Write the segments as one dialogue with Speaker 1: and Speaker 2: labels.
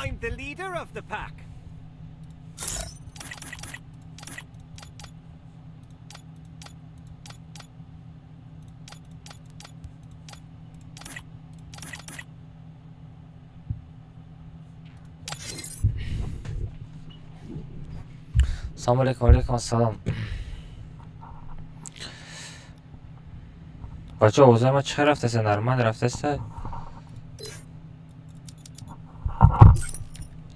Speaker 1: I'm the leader of the pack.
Speaker 2: Салом алейкум, алейкум ассалом. Бачо, овозаи ма чӣ хел рафтаста? Нормал рафтаста?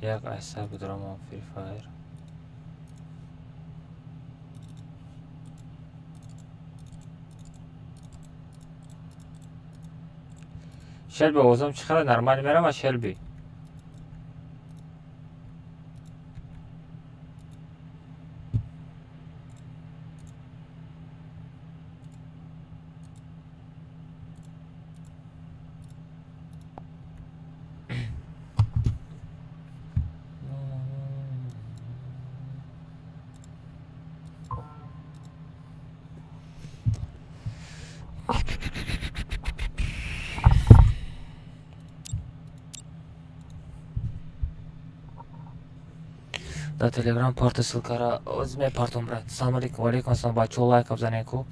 Speaker 2: Як айса бидромо Free Fire. Шелби, овозам чӣ хел нормал мерава, Шелби? Дар Телеграм парта ссылкара оз мепартом, брат. Салом алейкум, алейкум ассалом, бачаҳо, лайк бзанед ку.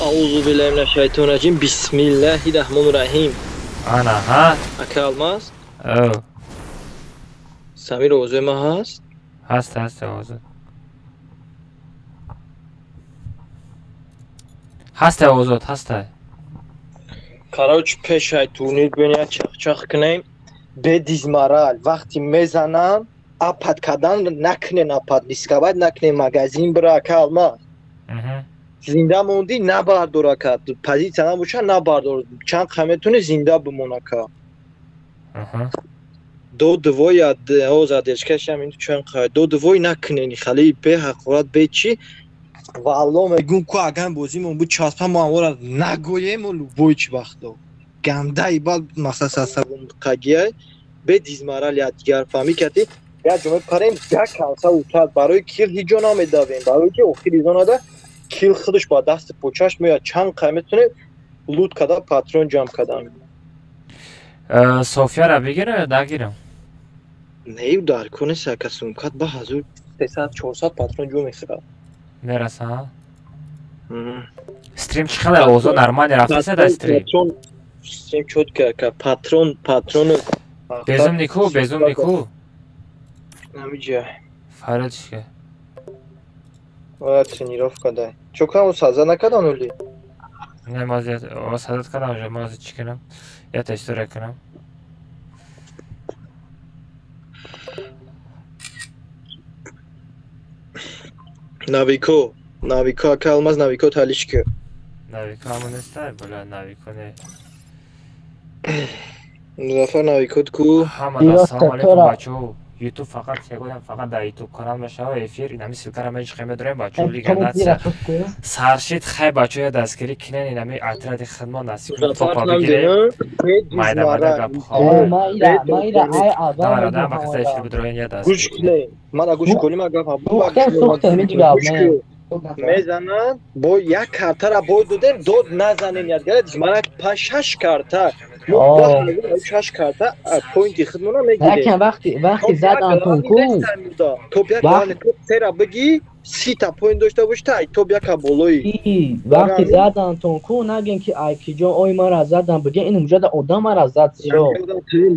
Speaker 3: Аузу биллаҳи минаш шайтони раҷим. Бисмиллаҳи раҳмони раҳим.
Speaker 2: Ана, ҳа?
Speaker 3: Ака Алмаз?
Speaker 2: О.
Speaker 3: Самир, овозои ман ҳаст?
Speaker 2: Ҳаст, ҳаст овозот. Ҳаст овозот, ҳаст.
Speaker 3: Короче, пешай турнир биён як чахчах кунем. Бе дизморал. Вақти мезанам, апад кардан накунен, апад рисковать накунен, магазин бира, ака Алмаз. Зинда мондӣ, набардор, ака. Позитсия набоша, набардор. Чанд қа метавонӣ зинда бимон, ака. До двой озадешкашам ин чанд қа до двой накунен, хали бе ҳақорат, бе чӣ. Валло мегӯм ку, агар бозимон буд часпа, мо амора нагӯем, любой чӣ вақто. Гандаи бал мақсад сасабон қагиай, бе дизморал якдигар фаҳмӣ кардӣ. Як ҷо мепарем, як калса утад, барои кил ҳеҷ ҷо намедавем, барои ки охири зонада кил худаш ба дасти почаш меояд. Чанд қай метавонем лут када патрон ҷамъ кадан.
Speaker 2: Софияра бигирам ё нагирам?
Speaker 3: Не, дар кор нест, ака, сумкат ба 1300-400 патрон ҷо мехӯрад.
Speaker 2: Мераса, ҳа? Стрим чӣ хеле овозо нормалӣ рафтаста дар стрим?
Speaker 3: Стрим чётко, ака, патрон, патрону.
Speaker 2: Безум нику, безум нику.
Speaker 3: Ҳамиҷа.
Speaker 2: Фарёд чӣ?
Speaker 3: Оя тренировка дай. Чо кам саза накардан оли?
Speaker 2: Не, ма садат кардам уже, ма чӣ кунам? Ята история кунам.
Speaker 3: Навико, Навико, ака Алмаз Навико талишки.
Speaker 2: Навико ҳамон нестай, бля, Навико не.
Speaker 3: Музаффар Навико ку.
Speaker 2: Ҳама салом алейкум бачаҳо. YouTube фақат сегодям фақат дар YouTube канал мешава эфир. Инами ссылкара меҷиқем медорем бачаҳо Лига Нация. Саршид хай бачаҳо дастгирӣ кинен инами отряди хидмат насиб кунад топа бигирем. Майда майда гап хо. Давай ба каса эфир бидроен я дастгирӣ.
Speaker 3: Гӯш кунед. Мана гӯш кунем агар мезананд бо як картара бой додем дод назанем ядгаред мана 5-6 карта мо 6 карта поинти худмона мегирем.
Speaker 4: Якам вақти задан тон ку
Speaker 3: топ як главный топ сера бигӣ 30 та поинт дошта бош та топ яка болои.
Speaker 4: Вақти задан тон ку нагем ки ай киҷо ой мара задан бигем ин муҷада одам мара зад всё.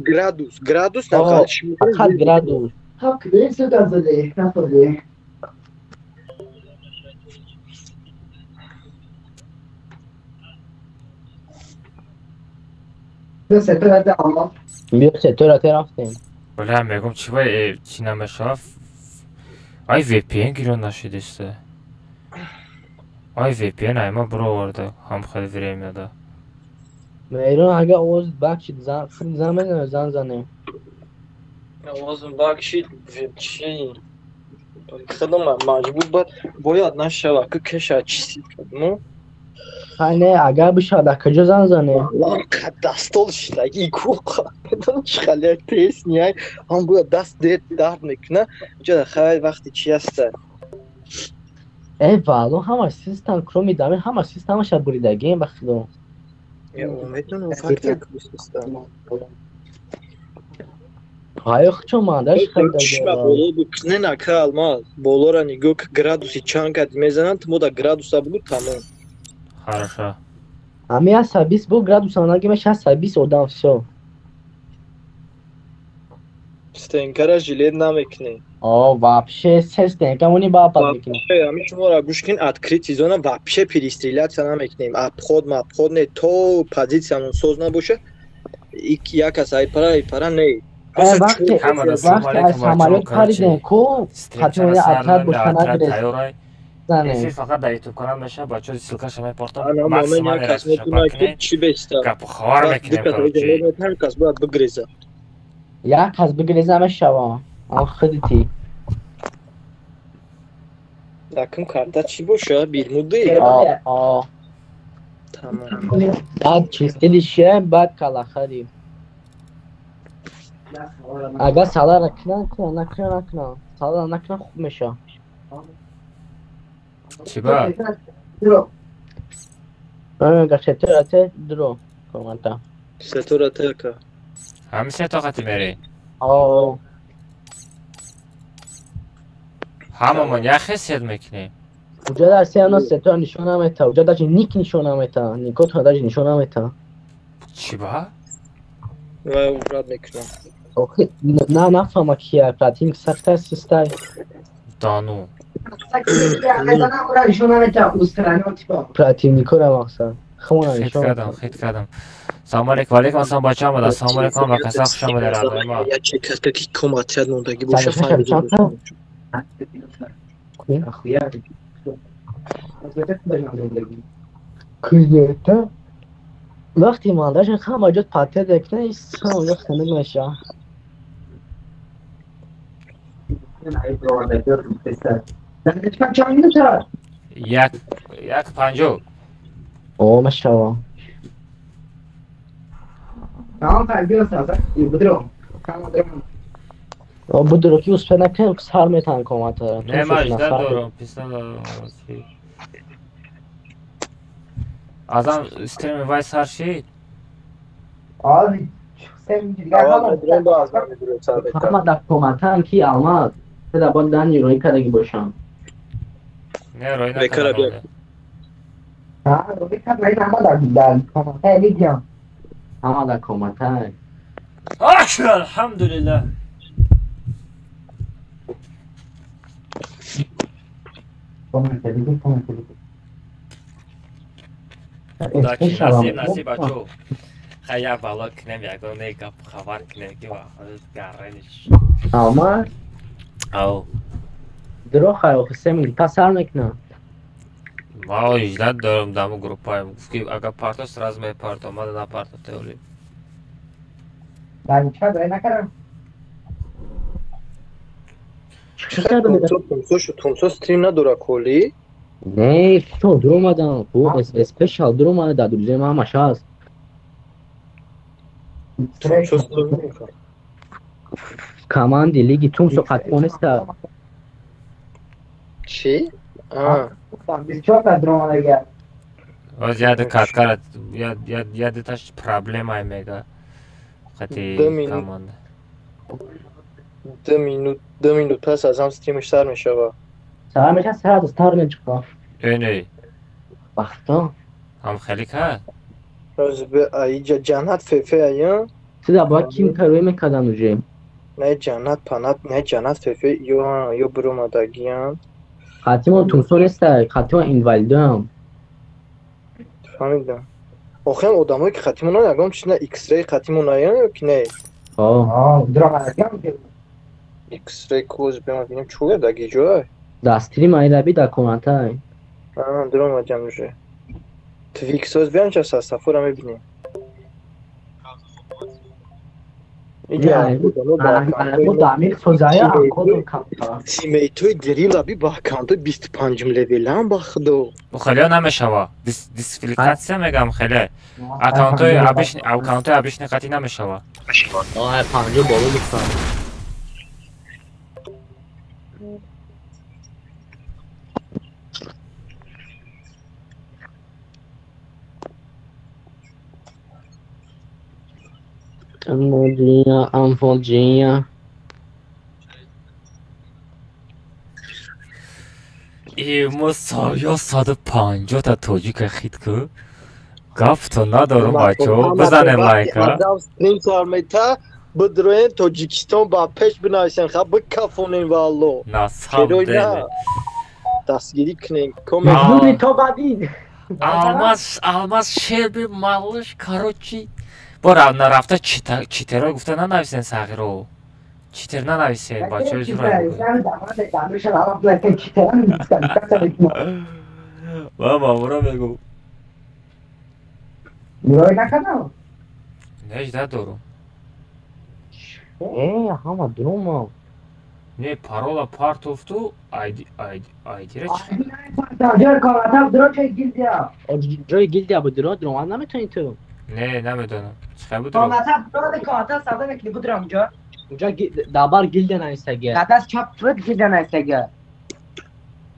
Speaker 3: Градус градус на
Speaker 4: фақат градус.
Speaker 5: Хак десудан заде нафаде.
Speaker 4: Биё сетора те рафтем.
Speaker 2: Бля, мегум чи вай чи намешава? Ай VPN гирён нашидиста. Ай VPN ай ма бироварда ҳам хеле время да.
Speaker 4: Мейрон ага овоз бакшид зан зан мезанем зан занем.
Speaker 3: Овозм бакшид чи худам маҷбур бад бояд нашава ки кеша чиси ну.
Speaker 4: Не, агар бишавад а куҷо зан занем?
Speaker 3: Дастол шидаги ку медонам чи хеле як песня ҳам бояд даст дард мекуна. Ҷода хай вақти чи аста?
Speaker 4: Э вало ҳама систем кроми дами ҳама системаша буридагием ба худо.
Speaker 3: Медонам факт систем.
Speaker 4: Ҳаё чо мандаш
Speaker 3: хайда. Боло бикне нака Алмаз. Болора нигоҳ градуси чанд кад мезананд, мо да градуса бугу тамом.
Speaker 2: Хорошо.
Speaker 4: Ами 120 бо градуса нагиме 620 одам всё.
Speaker 3: Стенкара жилет намекунӣ.
Speaker 4: О, вообще се стенка мони ба пад мекунем.
Speaker 3: Ами шуморо гӯш кунед, открытый зона вообще перестрелятся намекунем. Обход мабход не, то позициямон соз набошад. Як кас ай пара, ай пара не.
Speaker 4: Вақте аз самолёт паридем ку, хатмони отряд боша нагиред.
Speaker 2: Эфир фақат дар YouTube канал мешавад, бачаҳо ссылкаша мепортам. Максимально
Speaker 3: кас метавонад ки чӣ беста.
Speaker 2: Гапу хабар мекунем короче.
Speaker 3: Ҳар кас бояд бигреза.
Speaker 4: Як кас бигреза мешава. Ам худити.
Speaker 3: Якум карта чӣ боша? Бермуды?
Speaker 4: А.
Speaker 3: Тамом.
Speaker 4: Баъд чистилище, баъд калахари. Агар салара кунан, кунан, накунан, накунан. Салара накунан хуб мешава.
Speaker 2: Чӣ ба?
Speaker 4: Ага, сетора те дро команта.
Speaker 3: Сетора те ка.
Speaker 2: Ҳами сето қати мерӣ?
Speaker 4: О.
Speaker 2: Ҳамамон яхе сет мекунем.
Speaker 4: Уҷа дар се ана сетора нишон намета, уҷа даже ник нишон намета, никотона даже нишон намета.
Speaker 2: Чӣ ба?
Speaker 3: Вай урад мекунам.
Speaker 4: Охи, на нафаҳма кия, противник сахта систай.
Speaker 2: Дану.
Speaker 4: Противникора мақсад. Хмона
Speaker 2: нишон. Хит кардам, хит кардам. Салом алейкум, алейкум ассалом бачаҳо омада. Салом алейкум ба каса хуш омада радои ма.
Speaker 3: Я че каста ки коматият мондагӣ боша фаҳмидам.
Speaker 4: Куҷота? Вақти мандаш ҳама ҷо патент мекунад, ҳама ҷо хунук мешавад.
Speaker 2: Як 1.50.
Speaker 4: О, мешава. Будро ки успе накунем, сар метан коматара.
Speaker 2: Не, ман жда дорам, писа дорам. Азам стрими вай сар шид?
Speaker 4: Ҳама дар коматаан ки Алмаз. Седа бод дани рӯй кардаги бошам.
Speaker 2: Не, рӯй накардам.
Speaker 4: Ҳама дар коматаан.
Speaker 2: Алҳамдулиллаҳ. Удачи, насиб, насиб, бачо. Хай як бало кунем, ягон гап хабар кунем, ки гараниш.
Speaker 4: Алма?
Speaker 2: Ау.
Speaker 4: Дро хай, охи 3 минут пас сар мекунам.
Speaker 2: Ма иждат дорам даму группаем. Гуфт ки агар парто сразу мепарто, мада напарто теори.
Speaker 5: Данча дай накардам.
Speaker 3: Тумсо стрим надора коли?
Speaker 4: Не, то дур омадам. Спешал дур омада, дар друзья ман ҳамаш ҳаст. Команди лиги Тумсо қатъо неста.
Speaker 3: Чӣ?
Speaker 2: Оз яде каткара, яде таш проблемай мега. Қати команда.
Speaker 3: 2 минут пас аз ҳам стримаш сар мешава.
Speaker 4: Сар меша, сар аз тар мечиқа.
Speaker 2: Э, не.
Speaker 4: Вақто.
Speaker 2: Ҳам хеле ка?
Speaker 3: Роз бе аиҷа ҷаннат фефе ая?
Speaker 4: Сида бояд ким карве мекардан уже?
Speaker 3: Не ҷаннат панат, не ҷаннат фефе ё биромадагиян.
Speaker 4: Қатимо Тумсо неста, қатимо инвалидам.
Speaker 3: Фаҳмидам. Охирам одамое ки қатимо на ягон чиз на X-ray қатимо наян ё ки не?
Speaker 4: О.
Speaker 3: X-ray коз бема бинем чӯя даги ҷой?
Speaker 4: Да стрим ай раби да комантай.
Speaker 3: А, дуромадям уже. Твиксоз биям ча састафора мебинем. Тиммейтои герила би ба аккаунтои 25 левелам ба худо.
Speaker 2: Хеле намешава. Дисквалификатсия мегам хеле. Аккаунтои обычный, аккаунтои обычный қатъи намешава.
Speaker 4: Ай 50 боло гуфтам. Amodinha, amfodinha.
Speaker 2: И мо ё 150 та тоҷика хит ку. Гафто надорум бачо, бизанем лайка.
Speaker 3: Стрим сар мета, бидроен Тоҷикистон ба пеш бинависем, ха бикафонем валло.
Speaker 2: На самом деле.
Speaker 3: Дастгирӣ кунем.
Speaker 4: Меҳмони то бадин.
Speaker 2: Алмаз, Алмаз шерби малыш, короче. Бо нарафта читеро гуфта нанависен сағиро. Читер нанависен, бачаҳои зура. Ва мамура мегӯ. Не жда дорум.
Speaker 4: Э, ҳама дурума.
Speaker 2: Не, парола партофту айди айди айдира чи?
Speaker 4: Ҷои гилдия буд дуро, дуромад наметавонӣ ту.
Speaker 2: Не, намедонам. Чӣ буд?
Speaker 4: Унҷа дабар гилдия навистагия.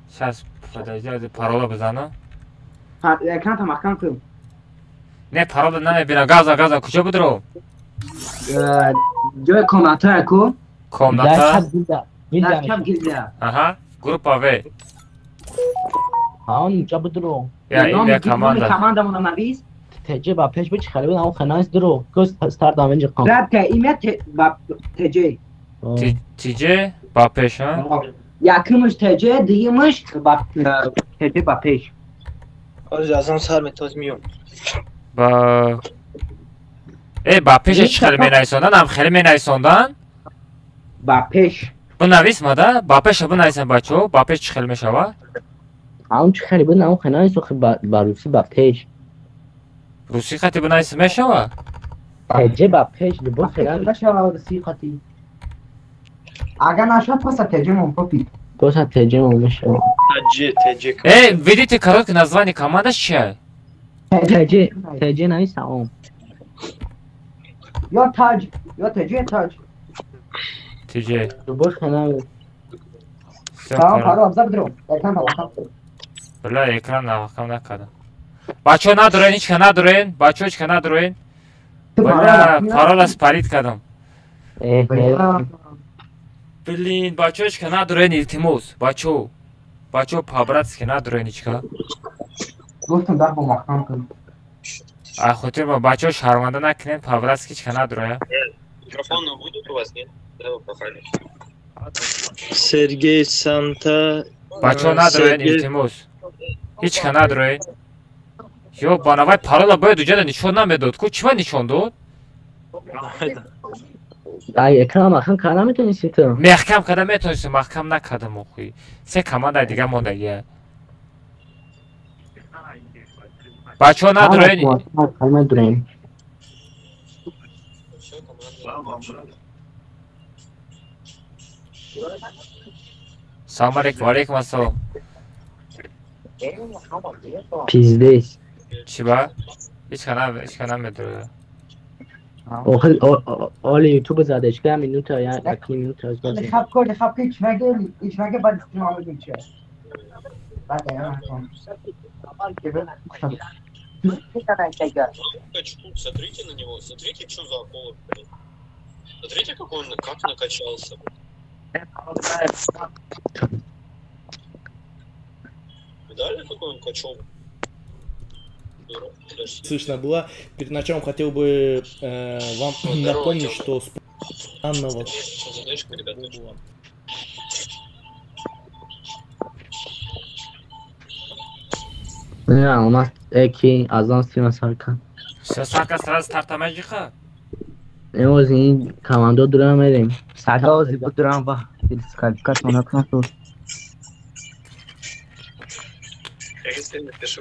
Speaker 2: Сейчас, подожди, парола бизанам. Не, парола намебинам. Газа, газа, куҷо буд ро?
Speaker 5: Ҷои комната ку?
Speaker 2: Комната?
Speaker 4: Гилдия.
Speaker 5: Гилдия.
Speaker 2: Аҳа, группа В.
Speaker 4: Ҳа, унҷа буд ро.
Speaker 2: Я, имя команда.
Speaker 5: Командамона навис.
Speaker 4: ТЖ ба пеш бичи хеле буд, ҳамон ханайс дуро. Гӯз старт авенҷи қам.
Speaker 5: Радка имя ба ТЖ.
Speaker 2: ТЖ ба пеш, ҳа?
Speaker 5: Якумш ТЖ, дуюмш ба ТЖ ба пеш.
Speaker 3: Оз азам сар метоз миём.
Speaker 2: Ба Э, ба пеш чӣ хеле менависондан? Ҳам хеле менависондан?
Speaker 5: Ба пеш.
Speaker 2: Бинавис мада, ба пеш бинависем бачо, ба пеш чӣ хеле мешава?
Speaker 4: Ҳамон чӣ хеле буд, ҳамон ханайс охи ба русӣ ба пеш.
Speaker 2: Русӣ хати бинавис мешава?
Speaker 4: ТЖ ба пеш, либо хеле
Speaker 5: мешава русӣ хати. Агар нашад паса ТЖ мон попи.
Speaker 4: Паса ТЖ мон мешава.
Speaker 3: ТЖ, ТЖ.
Speaker 2: Э, видите короткое название команда чия?
Speaker 4: ТЖ, ТЖ навис ҳамон.
Speaker 5: Ё таҷ, ё ТЖ таҷ.
Speaker 2: ТЖ.
Speaker 4: Либо хеле.
Speaker 5: Тамом, паро абза бидро. Экран маҳкам.
Speaker 2: Бля, экран маҳкам накардам. Бачо надорен, ҳеч ка надорен, бачо ҳеч ка надорен. Бля, парола спарид кардам. Блин, бачо ҳеч ка надорен, илтимос. Бачо. Бачо по-братски надорен ҳеч ка.
Speaker 5: Гуфтам дар бо маҳкам кун.
Speaker 2: А хотир ма бачо шарманда накунен, по-братски ҳеч ка надорен.
Speaker 6: Микрофоны будут у вас, нет? Да, вы похали.
Speaker 3: Сергей Санта.
Speaker 2: Бачо надорен, илтимос. Ҳеч ка надорен. Ё банавай парола бояд уҷада нишон намедод. Ку чима нишон дод?
Speaker 4: Ай экран маҳкам карда метонисти ту?
Speaker 2: Меҳкам карда метонистам, маҳкам накардам охи. Се команда дига мондагия. Бачаҳо надорен.
Speaker 4: Надорем.
Speaker 2: Салом алейкум, алейкум ассалом.
Speaker 4: Пиздец.
Speaker 2: Чӣ ба? Ҳеч ка намедорад.
Speaker 4: Охир оли ютуб задеш ка минута я як минута аз баз.
Speaker 5: Хаб кор хаб ки чмаге ичмаге бад истимал меча. Бад я.
Speaker 6: Смотрите на него, смотрите, что за акула, блин. Смотрите, как он как накачался. Видали, какой он качок?
Speaker 7: Слышно было. Перед началом хотел бы вам напомнить, что с данного...
Speaker 4: Не, у нас эки азан сима сарка.
Speaker 2: Все сарка сразу стартамай жиха.
Speaker 4: Имрӯз ин командо дурам мерем.
Speaker 5: Садози дурам ва дисквалификатсия накунад.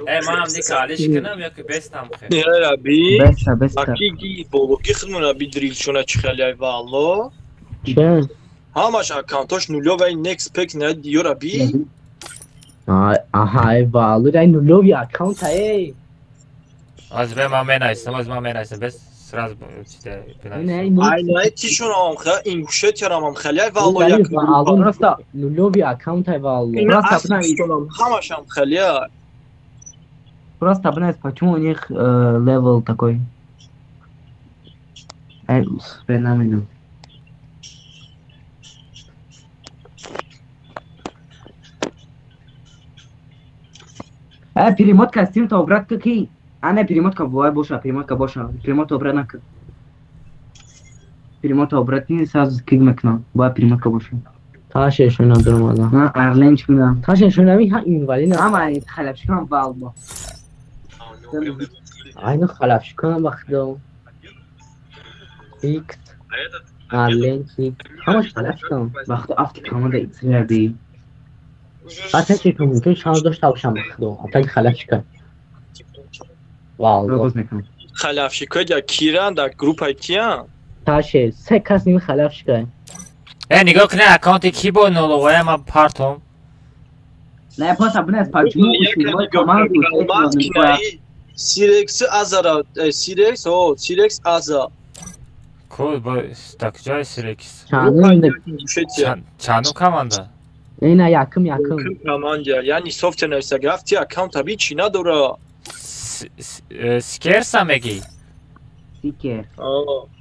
Speaker 2: Э, манам ника алиш кунам ё ки бестам хе.
Speaker 3: Не раби.
Speaker 5: Беста, беста.
Speaker 3: Аки бологи худмон раби дрилчона чи хеле ай валло.
Speaker 4: Че?
Speaker 3: Ҳамаш аккаунтош нулёвай next pack на диё раби.
Speaker 4: Аҳа, ай валло, ай нулёви аккаунт ай.
Speaker 2: Аз бе ман менайсам, аз ман менайсам, бес сразу чида бинайсам.
Speaker 3: Ай най тишонам ха, ингушетиярам хеле ай валло як.
Speaker 4: Просто нулёви аккаунт ай валло.
Speaker 5: Просто
Speaker 3: ҳамашам хеле ай.
Speaker 5: Просто обнать, почему у них левел такой? Эй, феномен. Перемотка с тем-то обратно какие? А не, перемотка бывает больше, перемотка больше. Перемотка обратно. Перемотка обратно сразу кигмекна. Бывает перемотка больше.
Speaker 4: Ташешуна дурмада.
Speaker 5: А, Арленчуна.
Speaker 4: Ташешуна ми ха инвалид.
Speaker 5: Ама халапшикам валбо.
Speaker 4: Айну халапшикам бахдо. Икс. Арленчик. Ҳамаш халапшикам.
Speaker 5: Бахдо афти команда икс раби.
Speaker 4: Ата чи ту мумкин шанс дошта бошам бахдо. Ата халапшика. Валбо.
Speaker 3: Халапшика я киран да группа киян.
Speaker 4: Таше, се кас ним халапшика.
Speaker 2: Э, нигоҳ кунед аккаунти ки бо нуловая ман партом.
Speaker 5: Не, просто бинед, почему у седьмой команды
Speaker 3: Сирекс Азара, Сирекс, о, Сирекс Аза.
Speaker 2: Ку, бо, так ҷой Сирекс? Чанду команда?
Speaker 4: Ина, якум, якум.
Speaker 3: Команда, яъни софтвер нависта графти аккаунт аби чи надора?
Speaker 2: Скерса мегӣ?
Speaker 5: Сикер.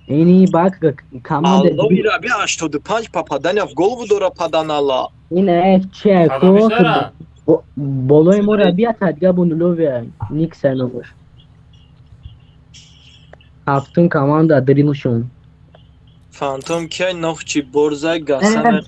Speaker 4: Ини бак команда.
Speaker 3: Аллоҳи раби 85 попадания в голову дора паданала.
Speaker 4: Ин че ко болои мо раби атадга бо нуловия ник сенобош. Ҳафтум команда дрилшон.
Speaker 3: Фантом ки нохчи борзай гасан.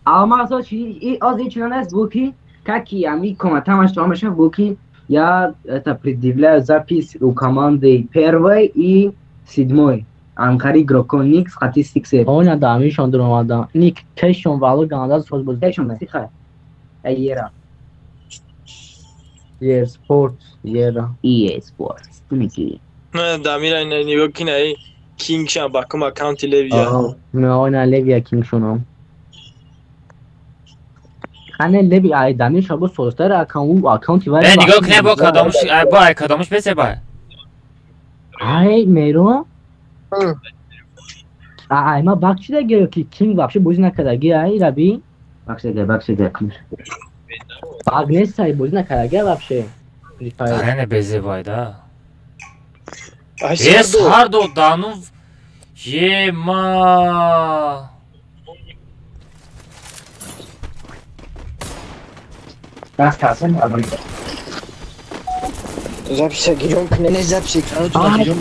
Speaker 5: Алмазо чи и оз ичунан аст буки каки ами коматамаш томаша буки я это предъявляю запись у команды первой и седьмой. Анкари игрокон Никс хати сиксер.
Speaker 4: Она да, мишон дуромада. Ник кешон вало ганда соз боз.
Speaker 5: Кешон сиха. Ера.
Speaker 4: Ер спорт, ера.
Speaker 5: EA Sports. Туники.
Speaker 3: Не, да мира не нигоҳ кинай Кингшан ба кум аккаунти Левия.
Speaker 4: Не, она Левия Кингшоном. Ане Леви ай дамир шабо состар аккаунт аккаунти вай.
Speaker 2: Э, нигоҳ кинай бо кадомш, бо ай кадомш бесе ба.
Speaker 4: Ай меро. Ай ма бак чида гиё ки Кинг вообще бозӣ накардаги ай раби?
Speaker 5: Бакшида, бакшида.
Speaker 4: Баг нест ай бозӣ накардаги вообще.
Speaker 2: Арене безебай да. Ес ҳарду дану ема.
Speaker 3: Запись гирён кунен, запись экранатона гирён.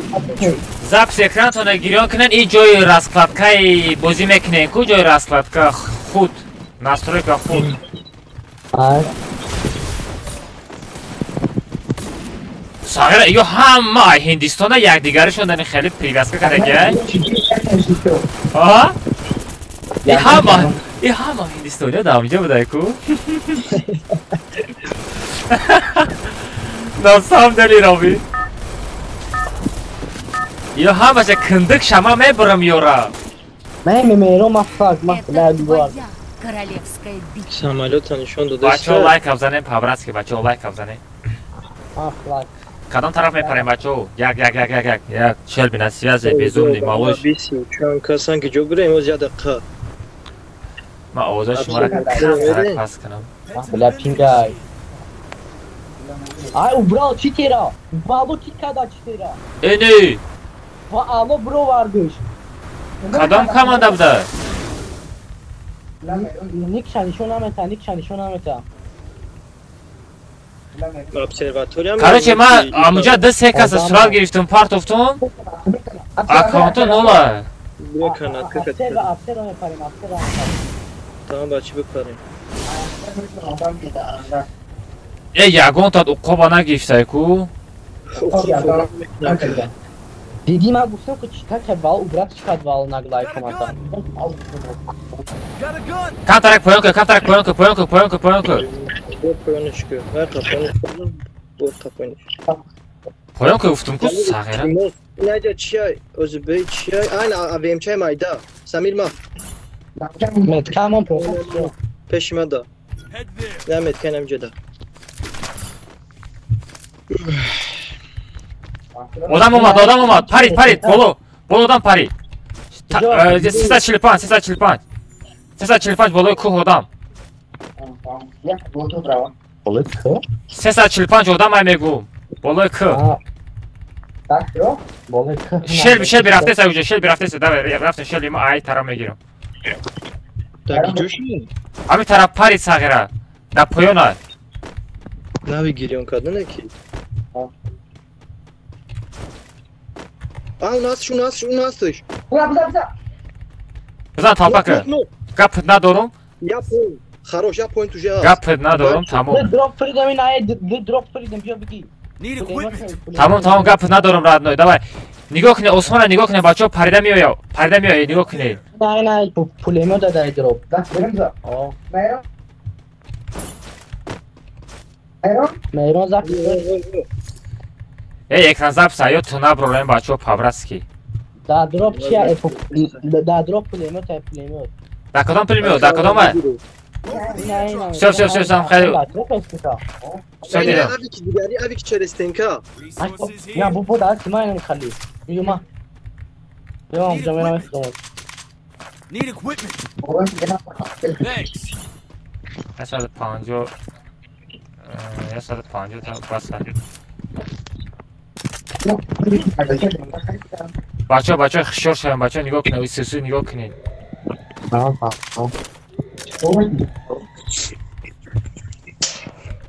Speaker 2: Запись экранатона гирён кунен, и ҷои раскладкаи бозӣ мекунен, ку ҷои раскладка худ, настройка худ. Сағира, ё ҳама Ҳиндистона якдигаришон дани хеле привязка кардагиай. А? И ҳама ҳиндистониё дар онҷо будай ку? На самом деле Роби. Ё ҳамаша киндик шама мебурам ёра.
Speaker 3: Самолёта нишон дода.
Speaker 2: Бачаҳо лайк абзанем, по-братски, бачаҳо лайк абзанем. Кадом тараф мепарем, бачаҳо? Як, як, як, як, як, як, Шелби на связи, безумный, малыш.
Speaker 3: Чанд касан ки ҷо бирем, оз як дақиқа.
Speaker 2: Ман овозаи шуморо камтарак паст кунам.
Speaker 4: Бля, пингай. Ай, убрал читера. Вало чит када читера.
Speaker 2: Эни.
Speaker 4: Ва ало бировардиш.
Speaker 2: Кадом команда буда?
Speaker 4: Никша нишон намета, никша нишон намета.
Speaker 2: Короче, ман амуҷа ду се каса сурат гирифтум, партофтум. Аккаунту нола.
Speaker 3: Тамом, бачи бипарем.
Speaker 2: Э, ягон тат уқоба нагирифтай ку?
Speaker 4: Диди ман гуфтам ки чита ка вал убрат чикад вал наглай команда.
Speaker 2: Камтарак поён ку, камтарак поён ку, поён ку, поён ку, поён ку.
Speaker 3: Поёниш ку. Вай қапониш. Бо қапониш.
Speaker 2: Поён ку гуфтум ку сағира.
Speaker 3: Наҷа чиай? Ози бей чиай? Айн АВМ-чай майда. Самир ма.
Speaker 4: Меткамон похуй.
Speaker 3: Пеши ма да. На метка намҷада.
Speaker 2: Одам омад, одам омад. Парид, парид, боло. Боло одам парид. 345, 345. 345 болои кӯҳ одам. 345 одам ай мегӯм. Болои кӯҳ. Шелби, шелби рафтеса уҷа, шелби рафтеса. Давай, рафтем шелби, ма ай тараф мегирам. Ҳамин тараф парид сағира. Дар поёна.
Speaker 3: Нави гирён карда ки? А, у нас, у нас, у нас ты.
Speaker 2: Бизан толпака. Гап надорум.
Speaker 3: Я понял. Хорош, я понял уже.
Speaker 2: Гап надорум, тамом.
Speaker 4: Дроп фридом ина, дроп фридом, биё бигӣ.
Speaker 2: Тамом, тамом, гап надорум, родной. Давай. Нигоҳ кунед, Осмона нигоҳ кунед, бачаҳо парида меояд. Парида меояд, нигоҳ кунед.
Speaker 4: Не, не, пулемёт дадай дроп. Мейрон запись.
Speaker 2: Эй, экран запись, а ё ту набролем, бачаҳо по-братски.
Speaker 4: Да дроп чия, да дроп пулемёт, ай пулемёт.
Speaker 2: Да кадом пулемёт, да кадом ай? Всё, всё, всё, сам хеле. Всё дидам.
Speaker 3: Авик через стенка.
Speaker 4: Я бу бу да, сима ин хали. Юма. Ём, ҷамена мехоҳам.
Speaker 1: Need equipment. Thanks.
Speaker 2: 150 150 та бас. Бачаҳо, бачаҳо хушёр шавем, бачаҳо нигоҳ кунед, сусу нигоҳ кунед.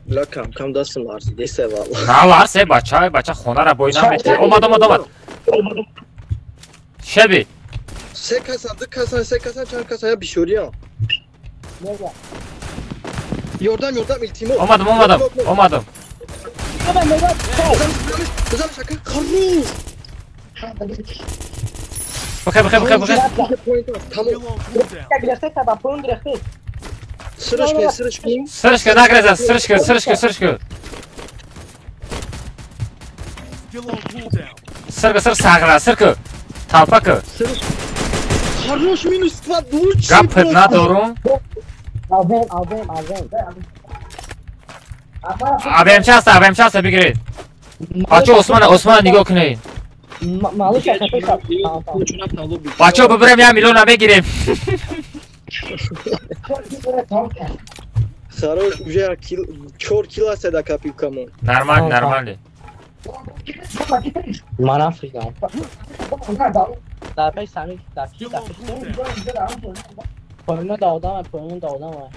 Speaker 3: Бля, кам кам дастам ларзид, деса валла.
Speaker 2: На ларз, э бача, бача хонара бой намети. Омад, омад, омад. Шеби.
Speaker 3: Се касан, ду касан, се касан, чанд касан, я бишориям. Ёрдам, ёрдам, илтимос.
Speaker 2: Омадам, омадам, омадам.
Speaker 3: Бизан шака, хорош.
Speaker 2: Бихе, бихе, бихе, бихе.
Speaker 3: Сырыш кун, сырыш кун.
Speaker 2: Сырыш кун, нагреза, сырыш кун, сырыш кун, сырыш кун. Сыр кун, сыр сағира, сыр кун. Толпа кун.
Speaker 3: Хорош, минус 2, лучший.
Speaker 2: Гап надорум.
Speaker 4: Авем, авем, авем.
Speaker 2: АВМ часто, АВМ часто бигиред. Бачаҳо Осмона, Осмона нигоҳ кунед. Бачаҳо бибирем 1 миллиона мегирем.
Speaker 3: Хорош, уже 4 кила седа копилкамон.
Speaker 2: Нормально, нормально.
Speaker 4: Манам фридам. Дар пеш Самир, дар пеш, дар пеш. Поёна да одам, поёна да одам.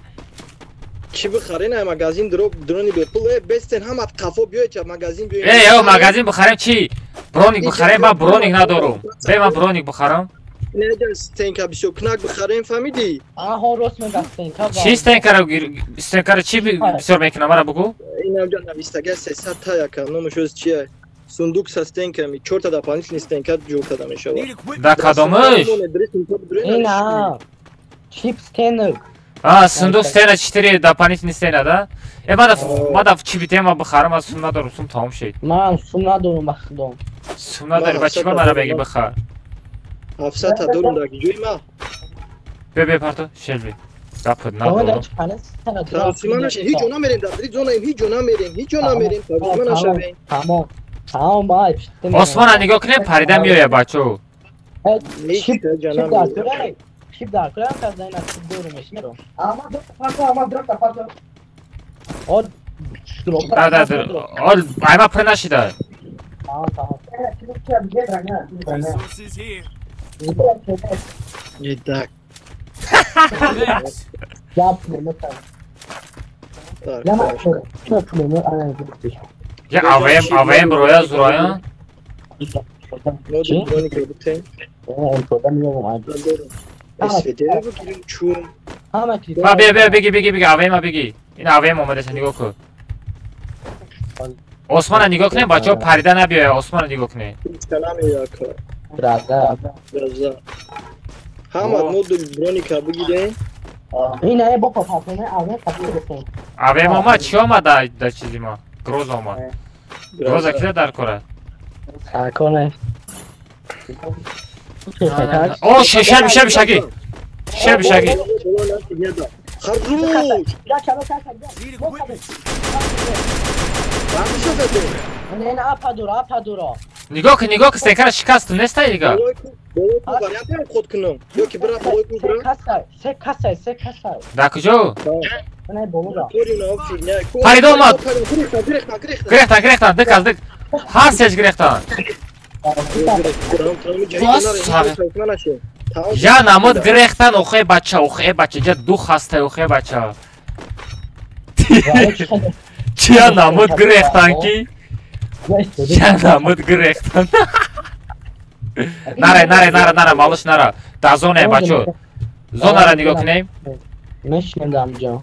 Speaker 3: Чӣ бихарем, ай магазин дроп дрони бепул, э бестен ҳамат қафо биёед, ча магазин биёед.
Speaker 2: Эй, ё магазин бихарем чӣ? Броник бихарем, ман броник надорум. Бе ман броник бихарам.
Speaker 3: Не, стенка бисёр кнак бихарем, фаҳмидӣ?
Speaker 4: Аҳо, рост мегӯяд, стенка.
Speaker 2: Чӣ стенкаро, стенкаро чӣ бисёр мекунам, мара бугӯ?
Speaker 3: Инам ҷо навистага 300 та яка, номаш оз чия? Сундук со стенками, чорта дополнительный стенка ҷӯр карда мешавад.
Speaker 2: Да кадомаш?
Speaker 4: Ина. Чип стенок.
Speaker 2: А, сундук стена 4 дополнительный стена, да? Э, мада чӣ битема бихарам, аз сум надорам, сум тамом шид.
Speaker 4: Ман сум надорам ба худо.
Speaker 2: Сум надори, ба чӣ ба мара беги бихар?
Speaker 3: 700 дорум дар ҷои ма.
Speaker 2: Бе бе парто, шелби. Гапот надорам.
Speaker 3: Тарсима нашин, ҳеҷ ҷо намерем, дар дили зонаем, ҳеҷ ҷо намерем, ҳеҷ ҷо намерем, тарсима нашавем.
Speaker 4: Тамом. Тамом бай.
Speaker 2: Осмона нигоҳ кунем, парида меояд бачо.
Speaker 4: Чип дар кунам казда ина чип дорум меширо.
Speaker 5: Ама парто, ама дроп парто.
Speaker 4: Од дроп.
Speaker 2: Да, да, ол айма пур нашида.
Speaker 4: Тамом, тамом.
Speaker 3: Итак.
Speaker 4: Я пулемет.
Speaker 2: Я АВМ, АВМ роя зуроя. Ма бия бия беги беги беги АВМ беги. Ин АВМ омадеса нигоҳ кун. Осмона нигоҳ кунем бачаҳо парида набиёя, Осмона нигоҳ кунем.
Speaker 3: Ҳама модул броника бигирем.
Speaker 4: Ин ай бо папатоне АВМ папатоне.
Speaker 2: АВМ омад, чӣ омад дар чизи мо? Гроза омад. Гроза кида дар кора?
Speaker 4: Коне.
Speaker 2: О, шеб шеб шаги. Шеб шаги.
Speaker 3: Хорош!
Speaker 2: Нигоҳ кун, нигоҳ кун, стенкара шикасту нестай дига.
Speaker 3: Вариант ход кунам. Ё ки бира болои ку бира.
Speaker 4: Се касай, се касай.
Speaker 2: Да куҷо? Парида омад. Гирехтан, гирехтан, дик аз дик. Ҳар сеч гирехтан. Я намуд гирехтан, охе бача, охе бача, ҷа ду хастай, охе бача. Чия намуд гирехтан ки? Чия намуд гирехтан? Нара, нара, нара, нара, малыш нара. Да зона бачо. Зонара нигоҳ кунем.
Speaker 4: Мешинем дар ҷо.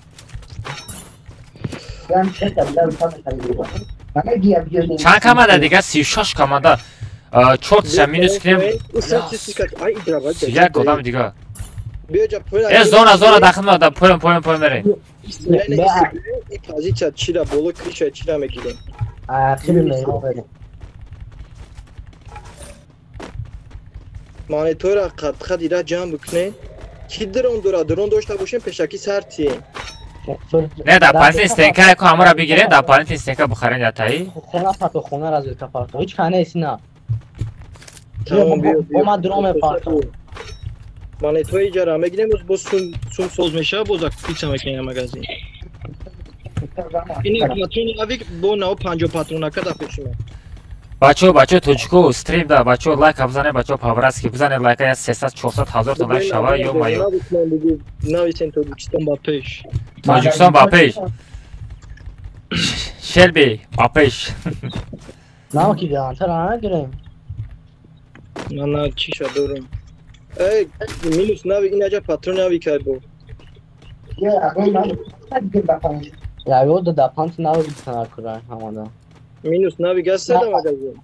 Speaker 2: Чанд команда дига? 36 команда. 4 минус кунем. Як одам дига. Э, зона, зона дахил ма, да поён, поён, поён мерем.
Speaker 3: Позиция чира, боло криша чира мегирем.
Speaker 4: А, хеле мерем.
Speaker 3: Монитора қад ира ҷамъ бикунем. Ки дрон дора? Дрон дошта бошем пешакӣ сар тием.
Speaker 2: Не, да панти стенка ко ҳамора бигирем, да панти стенка бухарем я таи.
Speaker 4: Хона парто, хона разведка парто. Ҳеҷ кане сина.
Speaker 3: Тамом биё.
Speaker 4: Ма дрон мепарто.
Speaker 3: Монитори иҷара мегирем, боз сум соз мешава, боз акпица мекунем магазин. Ин патрони авик бо нао 50 патронака да пешима.
Speaker 2: Бачо, бачо, тоҷико стрим да, бачо лайка бизанед, бачо по-братски бизанед лайка, я 300, 400 ҳазор та лайк шава, ё маё.
Speaker 3: Нависен Тоҷикистон ба пеш.
Speaker 2: Тоҷикистон ба пеш. Шелби ба пеш.
Speaker 4: Намо ки гарантара нагирем.
Speaker 3: На на чиша дорам. Эй, минус нави инаҷа патрон нави кай бо.
Speaker 4: Я ё да панч нави битана кура ҳамада.
Speaker 3: Минус нави газ седа магазин.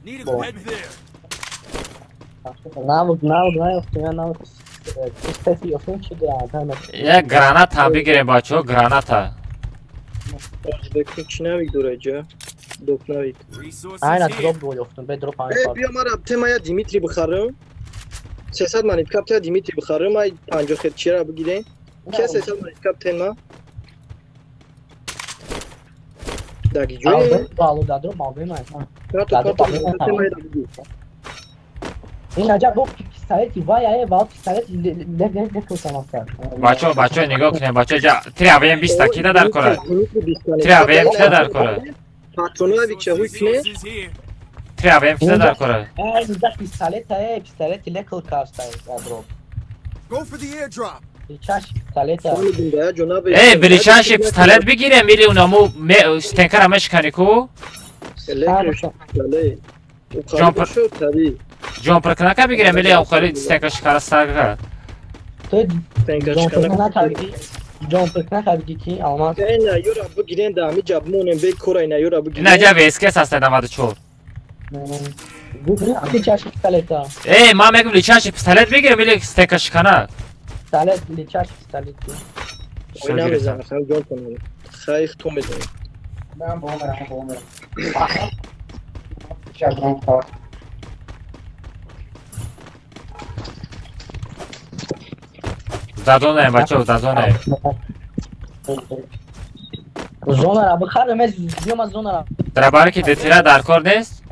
Speaker 4: Навык, навык, навык, я навык.
Speaker 2: Я граната бигирем бачо, граната.
Speaker 3: Чи навик дора ҷа? Доп навик.
Speaker 4: Айна дроп ёфтум, бе дроп ҳамин.
Speaker 3: Э, биё мара тема я Димитри бихарам. 300 манит кап та Димитри бихарам, ай 50 хет чира бигирем. Ки 300 манит кап тема? Даги ҷои?
Speaker 4: Балу да дроп мабем ай. Ин аҷаб бо пистолети вай ай ва пистолети ле кусамаса.
Speaker 2: Бачо, бачо нигоҳ кунед, бачо ҷа 3 АВМ 20 та кида дар кора. 3 АВМ кида дар кора.
Speaker 3: Патрони вик чаҳуй кне?
Speaker 2: 3 АВМ кида дар кора.
Speaker 4: Ай да пистолет ай пистолети лекл каста дроп.
Speaker 1: Go for the airdrop.
Speaker 2: Эй, бричаши пистолет бигирем или унаму стенкара мешкани ку? Ҷомпир кнака бигирем или охари стенка шикара сага?
Speaker 4: Ҷомпир кнака биги ки алмаз.
Speaker 3: Эй, на юра бигирем да ами ҷаб монем бе кора на юра бигирем.
Speaker 2: На ҷа ВСК аст 94.
Speaker 4: Лечащий пистолета.
Speaker 2: Эй, ман мегум лечащий пистолет бигирем или стека шикана?
Speaker 4: Пистолет, лечащий пистолет.
Speaker 3: Ой, намезанам, хай ҷон кунам. Хай ту мезанӣ.
Speaker 5: Ман бо мерам.
Speaker 2: Зазонаем, бачаҳо, зазонаем.
Speaker 4: Зонара бихарем, биём аз зонара.
Speaker 2: Дар ки детира дар кор нест?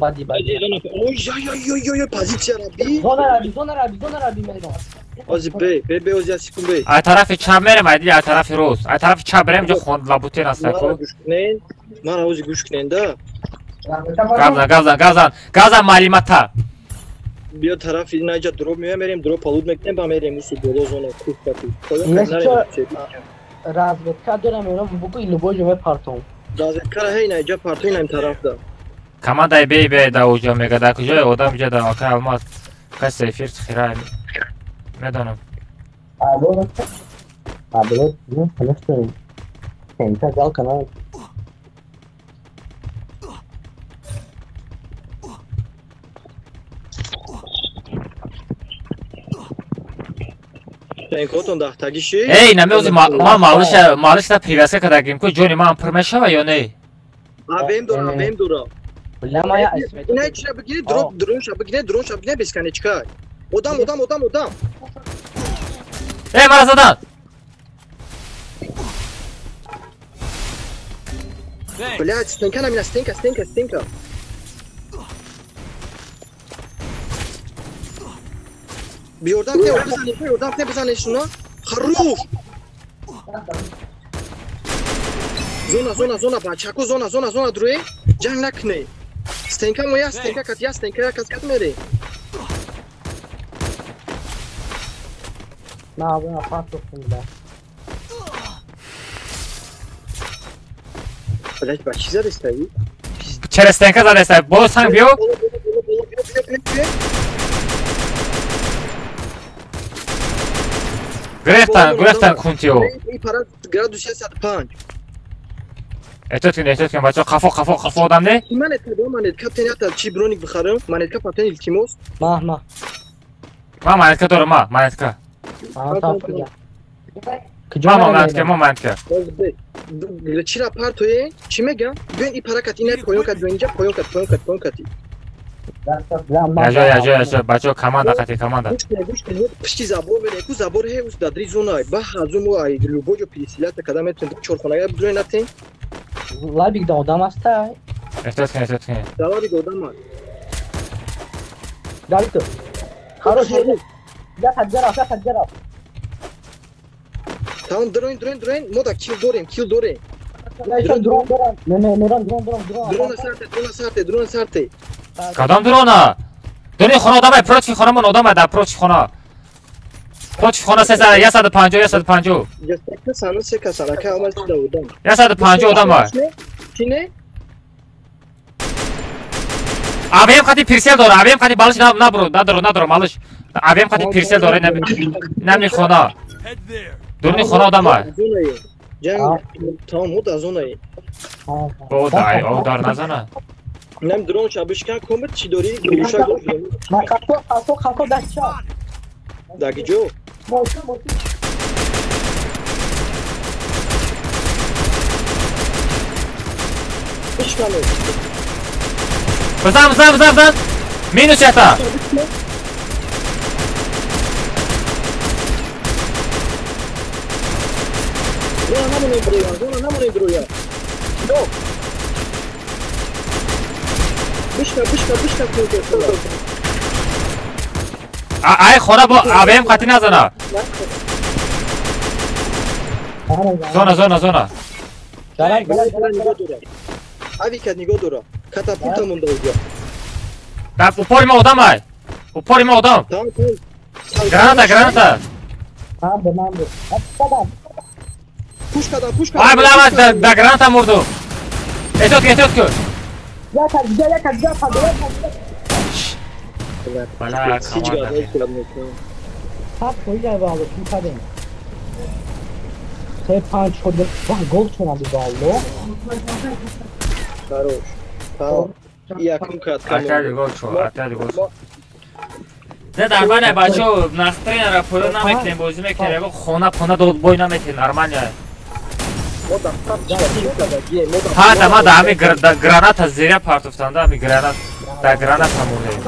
Speaker 4: Бади бади.
Speaker 3: Ой, ой, ой, ой, позиция раби.
Speaker 4: Зонара би мерам.
Speaker 3: Ози бе, бе, бе, ози секунд бе.
Speaker 2: Ай тарафи чап мерем, ай ди, ай тарафи рост. Ай тарафи чап мерем, ҷо хон лабутен аст ку.
Speaker 3: Мара ози гӯш кунен да.
Speaker 2: Газан, газан, газан, газан малимата.
Speaker 3: Биё тарафи наҷа дроп меоям, мерем дроп палуд мекунем, ба мерем усу боло зона кӯҳ кати.
Speaker 4: Разведка дорам, мерам буку любой ҷо партом.
Speaker 3: Разведка ҳей наҷа партои нам тараф да.
Speaker 2: Командаи бей бей да уҷо мега, да куҷое одам ҷа да ака алмаз. Касе эфир хира медонам.
Speaker 4: Алло, ну, конечно. Тенка жалко на.
Speaker 3: Тенкотон дахтагиши?
Speaker 2: Эй, намеози ман малиша, малиша привязка кардагим ку ҷони ман пур мешава ё не?
Speaker 3: Абем дора, абем дора.
Speaker 4: Ламая
Speaker 3: Не, чира бигири, дроп, дронша бигири, дронша бигири, бесконечка. Одам, одам, одам, одам.
Speaker 2: Эй, мара задан.
Speaker 3: Блядь, стенка на меня, стенка, стенка, стенка. Биёрдам не, бизани, биёрдам не, бизани шуна. Хорош. Зона, зона, зона, бачако, зона, зона, зона, друе. Ҷанг накне. Стенка моя, стенка кат, я стенка кат кат мере.
Speaker 4: На, на, пату да.
Speaker 3: Блядь, ба чӣ задестаи?
Speaker 2: Через стенка задестай. Боло санг биё. Грехтан, грехтан кунтио.
Speaker 3: Градус 65.
Speaker 2: Эҳтиёт кун, эҳтиёт кун, бачаҳо, қафо, қафо, қафо одам не?
Speaker 3: Манетка, манетка, тенята чи броник бихарам? Манетка патен илтимос.
Speaker 4: Ма, ма.
Speaker 2: Ма манетка дорам, ма, манетка. Ма манетка, ма манетка.
Speaker 3: Чира партое? Чӣ мегам? Биён и паракат, ина поён кат, биён инҷа поён кат, поён кат, поён кат.
Speaker 2: Яҷо, яҷо, яҷо, бачаҳо, команда қати, команда.
Speaker 3: Гӯш кун, пишти забор мере, ку забор ҳе ус дадри зона, ба ҳазуму ай любой ҷо пересилята када метавонед чорхонага бидрои натен.
Speaker 4: Лабик да одам аста.
Speaker 2: Эҳтиёт кун, эҳтиёт кун.
Speaker 3: Да лабик одам аст.
Speaker 4: Давид. Хорош. Я хаджарав, я хаджарав.
Speaker 3: Тамом, дроин, дроин, дроин, мо да кил дорем, кил дорем.
Speaker 4: Дрон дорам, не, не, мерам дрон, дрон, дрон.
Speaker 3: Дрона сарте, дрона сарте, дрона сарте.
Speaker 2: Кадом дрона? Дрони хона одамай, против хонамон одамай, дар против хона. Против хона 150, 150.
Speaker 3: Се се каса, ака омад да одам.
Speaker 2: 150 одамай.
Speaker 3: Чи не?
Speaker 2: АВМ қати пирсел дора, АВМ қати балиш набро, надоро, надоро, малиш. АВМ қати пирсел дора, нами хона. Дурни хона одамай.
Speaker 3: Ҷанг тамом, мо дар зонаи.
Speaker 2: О, дай, о, дар назана.
Speaker 3: Нам дрон шабишкан комет чӣ дорӣ? Гӯша
Speaker 4: Ма қафо, қафо, қафо дастча.
Speaker 3: Даги ҷо?
Speaker 4: Мошин, мошин.
Speaker 3: Бишкане.
Speaker 2: Бизан, бизан, бизан, бизан. Минус ята.
Speaker 3: Зона намонем дроя, зона намонем дроя. Ё. Бишка, бишка, бишка кун.
Speaker 2: Ай хона бо АВМ қати назана. Зона, зона, зона.
Speaker 3: Авика нигоҳ дора. Катапульта монда уҷо.
Speaker 2: Дар упори мо одам ай. Упори мо одам. Граната, граната.
Speaker 4: Ман бу, ман бу.
Speaker 3: Пуш кардам, пуш кардам.
Speaker 2: Ай бла, ман да граната мурдум. Эҳтиёт кун, эҳтиёт кун.
Speaker 4: Яка, яка, яка, яка.
Speaker 2: Бала, команда.
Speaker 4: Сад қоида вало, чӣ кардем? 3 5 4 вах гол чунам вало.
Speaker 3: Хорош. Тамом. Якум катка.
Speaker 2: Атали гол шо, атали гол. Не нормально бачо, настроение поё намекунем, бозӣ мекунем, ягон хона пона бой наметем, нормально. Ҳа, да ма да ҳами граната зира партофтам, да ҳами гранат, да граната мурдем.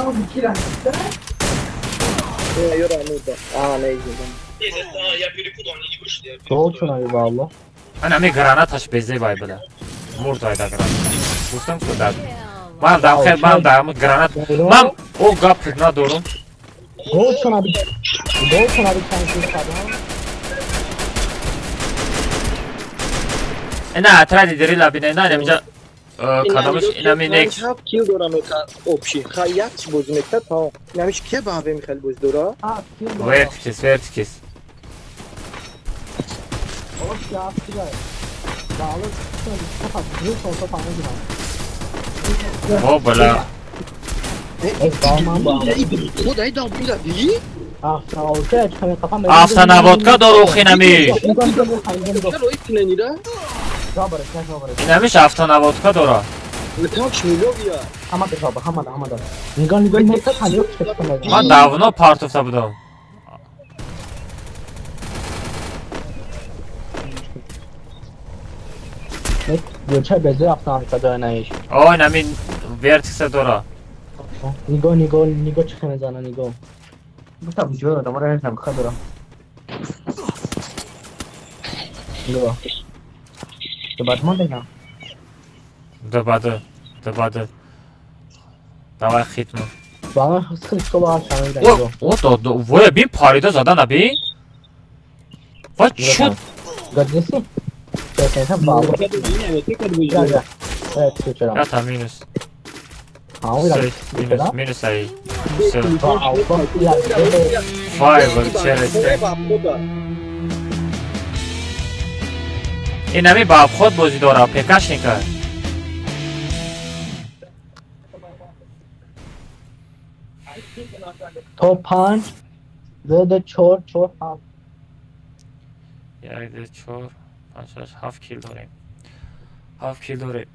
Speaker 2: Ан ҳами гранаташ безебай буда. Мурд ай да граната. Гуфтам ку да. Ман да хел, ман да ҳами гранат. Ман о гап надорум.
Speaker 4: Гол чунаби, гол чунаби чанд кадам.
Speaker 2: Ина атради дрила бина, ина инҷа кадомаш инами некс.
Speaker 3: Ҳафт кил дорам общий. Хай як чи бозӣ мекунад, тамом. Инамиш ке ба ҳаве михел бозӣ дора?
Speaker 2: Вертикс, вертикс. О, бля. Автонаводка дору инами. Инамиш автонаводка дора. Ман давно партофта будам. О, инами вертикса дора.
Speaker 4: Нигоҳ, нигоҳ, нигоҳ чӣ мезана, нигоҳ.
Speaker 5: Гуфтам ҷо одаморо нестам хабара. Нигоҳ. Добад мондагам.
Speaker 2: Добада, добада. Давай хитну.
Speaker 4: Бана хит кола шамида.
Speaker 2: О, о, до, воя бин парида задан аби. Ва чуд.
Speaker 4: Гаднеси?
Speaker 2: Я минус. Минус, минус ай. Всё. Файвер через инами ба обход бозӣ дора, пекашника.
Speaker 4: То 5 2 2 4 4 7.
Speaker 2: 1 2 4 5 6 7 кил дорем. 7 кил дорем.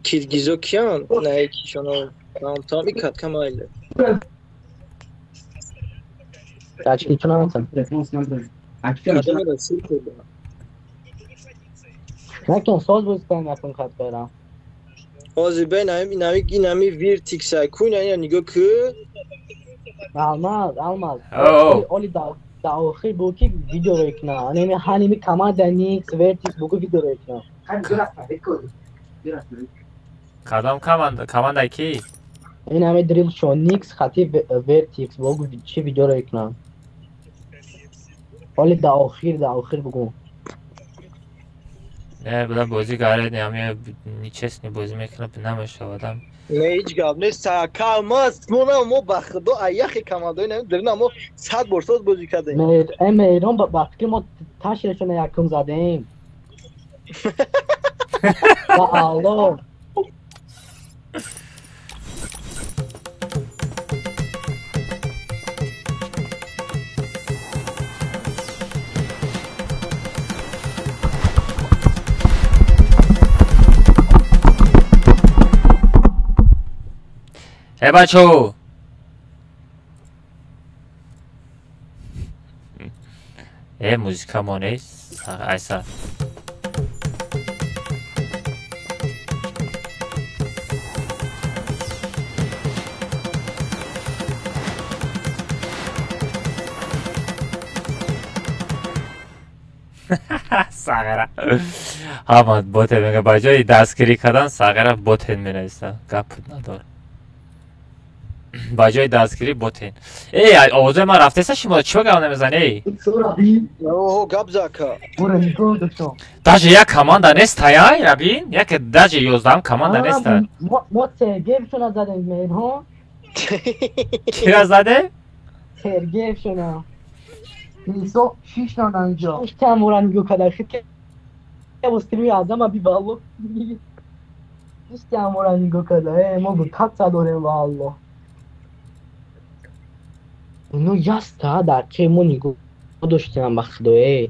Speaker 3: Киргизо киян? Не, кишоно. Там там и катка майле.
Speaker 4: Тачки чунам. Накун соз боз кан накун хат берам.
Speaker 3: Ҳозир бин инами инами виртикс ку ина нигоҳ ку.
Speaker 4: Алмаз, алмаз. Оли да да охир бу ки видео рекна. Анеми ҳаними команда никс вертикс бу ки видео рекна.
Speaker 2: Кадом команда? Команда ки?
Speaker 4: Инами дрил шо никс хати вертикс бу чи видео рекна. Оли да охир бугу.
Speaker 2: Не, буда бозӣ гаред, не, ами нечестный бозӣ мекунам, намешавадам.
Speaker 3: Не, ҳеҷ гап нест, калмаст, мо на мо ба худо аяхи командаи нами дрина мо 100 бор соз бозӣ кардем.
Speaker 4: Меҳрон ба фикри мо таширашона якум задем. Ба Аллоҳ.
Speaker 2: Э бачо. Э музика мо нест. Айса. Сағира. Ҳама ботен мега ба ҷои дастгирӣ кардан Сағира ботен менависа. Гап надор. Ба ҷои дастгирӣ ботен. Эй, овозои ман рафтеса шумо чиба гап намезанӣ? Эй?
Speaker 3: Оҳо, гап зака.
Speaker 2: Даже як команда нест, ай, Рабин? Як даже 11 команда нест.
Speaker 4: Мо Сергеевшона задем, Меҳрон.
Speaker 2: Кира заде?
Speaker 4: Сергеевшона. Нисо шиш нана инҷо. Шиш тамора нигоҳ карда, хит ки бостими азама би валло. Шиш тамора нигоҳ карда, э, мо бутатса дорем валло. Ну яста дар че мо нигоҳ доштем ба худо, э.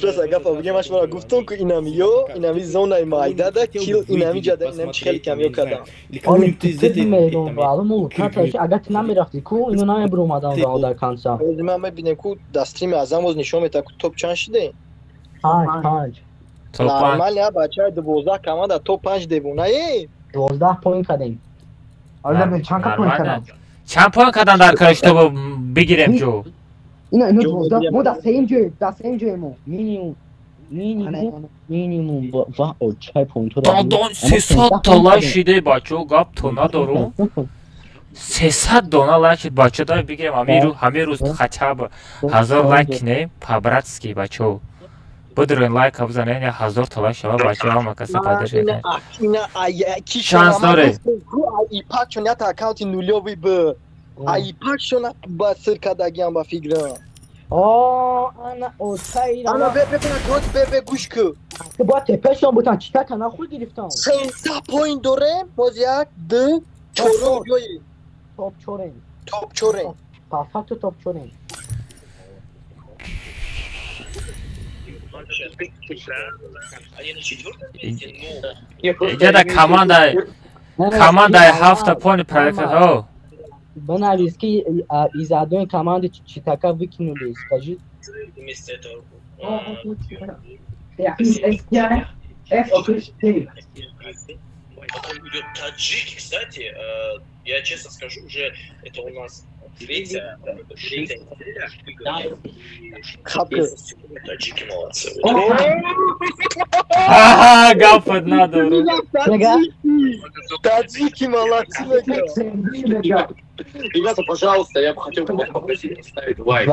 Speaker 3: Просто гапа бигем аш мара гуфтум ку инами ё инами зонаи майдада кил инами ҷада инами чи хеле кам ё кардам.
Speaker 4: Агар ти намерафти ку ино намебуромадан ва дар конца.
Speaker 3: Ман мебинем ку дар стрими азам боз нишон метавад ку топ чанд шидем?
Speaker 4: 5.
Speaker 3: Нормально, бачаи 12 команда топ 5 девонае.
Speaker 4: 12 поинт кардем.
Speaker 5: Ала чанд поинт кардам?
Speaker 2: Чанд поинт кардан дар кор чтобы бигирем ҷо?
Speaker 5: Ино 12 мо дар сеюм ҷой, дар сеюм ҷой мо.
Speaker 4: Минимум минимум ва чай поинт
Speaker 2: дон 300 та лайк шиде бачо, гап то надорум. 300 дона лайк шид бачо, дай бигирем ҳамин рӯз хотя бы 1000 лайк кинем по-братски бачо. Будрен лайк бизанед, 1000 та лайк шава бачо, ҳама каса поддержка кунед. Шанс доред.
Speaker 3: Ипакшон ята аккаунти нулёви б. А ипакшон ба сир кардагиам ба фикрам.
Speaker 4: О, ана отаи.
Speaker 3: Ана бе бе бе бе гӯш ку.
Speaker 4: Бояд тепешон бутан чита нахуй гирифтам.
Speaker 3: 13 поинт дорем, боз 1 2 4 ҷои.
Speaker 4: Топ 4.
Speaker 3: Топ 4.
Speaker 4: По факту топ 4.
Speaker 2: Иҷада командаи 7 поинт проектҳо.
Speaker 4: Бинавис ки из одной команды читака выкинули, скажи.
Speaker 6: Потом идет таджики, кстати, я честно скажу, уже это у нас третья неделя. Таджики молодцы.
Speaker 2: Ага, гапать надо.
Speaker 3: Таджики молодцы.
Speaker 8: Ребята, пожалуйста, я бы хотел вас попросить поставить лайк.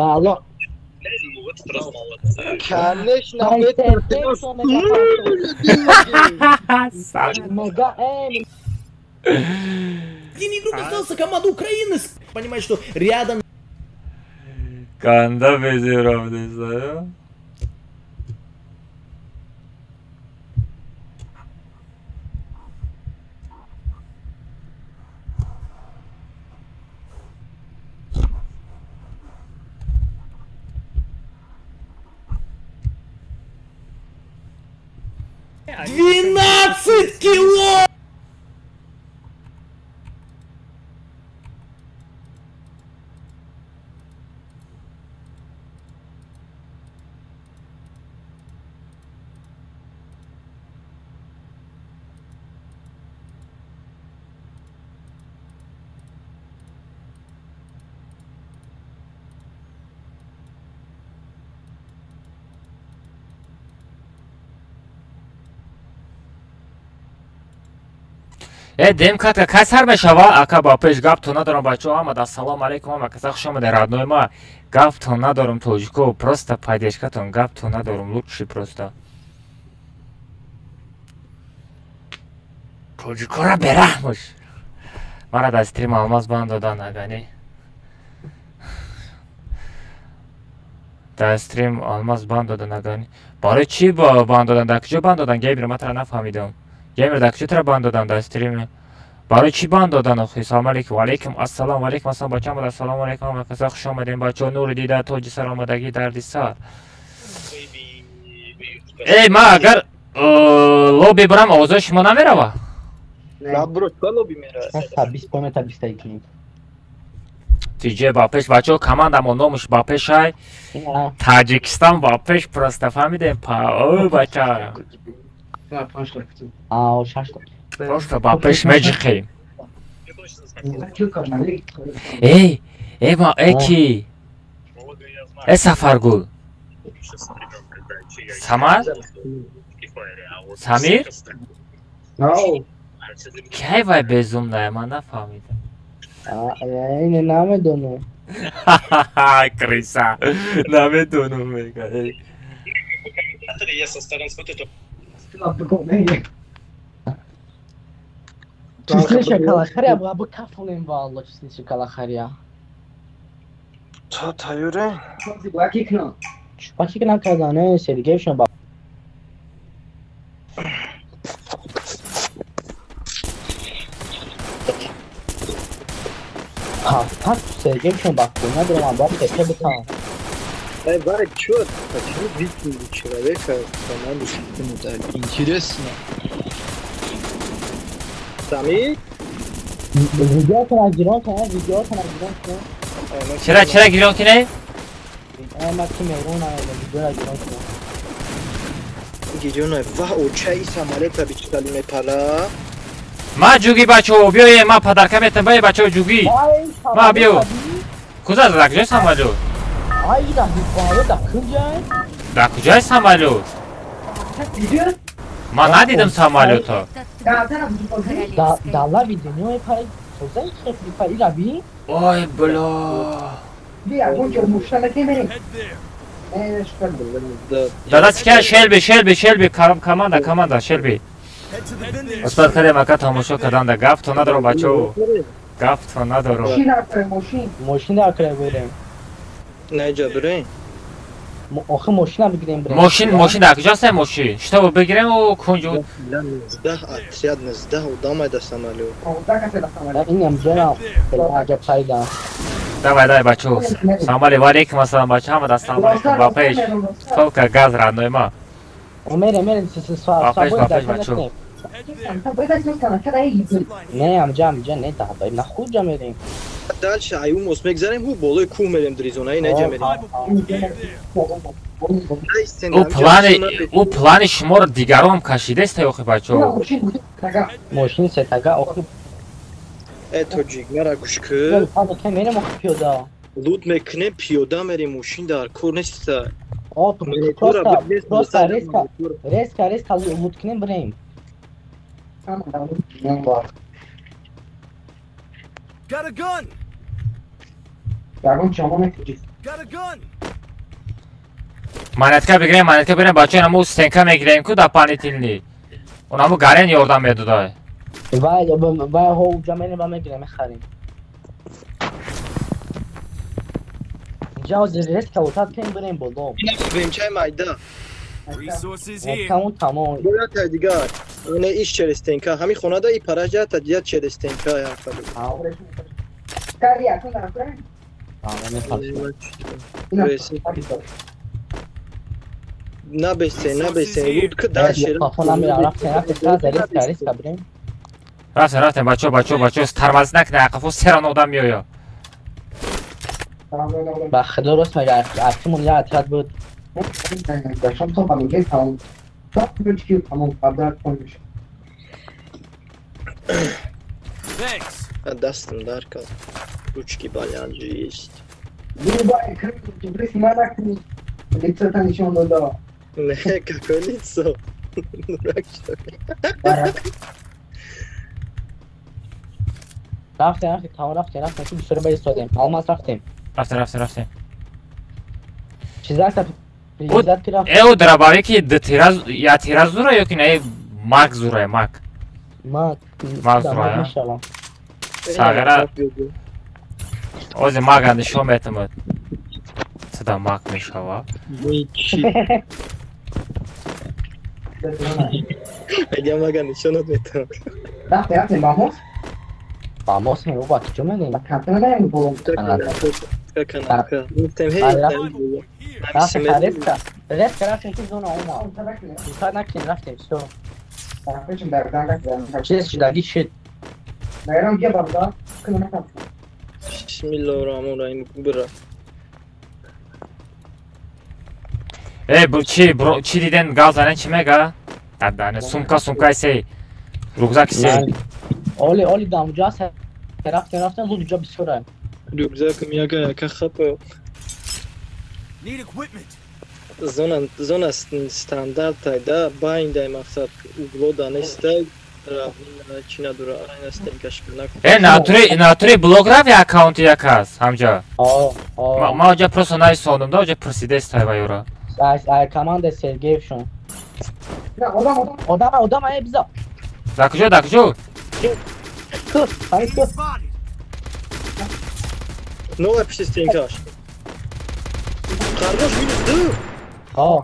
Speaker 3: Конечно,
Speaker 7: Один игрок остался, команда Украины. Понимает, что рядом.
Speaker 2: Канда безиров, не знаю.
Speaker 7: «12 кило!»
Speaker 2: Дем катка кай сар мешава? Ака ба пеш гаптон надорам бачо, ҳамада ассалому алайкум, ҳама каса хуш омаде родной ма. Гаптон надорам тоҷико, просто поддержкатон гаптон надорам, лучший просто. Тоҷикора бераҳмош. Мара дар стрим алмаз банд додан агани. Дар стрим алмаз банд додан агани. Барои чӣ банд додан? Дар куҷо банд додан? Геймер, ман тара нафаҳмидам. Геймер, дар куҷо тара банд додан дар стрим? Барои чӣ банд додан охи? Салом алейкум. Ва алейкум ассалом, ва алейкум ассалом бачаам, ассалому алейкум, ҳама каса хуш омадем бачаҳо, нури дида, тоҷи сар омадагӣ, дарди сар. Эй, ман агар лобби бурам, овозои шумо намерава?
Speaker 3: На бро, чӣ лобби мерава?
Speaker 4: 20 поинта 21.
Speaker 2: Тиҷе ба пеш бачаҳо, командамо номаш ба пешай. Таҷикистон ба пеш, просто фаҳмидем? Па, о бача.
Speaker 4: Ао, 6.
Speaker 2: Просто ба пеш меҷиқем. Эй, эй, ма, эй ки? Эй Сафаргул. Самар? Самир? Кай вай безумная, ман нафаҳмидам.
Speaker 4: Ин намедонам.
Speaker 2: Криса, намедонам мега.
Speaker 6: Я со сторон смотрю.
Speaker 4: Числиша калахария, бу кафолем валло, числиша калахария.
Speaker 3: Та тайёре?
Speaker 4: Баки кна казане, Сергей ба. Ҳафт Сергей шон ба хона дорам, ба тепе битам.
Speaker 3: Эй, Варя, чё? Почему викингу человека команду так? Интересно. Сами?
Speaker 4: Видеотон гирон кунед, видеотон гирон кунед.
Speaker 2: Чера, чера гирон кунед?
Speaker 4: Ма ки меҳрон видеора гирон кунед.
Speaker 3: Гирон ва очаи самолета бичтали мепара.
Speaker 2: Ма ҷуги бачаҳо, биёе, ма падарка метам, бае бачаҳо ҷуги. Ма биё. Куҷа дар куҷои самолёт?
Speaker 4: Ай, дар куҷай?
Speaker 2: Дар куҷои самолёт? Ма надидам самолёто.
Speaker 4: Дар лаби дунё пари, созаи хефли пари раби?
Speaker 2: Ой, бля. Дада чика Шелби, Шелби, Шелби, команда, команда, Шелби. Успад кардем ака тамошо карданда, гафто надорам бачаҳо. Гафто надорам.
Speaker 4: Мошин дар кара берем.
Speaker 3: Не ҷа бирем.
Speaker 4: Охи мошина бигирем бирем.
Speaker 2: Мошин, мошин дар куҷост мошин? Шитобо бигирем у кунҷу.
Speaker 3: 19 отряд 19 одам айда самолёт.
Speaker 4: Инам ҷонам аҷаб пайда.
Speaker 2: Давай, давай, бачаҳо. Салом алейкум, алейкум ассалом бачаҳо, ҳама даст салом алейкум. Ба пеш. Только газ родной ма.
Speaker 4: Мерем, мерем,
Speaker 2: Ба пеш, ба пеш бачаҳо.
Speaker 4: Не, амҷа, амҷа, не, даҳбай, на худ ҷа мерем.
Speaker 3: Дальше аю мост мегзарем, ҳу болои кӯҳ мерем дризона, ина ҷа мерем.
Speaker 2: Ӯ плани, ӯ плани шуморо дигарон кашидест охи бачаҳо.
Speaker 4: Мошин сетага охи.
Speaker 3: Э тоҷик, мара гӯш кун.
Speaker 4: Мерем охи пиёда.
Speaker 3: Лут мекунем, пиёда мерем, мошин дар кор нест.
Speaker 4: О, просто, просто резко, резко, резко лут кунем бирем.
Speaker 1: Got a gun. Got a gun.
Speaker 2: Монетка бигирем, монетка бирем, бачаҳо, инаму стенка мегирем ку дар панитилни. Онаму гарен ёрдам медодай.
Speaker 4: Вай, вай, ҳо, уҷа мерем ва мегирем, мехарем. Инҷа ҳозир резко лутат кунем бирем боло.
Speaker 3: Вемчаи майда.
Speaker 4: Тамом, тамом.
Speaker 3: Бояд та дигар. Ине иш через стенка, ҳамин хонада и параҷа та дия через стенка яфали. Набесе, набесе, лут ки дальше.
Speaker 2: Рафтем, рафтем, бачаҳо, бачаҳо, бачаҳо, тормоз накунед, ақафо серан одам меояд.
Speaker 4: Ба худо рост мега, акимон я отряд буд.
Speaker 3: Дастам дар кард. Ручки болят есть. Не, какое лицо? Дурак, что ли?
Speaker 4: Рафтем, рафтем, тамом рафтем, рафтем, ки бисёр ба истодем. Алмаз рафтем.
Speaker 2: Рафтем, рафтем, рафтем.
Speaker 4: Чизак
Speaker 2: Э, ӯ драбаве ки я тира зура ё ки не мак зура, мак.
Speaker 4: Мак.
Speaker 2: Мак зура. Сагара. Ози мага нишон метамад. Сада мак мешава.
Speaker 3: Ага мага нишон метам.
Speaker 5: Рафтем, рафтем, бамос?
Speaker 4: Бамос не, ба куҷо мерем? Рафтем, резко, резко рафтем ки зона омад. Зудтар накунем, рафтем, всё. Чиз шудаги шуд.
Speaker 3: Бисмиллоҳи раҳмони раҳим, бира.
Speaker 2: Э, чи, чи диден гав занен чи мега? Дадане, сумка, сумка сей. Рюкзак сей.
Speaker 4: Оли, оли дамуҷа рафтем, рафтем, лут уҷа бисёра.
Speaker 3: Рюкзакам яка яка хапа.
Speaker 1: Need equipment.
Speaker 3: Зона, зона стандарт айда, байндай мақсад углода нестай, равнина чи надора, айна стенкаш кунак.
Speaker 2: Э, натури, натури блог рафт я аккаунти як аст, ҳамҷа.
Speaker 4: О, о.
Speaker 2: Ма оҷа просто нависондум, да оҷа пурсидест ай вайора.
Speaker 4: Ай команда Сергеевшон. Одам, одам, одам, ай биза.
Speaker 2: Дар куҷо, дар куҷо?
Speaker 4: Ку, ай ку.
Speaker 3: Новая пиши стенкаш. Қарғош минус ду.
Speaker 4: О.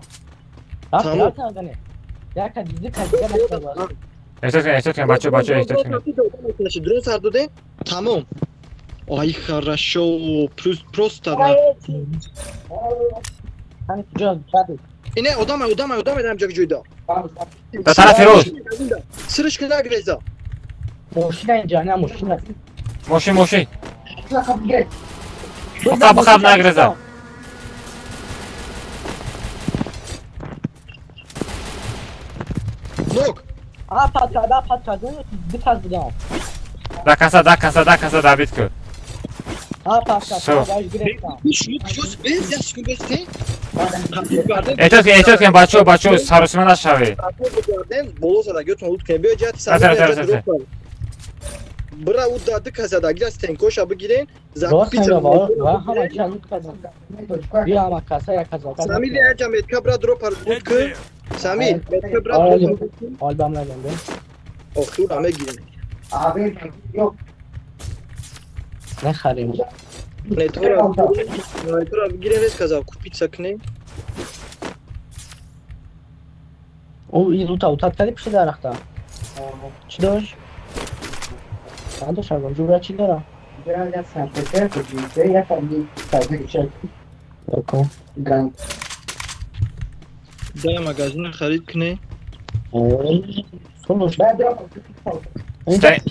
Speaker 4: Рафтем, яка диди кадига накард.
Speaker 2: Эҳтиёт кунед, эҳтиёт кунед, бачаҳо, бачаҳо, эҳтиёт кунед.
Speaker 3: Дрон сар додем? Тамом. Ай, хорошо, просто. Ине одам одам одам дар ҷои ҷойда.
Speaker 2: Да тарафи рост.
Speaker 3: Сириш кина греза.
Speaker 4: Мошина инҷа, не мошина.
Speaker 2: Мошин, мошин. Бихаб, бихаб нагреза.
Speaker 3: Нок.
Speaker 4: А пад карда, ду кас будам.
Speaker 2: Да каса, да каса, да каса дабит кун.
Speaker 4: А пад карда, даш гирифтам.
Speaker 2: Эҳтиёт кун, эҳтиёт кун, бачаҳо, бачаҳо, саросима нашавед.
Speaker 3: Боло задагиётон лут кунед. Биё ҷиҳати
Speaker 2: сар.
Speaker 3: Бира у ду каса дагира стенкоша бигирен.
Speaker 4: Ҳама чиз лут кардам. Биё ҳама каса як каса.
Speaker 3: Самир яҷа метка бира дропар лут кун. Самир, метка бира дропар.
Speaker 4: Ҳол бам надам.
Speaker 3: Охир ҳама гирем.
Speaker 4: Нахарем.
Speaker 3: Нетора бигирем, рез каза купица кунем.
Speaker 4: О, ин лута утат кардӣ пушти дарахта. Чӣ дошт? Чанд дошт агон? Ҷура чӣ дора?
Speaker 3: Да магазин харид кунем.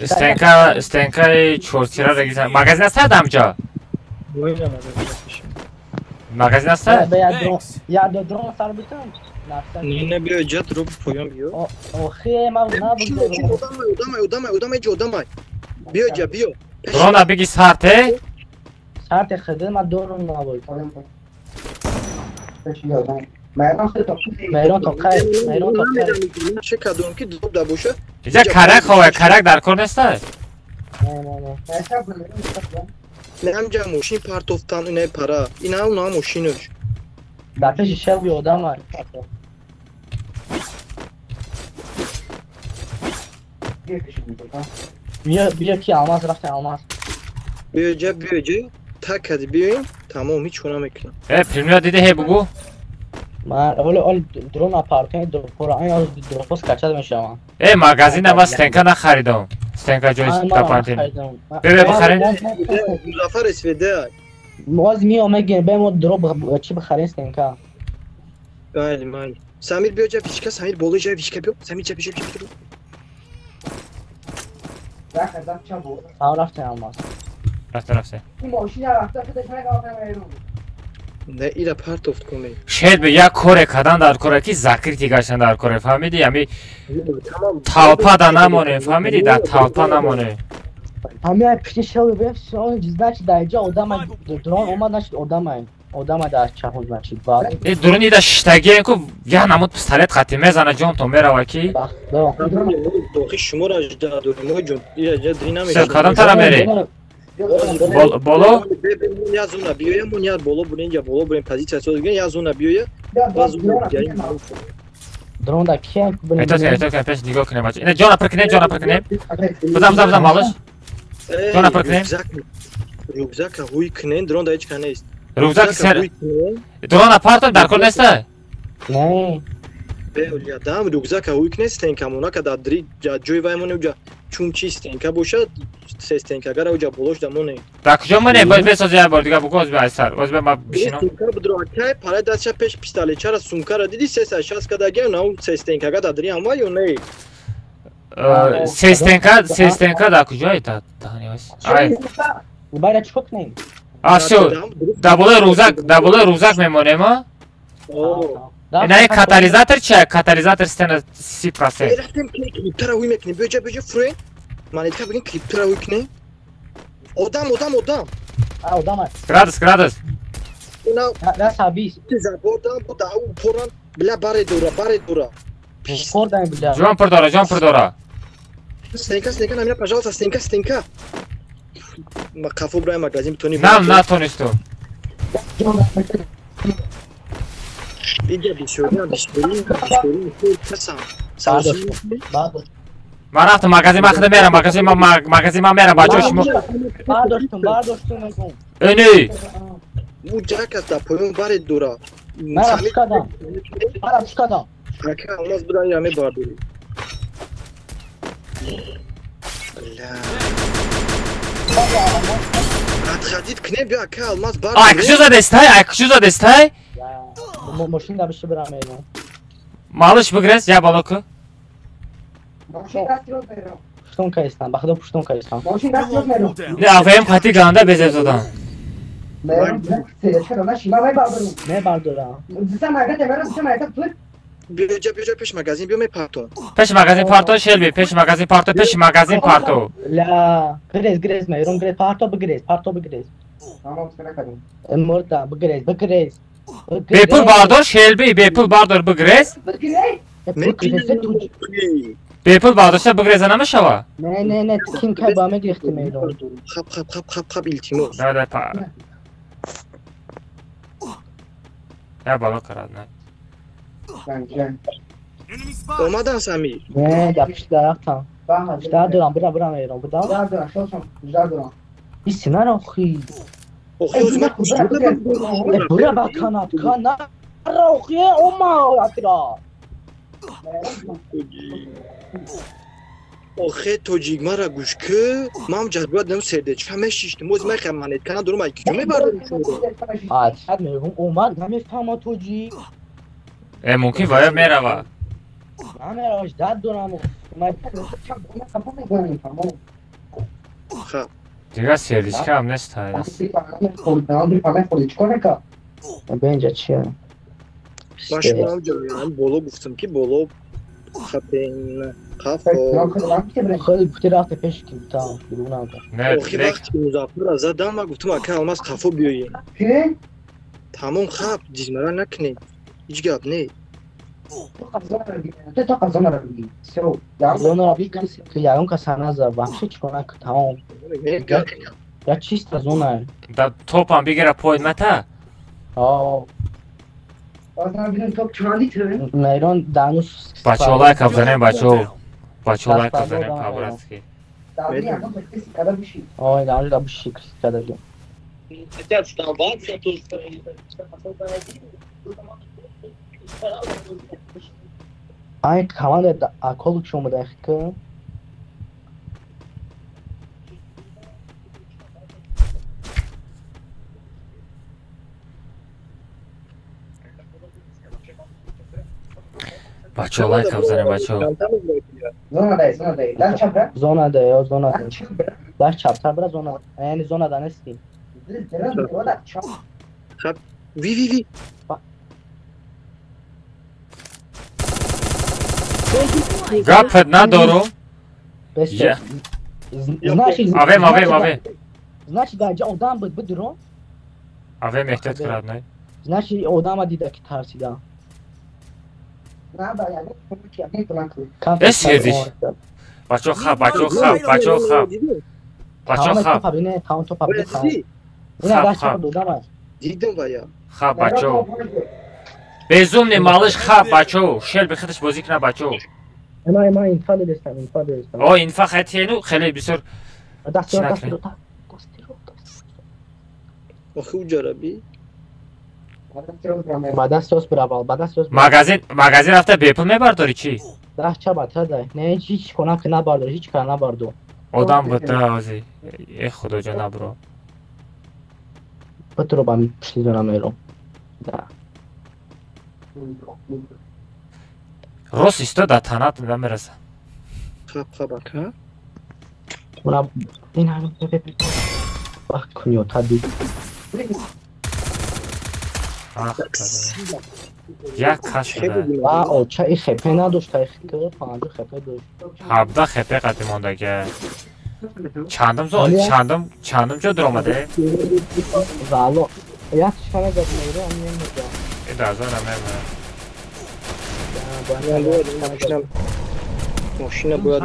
Speaker 2: Стенка, стенкаи чортира региса. Магазин аст ҳамҷа? Магазин аст?
Speaker 4: Я до дрон сар битам.
Speaker 3: Не, биё ҷа дроп поён биё.
Speaker 4: Охе, ман набудам.
Speaker 3: Одамай, одамай, одамай, ҷо одамай. Биё ҷа, биё.
Speaker 2: Дрона биги сарте?
Speaker 4: Сарте хиди, ман дорум набуд. Меҳрон то қай, Меҳрон то қай.
Speaker 3: Чӣ кадом ки дроп да боша?
Speaker 2: Иҷа карак ховай, карак дар кор неста?
Speaker 4: Не, не, не.
Speaker 3: Не ҳамҷа мошин партофтан, инаи пара. Ина уна мошинаш.
Speaker 4: Дар пеши шелби одам ай. Биё, биё ки алмаз рафта алмаз.
Speaker 3: Биё ҷа, биё ҷа. Так кади биёем, тамом ҳеч кор намекунам.
Speaker 2: Э, премиёр диди ҳе бугу?
Speaker 4: Ман ҳоло ҳол дрон апартамент дропора, айн ҳол дропос качад мешавам.
Speaker 2: Э, магазина ман стенка нахаридам. Стенка ҷои апартамент. Бе бихарем.
Speaker 3: Музаффар СВД.
Speaker 4: Моз миё мегем, бе мо дроп чӣ бихарем стенка.
Speaker 3: Майли, майли. Самир биё ҷа вишка, Самир болои ҷа вишка биё. Самир ҷа биё, ҷа биё.
Speaker 4: Рафтем алмаз.
Speaker 2: Рафте, рафте.
Speaker 3: Не, ира партофт кунем.
Speaker 2: Шед бе як коре кардан дар коре ки закрити гаштан дар коре, фаҳмидӣ? Ами толпа да намонем, фаҳмидӣ? Да толпа намонем.
Speaker 4: Ҳами ай пишти шел бе, всё, значит, дар ҷа одама дрон омад, значит, одама. Одама дар чапо, значит, баъд.
Speaker 2: Э, дрони да шиштагиен ку я намуд пистолет қати мезана ҷонтон мерава ки.
Speaker 3: Дохи шуморо жда дорем, ой ҷон, ира ҷа дри намешавад.
Speaker 2: Всё, кадом тара мерем? Боло?
Speaker 3: Я зона биёя, мо ният боло бурем, я боло бурем, позиция соз гирем, я зона биёя, ва зона биёя.
Speaker 4: Дрон да кия?
Speaker 2: Эҳтиёт кунем, эҳтиёт кунем, пеш нигоҳ кунем бача. Ина ҷона пир кунем, ҷона пир кунем. Бизан, бизан, бизан, малыш. Ҷона пир кунем.
Speaker 3: Рюкзака ҳуй кунем, дрон да ҳеч ка нест.
Speaker 2: Рюкзак сер. Дрона партом дар кор неста?
Speaker 4: Не.
Speaker 3: Бе, дам рюкзака ҳуй кунем, стенка монака дар дри ҷои вай монем, ҷа чун чи стенка бошад, се стенка агар уҷа болош да монем.
Speaker 2: Дар куҷо монем? Бояд бесози як бор дига бугу, оз бе айсар. Оз бе ма бишинам.
Speaker 3: Сумка будро акай, парай дастша пеш пистолетчара сумкара диди 360 када гев, на у се стенка га дар дри ҳама ё не?
Speaker 2: Се стенка, се стенка дар куҷое? Та таҳни Ай.
Speaker 4: Байра чӣ кор кунем?
Speaker 2: А всё, дар болои рюкзак, дар болои рюкзак мемонем, а? Ина катализатор чия? Катализатор стена 30%.
Speaker 3: Рафтем клиптара ҳуй мекунем. Биё ҷа, биё ҷа фурен. Манетка бигин клиптара ҳуй кунем. Одам, одам, одам.
Speaker 4: А, одам аст.
Speaker 2: Градус, градус.
Speaker 3: Ина
Speaker 4: Расабис.
Speaker 3: Забордан бу да у поран бля баре дора, баре дора.
Speaker 4: Хӯрдан бля.
Speaker 2: Ҷон пур дора, ҷон пур дора.
Speaker 3: Стенка, стенка, намина, пожалуйста, стенка, стенка. Ма қафо брай магазин битони.
Speaker 2: Нам натонистум.
Speaker 3: Иҷа бисёри, бисёри, бисёри, касам.
Speaker 2: Ман рафтам магазин, ман худам мерам, магазин, ман магазин, ман мерам, бачаҳо шумо.
Speaker 4: Бардоштум, бардоштум мегум.
Speaker 2: Эни.
Speaker 3: У ҷак аст дар поён баре дора.
Speaker 4: Ман рафт кардам. Ман рафт кардам.
Speaker 3: Ака, алмаз будан ира мебардорӣ. Бля. Отходить кунем, биё ака, алмаз бар.
Speaker 2: Ай, куҷо задестай? Ай, куҷо задестай?
Speaker 4: Мошин да биши бирам мейрон.
Speaker 2: Малыш бигрез, я балоку.
Speaker 4: Пуштон кайстан, ба худо пуштон кайстан.
Speaker 2: Не, АВМ қати ганда безеб задан.
Speaker 4: Не бардорам.
Speaker 3: Биё пеш магазин, биё мепартон.
Speaker 2: Пеш магазин парто, Шелби, пеш магазин парто, пеш магазин парто.
Speaker 4: Ла, грез, грез, мейрон, грез, парто бигрез, парто бигрез. Мурда, бигрез, бигрез.
Speaker 2: Бепул бардор, Шелби, бепул бардор бигрез. Бепул бардорша бигреза намешава?
Speaker 4: Не, не, не, ким кай ба мегирифти мейрон.
Speaker 3: Хап, хап, хап, хап, хап, илтимос.
Speaker 2: Да, да, па. Я бало карад, не.
Speaker 3: Омадан Самир.
Speaker 4: Не, да пиши дарахтам. Жда дорам, бира, бира мейрон, буда?
Speaker 5: Жда дорам.
Speaker 4: Иси нарохи.
Speaker 3: Охи, озма
Speaker 4: Бира ба канат, канат рохи, ома атира.
Speaker 3: Охе тоҷик мара гӯш ки, ман ҷазбият нам сердечка мешиштим. Оз ман хам манет кана дорум ай киҷо мебардорим шуморо.
Speaker 4: А, шад мегум, омад намефаҳма тоҷик.
Speaker 2: Э, мумкин вая мерава.
Speaker 4: Намерава, ждат дорам.
Speaker 2: Дигар сердечка ҳам нест ҳайрас.
Speaker 4: Бенҷа чия?
Speaker 3: Ман шумо ҷоям боло гуфтам ки боло хапен қафо.
Speaker 4: Хеле гуфти рафте пеш ки та берун
Speaker 2: Не,
Speaker 3: охи вақти Музаффарро задам ман гуфтам ака Алмаз қафо биёед. Тамом хап дизмара накунед. Ҳеҷ гап не.
Speaker 4: Зона ки ягон каса назад, вообще чикор накун, тамом. Я чиста зона.
Speaker 2: Да топам бигира поид мата?
Speaker 4: О. Мейрон данус.
Speaker 2: Бачо лайк бзанем, бачо. Бачо лайк бзанем по-братски.
Speaker 4: Ой, да, да биши када.
Speaker 6: Хотят сдаваться тут.
Speaker 4: Ай, команда аколу чому дахка.
Speaker 2: Бачо лайк бзанем, бачо.
Speaker 5: Зона дай, зона дай. Дар чап бра?
Speaker 4: Зона дай, о зона дай. Дар чаптар бра зона. Яъне зона да нести.
Speaker 3: Хап. Ви ви ви.
Speaker 2: Гап надору. Авем, авем, авем.
Speaker 4: Значит, да, одам буд бидро.
Speaker 2: Авем эҳтиёт кунад, не?
Speaker 4: Значит, одама дида ки тарсида.
Speaker 2: Э, сердиш. Бачо хап, бачо хап, бачо хап. Бачо хап.
Speaker 4: Хап, хап.
Speaker 3: Дидам вая.
Speaker 2: Хап, бачо. Безумный малыш хап, бачо. Шелби худаш бозӣ кунад, бачо.
Speaker 4: Ма инфа дидестам, инфа дидестам.
Speaker 2: О, инфа хатену хеле бисёр.
Speaker 4: Даст, даст,
Speaker 3: Охи уҷараби.
Speaker 4: Ба даст рост биравал, ба даст рост.
Speaker 2: Магазин, магазин рафта бепул мебардорӣ чӣ?
Speaker 4: Даст чаба тада. Не, ҳеҷ кона ки набардор, ҳеҷ кара набардор.
Speaker 2: Одам буда ози. Э, худоҷон набро.
Speaker 4: Битро ба пишти зона мером. Да.
Speaker 2: Рост исто да танат намераса.
Speaker 3: Хап хап ака.
Speaker 4: Уна ин ҳамин вақт кунё тади.
Speaker 2: Як кас шуда.
Speaker 4: А, оча и хепе надошт, ай хепе, 50 хепе дошт.
Speaker 2: 17 хепе қати мондаги. Чандум зо, чандум, чандум ҷо дуромаде?
Speaker 4: Вало. Як шана зад мейро, ам немеда.
Speaker 2: Э, да зона мема.
Speaker 3: Мошина бояд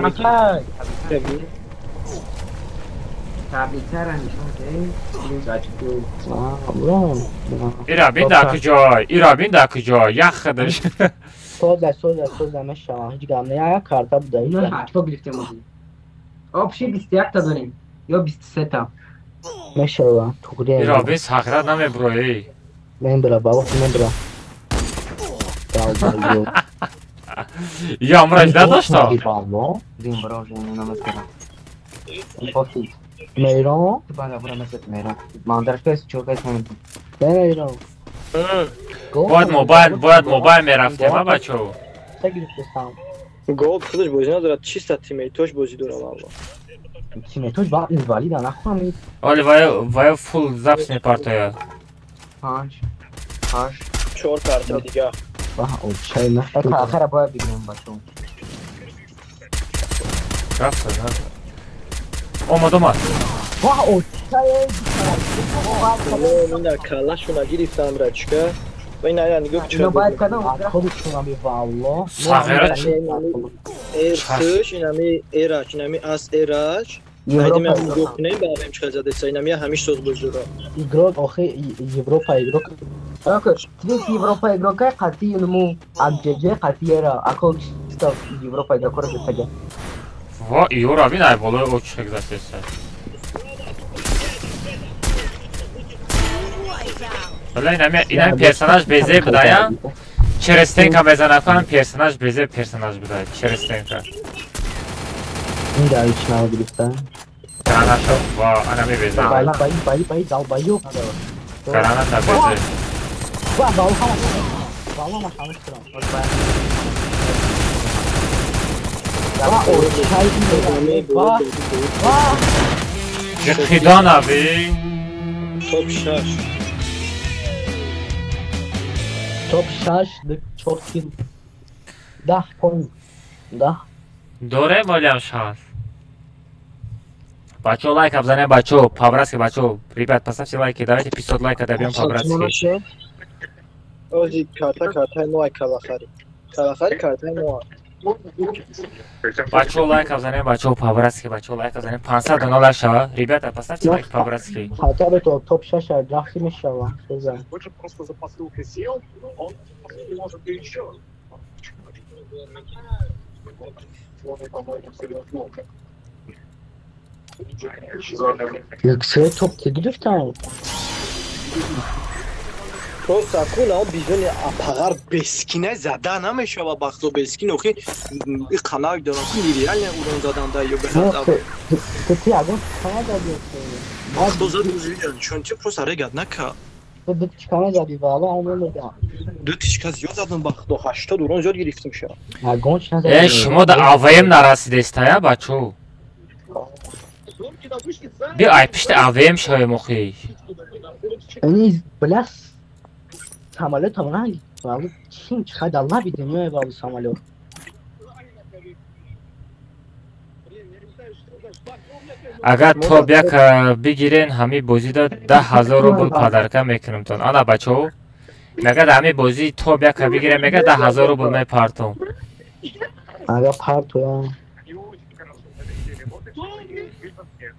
Speaker 5: Таблицара нишон деҳ.
Speaker 2: Ира бин дар куҷо, Ира бин дар куҷо, як худаш.
Speaker 4: Соза, соза, соза мешава, ҳеҷ гап не, як карта буда.
Speaker 5: Не, ҳаштто гирифтем мо. Общий 21 та дорем ё 23 та.
Speaker 4: Мешава, туғри.
Speaker 2: Ира бин сахра намеброи.
Speaker 4: Мен бира, бабо, мен бира.
Speaker 2: Я амраш надошта?
Speaker 5: Дин бро, жена намескара.
Speaker 4: Мейрон?
Speaker 5: Бара, бара, месет Мейрон. Мандараш кайс, чо кайс ман.
Speaker 4: Мейрон.
Speaker 2: Бояд мобайл, бояд мобайл мерафтем, а бачаҳо.
Speaker 3: Голд худаш бозӣ надорад, чиста тиммейтош бозӣ дорад валло.
Speaker 4: Тиммейтош ба инвалида нахоҳам.
Speaker 2: Оли вай фул запись мепартояд.
Speaker 5: 5 8
Speaker 3: 4 карта дига.
Speaker 4: Чай на.
Speaker 5: Охира бояд бигирем бачаҳо.
Speaker 2: Рафта, рафта. Омад, омад.
Speaker 4: Вау, чай.
Speaker 3: Ина калашона гирифтам рачка. Ва ина ина нигоҳ чӣ.
Speaker 5: Бояд кадом
Speaker 4: худшона валло.
Speaker 2: Сағира
Speaker 3: Эрсуш инами эрач, инами ас эрач. Айдем нигоҳ кунем ба ҳам чӣ задеса, инами ҳамиш соз бозура.
Speaker 4: Игрок охи Европа игрок.
Speaker 5: Третий Европа игрока қати инму АГЖ қати ера акол чисто Европа игрокора гирифтага.
Speaker 2: Ва Юра бин ай болои очек задеса. Бля, инами персонаж безе будая. Через стенка мезанад кунам персонаж безе персонаж будая. Через стенка.
Speaker 4: Ин ҳеч нагирифта.
Speaker 2: Граната ва анами безе.
Speaker 4: Бай бай бай бай долбоёб.
Speaker 2: Граната безе.
Speaker 4: Ва валла. Валла ма хамиш кунам. Ва чай ва ва.
Speaker 2: Ҷиқидона би.
Speaker 3: Топ 6.
Speaker 4: Топ 6 4 кил. 10 пойнт. 10.
Speaker 2: Дорем валиам шанс. Бачо лайк обзанем, бачо, по-братски, бачо. Ребят, поставьте лайки, давайте 500 лайков добьем по-братски.
Speaker 3: Ози карта карта мо калахари. Калахари карта мо.
Speaker 2: Бачо лайк обзанем, бачо, по-братски, бачо лайк обзанем. 500 доллар шава. Ребята, поставьте лайк по-братски.
Speaker 4: Хотя бы то топ 6 рафти мешава.
Speaker 8: Больше просто за посылкой сел, он может и еще.
Speaker 4: Як топ гирифтам.
Speaker 3: Просто акун он бизони апағар бескина зада намешава бахто бескин охи и қанак дорам ку нереально урон заданда ё бехат.
Speaker 4: Ты ягон чикана зади?
Speaker 3: Бахто зад чун ти просто регат нака.
Speaker 4: Ду тичкана зади валло он мемурдам.
Speaker 3: Ду тичка зиёд задам бахто 80 урон зиёд гирифтам ша.
Speaker 4: Ягон чи назади.
Speaker 2: Э шумо да АВМ нарасидестая бачо. Би ай пишти АВМ шавем охи.
Speaker 4: Ини бля самолет ранг валло чин чиқадар лаби дунёе валло самолет.
Speaker 2: Агар топ як бигирен ҳамин бозида 10,000 рубл падарка мекунамтон. Ана бачаҳо, мега дар ҳамин бозӣ топ яка бигирен, мега 10,000 рубл мепартом.
Speaker 4: Ага партоям.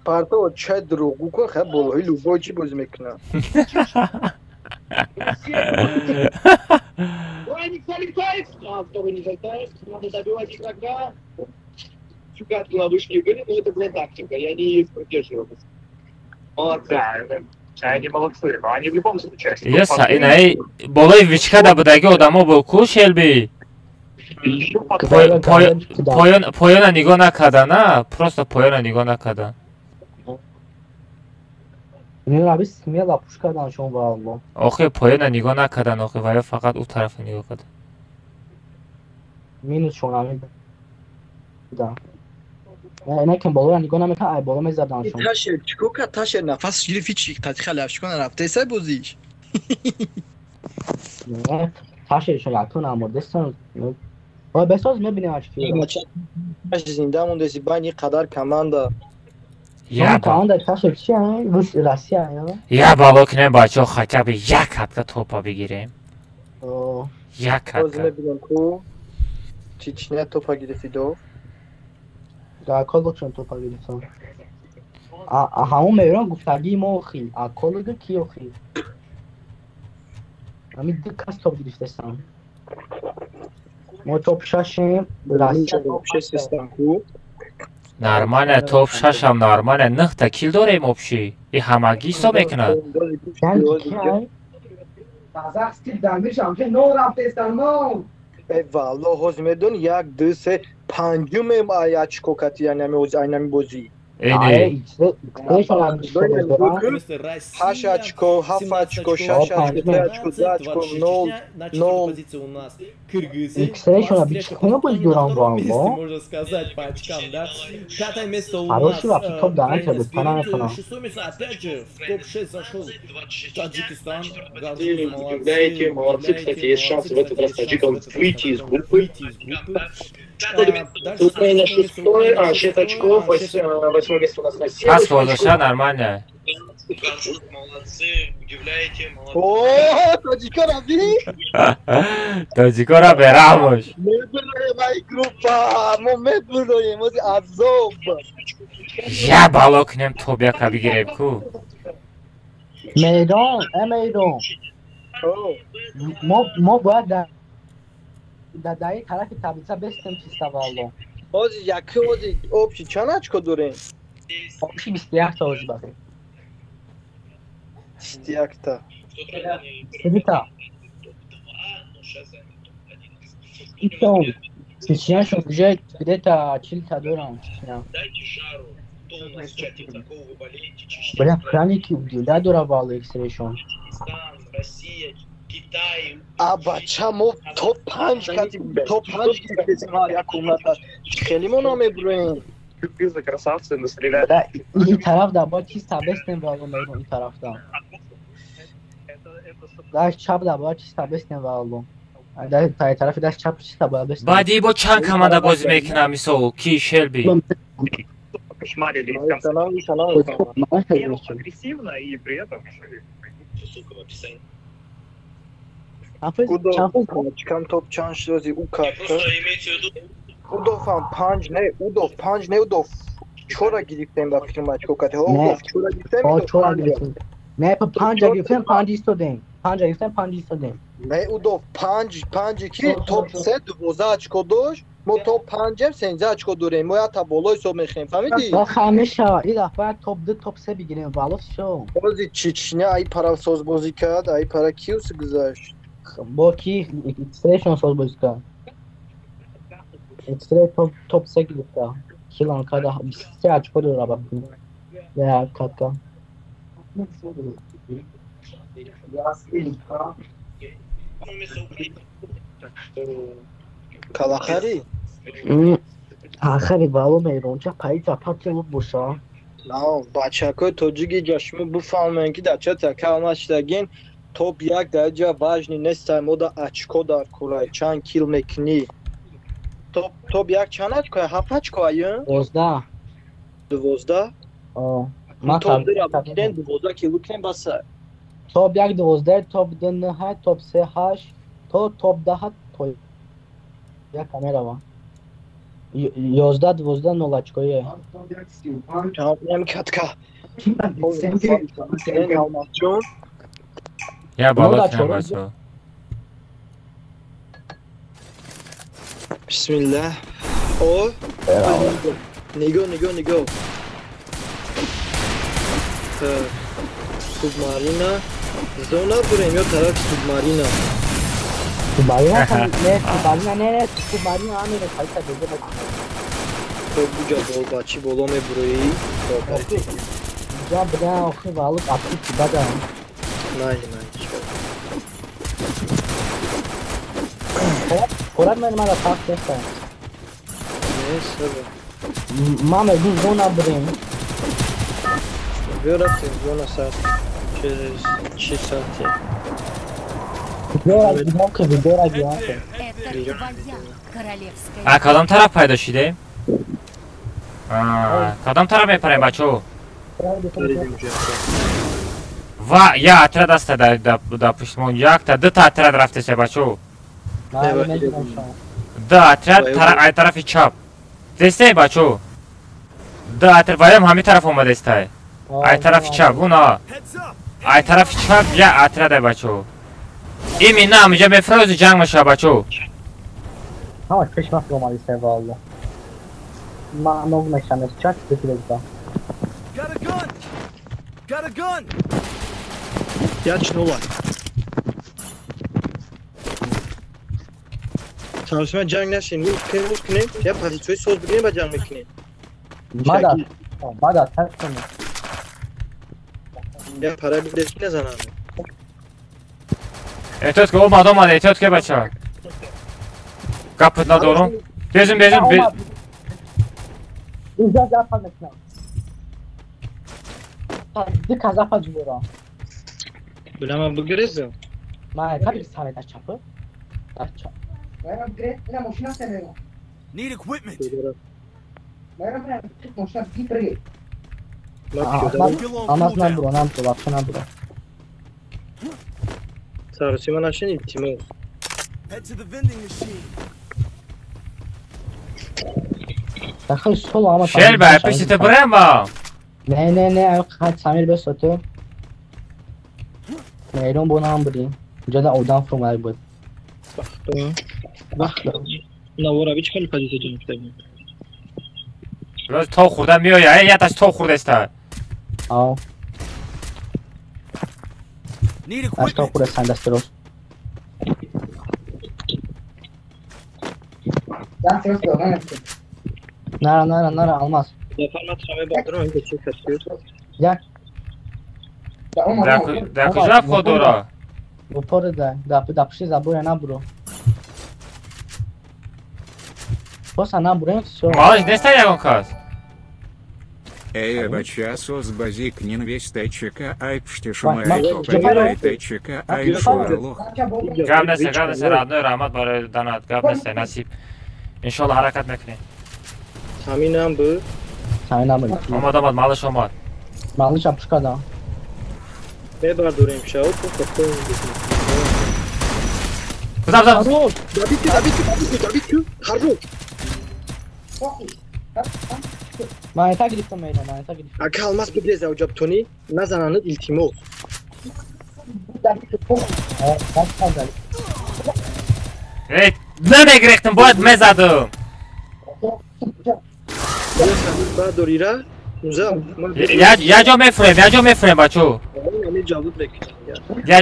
Speaker 3: Парто чай дурӯғгӯ кун, хай болои любой чӣ бозӣ мекунад.
Speaker 8: Второй не залетает, надо добивать игрока. Всю катку на вышке были, но это была тактика, и они ее придерживались. Молодцы. Они молодцы, но они в любом случае.
Speaker 2: Яса, инаи болои вичка да будаги одамо бо ку Шелби. Поёна нигоҳ накарда, на? Просто поёна нигоҳ накарда.
Speaker 4: Мираби смело пуш кардан шон валло.
Speaker 2: Охи поёна нигоҳ накардан, охи ва ё фақат ӯ тарафа нигоҳ кардан.
Speaker 4: Минус шон ҳамин да. Не кем болоро нигоҳ намекард, ай боло мезадан шон.
Speaker 3: Ташер чико кард? Ташер нафас гирифт, ҳичи қати халафш кона рафта эсай бозиш.
Speaker 4: Не, ташер шон якун амурдестан. Ва бесоз мебинем ачки.
Speaker 3: Бача зинда мондаси байни қадар команда.
Speaker 2: Я
Speaker 4: команда ташер чи Рус Россия ё?
Speaker 2: Я бало кунем бачаҳо хотя бы як катка топа бигирем. Як катка.
Speaker 3: Боз мебинем ку Чечня топа гирифтидо.
Speaker 4: Да колокшон топа гирифтан. А ҳамон меҳрон гуфтагии мо охи, а колога ки охи? Ҳамин ду кас топ гирифтастан. Мо топ шашем, Россия
Speaker 3: топ шестестан ку.
Speaker 2: Нормально, топ шашам нормально. 9 кил дорем общий. И ҳамагӣ ҳисоб мекунад.
Speaker 3: Валло ҳозир медони 1 2 3 панҷумем ай очко кати айнами бозӣ.
Speaker 2: Эне.
Speaker 3: 8 очко, 7 очко, 6 очко, 3 очко, 2 очко, 0, 0.
Speaker 7: Позиция у нас кыргызы.
Speaker 4: X-ray на
Speaker 7: можно сказать, по очкам, да? Пятое место у нас Украина, шестое место, опять же, в топ-6 зашел Таджикистан.
Speaker 8: Молодцы, молодцы, кстати, есть шанс в этот раз таджикам выйти из группы. Украина 6, 6 очков, 8 место у нас Россия.
Speaker 2: Пас нормально.
Speaker 6: Молодцы, удивляете, молодцы.
Speaker 3: О, тоҷикора би?
Speaker 2: Тоҷикора берамош.
Speaker 3: Мебуроем ай группа, мо мебуроем, ози азоб.
Speaker 2: Я бало кунем тобяка бигирем ку.
Speaker 4: Мейдон, мейдон. Мо бояд дар даи тарафи таблица бестем чиста валло.
Speaker 3: Ози яки ози общий чанд очко дорем?
Speaker 4: Общий 21 та ози бахе.
Speaker 3: 21 та.
Speaker 4: Сита. Итом, Чечняшон уже где-то 40 та дорам Чечня.
Speaker 6: Дайте жару. Кто у нас в чате, за кого вы болеете? Чечня.
Speaker 4: Бля, храники удивляют дуравалы их встречу.
Speaker 6: Россия, Китай.
Speaker 3: А бача мо топ-5 кати, топ-5 гирифтем ҳар як комната. Хеле мо намебурем.
Speaker 8: Кыргызы красавцы, настреляли.
Speaker 4: Да, и тараф да, бояд чиз табестем валло мейрон и тараф да. Даст чап да, бояд чиз табестем валло. Дай тарафи даст чап чиз бояд бестем.
Speaker 2: Баъди бо чанд команда бозӣ мекунам, мисол, ки Шелби?
Speaker 8: Кошмарили. Агрессивно и при этом...
Speaker 3: Удов, топ чанд шози у карта. Удов ҳам 5 не, Удов 5 не, Удов 4 гирифтем ба фикр мачко кати. Удов 4 гирифтем.
Speaker 4: 4 гирифтем. Не, 5 гирифтем, 5 истодем. 5 гирифтем, 5 истодем.
Speaker 3: Не, Удов 5 5 ки топ 3 12 очко дошт. Мо топ 5 13 очко дорем. Мо ята боло ҳисоб мехем, фаҳмидӣ?
Speaker 4: Ва ҳамеша ин дафъа топ 2 топ 3 бигирем, вало всё.
Speaker 3: Бози Чечня ай пара соз бозӣ кард, ай пара киус гузашт.
Speaker 4: Бо ки X-ray соз бозӣ кард. X-ray топ 3 гирифта. Хилан карда 23 очко дора ба. Я катка.
Speaker 3: Калахари?
Speaker 4: Ахари вало мейронча пайта пател боша.
Speaker 3: На, бачакои тоҷики ҷа шумо бифаҳмем ки дар ча така омад шидагин топ 1 дар ҷа важни нестай, мо да очко дар курай, чанд кил мекунӣ. Топ 1 чанд очко? 7 очко аю?
Speaker 4: 12.
Speaker 3: 12?
Speaker 4: О, ма
Speaker 3: топ 2 ра бигирем, 12 кило кунем баса.
Speaker 4: Топ 1 12, топ 2 9, топ 3 8, то топ 10 то як камерава. 11 12 0 очкое.
Speaker 3: Ям катка.
Speaker 2: Я бало кунам бачо.
Speaker 3: Бисмиллах. О, нигоҳ, нигоҳ, нигоҳ. Субмарина. Зона бурем ё тарафи субмарина?
Speaker 4: Субмарина не, субмарина не, субмарина амире хайта деге ба.
Speaker 3: То буҷа бол бачи боло мебуроӣ.
Speaker 4: Буҷа буда охи валу апи бада.
Speaker 3: Най, най.
Speaker 4: Хӯрак мен мара пахт неста.
Speaker 3: Не, саба.
Speaker 4: Ма мегӯм зона бурем.
Speaker 3: Биё рафтем зона саат через 6 саати.
Speaker 2: А кадом тараф пайдо шидем? Кадом тараф мепарем бачо? Ва я отряд аста да пуштмон якта дута отряд рафтеса бачо. Да отряд ай тарафи чап. Десте бачо. Да отряд ваям ҳами тараф омадестай. Ай тарафи чап уна. Ай тарафи чап я отряд ай бачо. Именно ҳамиҷа мефрози ҷанг мешава бачо.
Speaker 4: Ҳама пеш вақт омадиста валло. Ма ног мешам чак бикирезда.
Speaker 1: Got a gun. Got a gun.
Speaker 3: Я чнула. Сарсма ҷанг нашин, лут кунем, лут кунем, я позитсияи соз бигирем ба ҷанг мекунем.
Speaker 4: Мада. Баъд аз тарс.
Speaker 3: Я пара бидеш незанам.
Speaker 2: Эҳтиёт ки омад омад эҳтиёт ки бача. Гапат надорам. Безим безим.
Speaker 4: Инҷа запа мекунам. Ди казапа ҷубора.
Speaker 3: Билама бигирезм.
Speaker 4: Ма таби саме да чапы. Да чап.
Speaker 5: Байрам грет, ина мошина се.
Speaker 1: Need equipment.
Speaker 5: Байрам мошина ги прги.
Speaker 4: Алмаз набуро, намту, вообще набуро.
Speaker 3: Сарусима нашин илтимос.
Speaker 1: Head to the vending machine.
Speaker 4: Дахил сол ама.
Speaker 2: Шелба, пишите брема.
Speaker 4: Не, не, не, хат Самир бесото. Мейрон бо нам буди. Ҷода одам фрумай буд.
Speaker 3: Бахто. Бахто. Навора бич хеле позиция ҷанг.
Speaker 2: Роз то хурда меоя, яташ то хурдаста.
Speaker 4: Ау. Аш то хурдастан даст рост. Нара, нара, нара, алмаз. Як.
Speaker 2: Да куҷа вход дора?
Speaker 4: Упор да, да, да пуши забоя набуро. Просто набурем всё.
Speaker 2: Малыш, неста ягон кас?
Speaker 9: Эй, бача, сос базик нин весь ТЧК, ай пштишума, ай топай, ТЧК, ай шуалох.
Speaker 2: Гап неста, гап неста, родной раҳмат барои донат, гап неста, насиб. Иншоллоҳ ҳаракат мекунем.
Speaker 3: Саминам бу.
Speaker 4: Саминам бу.
Speaker 2: Омад, омад, малыш омад.
Speaker 4: Малыш апушкада.
Speaker 3: Мебардорем шав, то
Speaker 2: Куда, куда?
Speaker 3: Хорош! Добить, добить, добить, добить, хорош!
Speaker 4: Монета гирифтам мейрам, монета гирифтам.
Speaker 3: Ака алмаз бигрез авҷаб тони, назананад илтимос.
Speaker 2: Эй, намегирехтам, бояд мезадам.
Speaker 3: Бардорира,
Speaker 2: Я ҷо мефурем, я ҷо мефурем, бачо. Я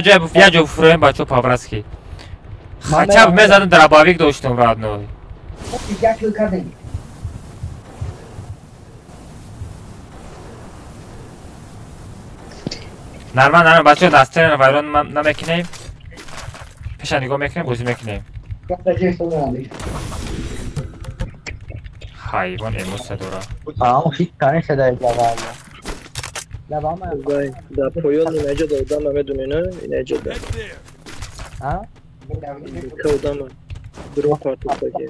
Speaker 2: ҷо фурем, бачо, по-братски. Хотя бы мезадам дробовик доштам, родной. Нормально, нормально, бачо, дастера вайрон намекунем. Пеша нигоҳ мекунем, бозӣ мекунем. Ҳайвон эмоция дора.
Speaker 4: Ам хит кани шуда лава.
Speaker 3: Да поён инаҷа да одам намедонӣ, на? Инаҷа да.
Speaker 4: А?
Speaker 3: Ка одама. Дрон партофтаги.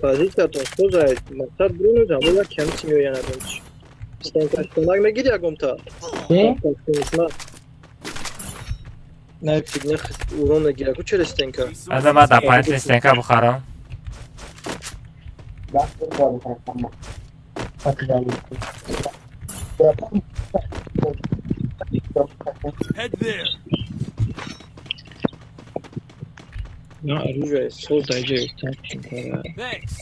Speaker 3: Позициятон соза, мақсад бруну ҳамола камси меоян адонч. Стенка стенак мегири ягонта?
Speaker 4: Э?
Speaker 3: Не, фигня урон мегира. Ку чера стенка?
Speaker 2: Аза ма да панҷ стенка бухарам.
Speaker 1: Head there.
Speaker 3: На оружие созда иҷа.
Speaker 1: Thanks.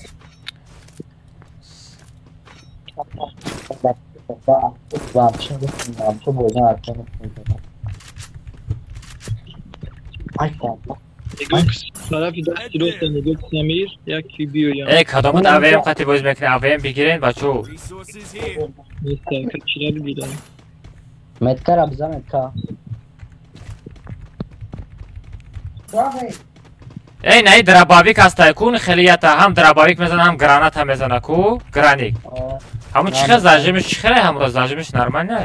Speaker 2: Эй, кадомат АВМ қати боз мекунед, АВМ бигирен, бачо.
Speaker 4: Метка рабза, метка.
Speaker 2: Эй, наи дробовик ҳастай кун, хелията ҳам дробовик мезана, ҳам граната мезана ку, граник. Ҳамун чӣ хел зажимиш, чӣ хеле ҳамро зажимиш нормально?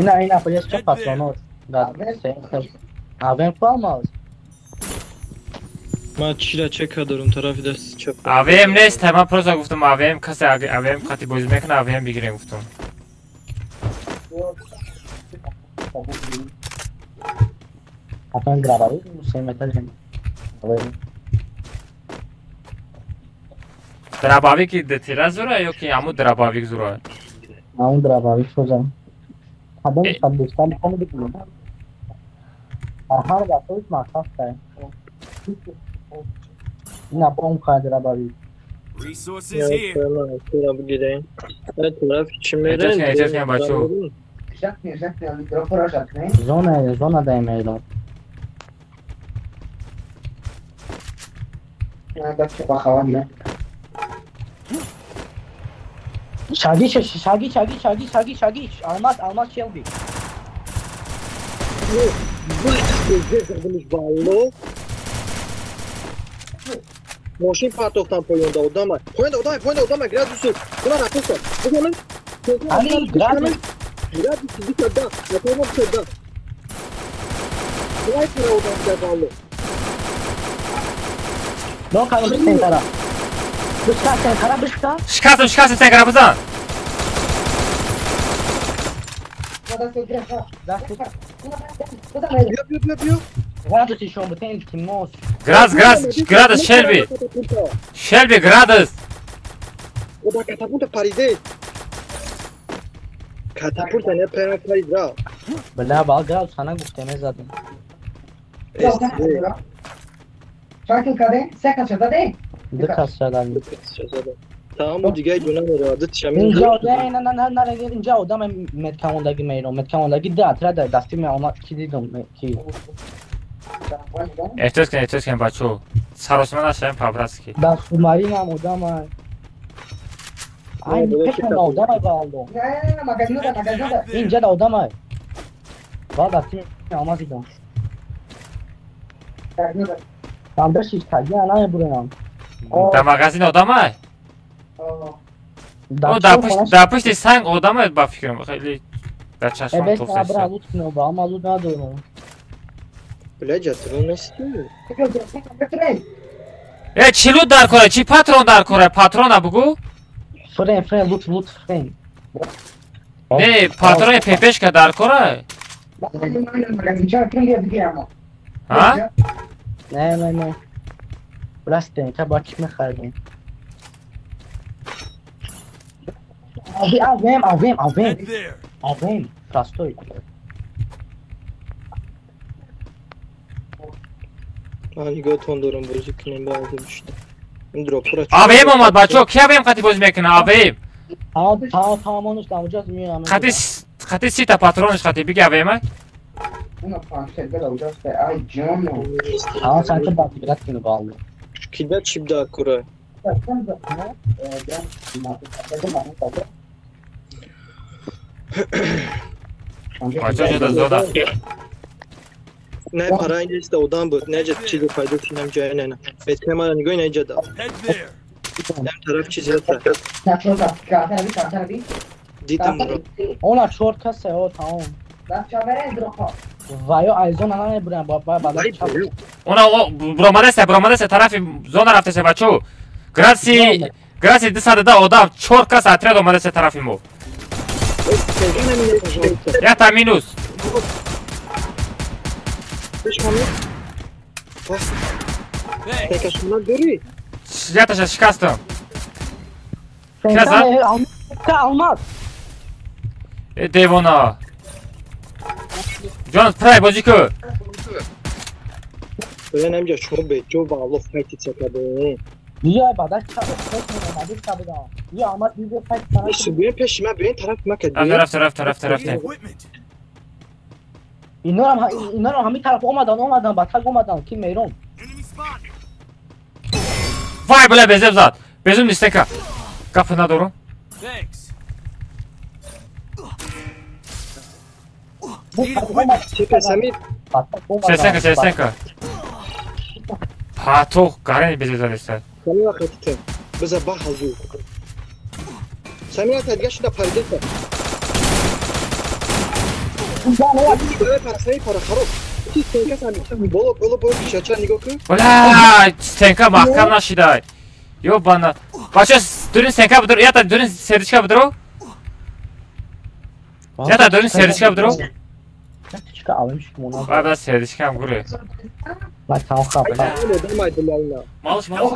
Speaker 4: Ина, ина, пояс ча патронот. Да, АВМ фалмаз.
Speaker 3: Ман чира чека дорам тарафи дасти чап.
Speaker 2: АВМ нест, ман просто гуфтам АВМ касе АВМ қати бозӣ мекунад, АВМ бигирем гуфтам.
Speaker 4: Атон грабари, се метр.
Speaker 2: Дробовики детира зура ё ки ҳамун дробовик зура?
Speaker 4: Ҳамун дробовик созам. Ҳадам сабдустан ком бигирем. Ҳар дафъа мақсад кардем. Ина бом кард дробовик.
Speaker 1: Resources here.
Speaker 3: Бигирем. Тараф чӣ мерем?
Speaker 2: Эҳтиёт бачо.
Speaker 4: Зона, зона дай мейлон. Шаги шаги шаги шаги шаги шаги алмаз алмаз Шелби.
Speaker 3: Мошин партохтан поёнда одама. Поёнда одама, поёнда одама градусу. Куна рафтоста. Бизанем.
Speaker 4: Али градус.
Speaker 3: Градус бикада, натома бикада. Кулай пара одам да валло.
Speaker 4: Но калом сентара. Бишка сентара бишка.
Speaker 2: Шикастам, шикастам сентара бизан.
Speaker 3: Бия, бия, бия.
Speaker 4: Градуси шон бутен илтимос.
Speaker 2: Градус, градус, градус Шелби. Шелби градус.
Speaker 3: Оба катапульта париде. Катапульта не прямо парида.
Speaker 4: Бля, бал градус хана гуфтеме задим.
Speaker 5: Чакил каде? Се кас шададе?
Speaker 4: Ду кас шададе.
Speaker 3: Тамом дига дуна меравад чамин.
Speaker 4: Инҷа не не не не инҷа одам меткамондаги мейром, меткамондаги да тра дасти меомад ки дидам ки.
Speaker 2: Эҳтиёт кунед, эҳтиёт кунед бачаҳо. Саросима нашавем по-братски.
Speaker 4: Да субмаринам одама. Ай, пешам одама балдо.
Speaker 5: Не не не магазин да магазин да.
Speaker 4: Инҷа да одама. Ба дасти меомад дидам. Там дашиш таги ана мебурам.
Speaker 2: Да магазин одама? О, да пушти санг одама ба фикрам. Хеле дар чашмам туфт.
Speaker 4: Э, бра, лут кунам, ба ма лут надорам.
Speaker 3: Бля, ҷатрон нести.
Speaker 2: Э, чӣ лут дар кора? Чӣ патрон дар кора? Патрона бугу?
Speaker 4: Френ, френ, лут, лут, френ.
Speaker 2: Не, патрони пепешка дар кора? Ҳа?
Speaker 4: Не, не, не. Растем, та ба чӣ мехаридем? Авем, авем, авем. Авем, простой.
Speaker 3: Ман нигоҳтон дорам бозӣ кунем ба бишта. Ин дропора.
Speaker 2: Авем омад бачаҳо, ки авем қати бозӣ мекунад? Авем.
Speaker 4: Та тамонуш дамуҷа меоям.
Speaker 2: Қати қати сита патронаш қати биги авема?
Speaker 5: Уна планшет бела уҷаста. Ай ҷоно.
Speaker 4: Ҳа, санта ба брат кину балло.
Speaker 3: Кида чип дар кора?
Speaker 2: Бачаҳо ҷода зода.
Speaker 3: Не пара инҷа одам буд, не ҷа чизе пайдо шинам ҷоя не не. Бетемара нигоҳ не ҷа да. Ям тараф чизе ҳаст. Дидам ро.
Speaker 4: Она чор касе, о тамом. Ва ё аз зона намебурам, ба ба.
Speaker 2: Она буромадасе, буромадасе тарафи зона рафтасе бачаҳо. Граси, граси 210 одам, чор кас отряд омадасе тарафи мо. Якта минус. Яташа шикастам. Каса?
Speaker 4: Алмаз.
Speaker 2: Э девона. Ҷон, прай бозӣ ку.
Speaker 3: Бля, намҷа шумо беҷо ва Аллоҳ файти цакаде.
Speaker 4: Бия бадаш ча омадиш кабудам. Бия омад бия файт
Speaker 3: тараф. Бия пеши ман, бия тараф ма кад.
Speaker 2: Рафт, рафт, рафт, рафт.
Speaker 4: Инорам ҳамин тараф омадан, омадан, ба таг омадан, ки мейрон.
Speaker 2: Вай, бля, безеб зад. Безум нистека. Гапа надорам. Сесенка, сесенка. Патох, гарани безеб задеста.
Speaker 3: Самира хатитем. Биза бахазу. Самира тадга шуда паридета.
Speaker 2: Бля, стенка маҳкам нашидай. Ёбана. Бача, дурин стенка бидур, ята дурин сердечка бидур. Ята дурин сердечка бидур. Бада сердечка ҳам гуре. Малыш, малыш.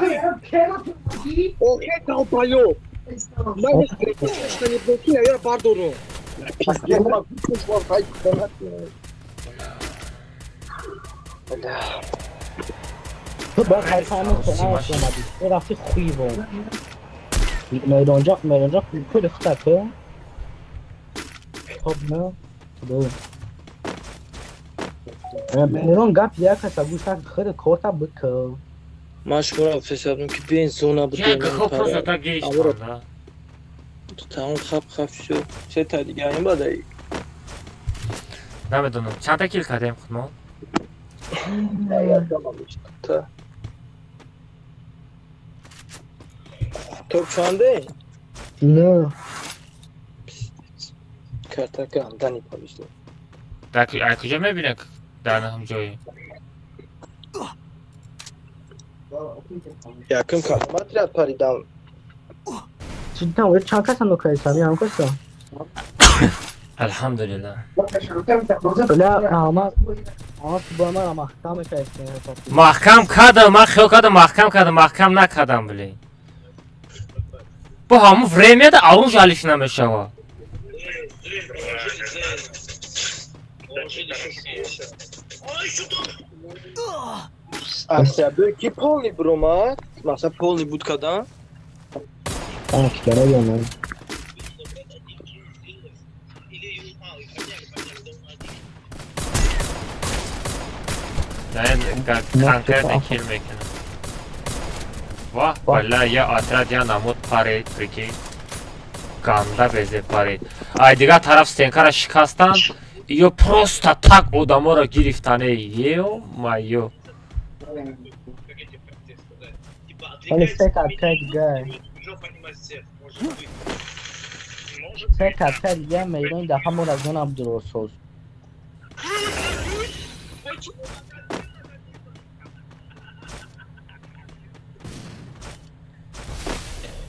Speaker 3: Охе, долбоёб. Ман я бардорум.
Speaker 4: Ба хайфамон омадӣ. Рафти хуй бо. Майдонҷа, майдонҷа кули хата ку. Хоб на. Худо. Мейрон гап як каса гӯш худ корта бик.
Speaker 3: Ман шуморо фисабдам ки бен зона
Speaker 2: буд. Як хоб просто так гештан.
Speaker 3: Тамом хап хап шуд. Се та дига ин бадай.
Speaker 2: Намедонам. Чанд та кил кардем худмон?
Speaker 3: Та. Топ чанде?
Speaker 4: Не.
Speaker 3: Карта гандани повезло.
Speaker 2: Дар куҷо мебинем дар наҳум ҷои?
Speaker 3: Якум каломат паридам.
Speaker 4: Чидан чанд каса нокайсам, ям каса?
Speaker 2: Алҳамдулиллаҳ.
Speaker 4: Бля, ама бо ман маҳкам кайсам.
Speaker 2: Маҳкам кардам, ман хиёл кардам маҳкам кардам, маҳкам накардам, блин. Бо ҳамун времяда ауруш алиш намешава.
Speaker 3: Асабе ки полный бромад? Маса полный буд кадан?
Speaker 2: Конкретно кил мекунам. Ваҳ, бала, я отряд я намуд парид, прикинь. Ганда безе парид. Ай дигар тараф стенкара шикастанд, ё просто так одаморо гирифтане. Ё-моё.
Speaker 4: Се карта дига мейдони дафъа мо разон Абдурасоз.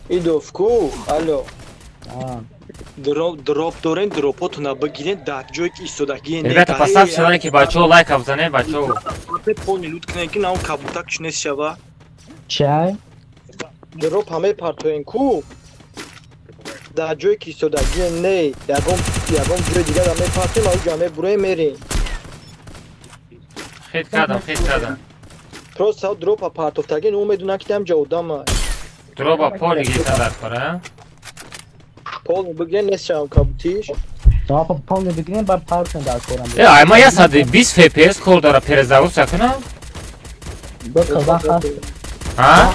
Speaker 3: Идовку, алло. Дроп дорен, дропотона бигирен, дар ҷое ки истодагиен.
Speaker 2: Ребята, поставьте лайки, бачаҳо, лайка бизанед, бачаҳо.
Speaker 3: Полный лут кунед ки наон кабутак чунес шава.
Speaker 4: Чай?
Speaker 3: Дроп ҳаме партоен ку. Дар ҷое ки истодагиен не, ягон ҷои дигар мепартем, ауҷа мебуроем мерем.
Speaker 2: Хит кардам, хит кардам.
Speaker 3: Просто дропа партофтагиен, ӯ медонад ки ҳамҷа одама.
Speaker 2: Дропа поли гирифта дар кор, а?
Speaker 3: Полный бигирен, нест шавам кабутиш.
Speaker 4: Дропа полный бигирен, баъд партоен дар корам.
Speaker 2: Э, ай ма 120 FPS кор дора, перезагрузка кунам? А?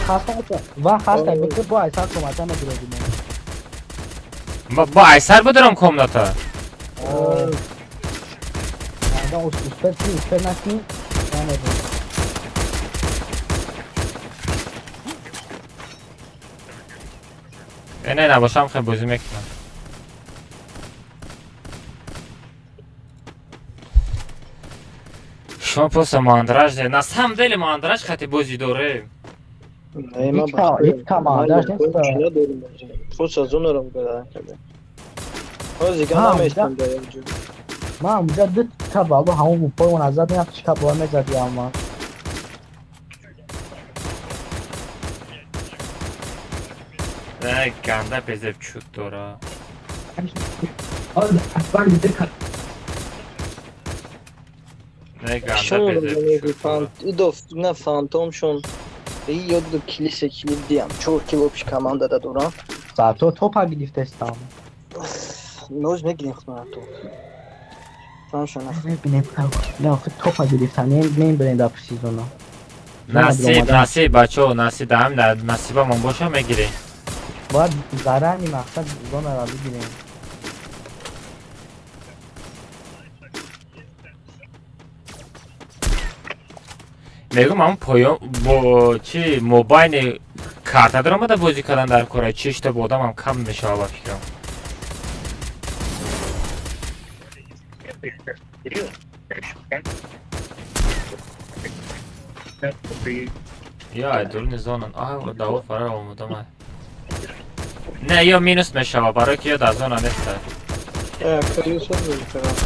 Speaker 4: Ва хаста, бигир бо айсар комната мегирем.
Speaker 2: Бо айсар бидорам комната?
Speaker 4: Ага, успел кни, успел накни, намедонам.
Speaker 2: Не, набошам хеле бозӣ мекунам. Шумо просто мандраж де. На самом деле мандраж хати бозӣ дорем.
Speaker 4: Ҳеҷ мандраж нест.
Speaker 3: Просто зонарам гадан кардам. Ҳозир наместам дар инҷо.
Speaker 4: Ман онҷа ду та бало ҳамон пои он азад мерафт, чӣ кабола мезади ама.
Speaker 2: Не, ганда безеб чуд дора. Не, ганда безеб чуд дора.
Speaker 3: Идов, на фантомшон. Ёд ду кили се кили диям. 4 кило пиш командада дорам.
Speaker 4: Зато топа гирифтестам.
Speaker 3: Ноз мегирем худмана топ. Фамшона.
Speaker 4: Мебинем. Не, охи топа гирифтан. Мебинем дар сезона.
Speaker 2: Насиб, насиб, бачаҳо, насиб, ҳам насибамон боша мегирем.
Speaker 4: Бояд зарани мақсад зонара бигирем.
Speaker 2: Мегӯм ҳамон поён бо чи мобайни карта даромада бозӣ кардан дар кора чи шта бо одамам кам мешава ба фикрам. Я дур низонан. Аҳ, даво фарар омадам. Не, ё минус мешава, барои ки ё дар зона неста.
Speaker 3: Каюсо мекунам.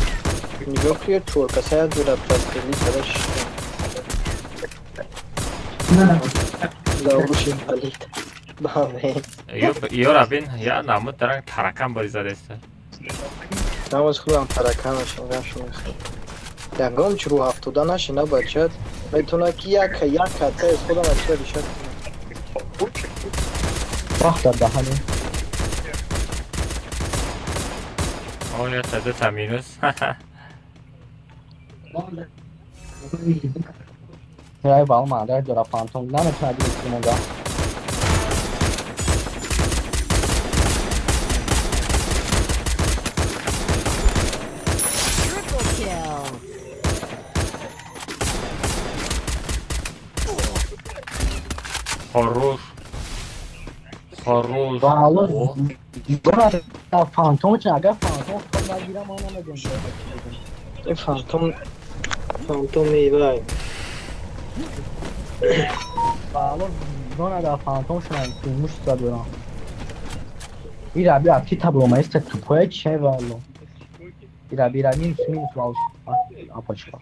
Speaker 3: Нигоҳ кунед, чор каса як ҷура пластили караш. Заурушим палит. Баме.
Speaker 2: Ё рабин, я намуд даран таракан бори задеста.
Speaker 3: Намоз худам тараканашам, гамшум. Ягон чӣ рӯ ҳафтода нашина бачат. Метавонад ки як як ката аз худам ача бишад.
Speaker 4: Вақт дар даҳани.
Speaker 2: Оя та ду та минус.
Speaker 4: Рай бал мандар дора фантом наметавонад гирифта монда.
Speaker 2: Хорош. Хорош.
Speaker 4: Фантом чӣ агар фантом нагирам ман намедонам.
Speaker 3: Фантом фантом мейвай.
Speaker 4: Валло зона фантом шунам муш зад дорам. Ира би апти табло маиста тупое че валло. Ира би ира минус минус валло. Апочка.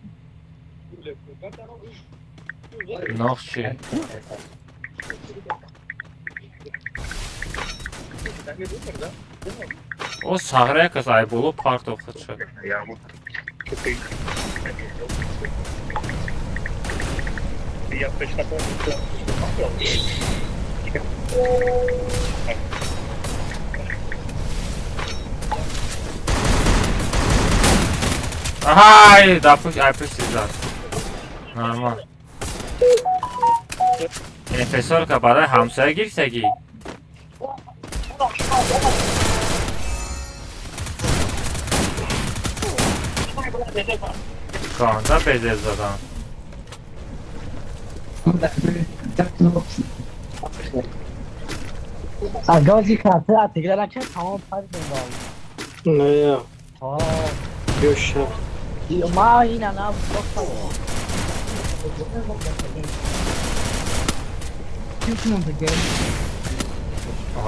Speaker 2: Нохчи. О сағра кас айболо парто худша.
Speaker 8: Я точно помню, что
Speaker 2: Ай, да пусть, ай пусть зад. Нормал. Инфесорка барои ҳамсоя гирифтагӣ. Канда безел задан.
Speaker 4: Агази карта атигра ракет тамом паридем.
Speaker 3: Не. Ёша.
Speaker 4: Ма ина на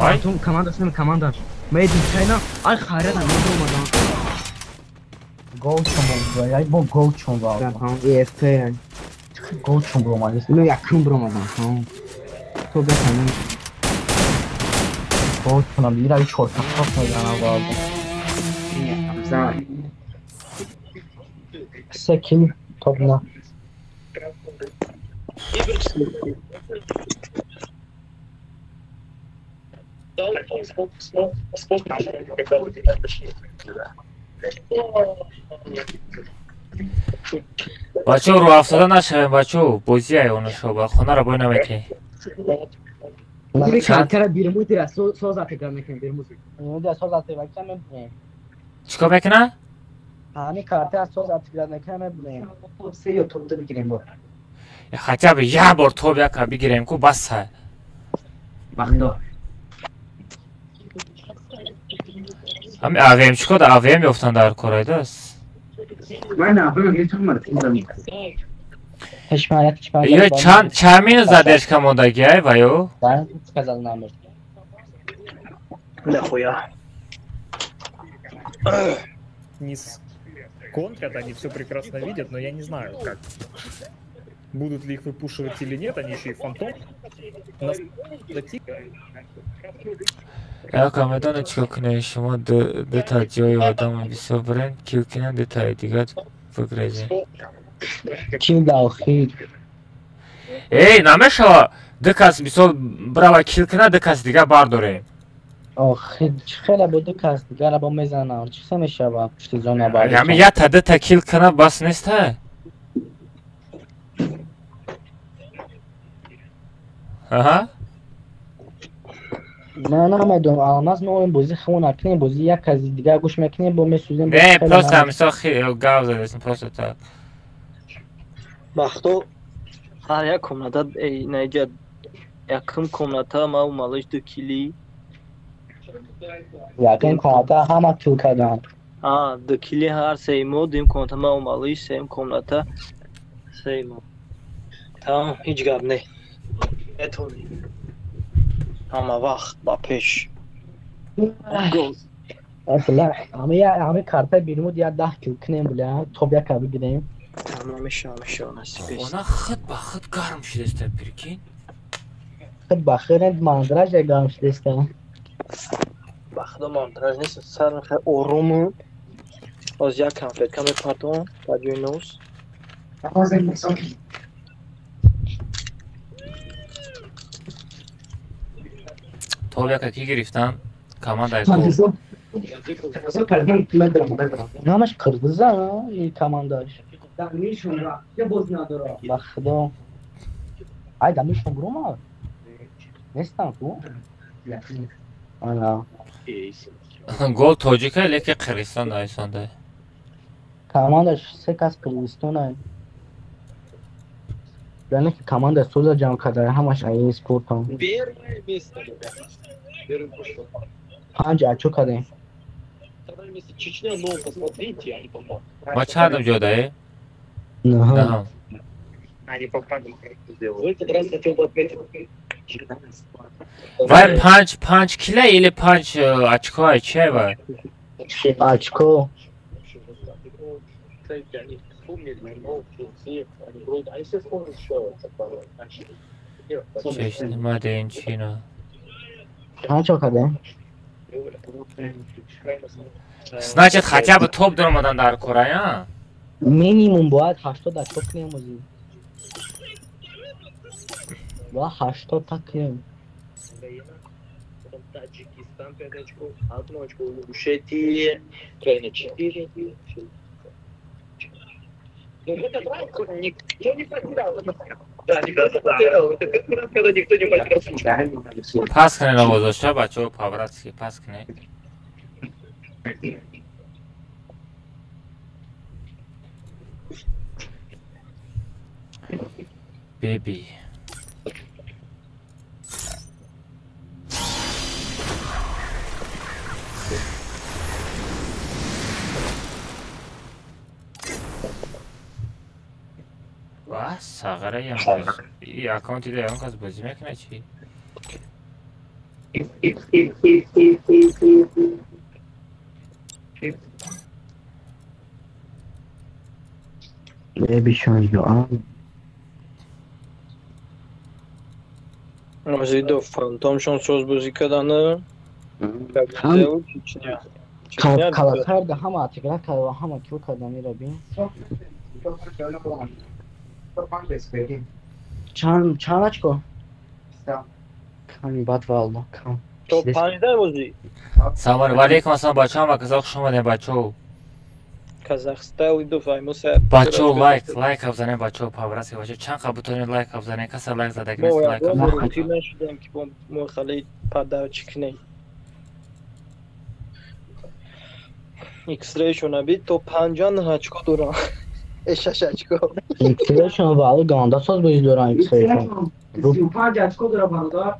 Speaker 2: Ай,
Speaker 5: команда шуна команда. Made in China. Ай хайрат намедомадам.
Speaker 4: Гол чун бо, ай бо гол чун бо.
Speaker 5: EFP.
Speaker 4: Гол чун бо омад.
Speaker 5: Ино якум бромадам. То беханем.
Speaker 4: Гол чунам ира чор та топ мезанам бо. Секил топ на.
Speaker 2: Бачо рӯ афтода нашавем бачо, бозӣ айвонашо ба хонаро бой наметӣ. Чикор мекуна?
Speaker 4: Ҳами карта соз атигра мекуна мебинем.
Speaker 2: Хотя бы як бор топ яка бигирем ку бас.
Speaker 5: Бахто.
Speaker 2: Ҳами АВМ чикор да АВМ ёфтан дар корайдас?
Speaker 5: Ман АВМ гирифтам мар.
Speaker 2: Ё чанд минут задержка мондагӣ ай ваё?
Speaker 3: Нахуя.
Speaker 10: Низ контрят, они все прекрасно видят, но я не знаю, как будут ли их выпушивать или нет, они еще и фантом.
Speaker 2: Яка медонед чикор кунед шумо дута ҷои одама бисёр бирен кил кунед дутаи дигар бигрезед.
Speaker 4: Кил даохир.
Speaker 2: Эй, намешава ду кас мисол брава кил кунад ду кас дигар бардорем.
Speaker 4: Охир хеле бо ду кас дигар бо мезанам. Чӣ се мешава пушти зона бар.
Speaker 2: Ҳами якта дута кил кунад бас неста? Аҳа.
Speaker 4: Не намедонам, алмаз мо ин бозӣ хемо накунем, бозӣ як аз дигар гӯш мекунем, бо месӯзем.
Speaker 2: Не, просто мисол гав задесем, просто так.
Speaker 3: Бахто ҳар як комната наиҷа якум комната ма малиш ду кили.
Speaker 4: Якум комната ҳама кил карданд.
Speaker 3: А, ду кили ҳар сеюмо, дуюм комната ма малиш, сеюм комната сеюмо. Тамом, ҳеҷ гап не. Метонӣ. Ҳама вақт ба пеш.
Speaker 4: Ҳами карта бирмуд я 10 кил кунем буля, топ яка бигирем.
Speaker 3: Тамом мешава, мешава насиб.
Speaker 2: Хона худ ба худ гарм шудеста, прикинь.
Speaker 4: Худ ба худ мандраж гарм шудеста.
Speaker 3: Ба худо мандраж нест, сар хеле ором. Оз як конфетка мепартом ба ҷои нос.
Speaker 2: Топ яка ки гирифтан? Командаи гол.
Speaker 4: Намаш қирғиза и командаш. Ба худо. Ай дамишон буромад. Нестан ку? Ана.
Speaker 2: Гол тоҷика леки Қирғизистон нависонда.
Speaker 4: Командаш се кас Қирғизистон. Яъне ки команда соза ҷамъ карда, ҳамаш ай спортам.
Speaker 8: Первое место, ребят. Первый пошел.
Speaker 4: Панҷ очко кардем.
Speaker 8: Второе место Чечня, но посмотрите, они по-моему.
Speaker 2: Ма чандум ҷода, э?
Speaker 4: Наҳум.
Speaker 8: Они по фрагам сделали. В этот раз хотел бы отметить.
Speaker 2: Вай панҷ кила или панҷ очко, ай чи вай?
Speaker 4: Очко.
Speaker 8: Кстати, они вспомнили, но они вроде, они все вспомнили, что
Speaker 2: Чечня, Мадин, Чина.
Speaker 4: Чанд чо кардем?
Speaker 2: Значит, хотя бы топ даромадан дар кора, я?
Speaker 4: Минимум бояд 80 очко кунем озӣ. Бояд 80 та кунем.
Speaker 8: Потом Таджикистан 5 очков, 1 очко Ингушетия, Украина 4. Ну, в этот раз никто не потерял. Да, никто не потерял. Это как раз, когда никто не потерял.
Speaker 2: Пас кунед овозоша, бачаҳо, по-братски пас кунед. Беби. Ва, сағараям. И аккаунти да ягон кас бозӣ мекунад чӣ?
Speaker 5: Бебишон Йоан.
Speaker 3: Азидо фантомшон соз бозӣ кардана.
Speaker 4: Калакарда ҳама отыграть карда, ҳама кил карда мера бин. Чанд очко? Ками бад валло, кам.
Speaker 3: То панҷ дар бозӣ.
Speaker 2: Салом алейкум, ассалом бачаҳо, ҳама казах хуш омадем бачаҳо.
Speaker 3: Казахстан иду файмуса.
Speaker 2: Бачаҳо лайк абзанем бачаҳо, по-братски бачаҳо чанд қа бутонед лайк абзанем, каса лайк задаги нест лайк
Speaker 3: абзанем. Мо нашудем ки мо хали падарчи кунем. X-ray-шон аби то 50 очко дорам. 6 очко.
Speaker 4: X-ray-шон валло ганда соз бозӣ дорам X-ray-шон.
Speaker 5: 35 очко дора бародар.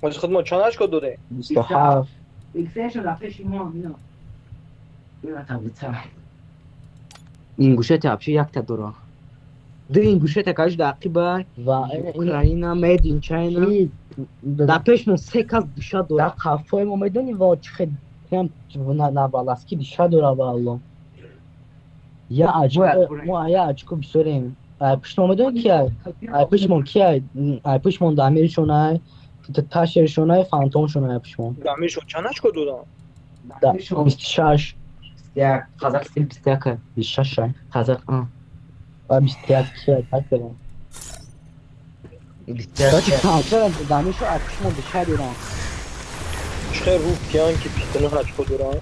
Speaker 3: Оз худ мо чанд очко дорем?
Speaker 4: 27.
Speaker 5: X-ray-шон дар пеши мо ино. Ингушетия вообще якта дора. Ду Ингушетия кажи дар ақиба
Speaker 4: ва
Speaker 5: Украина, Made in China. Дар пеш мо се кас душа дора.
Speaker 4: Дар қафои мо медонӣ ва чӣ хел на баласки душа дора валло. Я очко, мо я очко бисёрем. Ай пушт мо медонӣ ки ай? Ай пушт мо ки ай? Ай пушт мо Дамиршон ай, Ташершон ай, Фантомшон ай пушт мо.
Speaker 3: Дамиршон чанд очко дорам?
Speaker 4: 26.
Speaker 5: Қазақ стиль 21.
Speaker 4: 26.
Speaker 5: Қазақ, а.
Speaker 4: 21 ки так дорам.
Speaker 5: 21.
Speaker 4: Чаро Дамиршон ай пушт мо душа дорам.
Speaker 3: Чӣ хел рӯфтиян ки 29 очко дорам?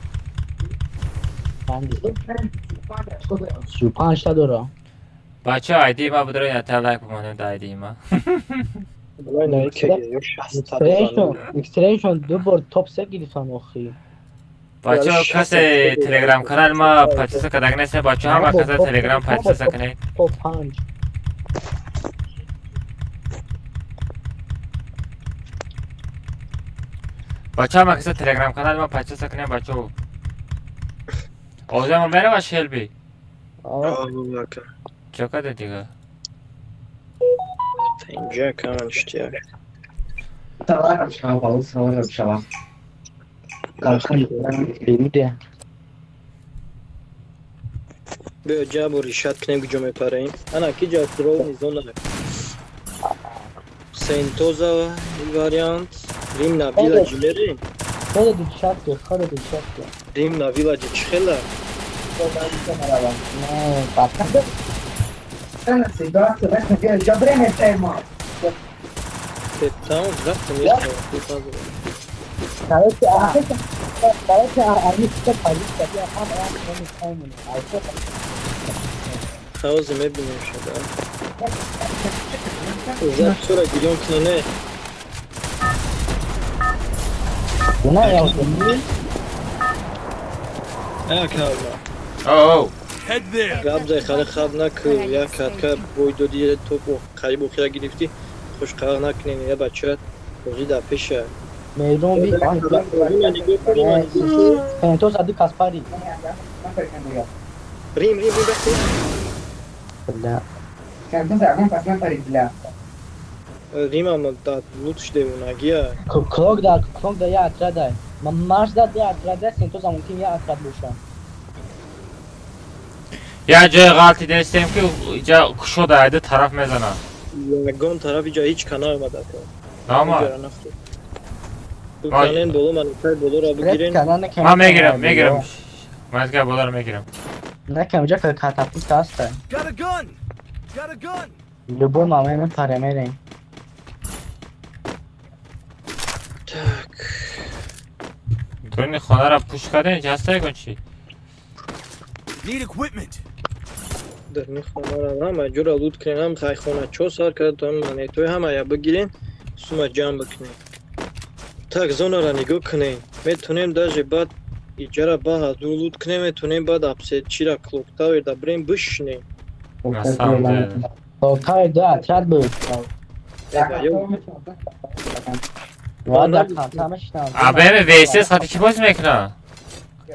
Speaker 4: 35 та дора.
Speaker 2: Бачаҳо айди ма бидоред ята лайк бимонед айди ма.
Speaker 4: X-ray-шон ду бор топ 3 гирифтан охи.
Speaker 2: Бачаҳо касе телеграм канал ма подписка кардаг нест, бачаҳо ҳама каса телеграм подписка кунед.
Speaker 4: Топ 5.
Speaker 2: Бачаҳо ҳама каса телеграм канал ма подписка кунед бачаҳо. Овозамо мерава Шелби? Чо карда дига?
Speaker 3: Инҷа каман штияк.
Speaker 5: Салам шава, салам шава.
Speaker 3: Биё ҷабу ришат кунем куҷо мепараем. Ана ки ҷа ровни зона. Сентоза вариант, Рим на вилаҷи мерем.
Speaker 4: Хода дучатки, хода дучатки.
Speaker 3: Рим на вилаҷи чӣ хела?
Speaker 4: Не, бака.
Speaker 3: Там рафтем ехал.
Speaker 4: Короче, они все полиция, я там не
Speaker 3: Хаозе мебинем шуда. Записура гирён кунене.
Speaker 4: Не, я
Speaker 3: уже. А, калла.
Speaker 2: Оу.
Speaker 3: Гап зай хали хаб накӯ, як катка бой додӣ, топ қариб охира гирифтӣ, хушқарар накунен, я бача бозӣ дар пеша.
Speaker 4: Мейдон би Пентос ади Каспари.
Speaker 3: Рим, Рим, Рим, бахти.
Speaker 4: Бля.
Speaker 5: Бля.
Speaker 3: Римам да лут шудемонагия.
Speaker 4: Клок да я отрядай. Марш да я отрядай, Сентос мумкин я отряд боша.
Speaker 2: Я ҷои ғалти дестем ки иҷа кушода айда тараф мезанад.
Speaker 3: Ягон тараф иҷа ҳеҷ ка наомада.
Speaker 2: Наомад.
Speaker 3: Канен боло манкай болоро бигирен.
Speaker 2: Ман мегирам, мегирам. Манкай болоро мегирам.
Speaker 4: Накам иҷа катапульт ҳаста.
Speaker 1: Got a gun. Got a gun.
Speaker 4: Любой момент мепарем мерем.
Speaker 3: Так.
Speaker 2: Дурни хонаро пуш кардем, иҷа ҳаста ягон чи?
Speaker 1: Need equipment.
Speaker 3: Дарни хонаро ҳама ҷура лут кунем, ҳам хайхоначо сар карда, то монетои ҳамая бигирем, сума ҷамъ бикунем. Так, зонара нигоҳ кунем. Метонем даже баъд иҷара ба ҳазур лут кунем, метонем баъд апсет чира клоктавер да бирем бишинем.
Speaker 4: Клоктавер да отряд буд.
Speaker 2: АБМ ВСС хати чӣ бозӣ мекунад?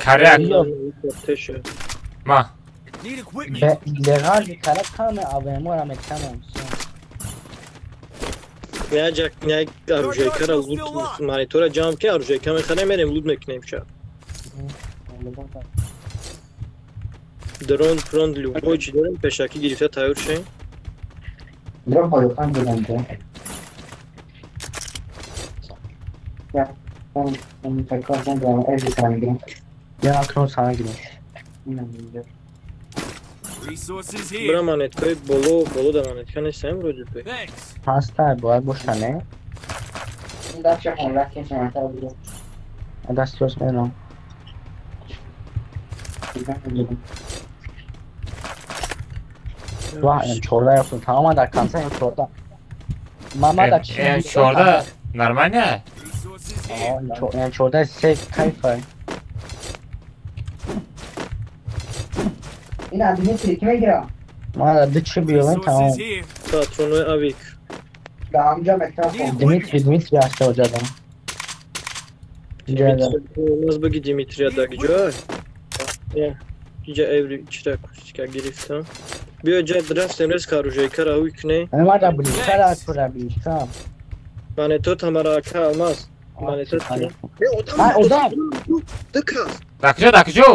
Speaker 2: Каряк. Ма.
Speaker 4: Леғал карак каме АБМ-ро мекунам.
Speaker 3: Я як оружейкаро лут монитора ҷамъ ки оружейка мехарем, мерем лут мекунем ша. Дрон, фронт, любой чӣ дорем, пешакӣ гирифта тайёр шем.
Speaker 5: Дрон ҳолоқан дорам. Я
Speaker 3: Бра монеткаи боло, боло да монетка нестем вроде бы.
Speaker 4: Ҳаста, бояд боша, не? Даст рост мерам. Ваҳ, М14 ёфтам. Тамоман дар конца М14. Мама дар чи?
Speaker 2: М14 нормально?
Speaker 4: М14 се кайфа.
Speaker 5: این Дмитрий ки мегирам?
Speaker 4: Ман ду чи биёвем тамом.
Speaker 3: Патронои авик.
Speaker 5: Да ҳамҷа мекрафон.
Speaker 4: Дмитрий, Дмитрий ҳаста оҷадам.
Speaker 3: Нас баги Дмитрия да ҷой. Иҷа эври чира кустика гирифтам. Биё ҷа рафтем рез оружейкара ҳуй кунем.
Speaker 4: Ман да блишкара тура блишка.
Speaker 3: Монето тамара ака алмаз. Монето. Э, одам.
Speaker 4: Одам.
Speaker 3: Дукас.
Speaker 2: Да куҷо, да куҷо?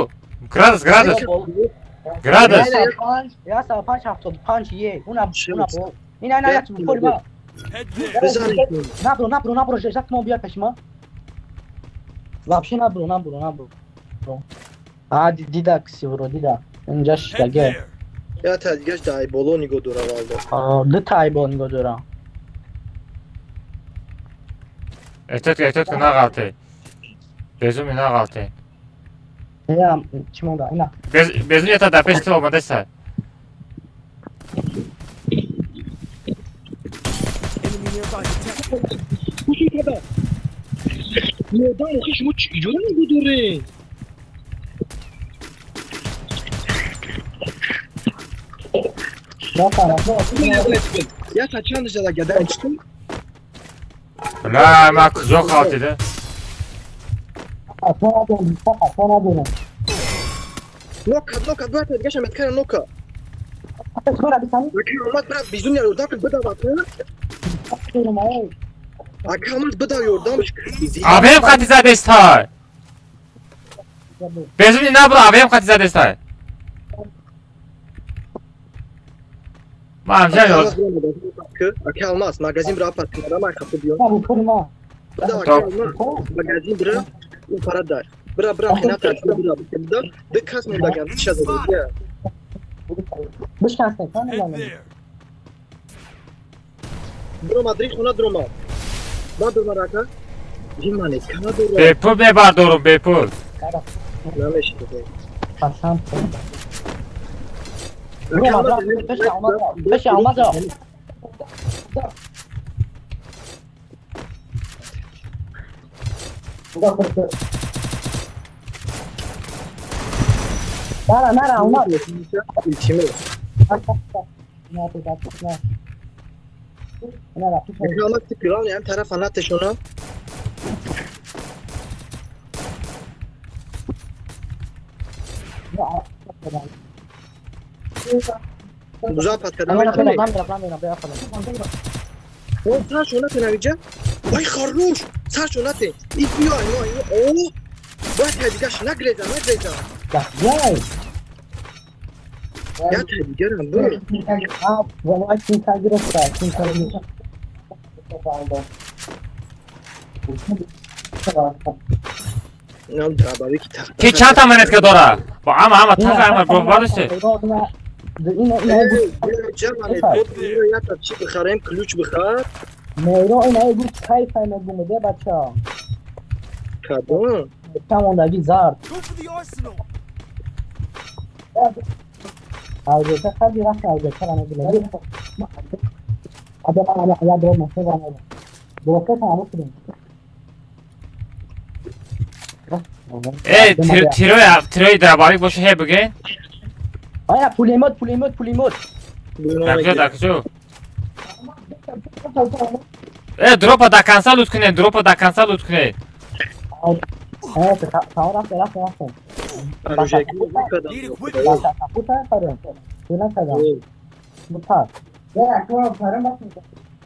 Speaker 2: Градус, градус. Градус.
Speaker 4: 105 75 1. Уна уна. Ина ина як пули ма. Набро, набро, набро, жак мо биё пеш ма. Вообще набро, набро, набро. А дида кси вро дида. Инҷа шидаге.
Speaker 3: Я та дигаш да айболо нигоҳ дора валдо.
Speaker 4: А, ду та айбол нигоҳ дора.
Speaker 2: Эҳтиёт, эҳтиёт кун, нағалте. Безуми нағалте.
Speaker 4: Я чӣ монда? Ина.
Speaker 2: Безуми ята дар пеши ту омадаста.
Speaker 3: Ёдам, охи шумо чӣ ҷора нигоҳ доред? Я та чанд жада гадан чӣ?
Speaker 2: Бля, ман куҷо қалтида?
Speaker 3: Нока, нока, брат, гаша меткара нока. Ака омад, брат, безун ёрдам кун, бидав ака. Ака омад, бидав ёрдам.
Speaker 2: АБМ хати задестай. Безуни набро, АБМ хати задестай. Ман ҳамҷа ёд.
Speaker 3: Ака алмаз, магазин бира пат кунам, ман хафа биём. Бидав ака алмаз, магазин бира, ун пара дар. Бира, бира, хина та, бира, бира, ду кас мондаган, чиша задагия.
Speaker 4: Бишкаста, кани
Speaker 3: Дрома, дри хона дрома. Ба дрома рака. Ҷимане, кана дора.
Speaker 2: Бепул мебардорум, бепул.
Speaker 3: Намешида.
Speaker 4: Пасам. Рома, пеш алмаз, пеш алмаз. Нара, нара, омад.
Speaker 3: Илтимос.
Speaker 4: Не,
Speaker 3: омад ки главный ҳам тарафа натешона. Музаффар кардам. Саршо нате навиҷа? Вай харнуш! Саршо нате! И биё, о! Бояд тай дигаш нагреза, нагреза. Я тай дигарам бур.
Speaker 4: Вай кинка гирифта, кинка гирифта.
Speaker 2: Ки чанд та монетка дора? Бо ама ама така ама бо бадаште.
Speaker 3: Чӣ бихарем, ключ бихар.
Speaker 4: Мейро ина гуфт кайф мегумеде бача.
Speaker 3: Кадом?
Speaker 4: Тамондаги зард. Албатта хади рафт албатта намегӯям. Ада ман я дро масала. Блока тамом кунем.
Speaker 2: Эй, тирои тирои дробовик боша ҳе буген?
Speaker 4: Ая пулемёт, пулемёт, пулемёт.
Speaker 2: Дакҷо, дакҷо. Э, дропа до конца лут кунед, дропа до конца лут кунед.
Speaker 4: Э, та рафт, рафт, рафт.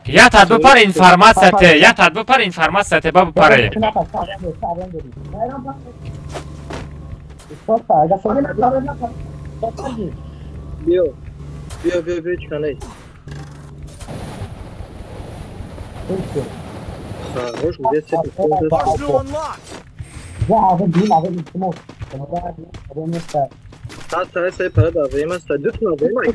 Speaker 2: Я тад бипар информация те, я тад бипар информация те, ба бипаре.
Speaker 3: Биё, биё, биё, биё, чиканай. Хорош, где все Та се пара да време ста дут на време.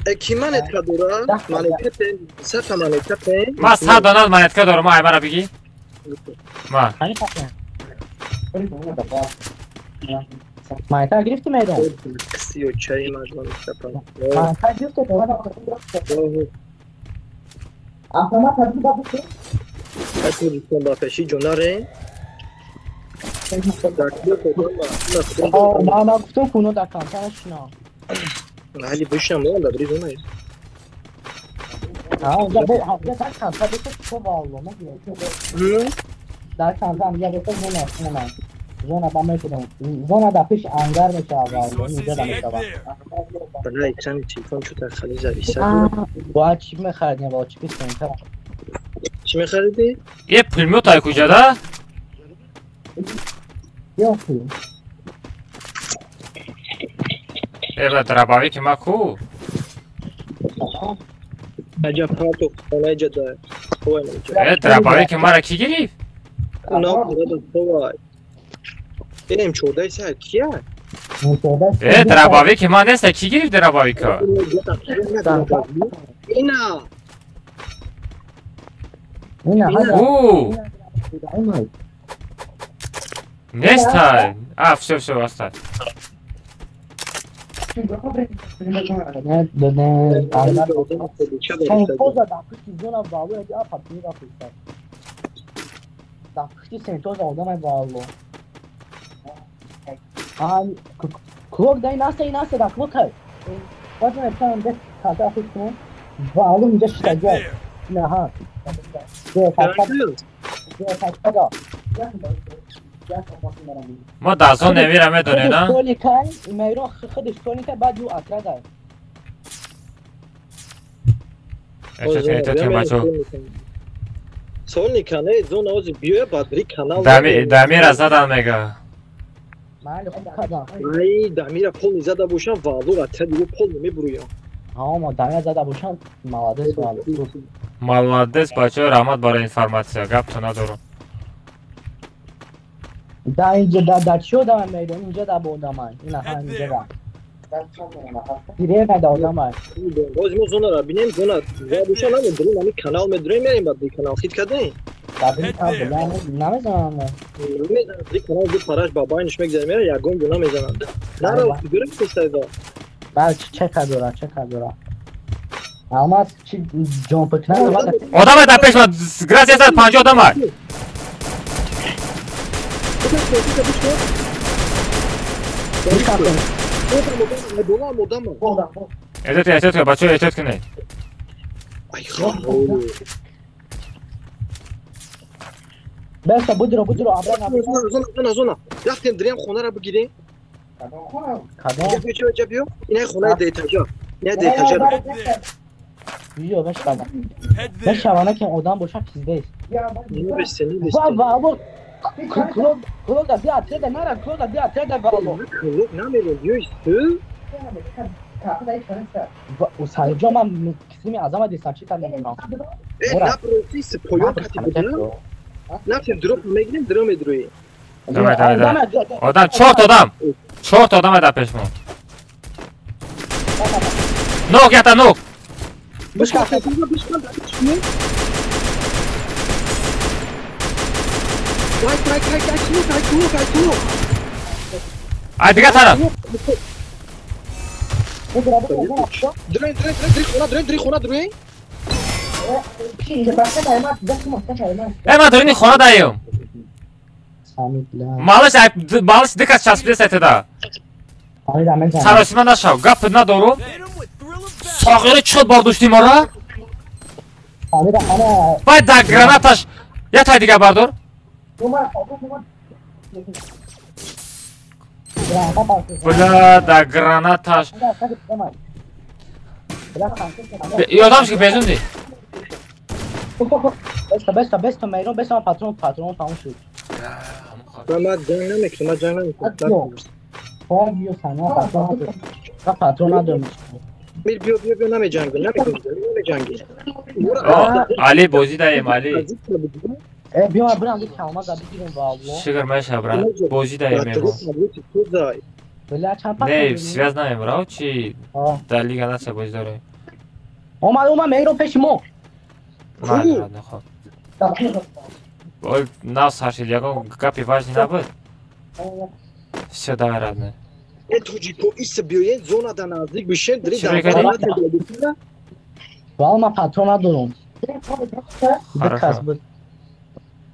Speaker 2: Не,
Speaker 3: Ки монетка дора? Монетка пен, сата монетка пен.
Speaker 2: Ма 100 дона монетка дорам, ай мара биги. Ма.
Speaker 4: Монетка гирифти майдон?
Speaker 3: Сиё чай мажман шапан.
Speaker 4: Монетка гирифти? Автомат ҳади ба бу?
Speaker 3: Тоҷикистон ба пеши ҷонаре?
Speaker 4: Ман гуфтам куно дар камтар шина.
Speaker 3: Ҳали бишинам, ман дар бри зона аст.
Speaker 4: Дар камтар беша то валло, дар камтар я беша зона зона. Зона ба мекунам. Зона дар пеш ангар мешавад, валло, инҷа намешавад.
Speaker 3: Бля, экрани телефон чӯта хали зависад.
Speaker 4: Бояд чип мехаридем, бо чипи центр.
Speaker 3: Чӣ мехаридӣ?
Speaker 2: Е, пулемёт ай куҷада? Э, бла, дробовик ма ку?
Speaker 3: Аҷаб парту хонаи ҷада.
Speaker 2: Э, дробовик мара ки гирифт?
Speaker 3: На, давай. М 14 сар кия?
Speaker 2: Э, дробовик ма нест, ки гирифт дробовика?
Speaker 3: Ина.
Speaker 2: О! Нест, а, всё, всё, оставь.
Speaker 4: Клок дай наста и наста да клок ҳай. Баъд метавонам дес карта фикр кунам. Ва алло инҷа шитага. Наҳа.
Speaker 2: Ма дар зон немира медонед, а?
Speaker 4: Соликай, мейрон худаш соликай баъд ю атрада.
Speaker 2: Эча бачо.
Speaker 3: Солика не, зон ози биё баъд бри канал.
Speaker 2: Дамира задан мега.
Speaker 3: Ай, дамира пол зада бошам, валло атрад ю пол намебурӯям.
Speaker 4: Ҳа, ма дамира зада бошам, молодец валло.
Speaker 2: Молодец, бачо, раҳмат барои информация, гапто надорам.
Speaker 4: Да инҷа да да чӣ одамай майдон, инҷа да бо одамай. Ина ҳа инҷа да. Дирек да одамай.
Speaker 3: Боз мо зонара бинем, зона ва боша намедурем, ами канал медурем, мерем баъд би канал хит кардем.
Speaker 4: Да би канал намезанам.
Speaker 3: Намезанам, би канал ду параш ба байниш мегзарем, мера ягон гуна мезананд. Нара дурем кустайда.
Speaker 4: Бал чека дора, чека дора. Алмаз чи ҷон пекна
Speaker 2: Одамай дар пеш ма, грация 150 одамай. Эҳтиёт бачаҳо, эҳтиёт кунед.
Speaker 4: Беста будро будро абра.
Speaker 3: Зона зона. Рафтем дрем хонаро бигирем.
Speaker 4: Кадом?
Speaker 3: Ҷа биё. Ина хонаи дейтажа. Ина дейтажа.
Speaker 4: Биё бешава. Бешава на ки одам боша пиздес.
Speaker 3: Небесте, небесте.
Speaker 4: Ва ва клуб клуб да биа треда нара клуб да биа треда вало.
Speaker 3: Клуб намеро биёй ту.
Speaker 4: Усалҷо ман кисими азама дистам чи кардам?
Speaker 3: Э, напроти с поён кати будам. Нафтем дроп мегирем, дро медрои.
Speaker 2: Давай, давай, давай. Одам, чорт одам. Чорт одам ада пеш мо. Ног ята ног.
Speaker 3: Бишка, бишка, бишка. Кай, кай, кай, кай, кай, кай, кай, кай.
Speaker 2: Ай, дига тараф.
Speaker 3: Дрен, дрен, дрен, дри хона, дрен, дри хона, дрен.
Speaker 2: Э, ман дорини хона даем. Малыш, малыш дикас часпида сайтада. Саросима нашав, гап надорум. Соғири чӣ бардошти мора? Вай да гранаташ я тай дига бардор. Бля, да гранаташ. Ёдамш ки безунди.
Speaker 4: Беста, беста, беста, мейрон, беста, патрон, патрон тамом шуд.
Speaker 3: Ман ҷанг намекунам, ман ҷанг намекунам.
Speaker 4: Хоб, биё сана, патрон надорам. Ман патрон надорам.
Speaker 3: Мир биё, биё, биё, намеҷангам, намеҷангам, намеҷангам.
Speaker 2: Али бозӣ даем, Али.
Speaker 4: Э, биё, ман бирам, калма за бигирам ва Аллоҳ.
Speaker 2: Шукр меша, брат. Бозӣ даем мегӯ.
Speaker 4: Бля, чанд патрон?
Speaker 2: Не, связь наем, брат, чи дар лига наса бозӣ дорем.
Speaker 4: Омад, омад, мейрон пеши мо.
Speaker 2: На, на, хоб. Ой, нав саршид, ягон гапи важный набуд? Всё, давай, родной.
Speaker 3: Э, тоҷико, иса биёен, зона да наздик бишен, дри
Speaker 2: Чӣ мекардӣ?
Speaker 4: Вал, ман патрон надорам.
Speaker 2: Хорошо.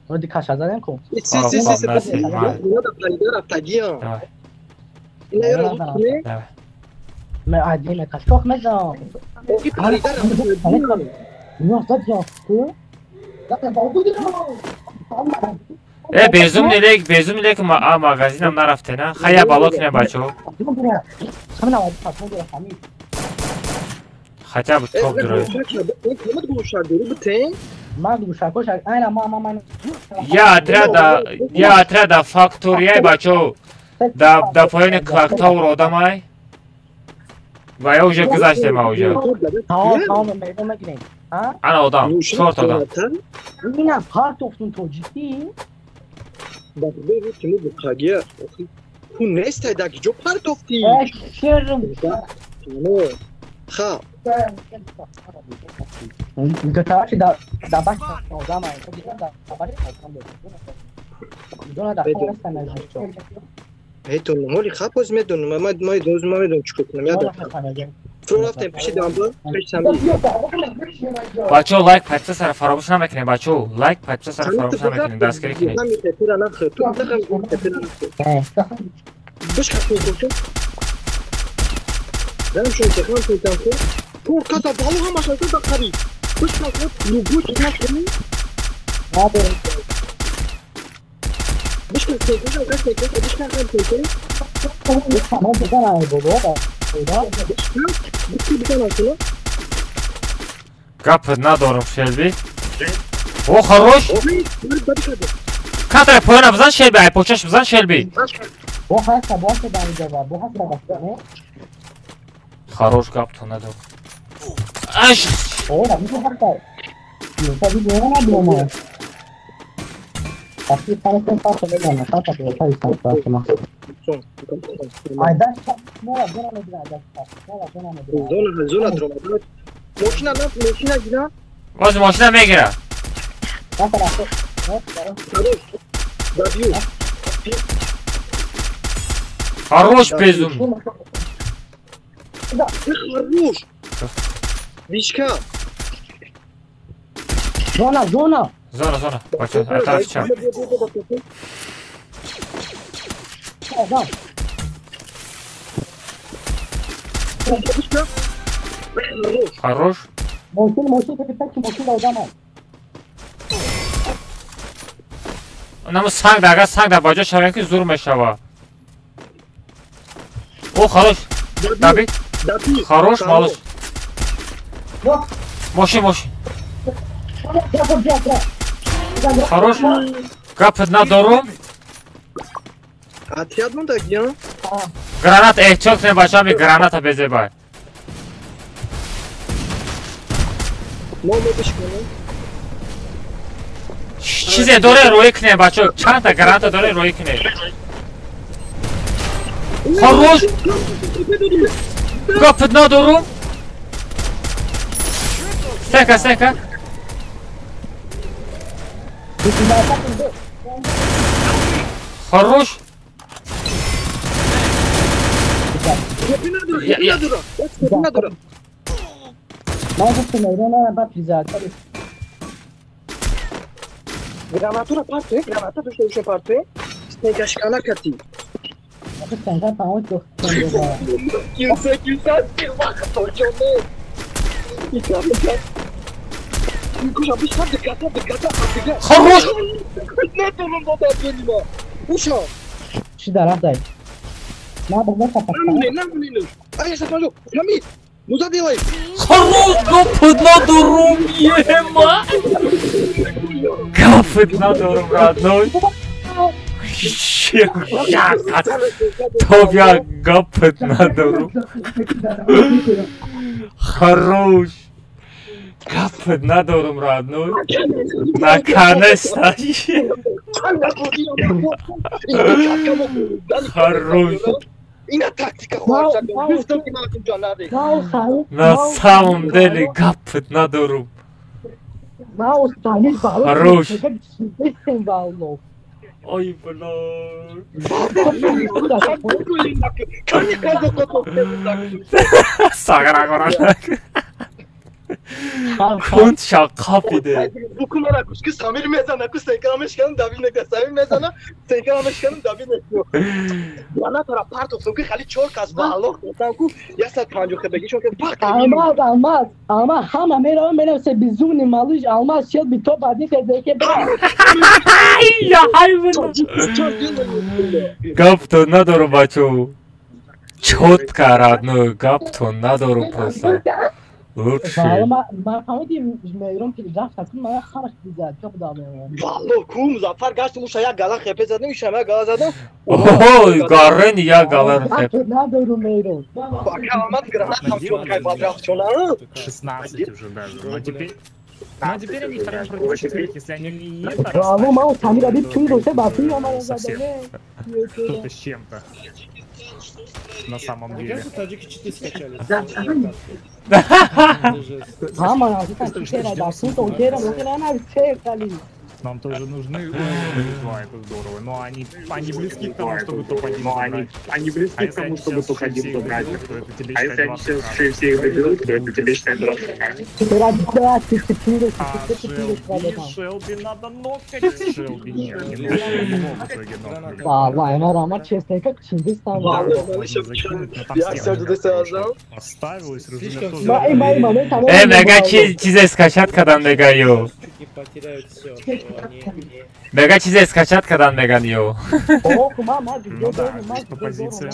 Speaker 4: Ди каша задем ку?
Speaker 3: Си, си, си, си, зона да парида рафтагиам.
Speaker 2: Давай.
Speaker 3: Ина ёра лут кунем?
Speaker 2: Давай.
Speaker 4: Ме айди ме кашкох мезанам.
Speaker 3: Охи парида рафтагиам.
Speaker 2: Э, безумный лек, безумный лек, а магазинам нарафте, на? Хая бало кунем, бачо. Хотя бы топ дурой. Я отряда факторияй, бачо. Да поёни Клактаур одамай. Ва я уже гузаштем, а уже. Ана одам, чорт одам.
Speaker 4: Ина партофтун тоҷикӣ.
Speaker 3: Ку нестай даки ҷо партофтӣ? Ха.
Speaker 4: Короче, да баш одам ай. Зона да хонеста мезанчо.
Speaker 3: Медонам, ҳоли хап боз медонам, ман медонам чӣ кор кунам, я фуро рафтем пеши дамба, пеши самби.
Speaker 2: Бачаҳо, лайк подписаться фаромӯш намекунем, бачаҳо, лайк подписаться фаромӯш намекунем, дастгирӣ кунед. Гап надорам, Шелби. О, хорош! Катра поёна бизан, Шелби, ай почаш бизан, Шелби. Хорош, гап ту надор. Аш! Боз мошина мегира. Хорош, безум.
Speaker 3: Хорош. Вишка.
Speaker 4: Зона, зона.
Speaker 2: Зона, зона. Бача, тарафи чап. Хорош. Намо санг да, агар санг да баҷо шавем ки зур мешава. О, хорош. Давид. Хорош, малыш. Мошин, мошин. Хорош. Гапат надорум.
Speaker 3: Отряд монда гия?
Speaker 2: Гранат эҳтиёт кунем бачаам, граната безебай. Чизе доре рӯй кунем бачо, чандта граната доре рӯй кунем. Хорош. Гапат надорум. Стенка, стенка. Хорош.
Speaker 3: Гранатура партуе, граната дошта уша партуе. Стенкашкана кати. Килса, килса, вақт
Speaker 2: Хорош! Хорош, гапат надорум, ема! Гапат надорум, родной! Топ я гапат надорум! Хорош! Гапат надорум, родной! Наконец-то! Хорош! На самом деле гапат надорум. Хорош. Ой, бля. Сагара горана. Кунт шаққапиде.
Speaker 3: Самир мезана, ку стенкара мешканам, давид некна. Самир мезана, стенкара мешканам, давид некна. Гранатара партофтам ки хали чор кас ба Аллоҳ гуфтам ку 150 хебегишон ки пах.
Speaker 4: Алмаз, алмаз, алмаз, ҳама меравам, меравам се безумный малыш, алмаз шел би топ один хезеке.
Speaker 2: Я хайвон. Гапто надорум бачо. Чётко родной, гапто надорум просто. Лучше. Ой, гарен я гала хепе.
Speaker 10: 16 уже даже. Но теперь они вторая против четверых, если они не это совсем что-то с чем-то. На самом деле.
Speaker 7: Мне кажется, таджики читы скачали.
Speaker 10: Нам тоже нужны два, это здорово. Но они близки к тому, чтобы топ-1 забрать.
Speaker 8: Они близки к тому, чтобы топ-1 забрать. А если они сейчас еще и все их доберут, то это тебе считай 20.
Speaker 10: А Шелби надо нокать. Шелби нет, не в итоге нокнули. Оставилось, разумеется.
Speaker 2: Мега чизе скачать, когда мегаю. Мега чизе скачать, когда меган ё.
Speaker 10: Ну да, здесь по позициям.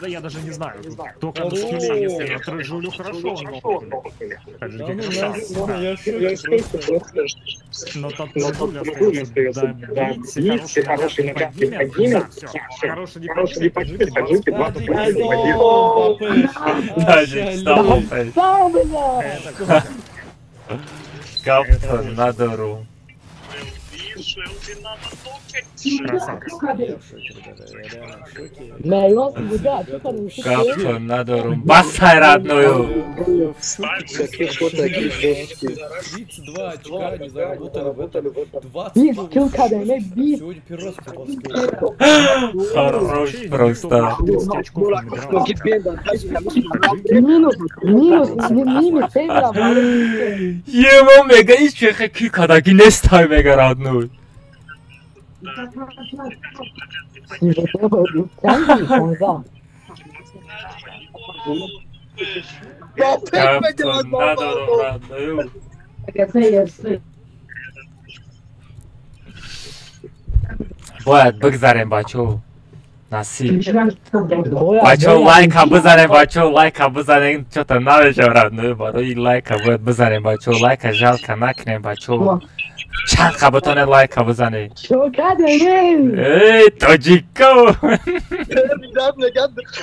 Speaker 10: Я даже не знаю. Только на скилле, если отрыжулю хорошо, но... Но Таджуля остается добить, хороший не поднимет. Хороший не поднимет, Таджики 2
Speaker 2: Таджик, Гапто надорум. Гапто надорум. Басай, родную.
Speaker 7: 32 очка они заработали в этом. 20. Сегодня первый раз попал.
Speaker 2: Хорош просто. Емо мега ич чехе ки кадаги нестай мега родной. Бояд бигзарем, бачо. Насиб. Бачо, лайка бизанем, бачо, лайка бизанем. Чё-то намешавад, родной, барои лайка бояд бизанем, бачо, лайка жалко накунем, бачо. Чанд қа битонед лайка бизанед.
Speaker 4: Чо кардем?
Speaker 2: Эй, тоҷико!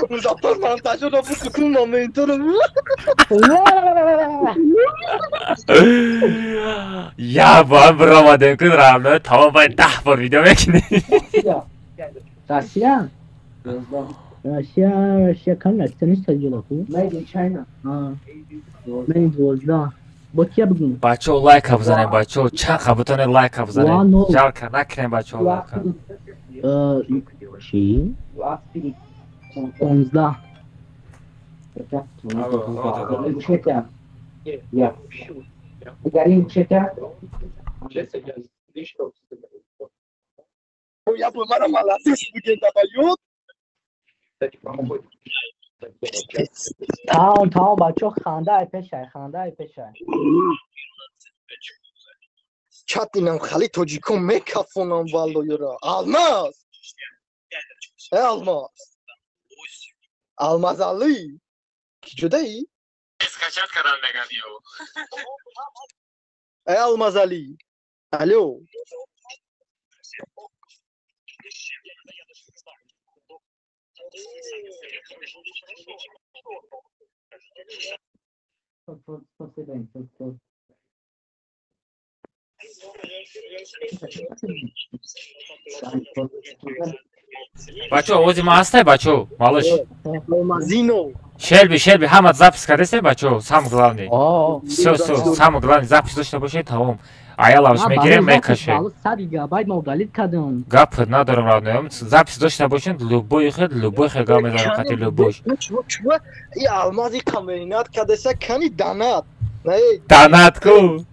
Speaker 3: Музаффар монтажро букун моментро.
Speaker 2: Я бо биромадем кун родной, тамом бояд 10 бор видео мекунем.
Speaker 4: Россия? Россия, Россия, кам Россия нест таҷилаку?
Speaker 5: Made in China.
Speaker 4: Made 12. Бо кия бигӯм?
Speaker 2: Бачо, лайка бизанем, бачо, чанд қа битонед лайка бизанем. Жалко накунем, бачо, лайка.
Speaker 4: Чи? 15.
Speaker 3: Я бы мара молодец, буген дабают.
Speaker 4: Тамом, тамом, бачо, ханда пешай, ханда пешай.
Speaker 3: Чатинам хали тоҷикон мекафонам валло юра. Алмаз! Э, Алмаз! Алмаз Али! Ки ҷудаи?
Speaker 2: Скачать кардан меган ё.
Speaker 3: Э, Алмаз Али! Алло!
Speaker 2: Бачо, овози ман ҳастай, бачо? Малыш.
Speaker 3: Алмазино!
Speaker 2: Шелби, Шелби, ҳама запись кардесте, бачо? Самое главное. Всё, всё, самое главное, запись дошта бошед, тамом. Аялавш мегирем, мекашем.
Speaker 4: 100 гигабайт ма удалить кардам.
Speaker 2: Гап надорам, родной. Запись дошта бошед, любой хел гап мезанам, қати любой.
Speaker 3: Чува, и алмази камеринат кардеса, кани данат.
Speaker 2: Данат ку.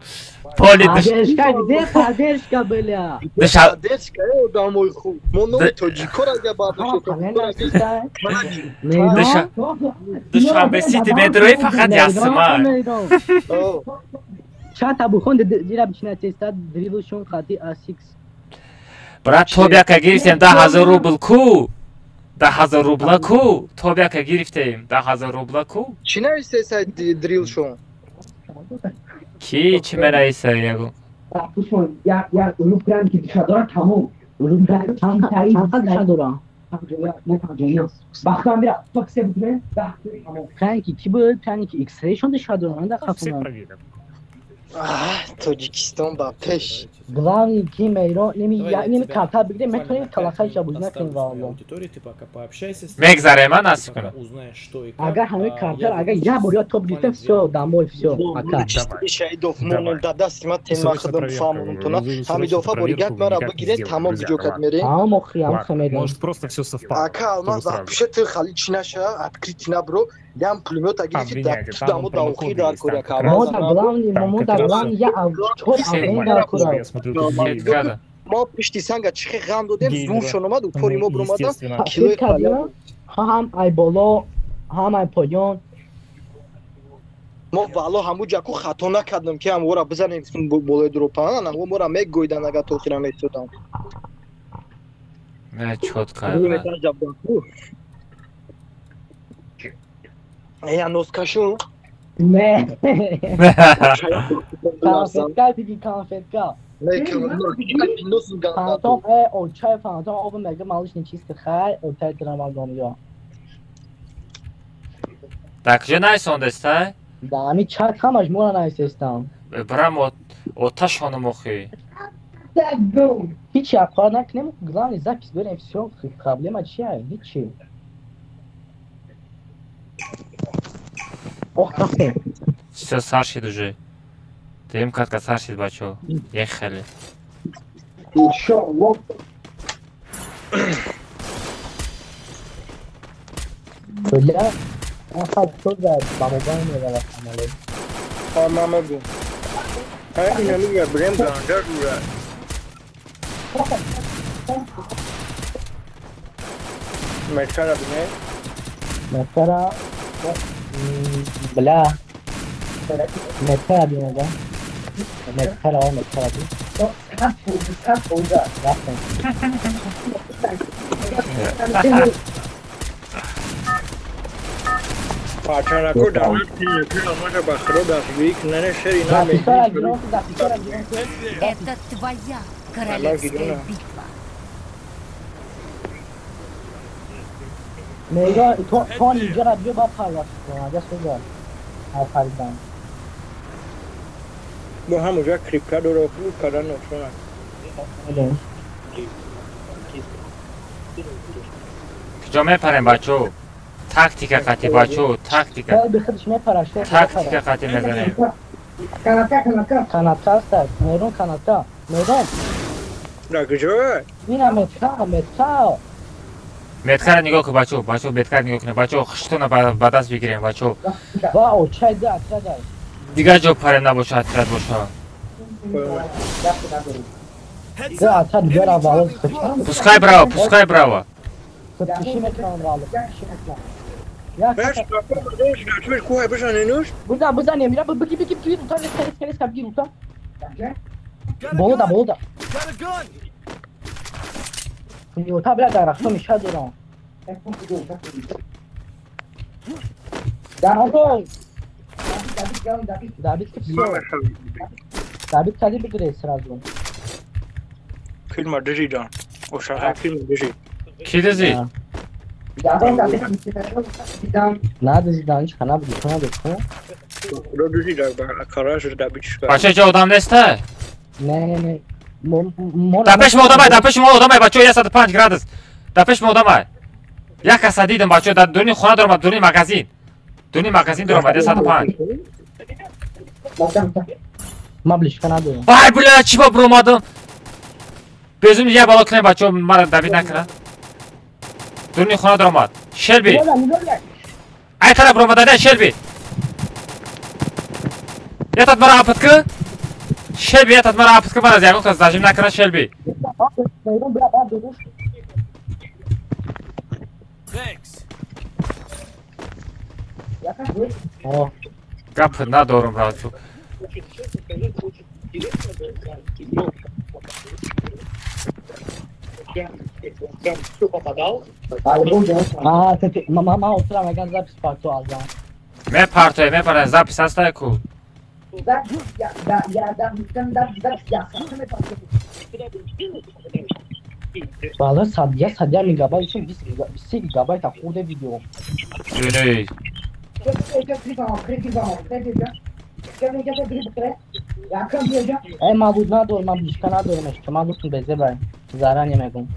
Speaker 2: Поли
Speaker 4: Поддержка, где поддержка, бля?
Speaker 3: Поддержка, одамои хуб. Мо номи тоҷикора ага бардошта.
Speaker 2: Душанбе Сити медрои фақат ясма.
Speaker 4: Чанд та бухон дира бичина теста дрибл шон қати А6.
Speaker 2: Брат, топ яка гирифтем 10 000 рубл ку? 10 000 рубла ку? Топ яка гирифтем 10 000 рубла ку?
Speaker 3: Чӣ нависте дрил шон?
Speaker 2: Ки чӣ менависа ягон?
Speaker 5: Як як улу прям ки дора тамом. Улу прям там таи
Speaker 4: дора.
Speaker 5: Бахтам бира, топ се бутме, тамом.
Speaker 4: Прям ки ки буд? Прям ки X-ray шон диша дора, анда
Speaker 10: Всех
Speaker 4: хафна.
Speaker 10: проверят.
Speaker 3: Тоҷикистон ба пеш.
Speaker 4: Главный ки мейро, неми
Speaker 7: Давай я
Speaker 4: неми
Speaker 7: тебя
Speaker 4: карта бигирем, метавонем
Speaker 7: буквально на
Speaker 4: калакай
Speaker 7: 5 минут
Speaker 4: шабуз накунем
Speaker 7: оставлю своей
Speaker 4: валло.
Speaker 7: аудитории, ты пока пообщайся с
Speaker 2: Мегзарем, а
Speaker 7: ты
Speaker 2: насиб
Speaker 7: пока
Speaker 2: кунам.
Speaker 7: узнаешь, что и как.
Speaker 4: Агар ҳамаи
Speaker 7: А,
Speaker 4: картар,
Speaker 7: я
Speaker 4: агар
Speaker 7: вернусь
Speaker 4: як бор ё топ
Speaker 7: буквально
Speaker 4: гирифтем,
Speaker 7: две
Speaker 4: всё, домой, всё, пока.
Speaker 10: Давай.
Speaker 3: Шаҳидов
Speaker 10: Давай.
Speaker 3: монум да дасти ман
Speaker 10: Срочно
Speaker 3: тенмахадам
Speaker 10: проверку.
Speaker 3: фаҳмонум тона.
Speaker 10: Срочно
Speaker 3: Ҳамидофа
Speaker 10: проверку
Speaker 3: боригак
Speaker 10: вы
Speaker 3: мара
Speaker 10: никак не
Speaker 3: бигиред,
Speaker 10: сделали,
Speaker 3: тамом
Speaker 10: друзья.
Speaker 3: биҷокат
Speaker 10: Ладно.
Speaker 3: мерем.
Speaker 4: Тамом охи, ам
Speaker 10: Ладно,
Speaker 4: хемедем.
Speaker 10: может, просто все совпало.
Speaker 3: Ака Алмаз,
Speaker 10: Чтобы сразу.
Speaker 3: пише ты хали чӣ наша, открыть набро, ям пулемёт гирифти,
Speaker 10: Обвиняйте, там
Speaker 3: дамо да
Speaker 10: промокоды
Speaker 3: охи дар
Speaker 10: есть, там
Speaker 3: кора
Speaker 10: как раз.
Speaker 4: Мо
Speaker 3: Алмаз
Speaker 4: да главный,
Speaker 10: Там
Speaker 4: мо
Speaker 10: как
Speaker 4: да
Speaker 10: раз
Speaker 4: главный, я чор
Speaker 10: Все
Speaker 4: авен дар
Speaker 10: нормально.
Speaker 4: кора.
Speaker 10: Я смотрю, тут
Speaker 2: Сет
Speaker 10: геймеры.
Speaker 2: када.
Speaker 3: Мо пишти санга чихе ғам додем,
Speaker 10: Геймеры.
Speaker 3: зуршон омад, упори мо
Speaker 10: Ну,
Speaker 3: буромадан.
Speaker 10: естественно.
Speaker 3: Килои
Speaker 4: Фикр кардем, ҳам ай боло, ҳам ай поён.
Speaker 3: Мо вало ҳаму ҷаку хато накардам ки ҳамвора бизанем болои дропан, ҳамво мора мегӯйдан агар то охира месодам.
Speaker 2: Не, чётко.
Speaker 3: Рӯи метр ҷабдан. Я носкашу.
Speaker 4: Не. Конфетка диги, конфетка. Фантом, э, о, чай фантом, оба мега малыш нечисто хай, о, тай драмадон ё.
Speaker 2: Дар куҷо нависондестай?
Speaker 4: Да, ами чат ҳамаш мора нависестам.
Speaker 2: Брам оташонам охи.
Speaker 4: Ҳичи аккурат накунем, главный запись дорем, всё, проблема чия? Ҳичи. Ох, рафтем.
Speaker 2: Всё, сар шид уже. Дем катка сар шид, бачо. Ехали.
Speaker 5: Иншоаллоҳ.
Speaker 4: Бля, он хад то ба мобайл меравад амале.
Speaker 3: Мамагу. Меткара бинед.
Speaker 4: Меткара... Бля. Меткара бинед, да? Меткара, о, меткара бин. Рафтем.
Speaker 3: Пачанако давид кине ба худо дастгирӣ кинане шери на
Speaker 11: Это твоя королевская битва.
Speaker 4: Мега то инҷа биё ба парвоз кунам, даст бигир. Офарин.
Speaker 3: Бо ҳамонҷа крипта дора хуб кардан осон аст.
Speaker 2: Куҷо мепарем бачо? Тактика қати бачо, тактика. Тактика қати мезанем.
Speaker 4: Канатка, канатка. Канатка аст, мерон канатка. Мерон.
Speaker 3: Да куҷо?
Speaker 4: Ина метка, метка.
Speaker 2: Меткара нигоҳ кун бачо, бачо меткара нигоҳ кунед. Бачо хиштона ба даст бигирем бачо.
Speaker 4: Ва очай да отряд.
Speaker 2: Дигар ҷо парем набоша, отряд боша.
Speaker 4: Да отряд бера валоз.
Speaker 2: Пускай браво, пускай браво.
Speaker 4: Бузан, бузан, мира, бики, бики, бики, рута, резка, резка, резка, бики, рута. Болода, болода. Рута, бля, дарахто меша дорам. Дарахто. Давид, Давид, кади бигире сразу.
Speaker 3: Филма дижидан. Оша, филм дижи.
Speaker 2: Ки дизид?
Speaker 4: На дизидан, ҳеч хана буди, хана буди, хана?
Speaker 2: Бача ҷо одам неста?
Speaker 4: Не, не, не.
Speaker 2: Дар пеши мо одамай, дар пеши мо одамай, бачо 105 градус. Дар пеши мо одамай. Як каса дидам бачо, дар дуруни хона даромад, дуруни магазин. Дуруни магазин даромад, 105.
Speaker 4: Ма блишка надорам.
Speaker 2: Вай, бля, чӣ ба буромадам? Безум я бало кунем бачо, мара давид накунад. Дуруни хона даромад. Шелби. Ай тараф буромада, Шелби. Ятат мара апат ки? Шелби, ятат мара апат ки, мара ягон кас зажим накунад Шелби. Гап надорам разу. Мепартое, мепартое, запись ҳастай ку.
Speaker 4: Баъзан садия, садия мегабайт, 20 гигабайт хурде видео.
Speaker 2: Не.
Speaker 4: Эй, ман буд надорам, ман блишка надорам, ман гуфтам безебай. Заранее мегум.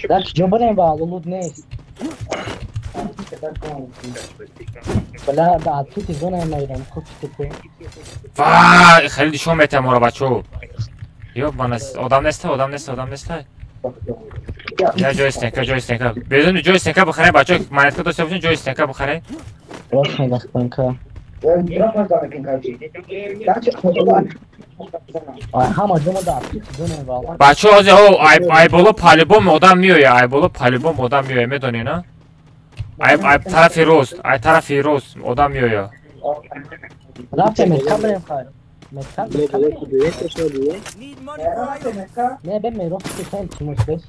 Speaker 4: Дар куҷо барем ба луд нест. Бля, да тут зона меирам, хуб чӣ.
Speaker 2: Вай, хеле нишон метиҳам моро бачо. Ёб, ман одам неста, одам неста, одам неста. Я ҷои стенка, ҷои стенка. Безун ҷои стенка бихарем бачо, монетка дошта бошем, ҷои стенка бихарем.
Speaker 4: Рост мега стенка. Ҳама ҷома дар зона.
Speaker 2: Бачо, ҳозир ай боло по-любому одам меояд, ай боло по-любому одам меояд, медонӣ, на? Ай тарафи рост, ай тарафи рост одам меояд.
Speaker 4: Рафтем, метка барем хайр. Метка, метка. Не, бе меро, ки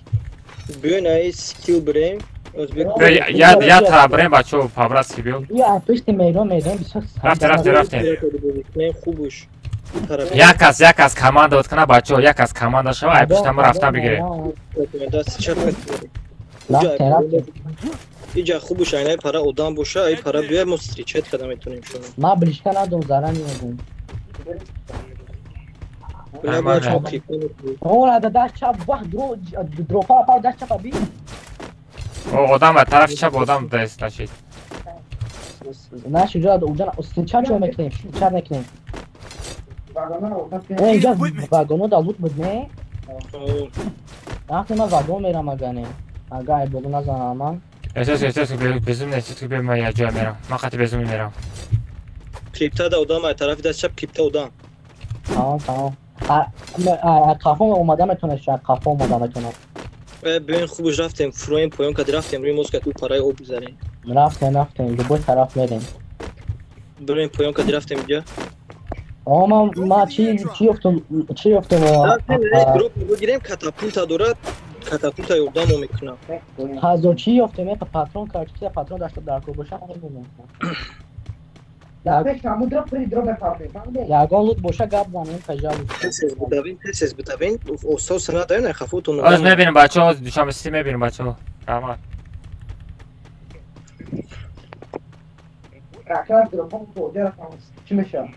Speaker 3: Биён ай скилл бирем.
Speaker 2: Я тараф бирем бачо, по-братски биё.
Speaker 4: Я пишти меро, меро, бисёр.
Speaker 2: Рафтем, рафтем, рафтем.
Speaker 3: Хубуш.
Speaker 2: Як кас команда буд кана бачо, як кас команда шава, ай пишта мо рафтан бигирем.
Speaker 3: Иҷа хубуш айнаи пара одам боша, ай пара биё мо встречать када метонем шумо.
Speaker 4: Ма блишка надорам, заранее мегум. Ора да даст чап, вах дро дропа пар даст чапа би.
Speaker 2: О, одам ба тарафи чап одам даст значит.
Speaker 4: Наш уҷа уҷа ча чо мекунем, ча мекунем. Инҷа вагоно да лут буд, не? Вақте ман вагон мерам агане. Ага ай боло назанам ман.
Speaker 2: Эҳсос, эҳсос, безум не, эҳсос ки ман як ҷоя мерам. Ман қати безум мерам.
Speaker 3: Крипта да одам, ай тарафи даст чап крипта одам.
Speaker 4: Тамом, тамом. Қафо омада метавонад, қафо омада метавонад.
Speaker 3: Бибин хубаш рафтем, фуроем поён кади рафтем, рӯи мост кади параи об бизанем.
Speaker 4: Рафтем, рафтем, любой тараф мерем.
Speaker 3: Бирем поён кади рафтем инҷа.
Speaker 4: Ама ма чи ёфтум, чи ёфтум?
Speaker 3: Дроп бигирем, катапульта дорад, катапульта ёрдамо мекунам.
Speaker 4: Ҳазор чи ёфтем, э патрон кард, чи патрон дашта дар ко боша, намедонам. Ягон лут боша гап занем, пожалуйста.
Speaker 3: Тез бидавин, тез бидавин, оста оста надаем, хафотон.
Speaker 2: Оз мебинем бачаҳо, оз Душанбе Сити мебинем бачаҳо. Раҳмат.
Speaker 5: Чӣ мешавад?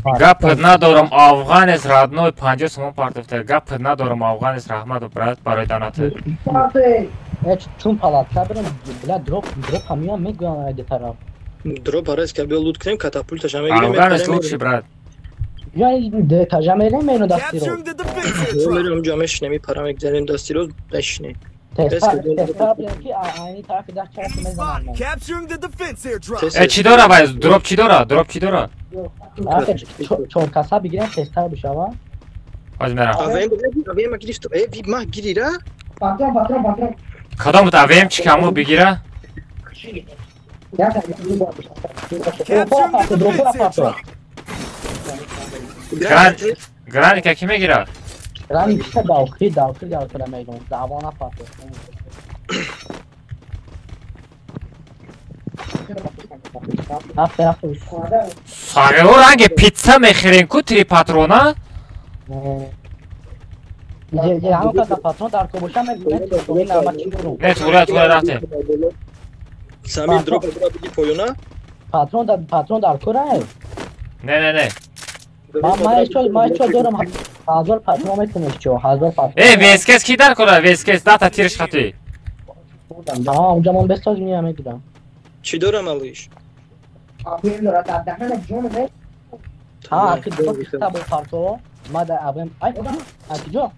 Speaker 2: Гап надорам, афғанец родной 50 сомон партофта. Гап надорам, афғанец, раҳмат брат барои донат.
Speaker 4: Чун палатка бирем, бля дроп, дроп ҳамиён мегӯянд айди тараф.
Speaker 3: Дроп араз ка биё лут кунем, катапульташа мегирем.
Speaker 2: Афғанец лучший брат.
Speaker 4: Яъне этажа мерем, мерем дасти рост.
Speaker 3: Мерем ҷо мешинем, пара мегзарем дасти рост, мешинем.
Speaker 2: Э чӣ дора вай? Дроп чӣ дора? Дроп чӣ дора?
Speaker 4: Чор каса бигирем, тезтар бишава.
Speaker 2: Оз мерам.
Speaker 3: АВМ гирифту. Э, ма гирира?
Speaker 5: Патрон, патрон, патрон.
Speaker 2: Кадом буд АВМ чӣ камо бигира? Граника ки мегирад?
Speaker 4: Граника давхи, давхи давхи мегирам. Даъво напартофт.
Speaker 2: Сарео ранги питса мехӯрем ку три патрона?
Speaker 4: Патрон дар ко боша
Speaker 2: не, тура тура рафтем.
Speaker 3: Самир дроп биги поёна?
Speaker 4: Патрон дар патрон дар кора?
Speaker 2: Не, не, не.
Speaker 4: Ма ещё дорам 1000 патрон метунеш чо, 1000 патрон.
Speaker 2: Э, вескес ки дар кора? Вескес дата тирш хати.
Speaker 4: Да, унҷа мон бесоз меям мегирам.
Speaker 3: Чӣ дорам алиш?
Speaker 4: Ҳа, ки дроп кита бо парто, ма дар АВМ. Ай, куҷо?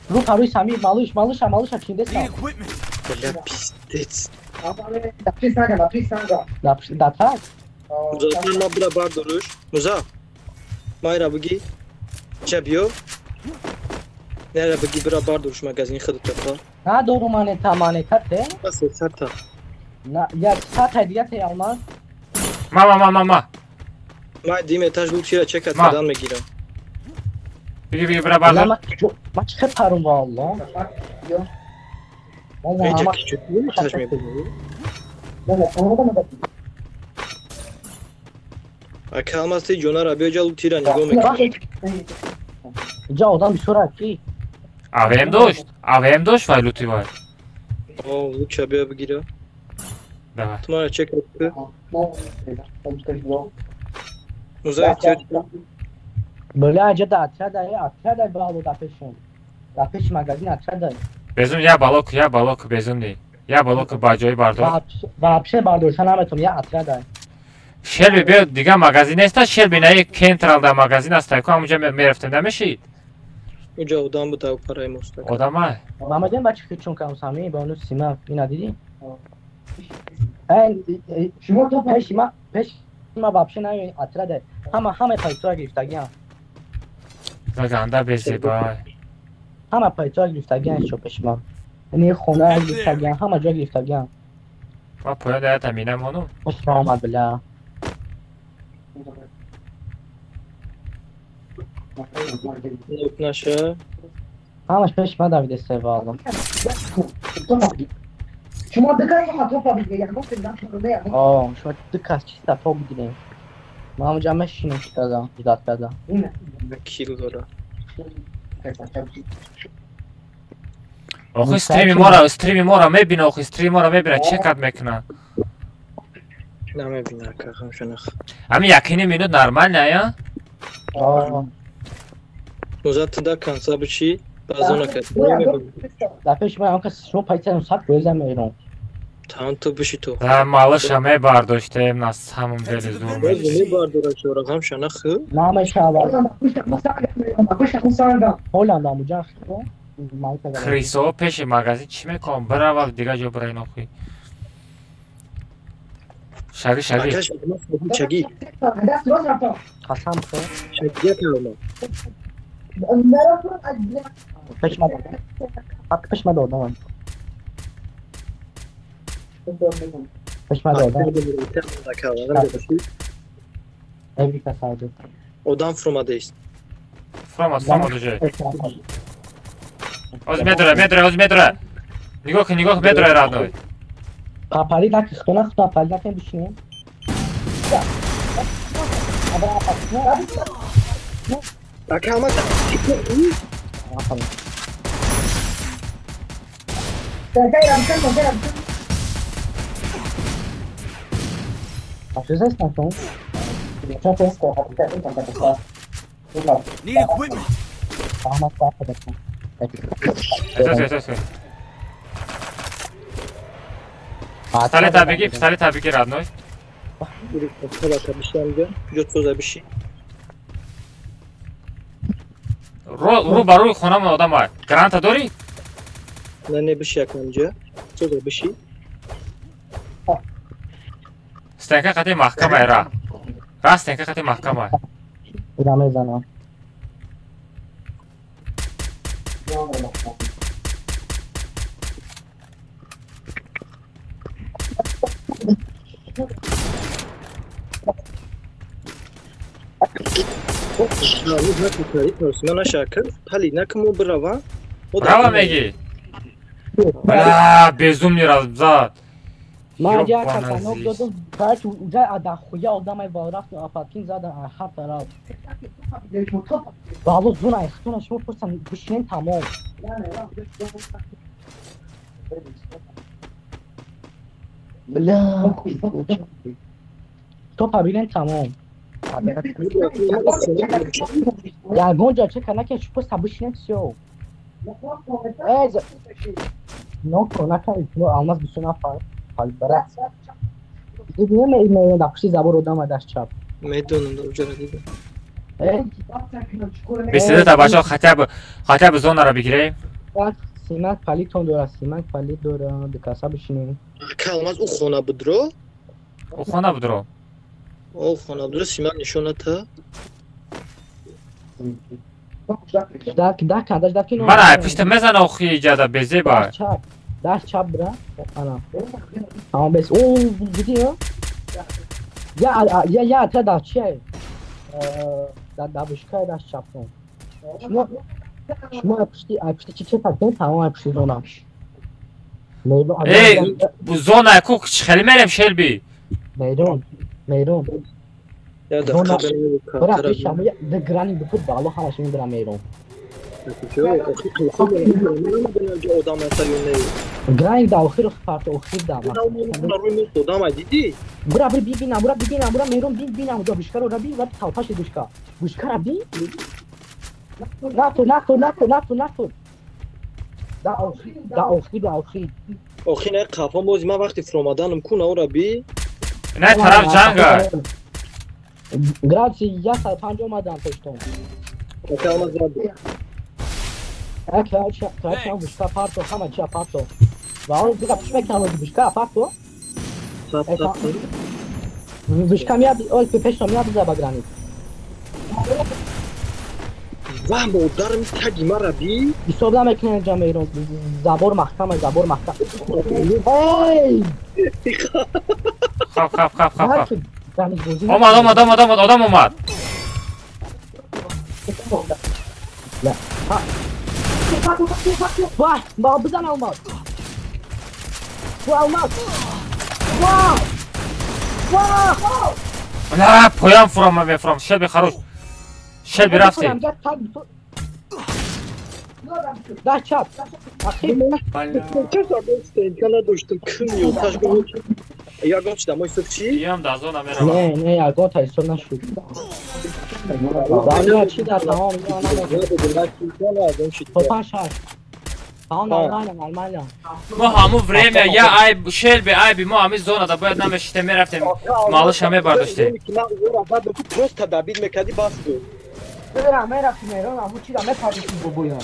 Speaker 4: Ру паруи Самир, малуш, малуша, малуша чиндеса.
Speaker 3: Бля, пиздец.
Speaker 4: Да так?
Speaker 3: Музаффар ма бира бардоруш. Музаф. Майра биги. Ча биё. Нера биги бира бардоруш магазини худата ха.
Speaker 4: На дору монета, монета те?
Speaker 3: Бас сата.
Speaker 4: На, я сата дига те алмаз.
Speaker 2: Ма, ма, ма, ма, ма.
Speaker 3: Ма дим этаж лутира чекат кардан мегирам.
Speaker 2: Биги, биги, бира бардор.
Speaker 4: Ма чӣ хел парум валло?
Speaker 3: Эҷа ки чӣ этаж мебинӣ? Ака алмаз ти ҷонара биё ҷа лутира нигоҳ мекунӣ.
Speaker 4: Инҷа одам бисёр аст ки.
Speaker 2: АВМ дошт? АВМ дошт вай лути вай?
Speaker 3: О, луча биё бигира.
Speaker 2: Давай.
Speaker 3: Ту мара чекат ку. Муза эҳтиёҷ.
Speaker 4: Бля, инҷа да отряд отряд бало да пешон. Да пеши магазин отряд.
Speaker 2: Безум я балок безум ни. Я балок ба ҷои бардор.
Speaker 4: Вообще бардошта наметавонам, я отряд.
Speaker 2: Шелби биё дига магазин неста, Шелби наи кентрал да магазин аст, ку ҳамунҷа мерафтем намешид?
Speaker 3: Уҷа одам буд ав параи моста.
Speaker 2: Одама?
Speaker 4: Мамадем бачи хичон кам сами ба ону сима ина диди? Эй, шумо то пеши ма, пеши ма вообще наёй отряд. Ҳама ҳама пайтоа гирифтагиан.
Speaker 2: Заганда безебай.
Speaker 4: Ҳама пайтоа гирифтагиан шо пеши ма. Яъне хона гирифтагиан, ҳама ҷо гирифтагиан.
Speaker 2: Ма поён даята мина монум.
Speaker 4: Хуш омад бля.
Speaker 3: Наша.
Speaker 4: Ҳамаш пеши ма давидеста валло.
Speaker 5: Шумо ду кас ҳама топа бигиред, ягон филм
Speaker 4: О, шумо ду кас чиста топ бигирем. Ма ҳамунҷа мешинем китада, ждат карда.
Speaker 3: Кил дора.
Speaker 2: Охи стрими мора мебина, охи стрими мора мебина, чекат мекуна.
Speaker 3: Намебина, ака, хамшанах.
Speaker 2: Ами якини минут нормально, я?
Speaker 3: Муза туда конца бичи, базона кад.
Speaker 4: Да пеши ма ҳам кас шумо пайта сад гӯза мерон.
Speaker 3: Там ту биши ту.
Speaker 2: Да малыша мебардоштем на самом деле зур.
Speaker 3: Мебардора чора хамшанах.
Speaker 4: Намешава. Ҳоланд амуҷа
Speaker 2: Крисо пеши магазин чӣ мекунам? Бирава дига ҷо бирай нохуй. Шаги, шаги.
Speaker 3: Шаги.
Speaker 4: Қасам хӯр.
Speaker 3: Шаги калма.
Speaker 4: Пеш ма додам. Пеш ма додам. Эврика саду.
Speaker 3: Одам фуромадааст.
Speaker 2: Фуромад, фуромад уже. Оз медра, медра, оз медра. Нигоҳ кун, нигоҳ медра родной.
Speaker 4: Папали так хтона хто папали так бишин.
Speaker 3: Ака ама
Speaker 1: Need equipment.
Speaker 2: Пистолета беги, пистолета беги, родной. Ру ба рӯи хонамон одам ай. Граната дорӣ?
Speaker 3: Не, не биши яконҷа. Соза биши.
Speaker 2: Стенка қати маҳкам ай ра. Ра стенка қати маҳкам ай.
Speaker 4: Ира мезанам.
Speaker 2: Рава меги. Бля, безумный раззад.
Speaker 4: Ман як касанок додам, короче, уже адахуя одамай варафту апаткин задан ҳар тараф. Вало зуна, хтуна шумо пурсам бишинен тамом. Бля, то пабилен тамом. Ягон ҷо чека накен, просто бишинен всё. Ноко накан, алмаз бису нафар. Брат. Дидем, да пушти забор одам дашт чап.
Speaker 3: Медонам, да уҷара дидам.
Speaker 2: Бисида бачаҳо хотя бы зонара бигирем.
Speaker 4: Симак палитон дора, симак палит дора, дикаса бишинем.
Speaker 3: Ака алмаз ӯ хона будро?
Speaker 2: Ӯ хона будро.
Speaker 3: Ӯ хона будро, симак нишоната.
Speaker 4: Да, да, кандаш да кино.
Speaker 2: Мана пушта мезана охи иҷада безеба.
Speaker 4: Даст чап бра. Ана. Тамом бес. О, диди я? Я я я та да чи? Да да бушка даст чап кун. Шумо шумо пушти ай пушти чи чепа кун тамом ай пушти зона.
Speaker 2: Эй, зона ку хеле мерем шелби.
Speaker 4: Мейрон, мейрон.
Speaker 3: Зона.
Speaker 4: Бра пешам я да грани бикуд бало ҳамаш мебра мейрон. Гранит да охир парт охир да. Бура бир бибинам, бура бибинам, бура мейрон бибинам, ҷо бишкаро ра бин ва талпаши бишка. Бишкара бин. Натур, натур, натур, натур, натур. Да охир, да охир, да охир.
Speaker 3: Охир не қафон бози ман вақти фуромаданам ку наора би.
Speaker 2: Не тараф ҷанга.
Speaker 4: Градуси 150 омадан пештон.
Speaker 3: Ака алмаз зад.
Speaker 4: Ака, ака, бушка парто, ҳама чия парто. Ва он дига пушма кано бушка парто. Бушка мия, ой, пешто мия биза ба гранит.
Speaker 3: Ва модарам таги мара би.
Speaker 4: Ҳисоб намекунем ҷа мейрон. Забор маҳкам, забор маҳкам. Ой!
Speaker 2: Хап, хап, хап, хап. Омад, омад, омад, омад, одам омад.
Speaker 4: Вай, ба бизан алмаз. Бу алмаз. Ва! Ва!
Speaker 2: Бля, поям фурам мефурам. Шелби хорош. Шелби рафти.
Speaker 4: Да чап.
Speaker 3: Ягон чи дамой суп чи?
Speaker 2: Иам да зона меравам.
Speaker 4: Не, не, ягон та ҳисоб нашуд. Дания чи дар тамом То панҷ шаш. Тамом нормально, нормально.
Speaker 2: Мо ҳамун время я айб шелби айби мо ҳамин зонада бояд намешитем мерафтем малыша мебардоштем.
Speaker 3: Просто добид мекарди бас буд.
Speaker 4: Бирам мерафтим Эрон, ҳамун чира мепардохтим бобоям.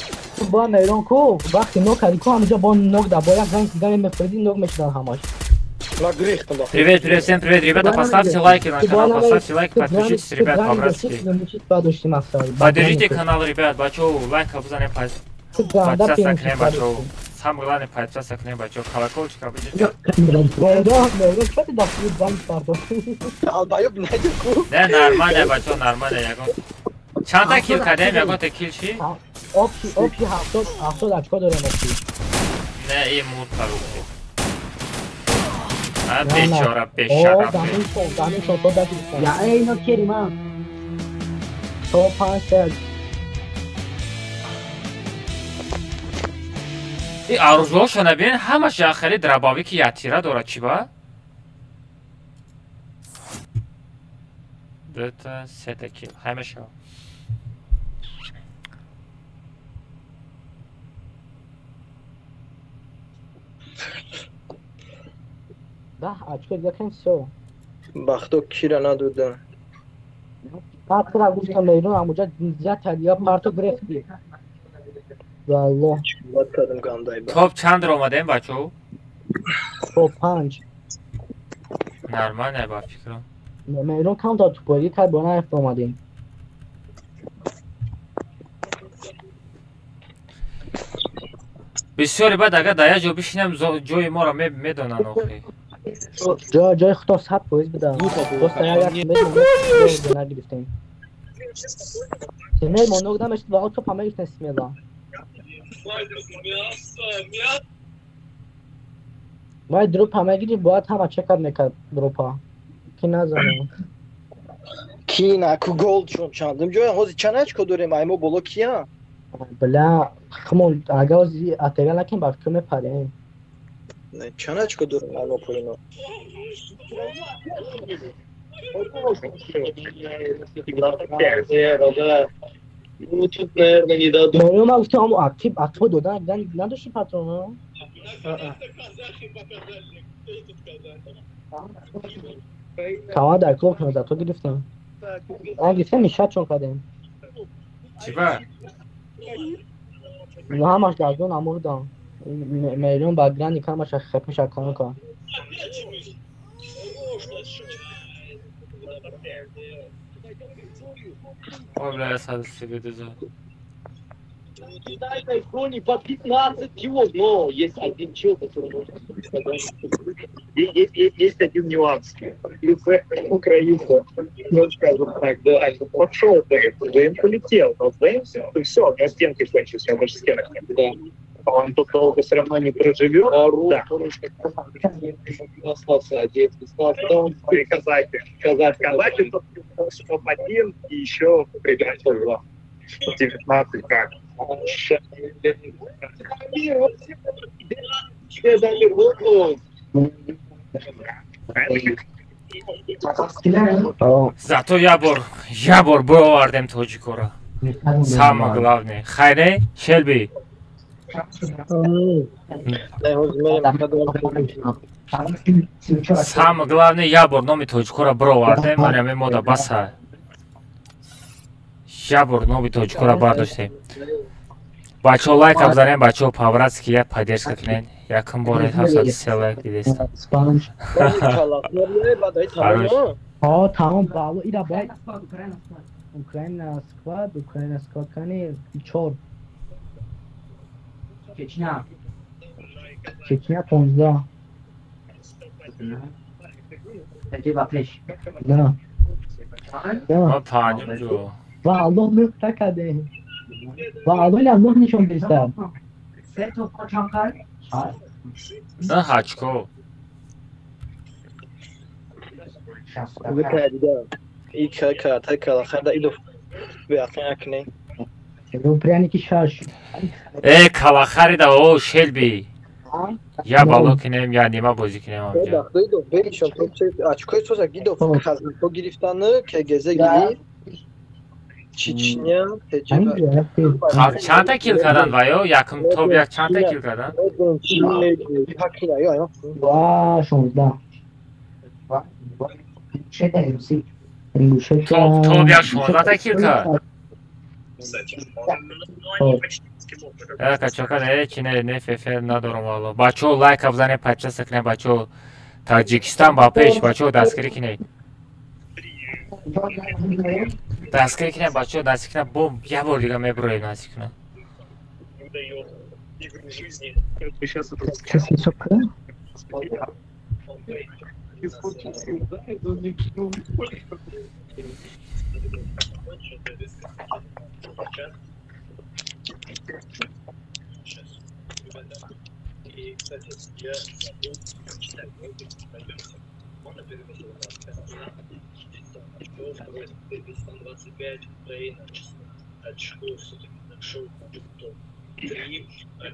Speaker 4: Бо Эрон ку вақти нок кардӣ ку ҳаминҷо бо нок да бояд занг дигар мефуридӣ нок мешудан ҳамаш.
Speaker 2: Привет, привет, всем привет, ребята, поставьте лайки на канал, поставьте лайки, подпишитесь, ребят, по-братски. Поддержите канал, ребят, бачо, лайк обязательно подписаться к ним, бачо. Самое главное, подписаться к ним, бачо, колокольчик обязательно. Не, нормально, бачо, нормально, ягон. Чанда кил кадем, ягон те кил чи?
Speaker 4: Общий, общий, 70 очко дорем общий.
Speaker 2: Не, и мур короче. А бечора, бешара.
Speaker 5: Я эй, но керима.
Speaker 4: То панч.
Speaker 2: И оружиошо набин, ҳамаш яхели дробовики ятира дорад, чи ба? Дута, сета кил, ҳамаша.
Speaker 4: Да, очко дигар всё.
Speaker 3: Бахто кира надода.
Speaker 4: Партра гуфтам берун, амуҷа зиёд тадия парто гирифти. Валлоҳ.
Speaker 3: Чӣ кардам гандай ба.
Speaker 2: Топ чанд ро омадем бачо?
Speaker 4: Топ 5.
Speaker 2: Нормально ба фикрам.
Speaker 4: Меҳрон кам та тупоги кай бо нафт омадем.
Speaker 2: Бисёри баъд агар дар як ҷо бишинам ҷои моро медонанд охи.
Speaker 4: Ҷои худо 100% бидам. Просто як нагирифтем. Смел моног намешид ва топ ҳама гирифтем смела. Вай дроп ҳама гирифт, бояд ҳама чекат мекард дропа. Ки назанем.
Speaker 3: Ки на ку гол чун чандум ҷоя ҳозир чанд очко дорем аймо боло кия?
Speaker 4: Бля, хмон агар ҳозир атега накем ба фикр мепарем.
Speaker 3: Не, чанд очко дорем аймо поино?
Speaker 8: Ну тут, наверное, не дадут.
Speaker 4: Ну, я гуфтам, актив, актив додан надошти патрона? Кава дар клуб зато гирифтам. Гирифтем, мишат чон кардем.
Speaker 2: Чӣ ба?
Speaker 4: Ну, ҳамаш дар зон амурдам. Меҳрон ба грани ҳамаш хепиша кон кар.
Speaker 2: Ой, бля, я сам себе доза.
Speaker 8: По 15 кило, но есть один чел, который может сказать, есть один нюанс. Украинца, ну, скажем так, да, пошел Зейн полетел, но Зейн все, все, у него стенки кончились, у него больше стенок нет. Да. Он тут долго все равно не проживет. Да. Остался один, и казахи. Казахи тут топ-1 и еще приготовил 19 как.
Speaker 2: Зато я бор бовардем тоҷикора. Самое главное. Хайре, Шелби. Самое главное, я бор номи тоҷикора бировардем, манаме мода баса. Я бор номи тоҷикора бардоштем. Бачо лайк абзанем, бачо по-братски як поддержка кунед. Якум бор 703 лайк дидестам.
Speaker 4: Ҳо, тамом, бало ира бояд Украина сквад, Украина сквад кани 4.
Speaker 5: Чечня.
Speaker 4: Чечня 15.
Speaker 5: Таки ба пеш.
Speaker 4: Да.
Speaker 2: Ма панҷум ҷо.
Speaker 4: Ва Аллоҳ мехта кардем. Ва Аллоҳ Аллоҳ нишон дистам.
Speaker 5: Се то чанд қар?
Speaker 2: На ҳачко.
Speaker 3: И ка та ка хада идо беақин акне.
Speaker 4: Ну пряники шаш.
Speaker 2: Э калахарида о Шелби. Я бало кинем, я нима бозӣ кинем амҷа.
Speaker 3: Бахтоидо беришон топ очкои соза гидо казахо гирифтаны КГЗ гири. Чечня, ТЧ.
Speaker 2: Чанда кил кардан ваё? Якум топ як чанда кил кардан?
Speaker 4: Ва 16.
Speaker 2: Топ топ як 16 кил кард. Качока не чи не не феф надорам валло. Бачо лайк абзане подписаться кунед бачо. Таҷикистон ба пеш, бачаҳо дастгирӣ кинед. Дастгирӣ кинед, бачаҳо дастгирӣ кинед, бо як бор дига мебуроем дастгирӣ кинед.
Speaker 6: И, кстати, я забыл прочитать. Мы пойдемся. Можно перевести на очков, 25, Украина, 16 очков, все-таки нашел топ-3,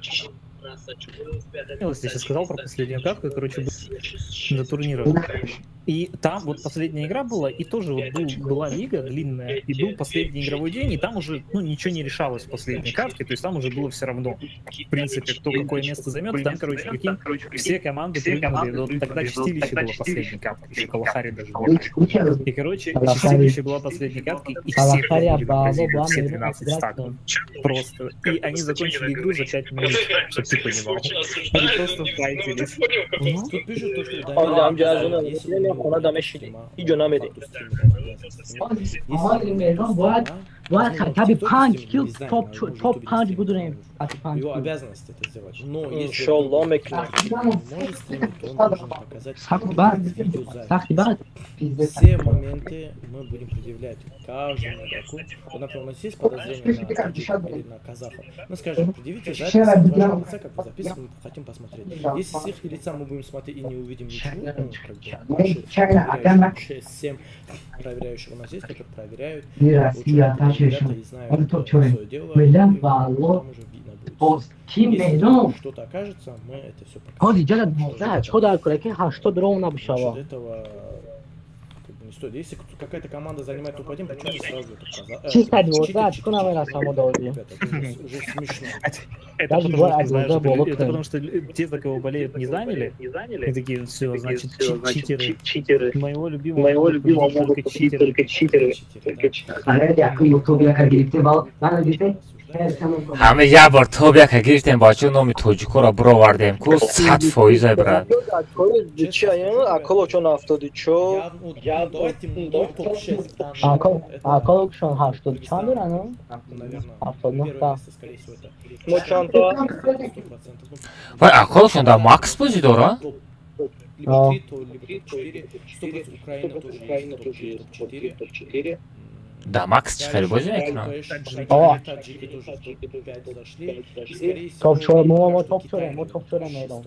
Speaker 6: 16 очков, 5.
Speaker 10: Я сейчас сказал про последнюю катку, короче, на турнирах. И там вот последняя игра была, и тоже вот была лига длинная, и был последний игровой день, и там уже, ну, ничего не решалось в последней катке, то есть там уже было все равно, в принципе, кто какое место займет. Там, короче, прикинь, все команды прыгнули, вот тогда Чистилище было последней каткой, еще Калахари даже было. И, короче, Чистилище была последней каткой, и все прыгнули на Бразилию, все 12 стаков. Просто. И они закончили игру за 5 минут, чтобы ты понимал. Они просто файтились.
Speaker 7: Тут пишут то, что
Speaker 4: бояд хотя бы 5 килл топ-5 будем.
Speaker 7: Его обязанность это сделать. Но если он может стримить, то он должен показать видеозапись. Все моменты мы будем предъявлять каждому игроку. Вот, например, у нас есть подозрение на таджиков или на казахов. Мы скажем, предъявите запись вашего лица, как вы записываем, мы хотим посмотреть. Если с их лица мы будем смотреть и не увидим ничего, ну, как бы, наши 6-7 проверяющих у нас есть, которые проверяют. Ребята и знают свое дело, и там уже видно будет. Если что-то окажется, мы это все покажем. Этого как бы не стоит. Если какая-то команда занимает топ-1, почему сразу это показать? Уже смешно.
Speaker 10: Это потому что те, за кого болеют, не заняли. И такие, все, значит, читеры. Моего любимого могут победить только читеры.
Speaker 2: Ҳама як бор топ яка гирифтем, бачаҳо, номи тоҷикоро бировардем ку 100% брат.
Speaker 3: Аколочон 74.
Speaker 4: Аколочон 80 чанд доранд? 79.
Speaker 3: Мо чанд то?
Speaker 2: Вай, аколочон дар макс бозӣ дора?
Speaker 7: Либо 3, либо топ-4. 100% Украина тоже есть топ-4.
Speaker 2: Да, Макс чӣ хеле бозӣ мекунад?
Speaker 4: Топ-4, мо топ-4, мо топ-4 мером.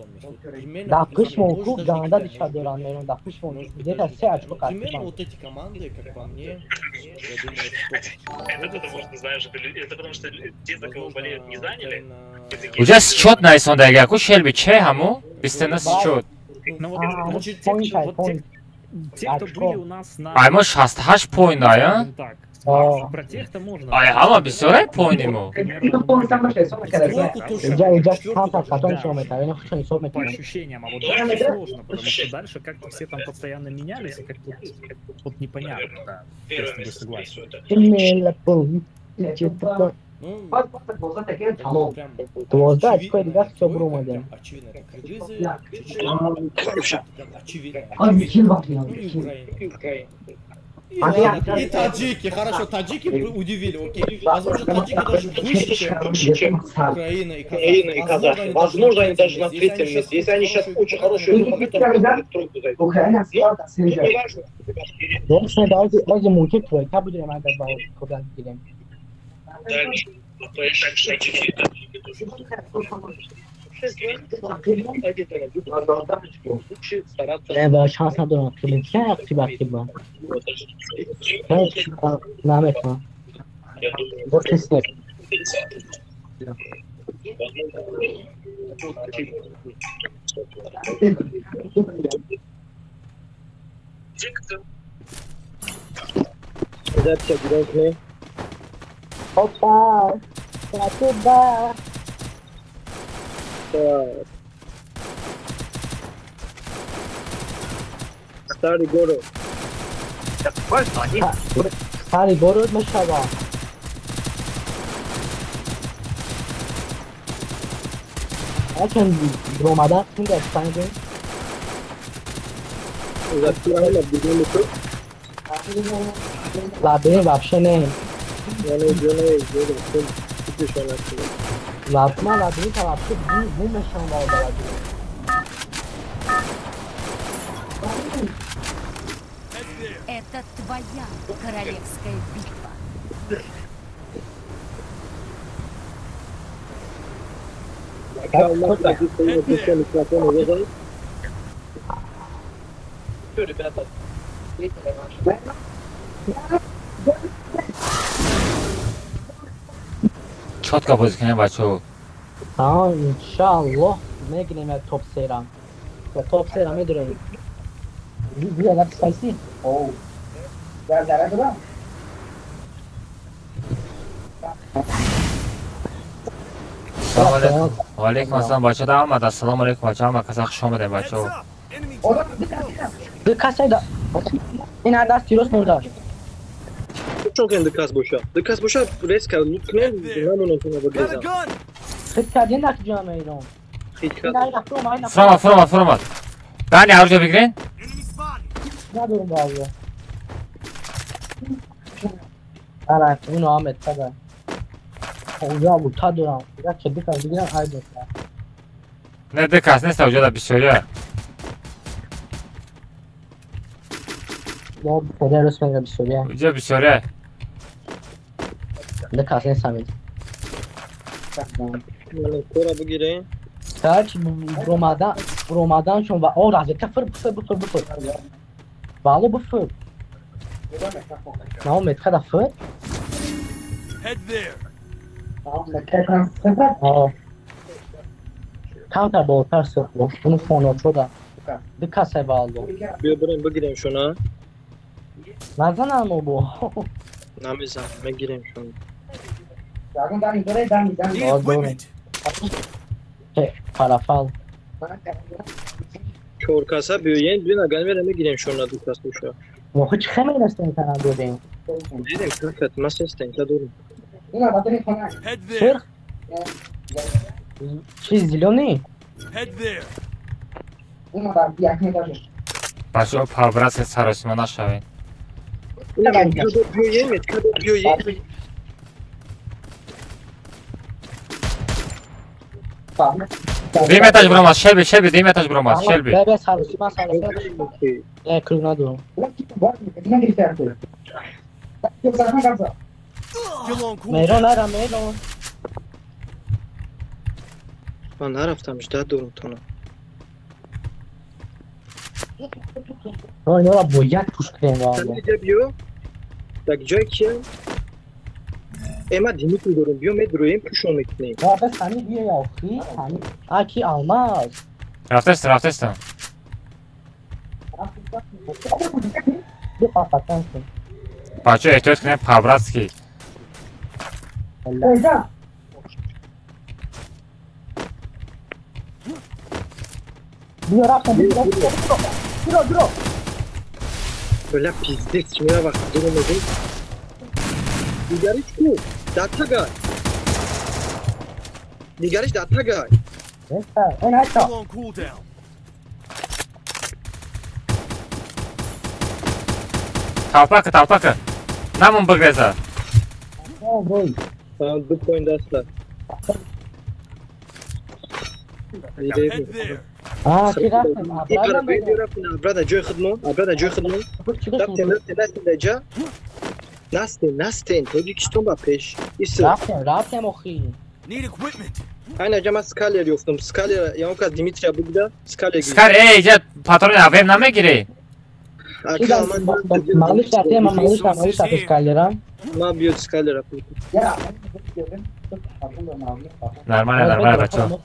Speaker 4: Дар пишмон ку ганда дишад доранд мером, дар пишмон где-то 3 очко қат.
Speaker 7: Примерно вот эти команды, как по мне, я думаю,
Speaker 10: это потому что, знаешь, это потому что те, за кого болеют, не заняли.
Speaker 2: Уже счёт наисондаги ку Шелби че ҳаму? 29 счёт.
Speaker 10: Ну вот те, кто были у нас на...
Speaker 2: Ай, мо 68 поинт, ая?
Speaker 10: Так. Про тех-то можно.
Speaker 2: Ай, ҳама бисёрай поинимо.
Speaker 10: По ощущениям, а вот дальше сложно, потому что дальше как-то все там постоянно менялись, и как-то вот непонятно, да. Я с тобой согласен.
Speaker 7: Ну, очевидно, это кыргызы, чеченцы, очевидно. И Украина. И таджики, хорошо, таджики удивили, окей. Возможно, таджики даже выше, чем Украина и казахи. Возможно, они даже на третьем месте. Если они сейчас очень хорошие игру покажут, то тройку зайдут.
Speaker 4: Не, шанс надорам. Наметавонам. Опа! Спасибо!
Speaker 3: Старый город.
Speaker 4: Старый город мешава. Лакин ромада синга спанге. Лабе вообще не. Лабма лабе та вообще бумешон валда.
Speaker 11: Это твоя королевская битва.
Speaker 8: Ребята.
Speaker 2: Чётко бозӣ кунем, бачаҳо.
Speaker 4: А, иншааллоҳ мегирем як топ сера. Ва топ сера медурем. Бия як спайси. Оу.
Speaker 2: Салом алейкум. Ва алейкум ассалом, бачаҳо. Омад. Ассалому алейкум, бачаҳо. Ҳама каса хуш омадем, бачаҳо.
Speaker 4: Ду каса да. Ин даст тирос мурда.
Speaker 3: Чон кен дукас боша. Дукас боша резко лукнем, намонам тона бигрезам.
Speaker 4: Хит кардин нак ҷамъ Ирон.
Speaker 3: Хит кард.
Speaker 2: Фромад, фромад, фромад. Дани оружие бигирен?
Speaker 4: Надорум баъзе. Ара, уно Ахмед тага. Онҷа буд та дорам. Як ки дукас бигирам ай дорам.
Speaker 2: Не дукас нест, оҷа да бисёрия.
Speaker 4: Бо педер рус мега бисёрия.
Speaker 2: Оҷа бисёрия.
Speaker 4: Дукас нест ҳамин.
Speaker 3: Кора бигирем.
Speaker 4: Тач ромадан чун ва о разведка фыр фыр фыр фыр. Вало бфыр. Нао метка да фыр.
Speaker 1: Head there.
Speaker 4: Камтар болтар сӯхт. Уну фоночо да. Дукаса вало.
Speaker 3: Биё бирем бигирем шуна.
Speaker 4: Назанам обо.
Speaker 3: Намезанам, мегирем шуна.
Speaker 4: Парафал.
Speaker 3: Чор каса биёен, биё наган мера мегирем шуна дукас боша.
Speaker 4: Мо ҳеч хеле настен кана додем.
Speaker 3: Дидем какат, ма сестен ка дорем.
Speaker 4: Сырх? Чи зелёный?
Speaker 2: Бачаҳо, пабрасе саросима нашавед.
Speaker 3: Биёен, метка биёен.
Speaker 2: Дим этаж бромад, Шелби, Шелби, дим этаж бромад, Шелби.
Speaker 4: Бе, саросима, саросима. Не, круг надорам. Мейрон, ара, мейрон.
Speaker 3: Ман нарафтам, ждать дорам тона.
Speaker 4: Инора бо як пуш кунем валло.
Speaker 3: Биё. Так ҷой кия? Эма Димитри дорем, биё медроем, пушон мекунем.
Speaker 4: Ва бес ҳамин биё охи, ҳамин. Аки алмаз.
Speaker 2: Рафтестам, рафтестам. Бачаҳо, эҳтиёт кунем, по-братски.
Speaker 4: Биё рафтам, биё. Биё, биё.
Speaker 3: Бля, пиздец, чӣ вақт дуру мегӯй? Дигариш ку? Даттагай. Дигариш даттагай.
Speaker 2: Талпака, талпака. Намон бигреза.
Speaker 3: Ду поин дастла. Брата, ҷои худмон, брата, ҷои худмон. Рафтем, рафтем, настем даҷа. Настем, настем, Тоҷикистон ба пеш.
Speaker 4: Рафтем, рафтем охи.
Speaker 3: Айна ҷа ман скалер ёфтам. Скалер, ягон кас Димитрия бугда, скалер гирифт.
Speaker 2: Скалер, эй, ҷа патрони АВМ намегирӣ?
Speaker 4: Малыш рафтем, малыш, малыш рафтем скалера.
Speaker 3: Ма биёд скалера.
Speaker 2: Нормально, нормально, бачаҳо.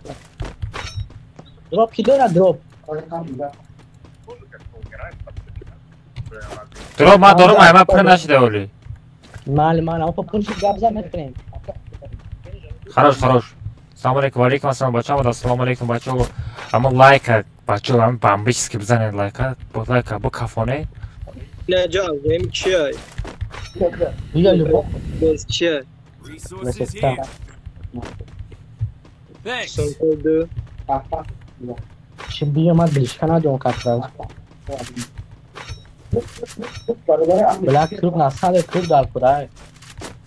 Speaker 4: Дроп ки дорад дроп?
Speaker 2: Дроп ман дорум, ай ман пур нашида оли.
Speaker 4: Мали, мали, опа пур шид гап зад мекунем.
Speaker 2: Хорош, хорош. Салом алейкум, ва алейкум ассалом, бачаҳо, ассалому алейкум, бачаҳо. Аммо лайка, бачаҳо, ам бомбически бизанед лайка, бо лайка, бо кафоне.
Speaker 3: Не, ҷа, ем чиай?
Speaker 4: Бия любо.
Speaker 3: Без чиай?
Speaker 4: Чи биё ман блишка надорам как раз. Бля, клуб на самом клуб дар куда?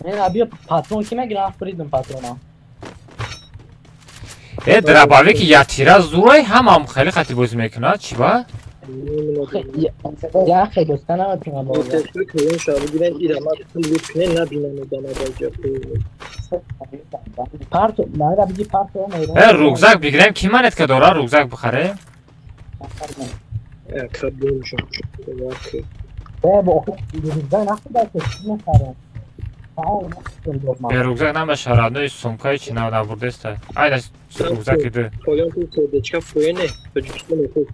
Speaker 4: Не, биё патрон ки мегирам, фуридам патрона.
Speaker 2: Э, дробовик ятира зурай ҳамам хеле хати бозӣ мекунад, чӣ ба?
Speaker 4: Я хеле доста наметунам бозӣ. Парту, мара биги парту.
Speaker 2: Э, рюкзак бигирем, ки монетка дора, рюкзак бихаре?
Speaker 3: Э, кабум шон.
Speaker 4: Э, бо рюкзак нахуда ки мехарем.
Speaker 2: Э, рюкзак намешавад, но сумкаи чи нав набурдеста. Ай, на рюкзак иду.
Speaker 3: Поён ку сердечка фоене, Тоҷикистон хуб.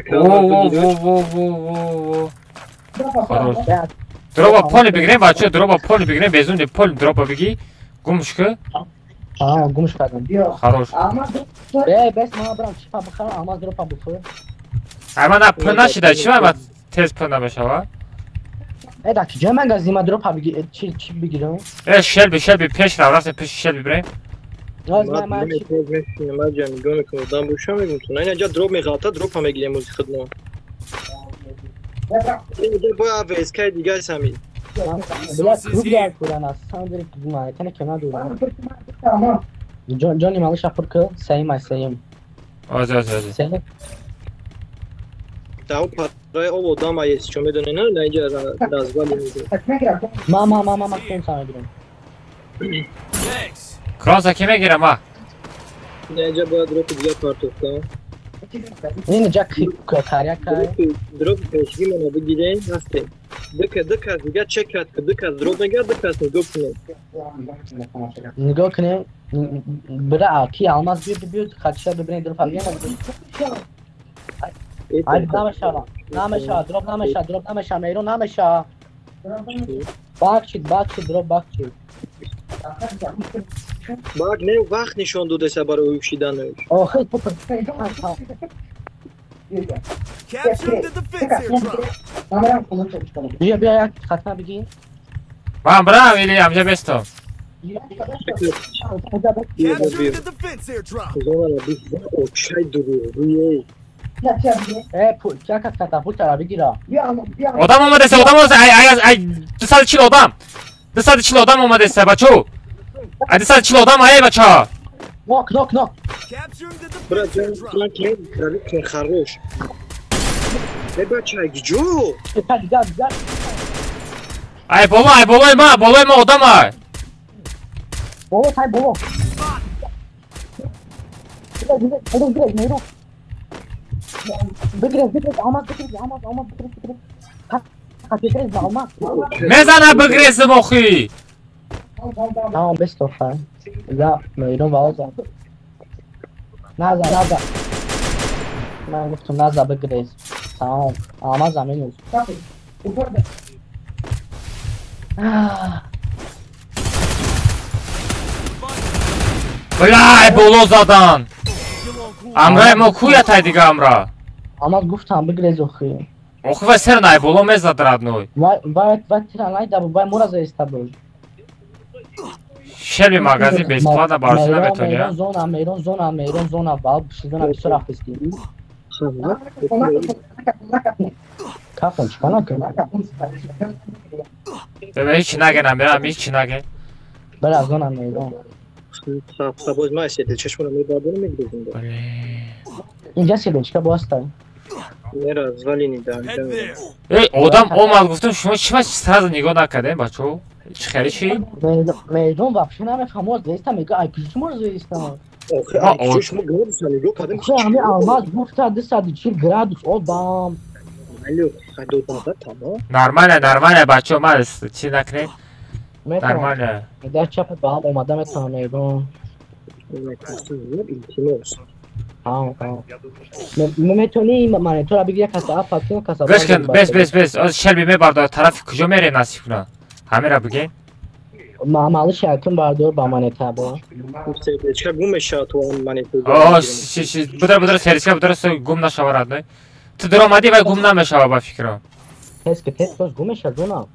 Speaker 2: Во, во, во, во, во, во. Хорош. Дроба поли бигирем, бачо, дроба поли бигирем, безумни поли дроба биги. Гумш ки?
Speaker 4: А, гумш кардам.
Speaker 2: Хорош.
Speaker 4: Э, бес ман брам чипа бихарам, алмаз дропа бихӯр.
Speaker 2: Ай, ман пул нашида, чи ман тез пул намешава?
Speaker 4: Э, да киҷа магазин ма дропа биги, чи бигирам?
Speaker 2: Э, шелби, шелби пеш рав, рафтем пеши шелби бирем.
Speaker 3: Ман ҷа нигоҳ мекунам, одам боша мегум ту. На инҷа дроп меғалта, дропа мегирем ози хидмо. Инҷа бояд ВСК дигар сами.
Speaker 4: Бля, клуб дар куран аст. Самом деле, тане ки надорам. Ҷони малыша пур ки, саим ай саим.
Speaker 2: Оз, оз, оз.
Speaker 3: Тау параи об одам ай чо медоне, на на инҷа развали мегирам.
Speaker 4: Ма ма ма ма ма кронса мегирам.
Speaker 2: Кронса ки мегирам, ма?
Speaker 3: На инҷа бояд дропи дигар партофта.
Speaker 4: Ин ҷа каря кай.
Speaker 3: Дроп пешги мана бигирем, ҳастем. Дика дика дигар чек кард, дика дроп мегирад, дика нигоҳ кунем.
Speaker 4: Нигоҳ кунем. Бира ки алмаз биёд биёд, хатша бибинем дроп бигирем. Ай, намешава, намешава, дроп намешава, дроп намешава, мейрон намешава. Бакчид, бакчид, дроп бакчид.
Speaker 3: Бак не вақт нишон додеса барои ӯшиданаш.
Speaker 4: Охир, бия бия як хатма бигӣ.
Speaker 2: Ман бирам или амҷа бестам?
Speaker 4: Э, чака катапультара бигира.
Speaker 2: Одам омадеса, одам омадеса, ай ай ай 240 одам. 240 одам омадеса, бачо. Ай 240 одам, ай бачо.
Speaker 4: Нок, нок, нок.
Speaker 3: Брат, ҷон, ки хорош. Э, бача, ҷо?
Speaker 2: Ай боло, ай болои ма, болои ма одам ай.
Speaker 4: Боло, тай боло. Бигрез, бигрез, алмаз, бигрез, алмаз, алмаз, бигрез, бигрез. Бигрез, алмаз.
Speaker 2: Мезана бигрезим охи.
Speaker 4: Тамом, бесто хай. За, мейрон валза. Наза, наза. Ман гуфтам наза бигрез. Тамом, алмаз аминус.
Speaker 2: Бля, ай боло задан. Амраи мо куя тай дига амра?
Speaker 4: Алмаз гуфтам бигрез охи.
Speaker 2: Охи вай сер най боло мезад родной.
Speaker 4: Вай вай вай тира най да вай мура заиста буд.
Speaker 2: Шелби магазин бесплатно бароси наметони.
Speaker 4: Мейрон зона, мейрон зона, мейрон зона, бал зона бисёр рафтести. Кафан чикор накун?
Speaker 2: Бе ҳеч наген амира, ҳеч наген.
Speaker 4: Бара зона мейрон.
Speaker 3: Боз ма сердечкашмонро мебардорам мегирем.
Speaker 4: Инҷа сердечка боста.
Speaker 3: Не развалини да.
Speaker 2: Эй, одам омад гуфтам шумо чӣ сразу нигоҳ накардем, бачо? Чӣ хеле чӣ?
Speaker 4: Мейдон вообще намефаҳмам, мо зеистам, мега ай куҷо шумо зеистам?
Speaker 3: Охи, ай куҷо шумо градуса нигоҳ кардем?
Speaker 4: Охи, ҳами алмаз гуфта 240 градус одам.
Speaker 3: Алло, додада тамом.
Speaker 2: Нормально, нормально, бачо, ма чӣ накунем? Нормально.
Speaker 4: Дар чапат ба ҳам омада метавонам мейдон.
Speaker 3: Илтимос.
Speaker 4: Метавонӣ монитора бигир, як каса апа, як каса.
Speaker 2: Гӯш кун, бес, бес, бес. Оз шелби мебардорад, тарафи куҷо мерем насиб кунад? Ҳамера бигем.
Speaker 4: Малыш якум бардор ба монета бо.
Speaker 3: Сердечка гум мешавад то он монета.
Speaker 2: О, ши, ши, будра, будра, сердечка, будра, гум нашавад, родной. Ту дуромадӣ вай гум намешавад ба фикрам.
Speaker 4: Тез ки тез тош гум мешавад, зона.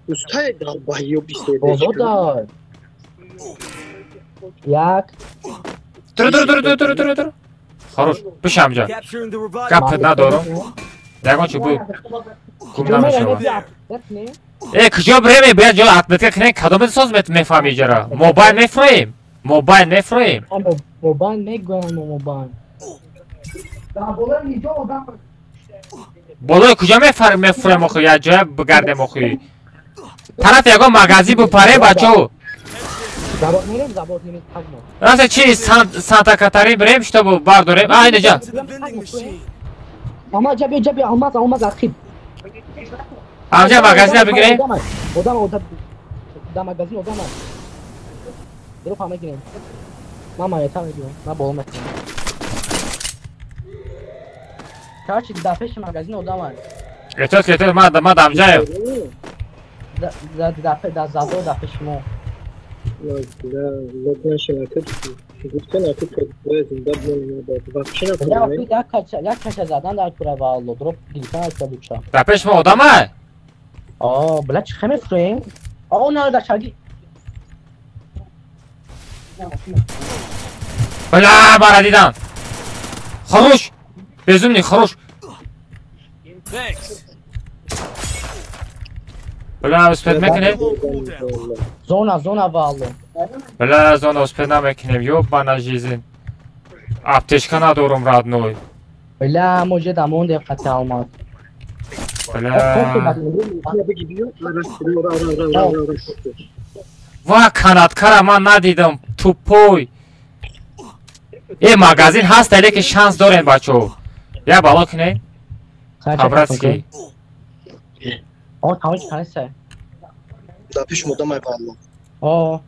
Speaker 3: Устай долбоёби сердечка.
Speaker 4: Бозода. Як.
Speaker 2: Дур, дур, дур, дур, дур, дур. Хорош. Бишам ҷа. Гап надорам. Ягон чи бу гум намешавад. Э, куҷо бирем? Бия ҷо отметка кунем, кадоме соз мефаҳми иҷара? Мобайл мефроем. Мобайл мефроем.
Speaker 4: Мобайл мегӯям, мобайл.
Speaker 2: Болои куҷо мефроем охи? Як ҷоя бигардем охи. Тараф ягон магазин бупарем, бачо. Раста чи Санта Катарин бирем, чтобы бардорем. А, инаҷа.
Speaker 4: Ама ҷа биё, ҷа биё, алмаз, алмаз архив.
Speaker 2: Амҷа магазина бигирем.
Speaker 4: Одам, одам. Да магазин одам. Дропа мегирем. Ман маята мегирам, ман боло мекунам. Короче, дар пеши магазин одам аст.
Speaker 2: Эҳтиёт, эҳтиёт, ман дамҷаем.
Speaker 4: Дар завод, дар пеши мо. Як кача задан дар кура валло, дроп гирифтан аз кабуча.
Speaker 2: Дар пеши мо одам аст?
Speaker 4: О, бля, чӣ хе мефурӯем? О, на, дар шаги.
Speaker 2: Бля, мара дидам. Хорош. Безумный, хорош. Бля, успеть мекунем?
Speaker 4: Зона, зона валло.
Speaker 2: Бля, зона успеть намекунем. Ёбана жизнь. Аптечка надорум, родной.
Speaker 4: Бля, може да мондем қати алмаз.
Speaker 2: Бля. Ва, канаткара ман надидам, тупой. Э, магазин ҳаст, лекин шанс дорем, бачо. Я бало кунем? По-братски.
Speaker 4: О, тамош канеса.
Speaker 3: Дар пеши одамай валло.
Speaker 4: О.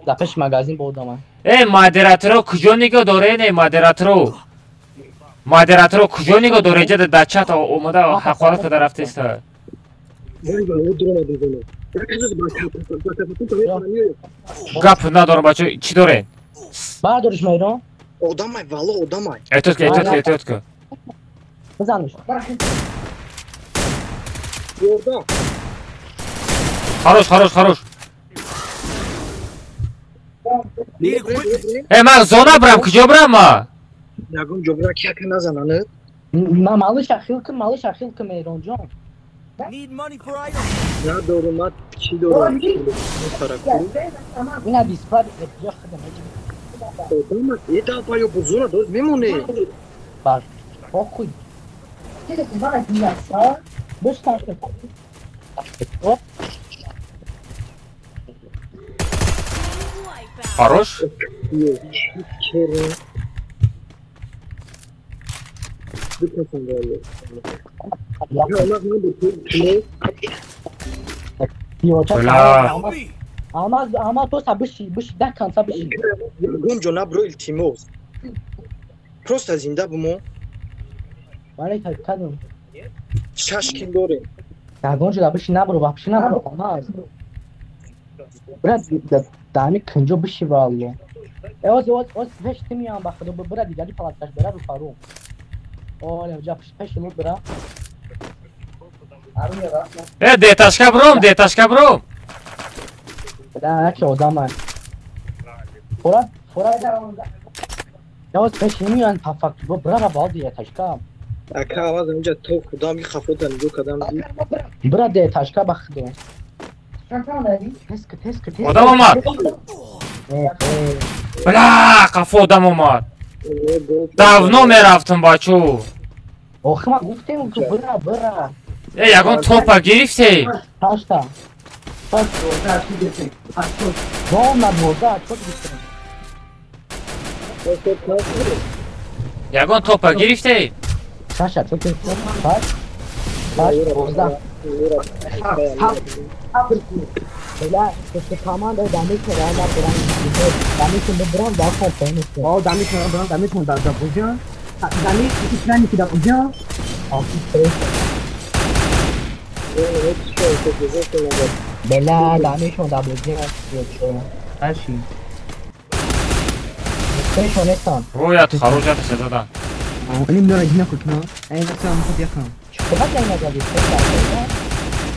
Speaker 4: Дар пеши магазин бо одамай.
Speaker 2: Э, модераторо куҷо нигоҳ доред, э, модераторо? Модераторо куҷо нигоҳ доред? Ҷа дар чат омада ҳақорат карда рафтеста. Гап надорам, бачо, чӣ доред?
Speaker 4: Бардориш майдон.
Speaker 3: Одамай валло, одамай.
Speaker 2: Эҳтиёт кун, эҳтиёт кун, эҳтиёт кун.
Speaker 4: Бизаниш.
Speaker 2: Хорош, хорош, хорош. Э, ман зона брам, куҷо брам ма?
Speaker 3: Ягон ҷо бира, ки яка назананд.
Speaker 4: Ма малыш ахил кун, малыш ахил кун, Меҳронҷон.
Speaker 3: Надорум, ман чӣ дорам?
Speaker 4: Ина бисплат ҷо худам.
Speaker 3: Одамай, э, давай, бузура дод мемоне.
Speaker 4: Бар. Похуй.
Speaker 2: Хорош? Бля.
Speaker 4: Алмаз, алмаз, просто биши, биши, до конца биши.
Speaker 3: Ягон ҷо набро, илтимос. Просто зинда бумо.
Speaker 4: Бале, кадом.
Speaker 3: Шаш кил дорем.
Speaker 4: Ягон ҷо биши набро, вообще набро, алмаз. Брат, дами кунҷо биши валло. Э, оз, оз, оз, пеш ти миям ба худо, бира дигари палаткаш, бира рӯпару. Оле, ҷа пеш лут бира.
Speaker 2: Э, деташка бром, деташка бром.
Speaker 4: Бля, яке одамай. Фора, фора. Я оз пеш миям по факту, бира бал деташка.
Speaker 3: Ака, аваз инҷа то худам и хафота нигоҳ кардам.
Speaker 4: Бира деташка ба худо.
Speaker 2: Одам омад. Бля, қафо одам омад. Давно мерафтам, бачо.
Speaker 4: Охи, ма гуфтем, ки бира, бира.
Speaker 2: Э, ягон топа гирифтем.
Speaker 4: Ҳашта. Дом на 12, чо гирифтем?
Speaker 2: Ягон топа гирифтем.
Speaker 4: Шаша, чо гирифтем? Ҳашт. Ҳашт, 12. Бля, команда дамишон ра дамишон бибран да компанис.
Speaker 5: О, дамишон бибран, дамишон да бузян. Дамиш исрани ки да бузян.
Speaker 4: Бля, дамишон да бузян.
Speaker 5: Ҳаши.
Speaker 4: Пешон нестан.
Speaker 2: Роят хорош ят задан.
Speaker 5: Ним дора гина кутна. Ай насам худ якам.
Speaker 4: Чӣ қадар ягна задӣ?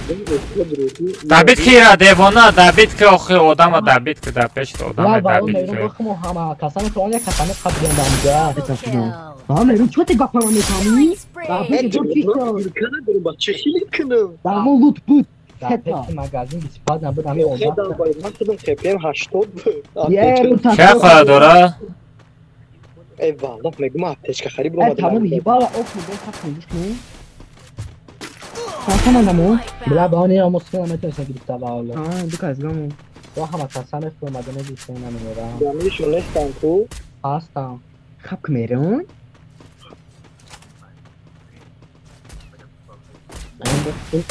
Speaker 2: Добит ки девона, добит ки охи одама добит ки да пеш одама добит ки.
Speaker 4: Ҳама касане ки он як касане қабл дамҷа. Ҳама чӣ ти гапа мефаҳмӣ?
Speaker 3: Бача хеле кунам.
Speaker 4: Дамо лут буд. Магазин 25 набуд, ҳами одам.
Speaker 3: Ман худам ХПМ 80 буд.
Speaker 2: Ча хоҳад дора?
Speaker 3: Эй валлоҳ мегӯм аптечка хариб омадам.
Speaker 4: Тамом ҳибала оф мебо хат гӯш кун. Тамом бла ба он мо сина метавонем гирифта ба Аллоҳ.
Speaker 5: А, ду кас гаму.
Speaker 4: Ва ҳама касане ки омада мегирифтем намемирам.
Speaker 3: Дамишон нестан ку?
Speaker 4: Ҳастам.
Speaker 5: Хаб мерон?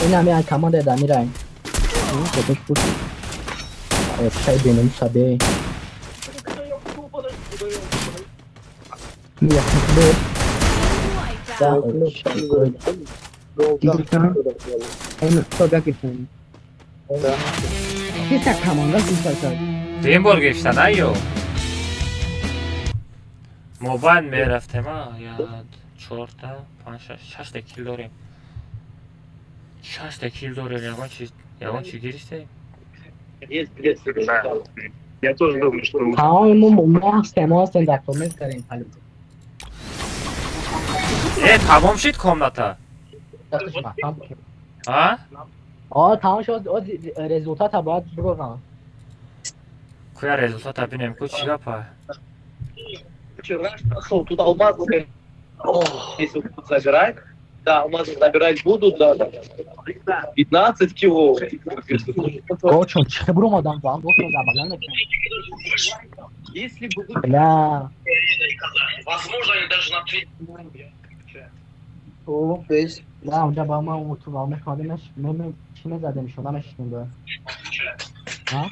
Speaker 4: Ин ҳами команда дамираем. Чай бенум сабе.
Speaker 2: Дим бор гирифта на ё? Мобайн мерафтем, я чорта, панҷ, шашта кил дорем. Шашта кил дорем, ягон чи гирифтем?
Speaker 8: Я тоже думаю, что...
Speaker 4: По-моему, мо ҳастем, дар коммент кардем.
Speaker 2: Тамом шид комната? А?
Speaker 4: А, тамом шуд, результата бояд бигӯям.
Speaker 2: Куя результата бинем, ку чӣ гапа?
Speaker 8: Пошел, тут алмазы, если будут забирать, да, алмазы забирать будут, да, 15 кило.
Speaker 4: Очень, чӣ омадам, вам
Speaker 8: Если будут...
Speaker 4: Бля.
Speaker 6: Возможно, они даже на 3...
Speaker 3: О, бес.
Speaker 4: Да, унҷа ба ма ту ба мехоҳадимаш, чӣ мезадем, шуда мешинем ба. А?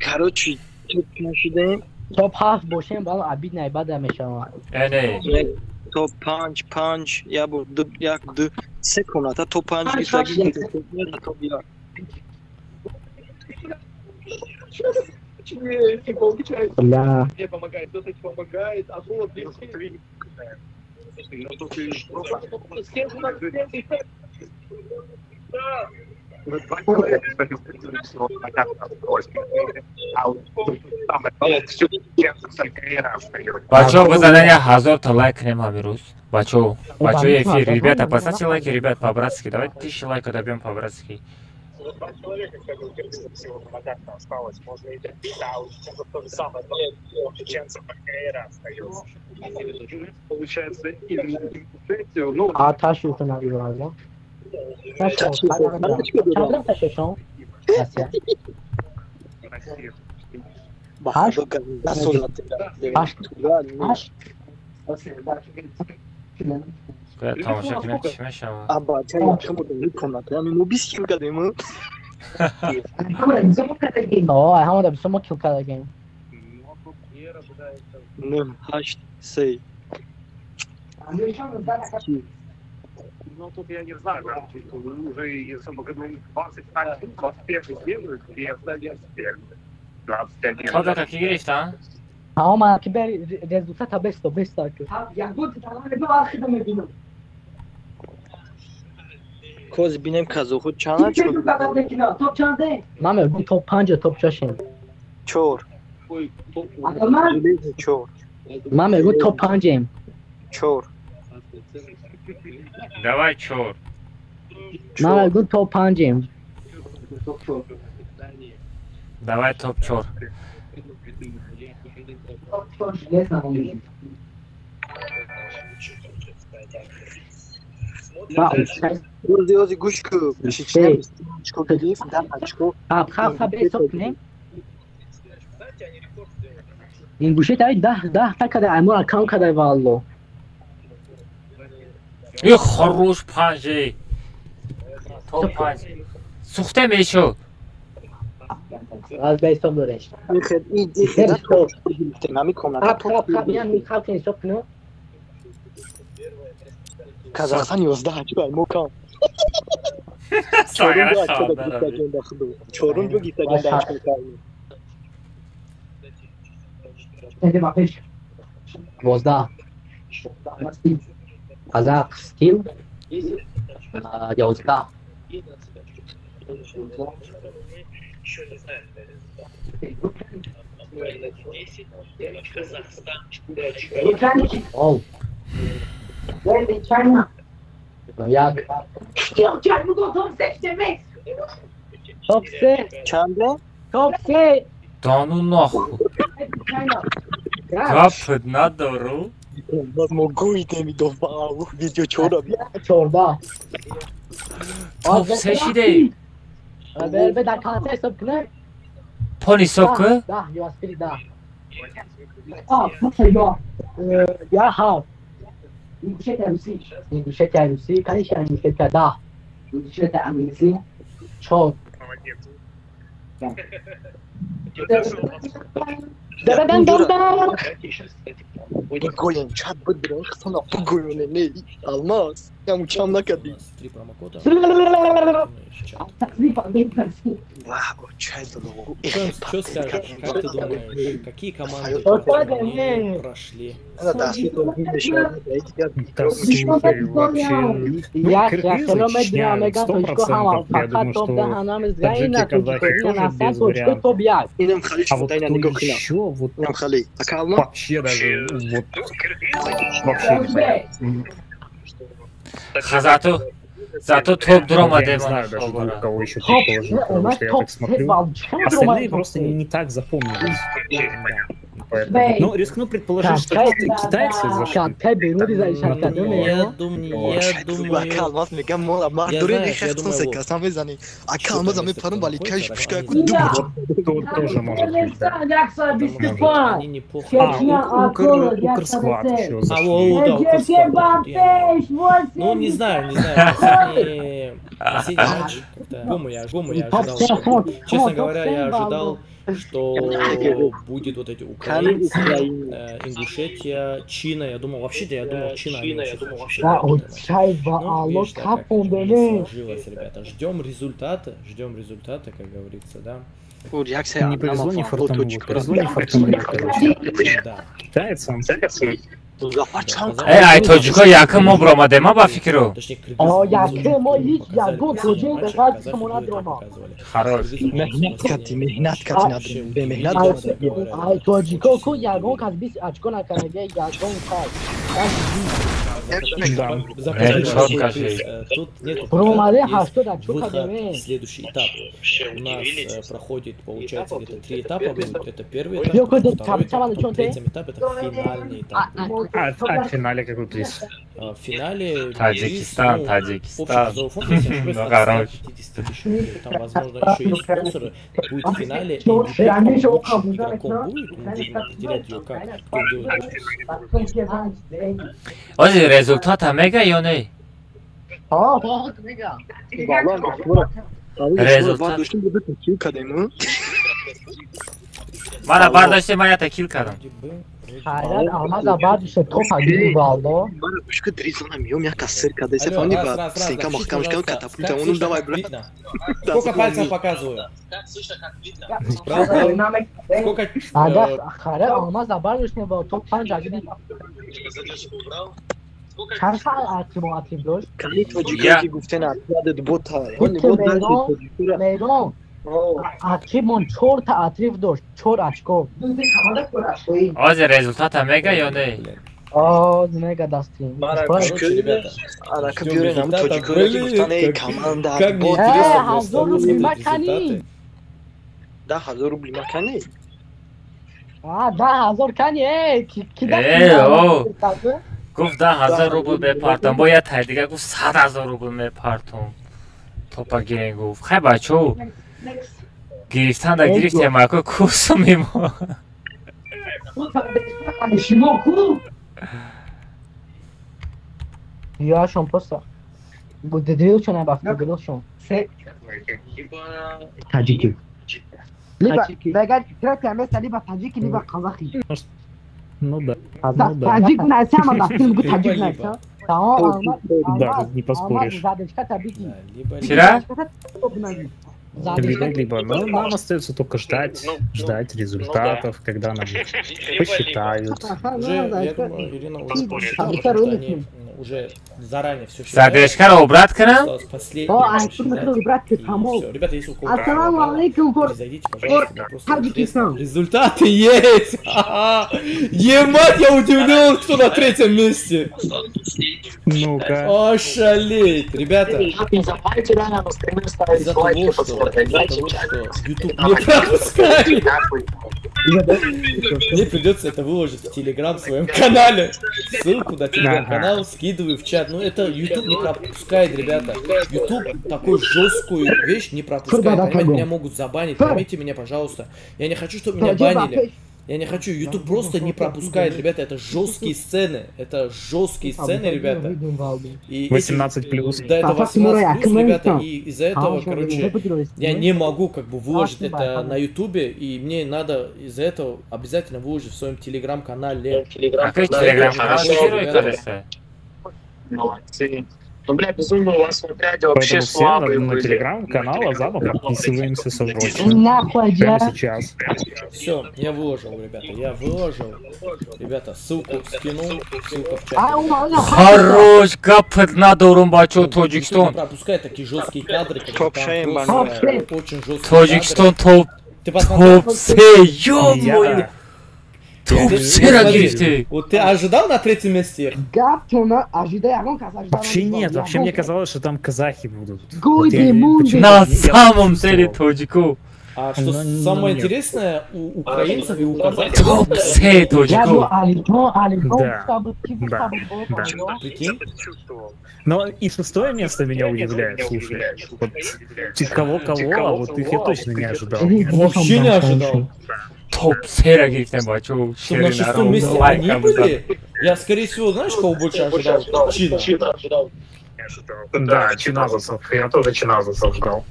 Speaker 3: Короче, топ нашидем.
Speaker 4: Топ 7 бошем, бало абид найбада мешавад.
Speaker 2: Не.
Speaker 3: Топ 5, 5, я бор, 2, 1, 2, се комната, топ 5 гирифтаги, топ 1.
Speaker 4: Бля.
Speaker 8: Мне помогает, кто-то помогает, а было блин.
Speaker 2: Бачо, бизанед 1000 та лайк кунем ҳамин рӯз. Бачо, бачо эфир, ребята, поставьте лайки, ребят, по-братски. Давайте 1000 лайков добьем по-братски.
Speaker 8: Два человека, кстати, всего на ногах осталось. Можно и добить, а у чеченцев то же самое. У чеченцев ПКР остается. Получается, или ну...
Speaker 4: А Ташу ты навела, да? Ташу, Ташу, Ташу, Аш,
Speaker 2: Тамошо кунем чӣ мешавад?
Speaker 3: Абача якшамода комната, яъне мо 20 кил кардем.
Speaker 4: Ҳамода бисёр мо кил кардагем.
Speaker 3: 9, 8, 3.
Speaker 8: Ну, тут я не знаю, да, уже если бы 21, 21 сделают, и 21.
Speaker 2: Худо каки гирифта?
Speaker 4: Ама ки бери результата бесто, бесто.
Speaker 3: Коз бинем казоху чанд очко?
Speaker 4: Топ чанде? Ман мегӯм топ 5 топ 6.
Speaker 3: 4. 4.
Speaker 4: Ман мегӯм топ 5.
Speaker 3: 4.
Speaker 2: Давай 4.
Speaker 4: Ман мегӯм топ 5.
Speaker 2: Давай топ 4.
Speaker 3: Ози ози гӯш ку. Очко гирифт, 10 очко.
Speaker 4: Хаб хаб ҳисоб кунем. Ин гӯшаи таи 10 10 та када аймор кам кадай валло.
Speaker 2: И хорош панҷи. Топ 5. Сухте мешуд.
Speaker 4: Аз ба ҳисоб дореш.
Speaker 3: Ин топ гирифтем, ҳамин комната.
Speaker 4: Хаб хаб хаб ян хаб ки ҳисоб кунем.
Speaker 3: Казахстан 11 очко мо кам. Чорум ҷо гирифтагем да очко кардем.
Speaker 4: 12. Казах стил 11. Топ-3.
Speaker 2: Да ну нахуй. Гап надору. Топ-3 шиде. Пон ҳисоб кун.
Speaker 7: Три промокода. Что скажешь? Как ты думаешь, какие команды прошли?
Speaker 10: Вообще, кыргызы, Чечня, 100%. Я думаю, что таджики, казахи тоже без вариантов. А вот кто еще, вот вообще даже вот вообще непонятно.
Speaker 2: Зато, зато топ дрома.
Speaker 10: Я не знаю даже двух, кого еще предположить, потому что я так смотрю. Остальные просто не так запомнились. Поэтому... Ну, рискну предположить, что китайцы зашли.
Speaker 7: Я думаю,
Speaker 10: тоже может быть, да. А, Укрсквад еще зашли.
Speaker 7: Ну, не знаю, не знаю. Последний матч, я ожидал. Честно говоря, я ожидал, что будет вот эти украинцы, Ингушетия, Чина. Я думал, вообще-то я думал, Чина. Ну, видишь, так как не сложилось, ребята. Ждем результата, как говорится, да.
Speaker 10: Не повезло, не фартануло. Повезло, не фартануло, короче. Китайцам.
Speaker 2: Эй, ай тоҷико якум мо баромадем, ба фикру. Хорош.
Speaker 3: Меҳнат кати надорем, бемеҳнат
Speaker 4: Ай тоҷико ку ягон кас 20 очко накарда, ягон кас.
Speaker 7: Тут нету выход в следующий этап. У нас проходит, получается, где-то 3 этапа будет. Это первый этап, второй этап, третий этап, это финальный этап.
Speaker 10: А в финале какой приз?
Speaker 7: В финале
Speaker 2: Таджикистан, Таджикистан.
Speaker 7: Ну, короче. Там, возможно, еще есть спонсоры. Будет в финале MVP лучшим игроком будет. Мы будем определять ее как, кто делает больше.
Speaker 2: Ози результат мега ё не? Результат. Мана бардошти, ман ята кил кардам.
Speaker 4: Хайрат Аҳмада бардошта топа гирифт валло.
Speaker 3: Бушка дризона миём як кассир кадасе фони ба стенка маҳкам шкам катапульта онум давай брат.
Speaker 7: Сколько пальцев показываю? Сколько?
Speaker 4: Ага, Хайрат Аҳмада бардошта ва топ 5 гирифт. Чанд атим дошт?
Speaker 3: Кали тоҷикӣ гуфтен атладет бота.
Speaker 4: Мейрон. Атримон 4 та атриф дошт, 4 очко.
Speaker 2: Ози результата мега ё не?
Speaker 4: Оз мега дастим.
Speaker 3: Арака биёрем тоҷикоро ки гуфтан эй команда
Speaker 7: бот.
Speaker 4: 1000 рубли макани.
Speaker 3: 10000 рубли макани?
Speaker 4: А 10000 кани эй ки
Speaker 2: Эй, о. Гуфт 10000 рубл мепартам, бояд тай дига гуфт 100000 рубл мепартам. Топа гирен гуфт. Хай бачо. Гирифтан да гирифтем, ако кусуми мо.
Speaker 4: Яшон просто. Дрилшон абафт, дрилшон.
Speaker 5: Таджики.
Speaker 4: Либо третье место либо таджики, либо казахи.
Speaker 10: Ну да.
Speaker 4: Таджик на самом деле, таджик на.
Speaker 10: Да, тут не поспоришь.
Speaker 2: Чира?
Speaker 10: Либо-либо. Но нам остается только ждать, ждать результатов, когда нам посчитают.
Speaker 7: Уже, я думаю, Ирина уже посчитала, потому что они уже заранее все считают.
Speaker 2: Задержка, обратка?
Speaker 7: Все, ребята, если у кого-то зайдите, пожалуйста, просто интересно. Результаты есть! Ебать, я удивлен, кто на третьем месте!
Speaker 10: Ну-ка.
Speaker 7: Ошалеть, ребята. Из-за того, что YouTube не пропускали. Мне придется это выложить в Телеграм в своем канале. Ссылку на Телеграм-канал скидываю в чат. Ну это YouTube не пропускает, ребята. YouTube такую жесткую вещь не пропускает. Понимаете, меня могут забанить. Поймите меня, пожалуйста. Я не хочу, чтобы меня банили. Я не хочу, YouTube просто не пропускает, ребята, это жесткие сцены, ребята. И
Speaker 10: 18+.
Speaker 7: Да, это 18+, ребята, и из-за этого, короче, я не могу как бы выложить это на YouTube, и мне надо из-за этого обязательно выложить в своем телеграм-канале.
Speaker 2: А как телеграм-канал?
Speaker 8: Молодцы. Ну, бля, безумно, у вас в отряде вообще слабые
Speaker 10: на
Speaker 8: были.
Speaker 10: Телеграм-канал Азама подписываемся срочно. Прямо сейчас.
Speaker 7: Все, я выложил, ребята, я выложил. Ребята, ссылку скинул, ссылка в чате.
Speaker 2: Хорош, гапет надорум, бачо, Тоҷикистон.
Speaker 7: Пропускай такие жесткие кадры, когда там просто очень жесткие.
Speaker 2: Тоҷикистон топ, топ-3, ё-моё.
Speaker 7: Вот ты ожидал на третьем месте?
Speaker 10: Вообще нет, вообще мне казалось, что там казахи будут.
Speaker 2: На самом деле тоджику.
Speaker 7: А что самое интересное, у украинцев и у казахов...
Speaker 2: Топ-3 тоджику.
Speaker 10: Да.
Speaker 7: Прикинь?
Speaker 10: Но и шестое место меня удивляет, слушай. Вот кого-кого, а вот их я точно не ожидал.
Speaker 7: Вообще не ожидал.
Speaker 2: Топ-3 гирифтем, бачо.
Speaker 7: Что на шестом месте они были? Я, скорее всего, знаешь, кого больше ожидал? Чина.
Speaker 10: Да, Чиназусов. Я тоже Чиназусов ждал.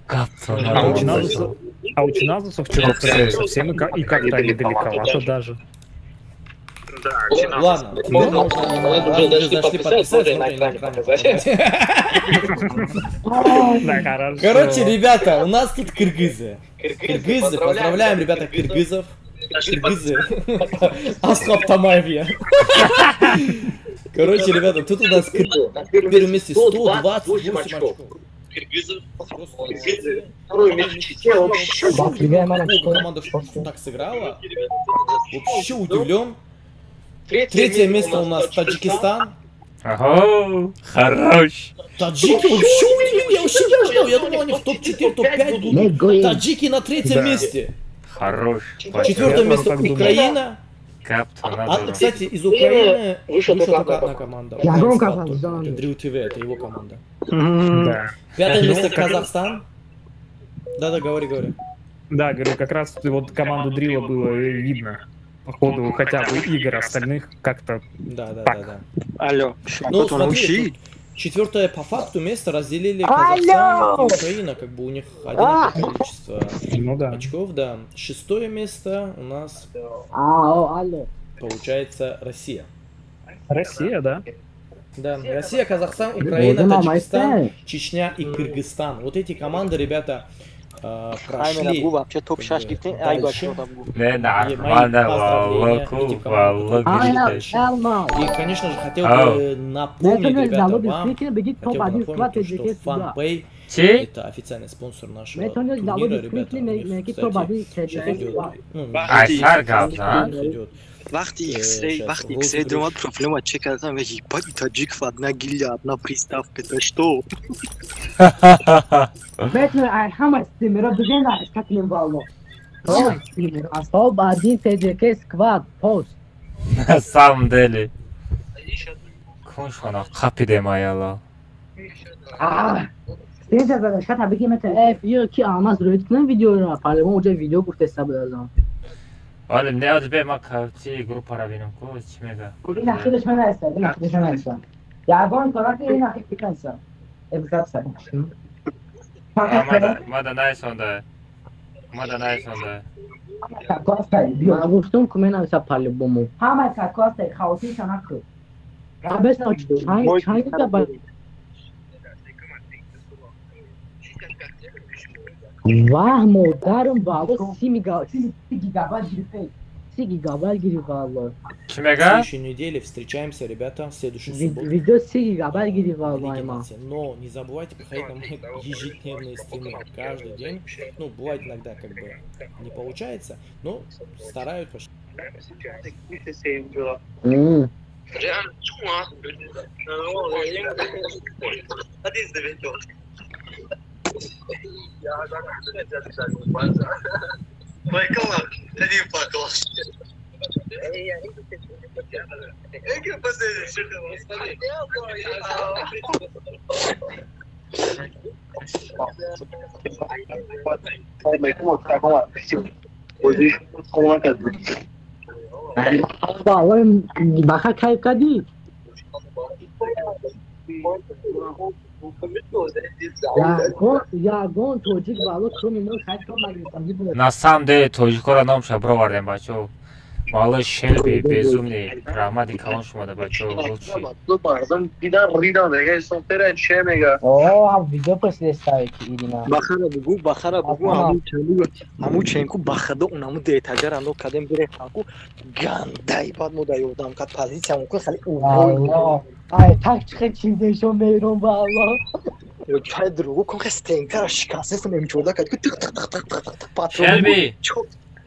Speaker 10: А у Чиназусов что-то прям совсем и как-то они далековато даже.
Speaker 7: Ладно, уже зашли подписать, на экране показать. Короче, ребята, у нас тут кыргызы. Кыргызы, поздравляем, ребята, кыргызов. Кыргызы. Асхаб Тамаев я. Короче, ребята, тут у нас на первом месте 128 очков. Команда так сыграла. Вообще удивлен. Третье место у нас Таджикистан.
Speaker 2: Ага, хорош.
Speaker 7: Таджики вообще удивили, я вообще не ожидал. Я думал, они в топ-4, топ-5 будут. Таджики на третьем месте.
Speaker 2: Хорош.
Speaker 7: Четвертое место Украина. А, кстати, из Украины вышла только одна команда. Drill TV, это его команда. Пятое место Казахстан. Да-да, говори, говори.
Speaker 10: Да, говорю, как раз вот команду Дрила было видно. Походу, хотя бы игр остальных как-то.
Speaker 7: Да.
Speaker 3: Алло.
Speaker 7: Ну, смотри, четвертое по факту место разделили Казахстан и Украина, как бы у них одинаковое количество очков, да. Шестое место у нас получается Россия.
Speaker 10: Россия, да.
Speaker 7: Да, Россия, Казахстан, Украина, Таджикистан, Чечня и Кыргызстан. Вот эти команды, ребята, прошли дальше. И, конечно же, хотел бы напомнить, ребята, вам, хотел бы напомнить, что FunPay это официальный спонсор нашего турнира, ребята. У них, кстати, сейчас идет, ну,
Speaker 3: Вақти X-Ray, вақти X-Ray думал, проблема чека там, ебать, таджиков одна гильдия, одна приставка, это что?
Speaker 2: На самом деле. Куншона қапиде маяла. Вале не аз бе ма кавти группа бинам ку чӣ мега?
Speaker 4: Ин ахираш ман аст, ин ахираш ман аст. Ягон корак ин ахир аст. Эбзат.
Speaker 2: Мада найсонда. Мада найсонда.
Speaker 5: Ман гуфтум ку менависа по-любому.
Speaker 4: Ҳама какоста хаоси шана ку. Абесна чай чай. Ваҳ, модарам, валло, 30 гигабайт гирифтем. 30 гигабайт гирифт, валло.
Speaker 2: Чӣ мега?
Speaker 7: В следующей неделе встречаемся, ребята, в следующую субботу.
Speaker 4: Видео 30 гигабайт гирифт, валло,
Speaker 7: Лиги
Speaker 4: ма.
Speaker 7: Наций. Но не забывайте приходить на мои ежедневные стримы. Каждый день. Ну, бывает иногда как бы не получается, но стараюсь почти.
Speaker 4: Валло, баха кайф кардӣ? Ягон тоҷик, валло, кроме мо кайф нагирифтам.
Speaker 2: На самом деле тоҷикоро номша бировардем, бачаҳо. Валло, Шелби безумный, раҳмати калон шумода, бачаҳо, лучший.
Speaker 8: Мардум дидан ридан дега истонтера че мега?
Speaker 4: О, видео после стави ки Ирина.
Speaker 3: Бахара бугу, бахара бугу, ҳаму ченку, ҳаму ченку бахада унаму детажара но кадем бирехтанку гандай бад мо да ёрдам кад позициямон ку хали.
Speaker 4: Валло. Ай, так чихе чиздешон мейрон, валло.
Speaker 3: Чай другу кон хе стенкара шикастесам М14 кад ку тик тик тик тик тик тик патрон.
Speaker 2: Шелби!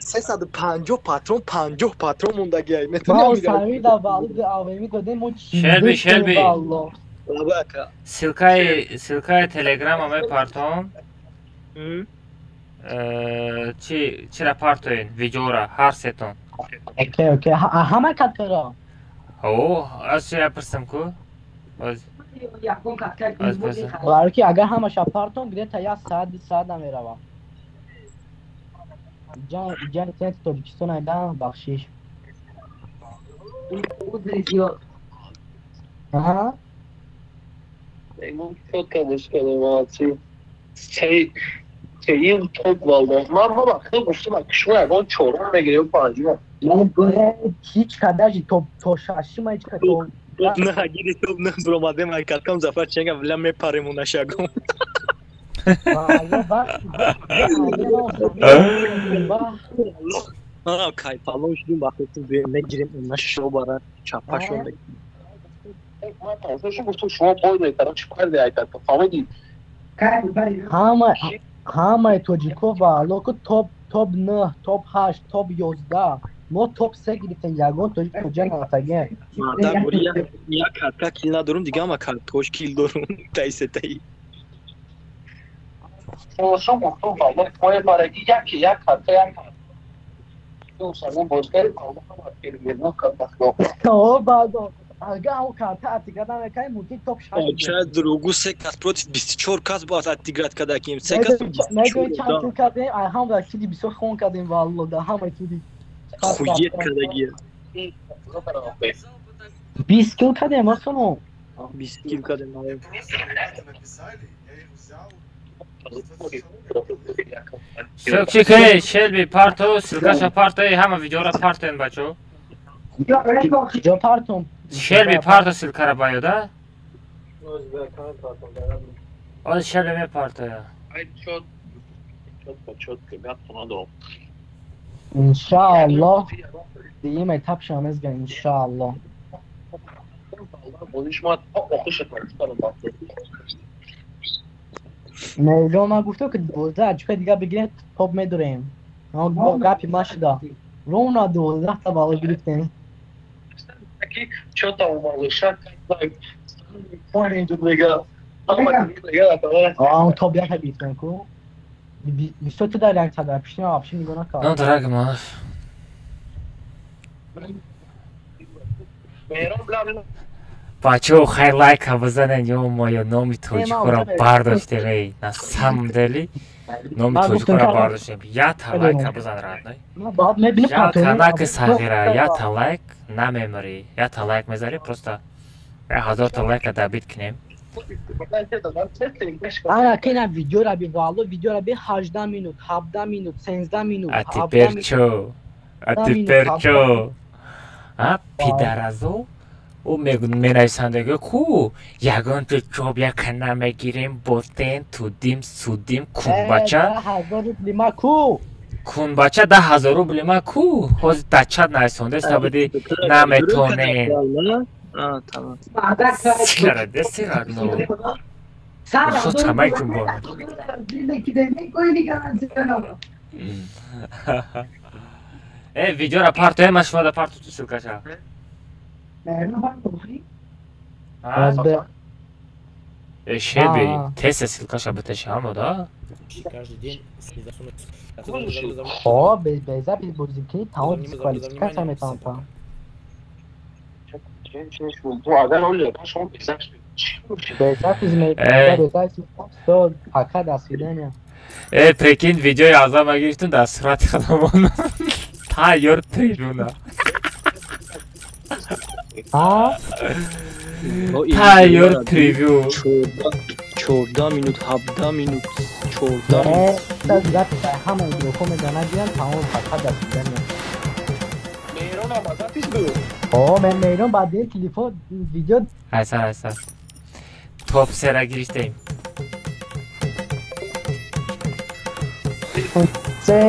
Speaker 3: 350 патрон, 50 патрон мондагиай.
Speaker 4: Ма самида, валло, авеми додем мо.
Speaker 2: Шелби, Шелби.
Speaker 4: Валло.
Speaker 3: Лабака.
Speaker 2: Ссылкаи телеграма мепартом. Чи чира партоен видеора ҳар сетон.
Speaker 4: Окей, окей. Ҳама каткара.
Speaker 2: О, аз чи пурсам ку?
Speaker 4: Балки агар ҳамаша партом, где-то як саат, 2 саат намеравам. Ҷан интернети Тоҷикистон айдан бахшиш. Аҳа.
Speaker 8: Чётко бошкада, молодцы. Сеюм топ, валло. Ман ҳама хел гуфтам, ки шумо ягон чорум мегирем, панҷум.
Speaker 4: Ҳеҷ кадаҷи то шашума ҳеҷ то
Speaker 3: Топ на гири, топ на бромадем, ай калкам Зафар ченга вля мепарем унашагом.
Speaker 4: Валло,
Speaker 3: А, кайфалон шудим, вақте мегирем унашо бара чапашон.
Speaker 8: Ман тамошо гуфтам, шумо пой мекардам, чӣ карди айкат, фаҳмидӣ?
Speaker 4: Ҳама ҳамаи тоҷико, валло, ку топ нӯҳ, топ ҳашт, топ 11, мо топ се гирифтем, ягон тоҷик тоҷа нарафтагем.
Speaker 3: Мардак, бори як катка кил надорум, дига ҳама каткош кил дорум, таи сетаи.
Speaker 8: Тамошо гуфтам, валло, пой бараги яки як катка як.
Speaker 4: О, баъдо агар ҳамон карта отыграть намекардем, мумкин топ шаш.
Speaker 3: Ча другу, се кас против 24 кас бояд отыграть кардаким. Се кас.
Speaker 4: Медони чанд кил кардем? Ай ҳам дар кили бисёр хон кардем, валло, дар ҳамаи кили.
Speaker 3: Хует кардагия.
Speaker 4: 20 кил кардем, асоно.
Speaker 3: 20 кил кардем.
Speaker 2: Чи ки Шелби парто, ссылкаша партои, ҳама видеора партоен, бачо.
Speaker 4: Ҷо партом?
Speaker 2: Шелби, парто ссылкара ба ёда? Оз Шелби мепартоя.
Speaker 4: Иншааллоҳ, дуюм этап шава мезга, иншааллоҳ. Мейло, ман гуфтам, ки 12 очка дига бигирем, топ медурем. Гапи ма шуда. Ровно 12 та балл гирифтем.
Speaker 8: Чё там у малыша?
Speaker 4: Он топ яка гирифтем ку. Бисёр ту дар як садар пишти, ман вообще нигоҳ накардам.
Speaker 2: Ну, дорогой малыш. Бачаҳо, хай лайка бизанед, ё-моё, номи тоҷикоро бардоштем, эй, на самом деле номи тоҷикоро бардоштем. Ята лайка бизан, родной. Жалко наки сағира, ята лайк намемирӣ, ята лайк мезарӣ, просто 1000 та лайка добить кунем.
Speaker 4: Ана кина видеора би, валло, видеора би 18 минут, 17 минут, 13 минут.
Speaker 2: А теперь чё? А теперь чё? А, пидаразо? Ӯ менависандагиҳо ку ягон ту ҷоб яка намегирем, ботен тудим судим кунбача. Кунбача 10 000 рубли ма ку? Ҳозир дар чат нависондаеста буди, наметонем. Сигарадеси родно. Чамай ҷунбон. Э, видеора партоя, ма шумо да парту ссылкаша. Э, шеби, теса ссылкаша битеши ҳамо да?
Speaker 4: Хо, без запись бозӣ кунӣ, тамом дисквалификатсия метавонам. Без запись, без запись, всё, пока, до свидания.
Speaker 2: Э, прикинь, видеои азама гирифтум, дар сурати худамон тайёр трибуна. Тайёр превью.
Speaker 3: 14 минут, 17 минут, 14.
Speaker 4: Ҳама игрокҳо медонад, диям, тамом, пока, до свидания.
Speaker 8: Меҳронам запись буд.
Speaker 4: О, Меҳрон баъди телефон видео.
Speaker 2: Ҳасан, ҳасан. Топ сера гирифтем.
Speaker 4: Се.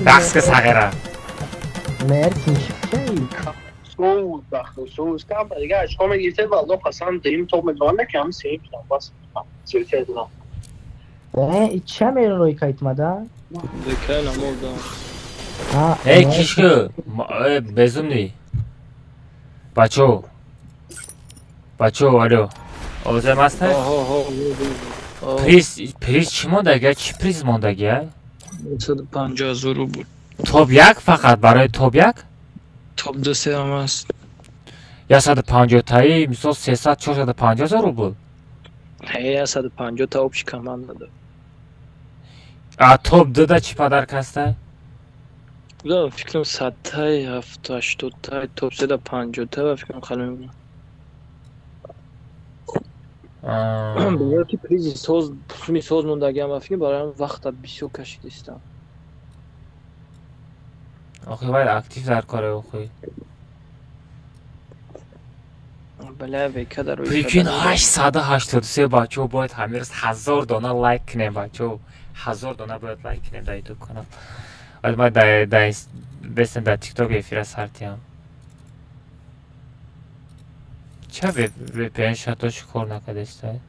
Speaker 2: Рақс ки, сағира.
Speaker 4: Мер киши.
Speaker 8: Соз бахту соз кам дига ачко мегирифтед, валло қасам, дим топ медонам ки ҳам сеюм шудам, бас сиртия додам.
Speaker 4: Э, ча мерон рӯи кайтмада?
Speaker 3: Декай намолдам.
Speaker 2: Эй, кишку, безумный. Бачо. Бачо, алло. Овозам ҳаст? Приз, приз чӣ мондагия? Чӣ приз мондагия?
Speaker 3: 150 000 рубл.
Speaker 2: Топ як фақат барои топ як?
Speaker 3: Топ ду сеам аст.
Speaker 2: 150-таи, мисол, 300, 450 000 рубл?
Speaker 3: Ҳе, 150 та общий команда да.
Speaker 2: А топ дуда чӣ подарок ҳаста?
Speaker 3: Да, фикрам, садтай, ҳафту ҳаштодтай, топ седа панҷоҳта ва фикрам хали мебинам. Ки призи соз, суми соз мондагиам, ва фикр бароям вақта бисёр кашидистам.
Speaker 2: Охи, бояд актив дар коре, охи.
Speaker 3: Бале, века дар.
Speaker 2: Прикинь, 883 бачаҳо, бояд ҳамин рӯз 1000 дона лайк кунем, бачаҳо. 1000 дона бояд лайк кунем дар ютуб канал. Вале ма дар бестем, дар тикток эфира сартиям. Ча VPN шатоши кор накардеста?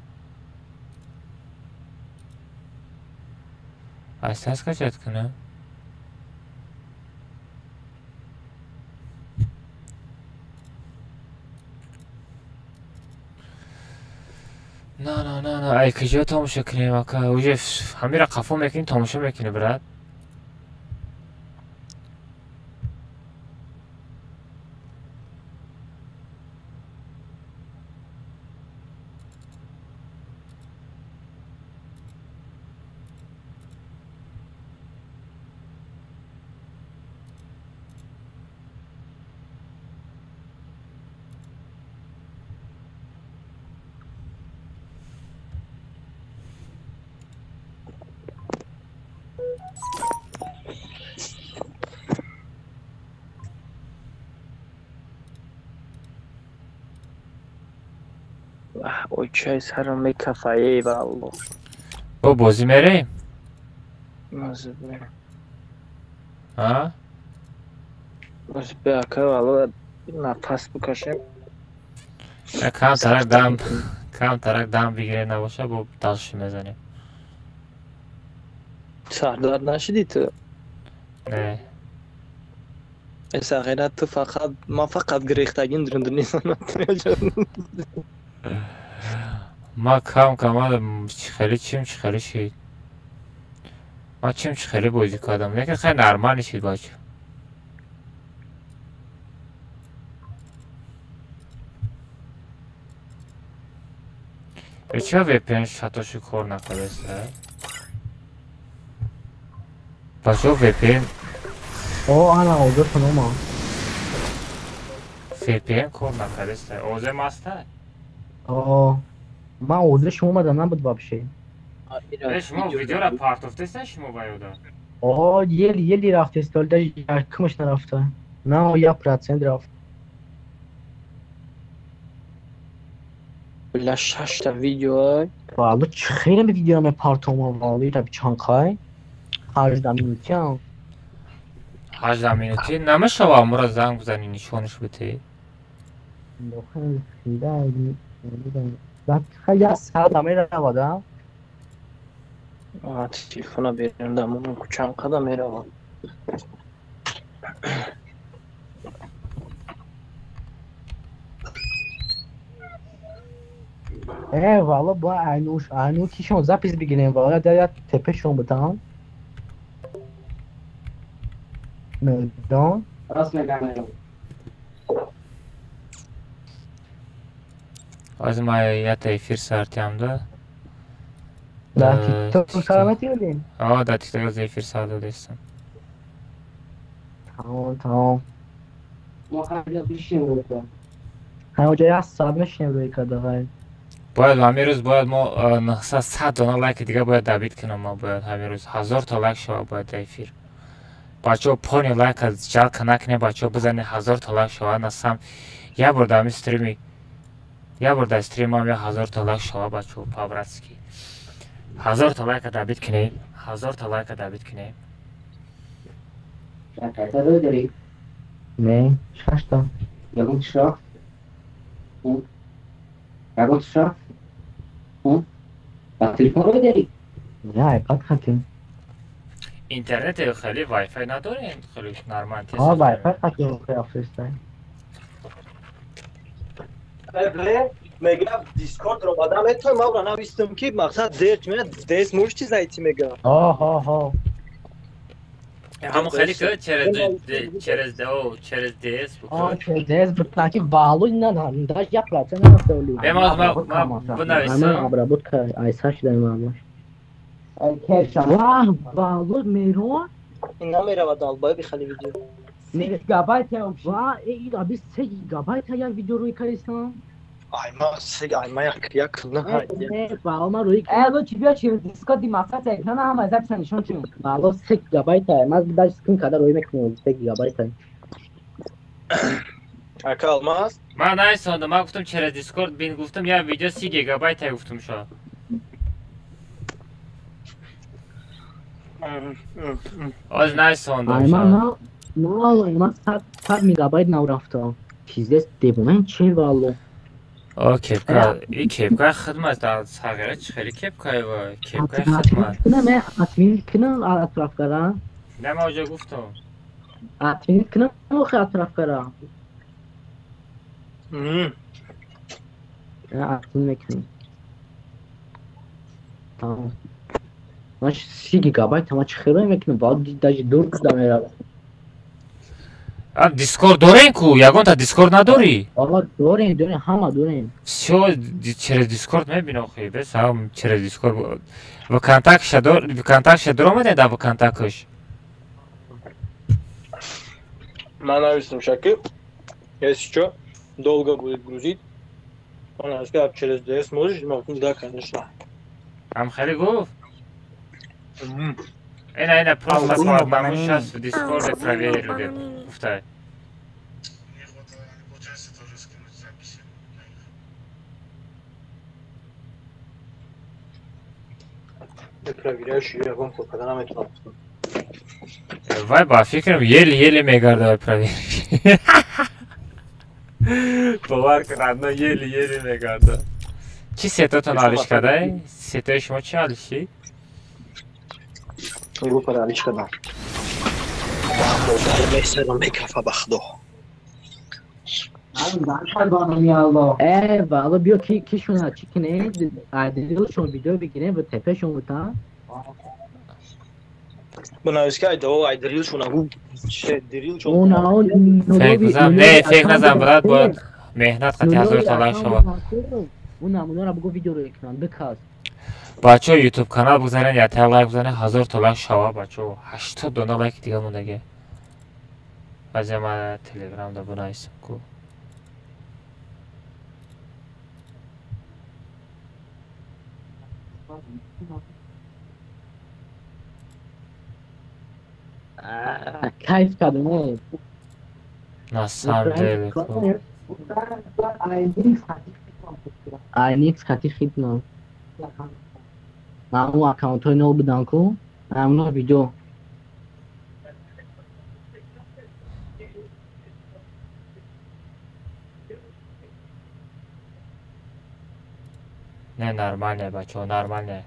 Speaker 2: Аста скачать кунам? На, на, на, на, ай, куҷо тамошо кунем, ака? Уже ҳамира қафо мекунем, тамошо мекунем, брат.
Speaker 3: Чай сарам мекафа, эй валло.
Speaker 2: Бо бозӣ мерем?
Speaker 3: Назибе.
Speaker 2: А?
Speaker 3: Назибе, ака, валло, нафас бикашем.
Speaker 2: Кам тарак дам, кам тарак дам бигире набоша, бо дальше мезанем.
Speaker 3: Сардард нашидӣ ту?
Speaker 2: Не.
Speaker 3: Сағира, ту фақат, ман фақат гирехтагин дурун.
Speaker 2: Ма кам кам хеле чим чи хеле шид. Ма чим чи хеле бозӣ кардам, лекин хеле нормально шид, бача. Ча VPN шатоши кор накардаста? Бачо, VPN.
Speaker 4: О, ана озир кунума.
Speaker 2: VPN кор накардаста. Озир маста?
Speaker 4: О, ман озир шумо омадам, набуд вообще.
Speaker 2: Шумо видеора партофтеста, шумо ба ёда?
Speaker 4: О, еле еле рафтест, даже кумаш нарафта. На, 1% рафт.
Speaker 3: Бля, шашта видео.
Speaker 4: Валло чӣ хеле видео мепартомам, валло ира чанқай. 18 минути ам.
Speaker 2: 18 минути намешава амура занг бизанӣ нишонаш битӣ.
Speaker 4: Хеле меравад, а?
Speaker 3: Телефона берем, да, мумин чанд қадам меравад.
Speaker 4: Валло бо айнуш, айну кишон запись бигирем, валло дар як тепешон бутам. Медон.
Speaker 5: Рост мегам.
Speaker 2: Аз ма ята эфир сартиам да.
Speaker 4: Да, ТикТок саламати олин?
Speaker 2: А, да, ТикТок аз эфир сар додестам.
Speaker 4: Тамом, тамом.
Speaker 5: Мо ҳамҷа бишинем рӯйка.
Speaker 4: Ҳамҷа як соат мешинем рӯйка, давай.
Speaker 2: Бояд ҳамин рӯз бояд мо 900 дона лайк дига бояд добит кунам, мо бояд ҳамин рӯз 1000 та лайк шава бояд дар эфир. Бачаҳо пони лайк жалка накунед, бачаҳо бизанед 1000 та лайк шава насам. Як бор дар ҳамин стрими, як бор дар стримам я 1000 та лайк шава бачаҳо по-братски. 1000 та лайка добит кунем, 1000 та лайка добит кунем.
Speaker 5: Шаката рӯй дорӣ?
Speaker 4: Не, шашта.
Speaker 5: Ягон чиша? Ягон чиша? Ба телефон рӯй дорӣ?
Speaker 4: Не, iPad хатим.
Speaker 2: Интернет хеле Wi-Fi надорем, хеле нормал тест.
Speaker 4: А, Wi-Fi хатим, хеле афсӯс.
Speaker 3: Мега Дискорд ро бадам метавонам, ман ро навистам ки мақсад дер меяд, дес можете зайти мега.
Speaker 4: Ҳо.
Speaker 2: Ҳамон хеле ки через ДО, через ДС
Speaker 4: бу. Через ДС бутна ки валу на даже 1% нарафта.
Speaker 2: Ман бинависам.
Speaker 4: Обработка айса шуда ман. Вах, валу мерон.
Speaker 3: Ин намеравад албай бихали видео.
Speaker 4: Гигабайт ва ин аби 3 гигабайт як видео рӯй кардистам.
Speaker 3: Ай ма се ай ма як як на.
Speaker 4: Не, валу ма рӯй.
Speaker 5: Э, чи биё через Дискорд ди мақсад экрана ҳама записа нишон чун.
Speaker 4: Валу 3 гигабайт ман даже скрин када рӯй мекунам 3 гигабайт.
Speaker 3: Ака алмаз?
Speaker 2: Ман найсондам, ман гуфтам через Дискорд бин гуфтам як видео 3 гигабайт гуфтам шо. Оз найсондам.
Speaker 4: Ай ма на ман 100 мегабайт нарафта. Пиздец девона че валу.
Speaker 2: О, кепка, и кепка хидмат дар сағира чи хеле кепкай ва кепкай хидмат.
Speaker 4: Не, админ кунам атрофкара.
Speaker 2: Не, ман оҷа гуфтам.
Speaker 4: Админ кунам охи атрофкара. Админ мекунем. Тамом. Ман 30 гигабайт ама чи хеле мекунам, баъд даже дур куда меравад.
Speaker 2: А Дискорд дорем ку? Ягонта Дискорд надорӣ?
Speaker 4: Ага, дорем, дорем, ҳама дорем.
Speaker 2: Всё через Дискорд мебинам охи, бес ҳам через Дискорд. ВКонтакша дор, ВКонтакша дуромаде да ВКонтакш.
Speaker 3: Ман нависам шаки. Если что, долго будет грузить. Он сказал, через DS можешь? Да, конечно.
Speaker 2: Ам хеле гуфт? Ина, просто по одному сейчас в Дискорде проверили, гуфтай.
Speaker 12: Мне получается тоже скинуть записи на них.
Speaker 3: Ты проверяешь, я вам когда нам это.
Speaker 2: Вай, ба фикрам, еле-еле мегарда проверишь. Бовар кун, одно еле-еле мегарда. Чи сетотон алиш кадай? Сетои шумо чи алиши?
Speaker 3: Группа алиш кадам. Модар месарам мекафа ба худо.
Speaker 4: Валло биё кишона чӣ кине айдилшон видео бигирем ва тепешон бута.
Speaker 3: Бинавис ки айдаво айдирилшон агу дирилшон.
Speaker 2: Не, фейк назан брат, бояд меҳнат қати 1000 та лайк шава.
Speaker 4: Он намунаро буго видео рӯй кунанд, биказ.
Speaker 2: Бачаҳо ютуб канал бигзарен, якта лайк бизанед, 1000 та лайк шава бачаҳо. 80 дона лайк дига мондаги. Баъзе ман телеграм да бинависам ку.
Speaker 4: Кайф кардам.
Speaker 2: На самом деле.
Speaker 4: Айникс хати хитно. Аму аккаунтҳои нол будан ку, амно видео.
Speaker 2: Не, нормально, бачаҳо, нормально.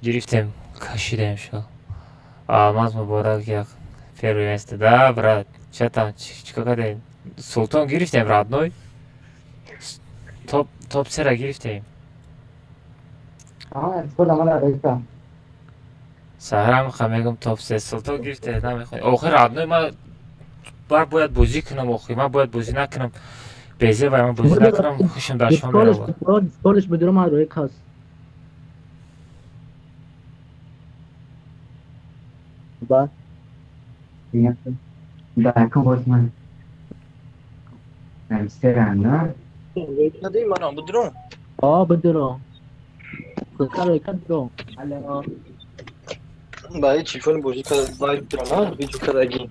Speaker 2: Гирифтем, кашидем шо. Алмаз муборак, як первое место. Да, брат, ча там, чикор кардем? Султон гирифтем, родной. Топ сера гирифтем. Саҳра мехоҳам мегум топ се Султон гирифте, намехоҳем. Охир родной ман бар бояд бозӣ кунам, охир ман бояд бозӣ накунам. Безе вай ман бозӣ накунам, хушам дар шом меравад.
Speaker 4: Дискордш бидурам ҳар кас. Ба.
Speaker 5: Да, ком боз ман. Амстерам,
Speaker 3: Нади манам бидурам.
Speaker 4: А, бидурам. Кaro кадро. Алло.
Speaker 3: Ба, телефон бозӣ кард, вай бидурам, видео кардаги.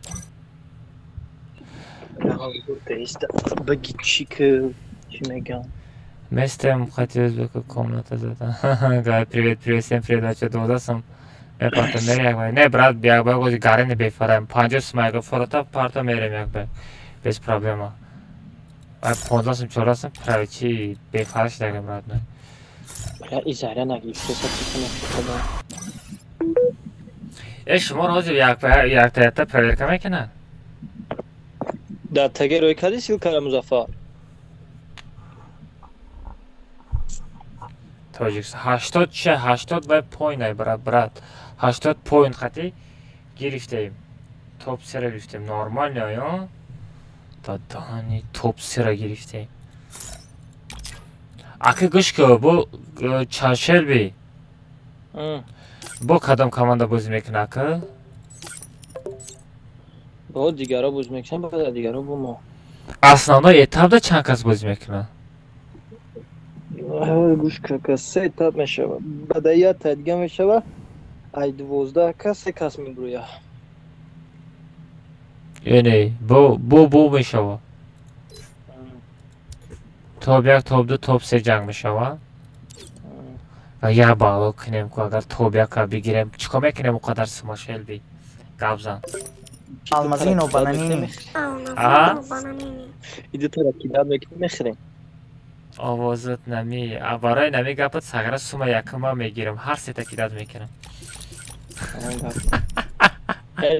Speaker 3: Баги чӣ ки чӣ мегам?
Speaker 2: Местем хотелось бы как комната зада. Гай, привет, привет, всем привет, бача, додасам. Мепарта мерем як бай. Не, брат, як бай гози гарени бефараем. 50 сум як фарата парта мерем як бай. Без проблема. Ай 15 сум 14 сум правичи бефараш дагам брат. Не.
Speaker 3: Я изара нагирифта сатикана.
Speaker 2: Э, шумо рози як бай як та проверка мекунад?
Speaker 3: Дар таге рӯй кардӣ силкара Музаффар?
Speaker 2: Тоҷикистон 80 че 80 вай поинт ай брат, брат. 80 поинт хати гирифтем. Топ сера гирифтем. Нормально ё? Да дани топ сера гирифтем. Аки гӯш ку, бо чаншелби. Бо кадом команда бозӣ мекунад ака?
Speaker 3: Бо дигаро бозӣ мекунанд, баъд дигаро бо мо.
Speaker 2: Основной этапда чанд кас бозӣ мекунад?
Speaker 3: Гӯш ка, се этап мешавад. Баъд як та дига мешавад. Ай 12 кас се кас мебурӯяд.
Speaker 2: Яъне бо мешавад. Топ 1, топ 2, топ 3 ҷанг мешавад. Ва як бало кунем ку агар топ 1 бигирем, чикор мекунем он қадар сумашелби? Гап зан.
Speaker 13: Алмазино бананини.
Speaker 2: А?
Speaker 3: Иди тара кидат мекунем, мехӯрем.
Speaker 2: Овозат нами, барои нами гапат сағира сума якума мегирам, ҳар сета кидат мекунам.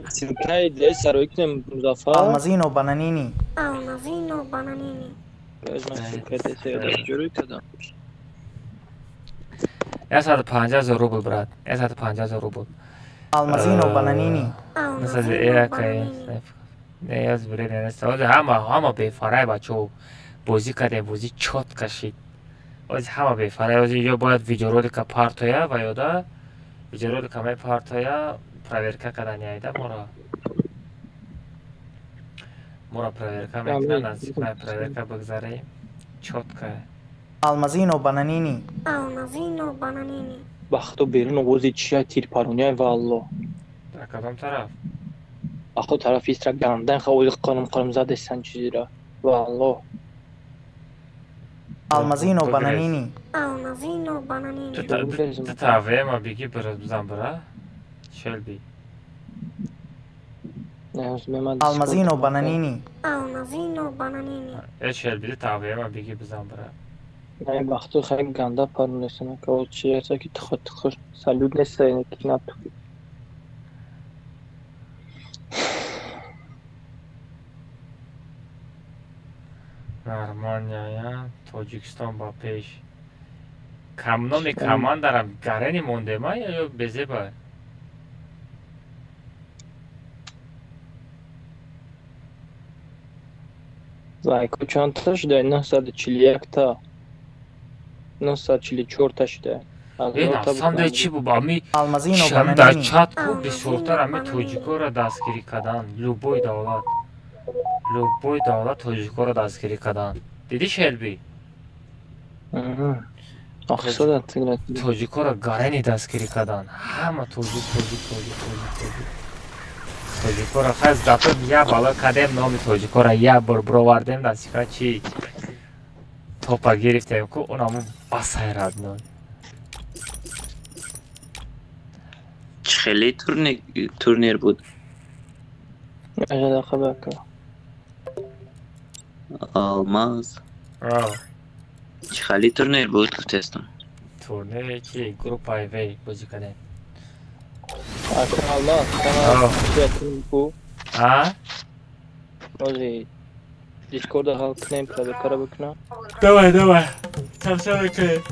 Speaker 3: Силкаи дес сарои кунем Музаффар.
Speaker 13: Алмазино бананини.
Speaker 14: Алмазино бананини.
Speaker 3: Ҷурӯй кардам.
Speaker 2: 150 000 рубл, брат. 150 000 рубл.
Speaker 13: Алмазино бананини.
Speaker 2: Ҳама ҳама бефарай бачаҳо. Бозӣ кардем, бозӣ чот кашид. Ози ҳама бефарай, ози ё бояд видеоролика партоя ва ёда видеоролика мепартоя, проверка кардани айда мора. Мора проверка мекунад, наздик проверка бигзарем. Чотка.
Speaker 13: Алмазино бананини.
Speaker 14: Алмазино бананини.
Speaker 3: Бахто берун овози чия тирпарония валло.
Speaker 2: Дар кадом тараф?
Speaker 3: Бахто тарафи истра гандан хавози қонум қонум задесан чизира. Валло.
Speaker 13: Алмазино бананини.
Speaker 14: Алмазино бананини.
Speaker 2: Ту тавема биги бизан бира? Шелби.
Speaker 13: Алмазино бананини.
Speaker 14: Алмазино бананини.
Speaker 2: Э шелби тавема биги бизан бира.
Speaker 3: Не бахто хай ганда паронесана ка чия ки тихо тихо салют неста ки на
Speaker 2: Нормально, Тоҷикистон ба пеш. Номи командарам гарени мондема ё безеба?
Speaker 3: Лайко чандта шуда? 941 та. 944 та шуда.
Speaker 2: Самда чӣ бу? Ами дар чат ку бисёртар ами тоҷикоро дастгирӣ кардан. Любой давлат. Любой давлат тоҷикоро дастгирӣ кардан. Дидӣ Шелби? Тоҷикоро гарени дастгирӣ кардан. Ҳама тоҷик, тоҷик, тоҷик, тоҷик, тоҷик. Тоҷикора хай зато я бало кадем номи тоҷикора я бор бировардем насиба чи топа гирифтем ку онаму басай родной.
Speaker 15: Хеле турнир буд. Алмаз. Хеле турнир буд гуфтестам.
Speaker 2: Турнире ки группаи вей бозӣ кардем.
Speaker 8: Алмаз,
Speaker 2: а?
Speaker 8: Дискорда ҳал кунем, проверкара бикунам.
Speaker 2: Давай, давай. Тамошо мекунем.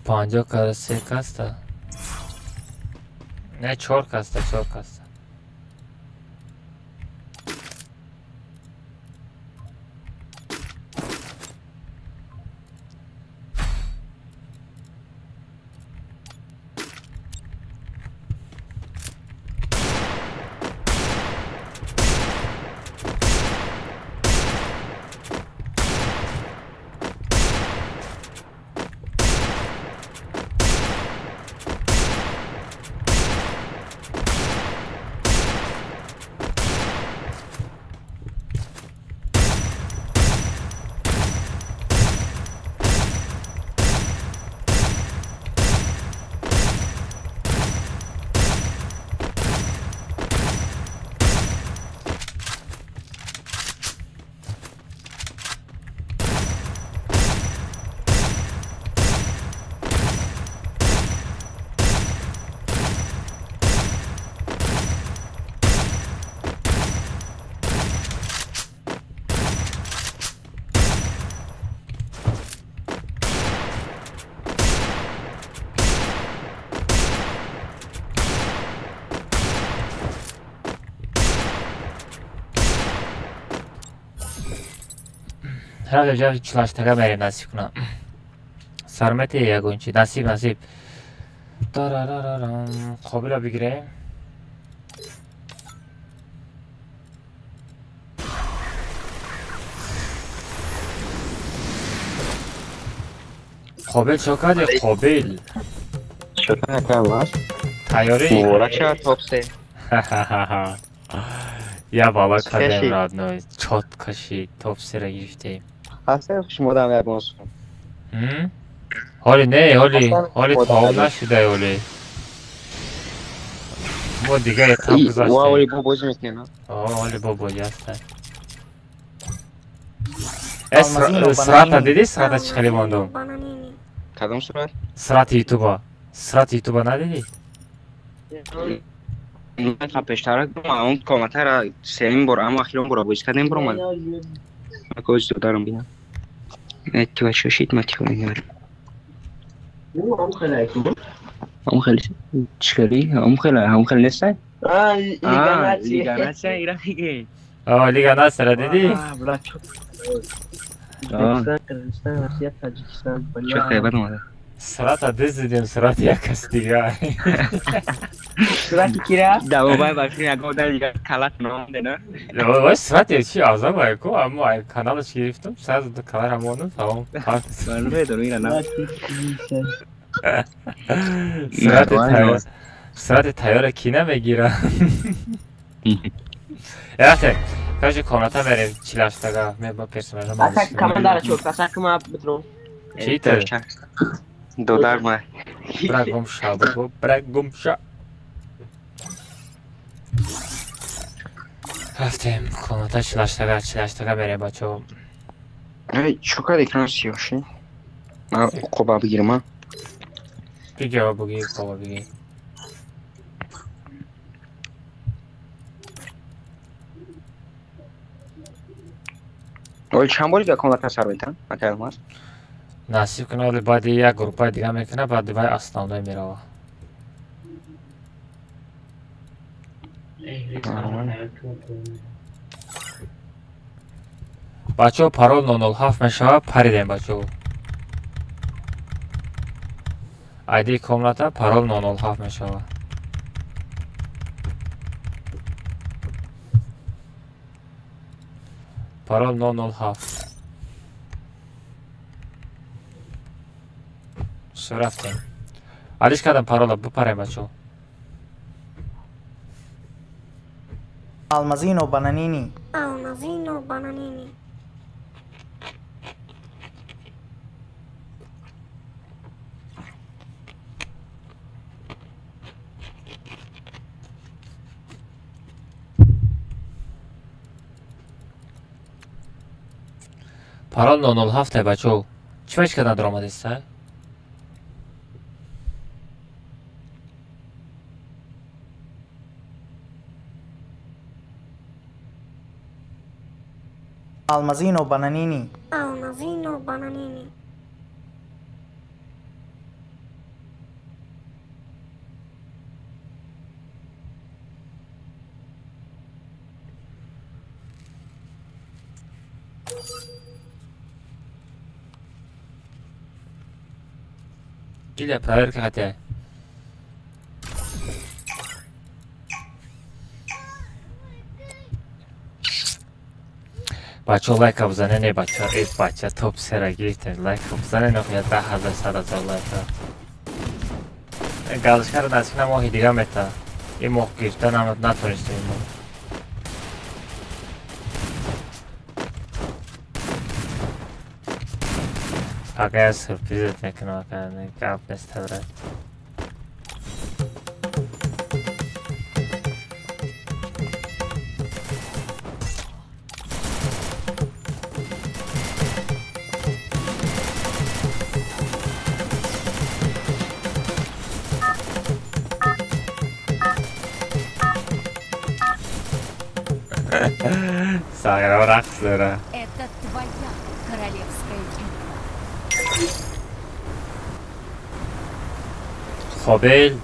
Speaker 2: Панҷо кара се каста? Не, чор каста, чор каста. Рафтем чилаштага мерем насиб кунам. Сармете ягон чи насиб насиб. Тарарарарам қобила бигирем. Қобил чо кардӣ? Қобил.
Speaker 16: Чо накардам?
Speaker 2: Тайёрӣ?
Speaker 16: Муборак шавад топ се.
Speaker 2: Я бала кардем родной. Чётко шид. Топ сера гирифтем.
Speaker 16: Ҳастем шумодам ягон сум.
Speaker 2: Ҳоли не, ҳоли ҳоли тамом нашуда ҳоли. Мо дигар этап гузаштем.
Speaker 16: Ва ҳоли бо бозӣ мекунем.
Speaker 2: Ҳоли бо бозӣ ҳастем. Сурата дидӣ? Сурата чӣ хеле мондум?
Speaker 16: Кадом сурат?
Speaker 2: Сурати ютуба. Сурати ютуба надидӣ?
Speaker 16: Ман пештара он коматара сеюм бор, аммо ахирон бора бозӣ кардем баромад. Акоз додарам бинам. Ту шошид ма тихо мегӯям. Ам хеле чӣ ам хеле ам хеле нестай? Лига Нация ира меге.
Speaker 2: О, Лига Нацияра дидӣ?
Speaker 16: Чӣ хеле омада.
Speaker 2: Сурата диздидем, сурати як кас дигар.
Speaker 4: Сурати кира?
Speaker 16: Давобай ба фикр ягон одами дигар калат номде, на?
Speaker 2: Вай сурати чи азам ку, аммо каналаш гирифтам, сразу калара мондам, тамом.
Speaker 16: Намедонам ира на.
Speaker 2: Сурати тайёра ки намегира? Рафтем. Кажи комната мерем чилаштага, ме ба персонажа ман.
Speaker 4: Аса командара чор, аса кума битром.
Speaker 2: Чӣ ту?
Speaker 16: Додар ма.
Speaker 2: Бра гумша, бо бра гумша. Рафтем комната чилаштага, чилаштага мерем бачо.
Speaker 16: Эй, чӣ кар экран сиёҳ шид? Ман уқоба бигирам, а?
Speaker 2: Бигир, бигир, уқоба бигир.
Speaker 16: Оли чанд бори дигар комната сар метан? Акай Алмаз?
Speaker 2: Насиб кунад, оли баъди як группаи дигар мекунад, баъди вай основной мерава. Бачаҳо парол 007 мешавад, паридем бачаҳо. Айди комната парол 007 мешавад. Парол 007. Всё, рафтем. Алиш кардам парола, бипарем бачо.
Speaker 13: Алмазино бананини.
Speaker 14: Алмазино бананини.
Speaker 2: Парол 007 бачо. Чӣ вач кардан даромадиста?
Speaker 13: Алмазино бананини.
Speaker 14: Алмазино бананини.
Speaker 2: Или проверка хотя. Бачо лайка бзане не бачо, эй бача топ сера гирифтем лайка бзане нохуя 10 000 100 000 лайка. Галочкаро насиб на моҳи дига мета. Ин моҳ гирифта натонистем ин моҳ. Пока я сюрпризат мекунам, ака гап нест брат. Сагра рақс дора.
Speaker 11: Это твоя королевская битва.
Speaker 2: Хобел.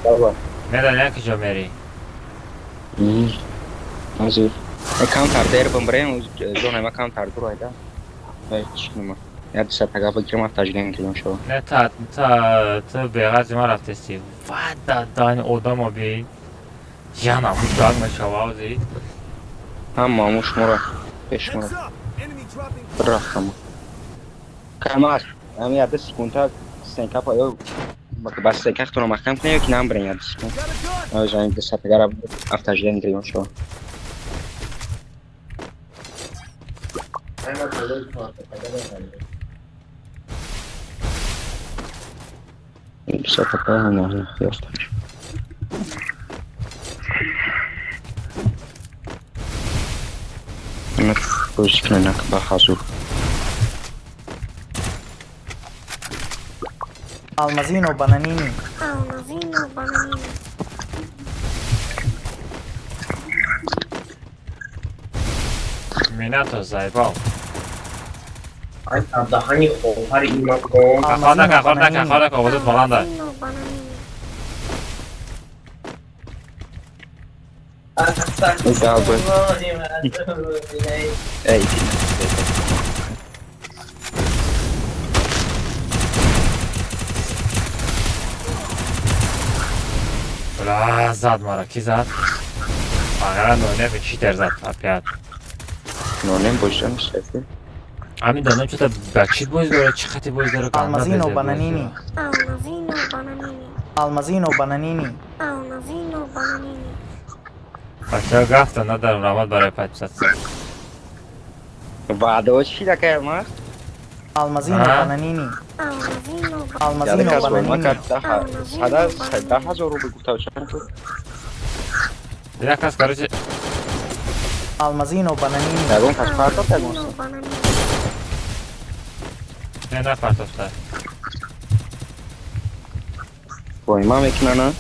Speaker 16: Баба.
Speaker 2: Медонӣ куҷо мерӣ?
Speaker 16: Ҳозир. Камтар дер бимбирем, зонаи ма камтар дур айда. Чӣ кунам? Як сатага бигирам, таҷген килон шава.
Speaker 2: Не, та та ту беғарзи ма рафтести. Ва дани одамо би. Яна муштак мешава ҳозир.
Speaker 16: Ҳама мушмура пешмура. Рафтам. Камар, ами яда секунда стенка па ё бас стенка хтона маҳкам кунем ё ки намбирем яда секунд. Ҳозир ами сатагара автожген килон шава. Сатага на ёфтам.
Speaker 13: Алмазино бананини.
Speaker 14: Алмазино бананини.
Speaker 2: Минато заебал.
Speaker 6: Ай, даҳани хоҳари имакон.
Speaker 2: Хондака, хондака, хондака, овозат баланда.
Speaker 16: Эй,
Speaker 2: Бля, зад мара, ки зад? Агара нонем читер зад опять.
Speaker 16: Нонем больше не шеф.
Speaker 2: Ами донем что-то бачит боз дора, чи хати боз дора.
Speaker 13: Алмазино бананини.
Speaker 14: Алмазино бананини.
Speaker 13: Алмазино бананини.
Speaker 14: Алмазино бананини.
Speaker 2: Бачаҳо гафта надарам, раҳмат барои подписаться.
Speaker 16: Ваъдао чӣ дакая ма?
Speaker 13: Алмазино бананини. Алмазино бананини.
Speaker 16: Сада 10,000 рубл гуфта чанд шуд?
Speaker 2: Як кас короче.
Speaker 13: Алмазино бананини.
Speaker 16: Ягон кас партофт ягон?
Speaker 2: Не, на партофта.
Speaker 16: Вой, ма мекунана?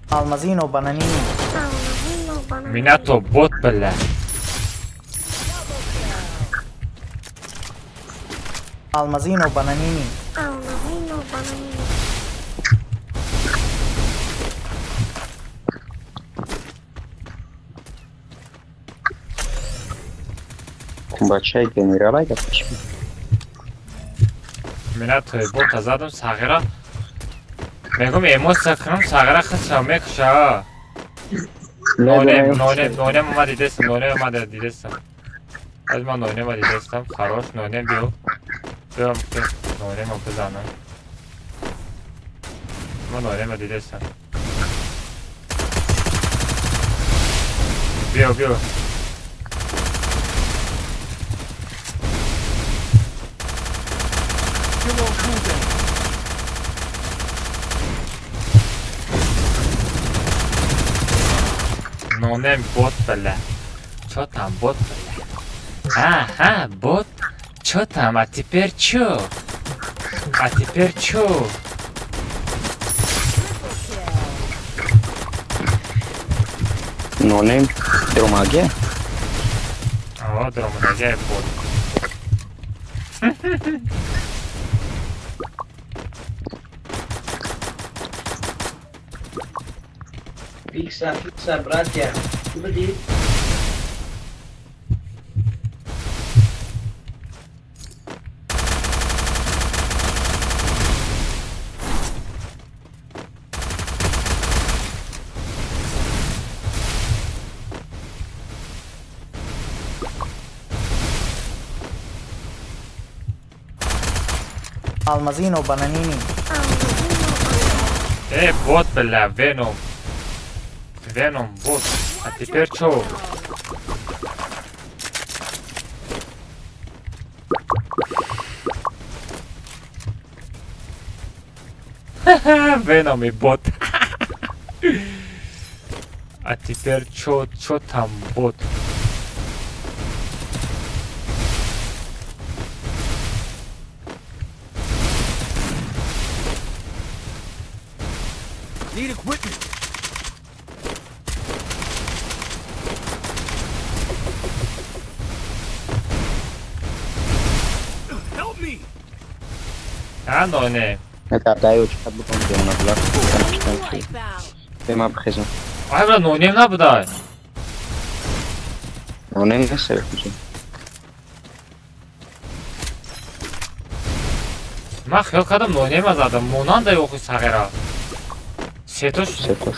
Speaker 13: Алмазино бананини.
Speaker 2: Минато бот бля.
Speaker 13: Алмазино бананини.
Speaker 14: Алмазино бананини.
Speaker 16: Бачаи генерал айда пеш.
Speaker 2: Минато бота задам сағира. Мегум эмоция кунам сағира худша мекуша. Нонем ма дидестам, нонем ма дидестам. Аз ман нонем ма дидестам. Хорош, нонем биё. Биём ки нонем ма бизанам. Ман нонем ма дидестам. Биё, биё. Нонем бот, бля. Чё там, бот, бля? Ага, бот. Чё там? А теперь чё? А теперь чё?
Speaker 16: Нонем дромаге?
Speaker 2: О, дромаге бот.
Speaker 5: Фикса, фикса, братья. Куда?
Speaker 13: Алмазино бананини.
Speaker 2: Эй, бот, бля, Веном. Веном, бот. А теперь чё? Ха-ха, Веном и бот. А теперь чё, чё там, бот?
Speaker 1: Need equipment. Help me.
Speaker 2: А, но не.
Speaker 16: Это даю, что буду делать, на блок.
Speaker 2: Ай, бля, но не набдай.
Speaker 16: Но не на
Speaker 2: Ман хиёл кардам нонема задам, монанда охи сағира. Сетош?
Speaker 16: Сетош.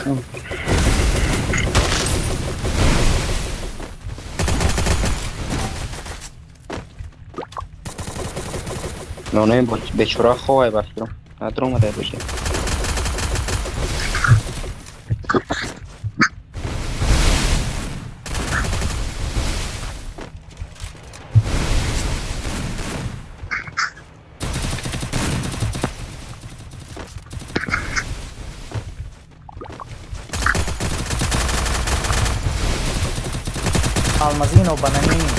Speaker 16: Нонем бечора хоҳай ба фикрам. Надромадай боша.
Speaker 13: Алмазино бананини.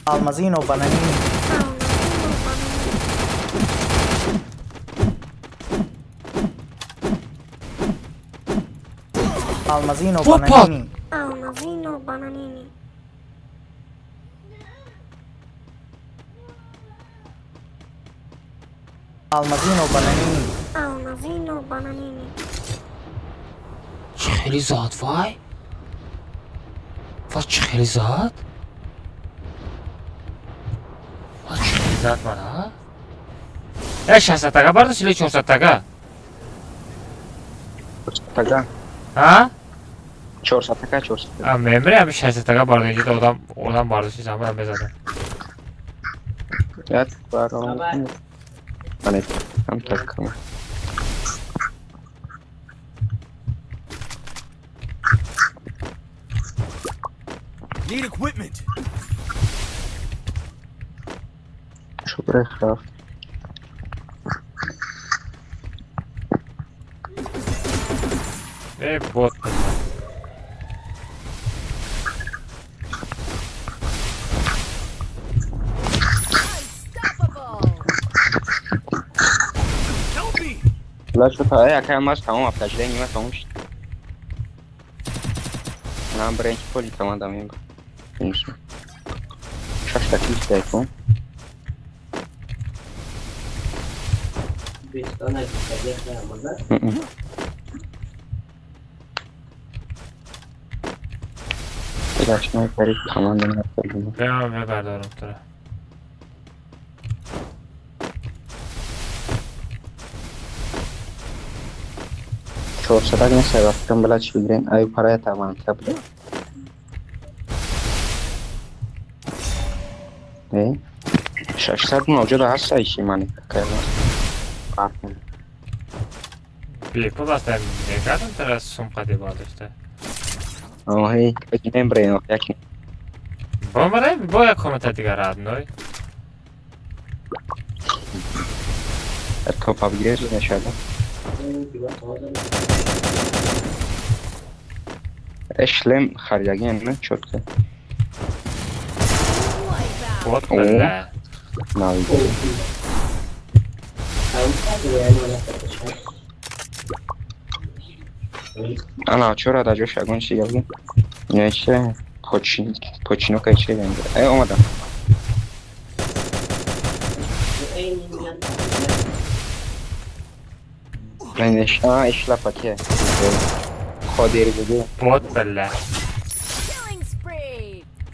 Speaker 14: Алмазино бананини.
Speaker 13: Алмазино бананини. Алмазино бананини.
Speaker 14: Алмазино бананини.
Speaker 13: Алмазино бананини.
Speaker 14: Алмазино бананини.
Speaker 2: Чӣ хеле зад вай? Ва чӣ хеле зад? Ва чӣ хеле зад мана? Э, 600 тага бардошт или 400 тага?
Speaker 16: 400 тага.
Speaker 2: А?
Speaker 16: 400 така, 400 така.
Speaker 2: А мемре ами 600 така бардошт, одам одам бардошт, замра мезадам.
Speaker 16: Я баром. Ане, там так.
Speaker 1: Need equipment.
Speaker 16: Шо крафт.
Speaker 2: Эй, бот.
Speaker 16: لا شو تا ای اکای ماش تمام افتاجده نیمه تمام شد. من برای اینکه پولی تمام دمیم اینشو شش تا کیش دایکون Снайпери команда накардем.
Speaker 2: Бیا بردارم تو را.
Speaker 16: 400 нест, вақтам била чӣ бигирем? Ай парая таванта буда. Э? 600 мавҷуд ҳаст айши мани какая.
Speaker 2: Бепул аст, мегардам тара сум қади бардошта.
Speaker 16: Оҳи, мембрем як.
Speaker 2: Бомаре, бо як комната дигар родной.
Speaker 16: Топа бигиреш нашада. Шлем харидагиам на чётко.
Speaker 2: Вот бля.
Speaker 16: Ана чора да ҷош ягон чи гап не че почин починока че ганг. Э омадам. Неш, а ишлапа ке. Ходир буду.
Speaker 2: Вот бля.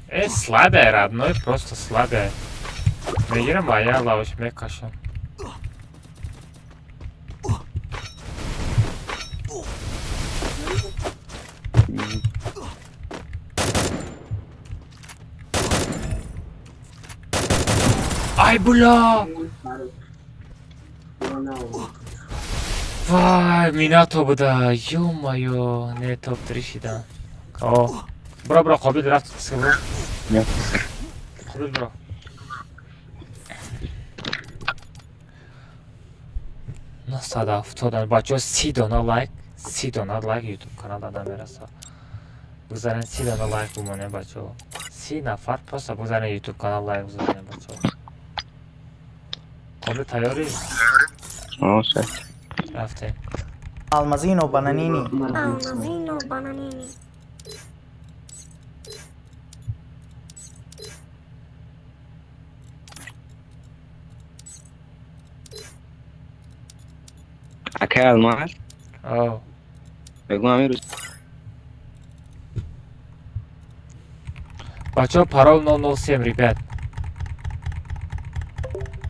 Speaker 2: Э, слабая, родной, просто слабая. Мегирам, а я лавыш мекашам. Ай, бля! Вай, минато буда, ё-моё, не топ-3 шидан. О, бро, бро, қобил рафт, бро. Қобил, бро. 970 бачаҳо 30 дона лайк, 30 дона лайк YouTube канал намераса. Бигзарен 30 дона лайк бимонем бачаҳо. 30 нафар просто бигзарен YouTube канал лайк бизанем бачаҳо. Қобил тайёрӣ?
Speaker 16: О, сар.
Speaker 2: Рафтем.
Speaker 13: Алмазино бананини.
Speaker 14: Алмазино бананини.
Speaker 16: Акай Алмаз?
Speaker 2: О.
Speaker 16: Бегу ҳамин рӯз.
Speaker 2: Бачаҳо парол 007, ребят.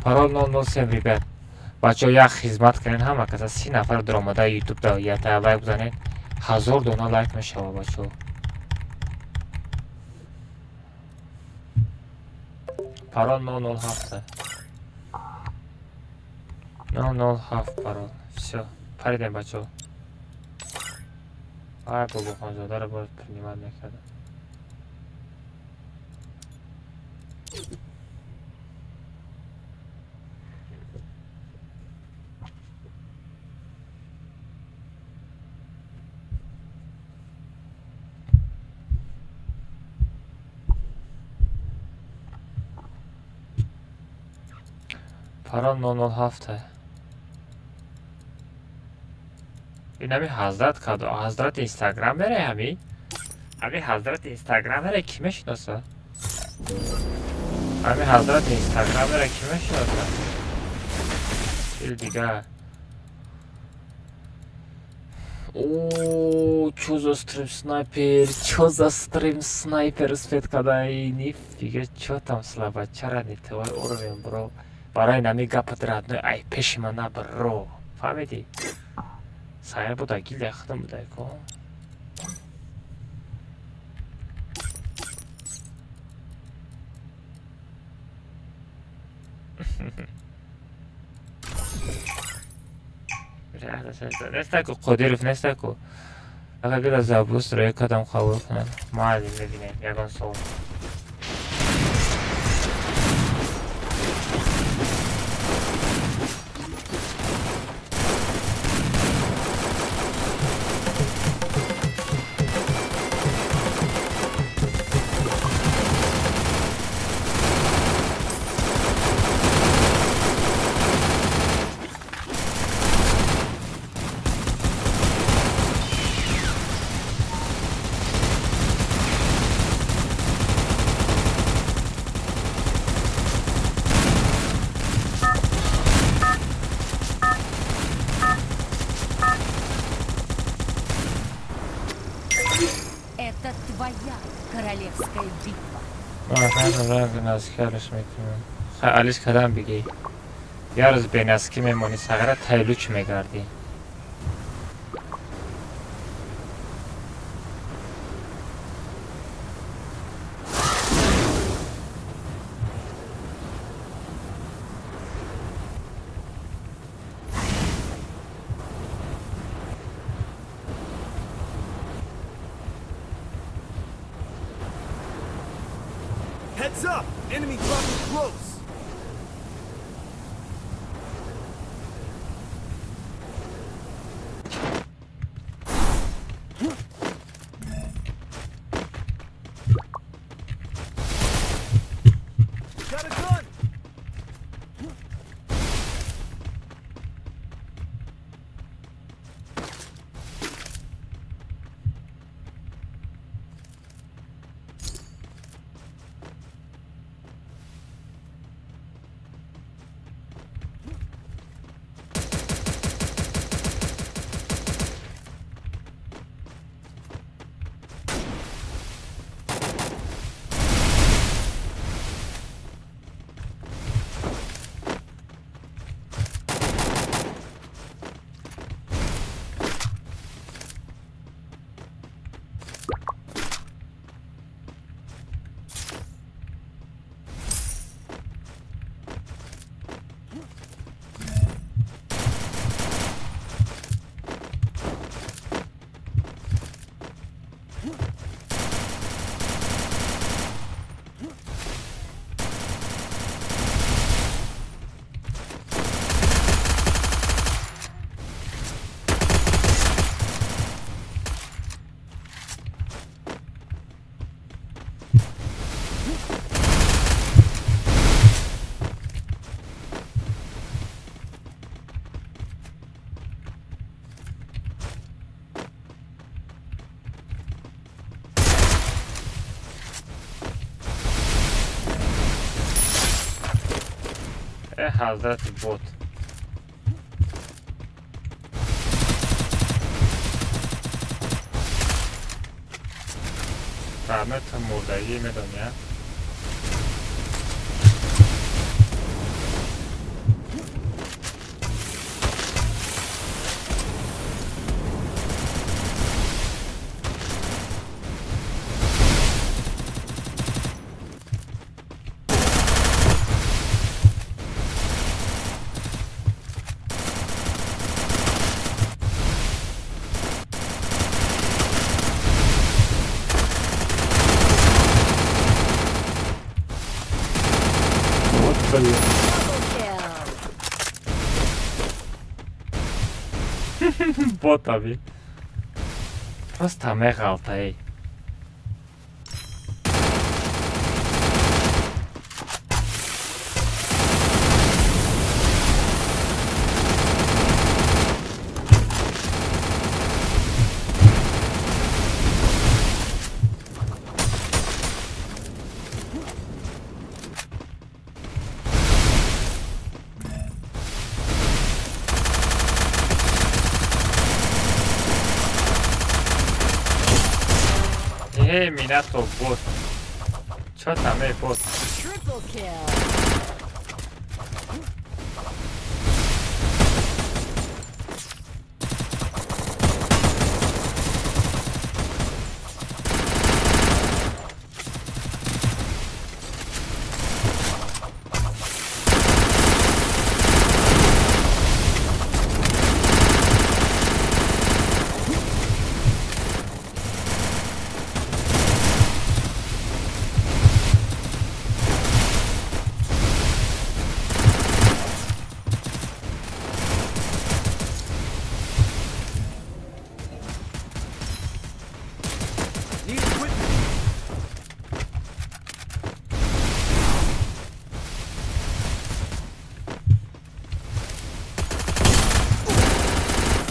Speaker 2: Парол 007, ребят. Бачаҳо як хизмат кунед ҳама каса 30 нафар даромада YouTube да якта лайк бизанед, 1000 дона лайк мешавад бачаҳо. Парол 007. 007 парол. Всё, паридем бачаҳо. Ай бобохонзодаро бояд принимать мекардам. Парол 007. Ин ҳами ҳазрат кадо? Ҳазрати Инстаграм мере ҳами? Ҳами ҳазрати Инстаграм мере ки мешиноса? Ҳами ҳазрати Инстаграм мере ки мешиноса? Ил дигар. О, чё за стрим снайпер? Чё за стрим снайпер успет кадай? Нифига, чё там слабачара не твой уровень, бро. Барои нами гапат родной, ай пеши мана бро. Фаҳмидӣ? Сайр буда, гилда худам буда ко. Нестаку, Қодиров нестаку. Агар гила забус ро як қадам қабул кунад. Мо аз ин мебинем ягон савол.
Speaker 11: Это твоя королевская битва.
Speaker 2: Алис кадам бигӣ. Як рӯз бенаски мемонӣ, сағира тайлуч мегардӣ.
Speaker 1: Heads up! Enemy dropping close! Got a gun!
Speaker 2: Ҳазрати бот. Раҳмат мурдагӣ медонӣ, а? Ботаби. Просто меғалта, эй. Эй, Минато, бот. Чё там, эй, бот?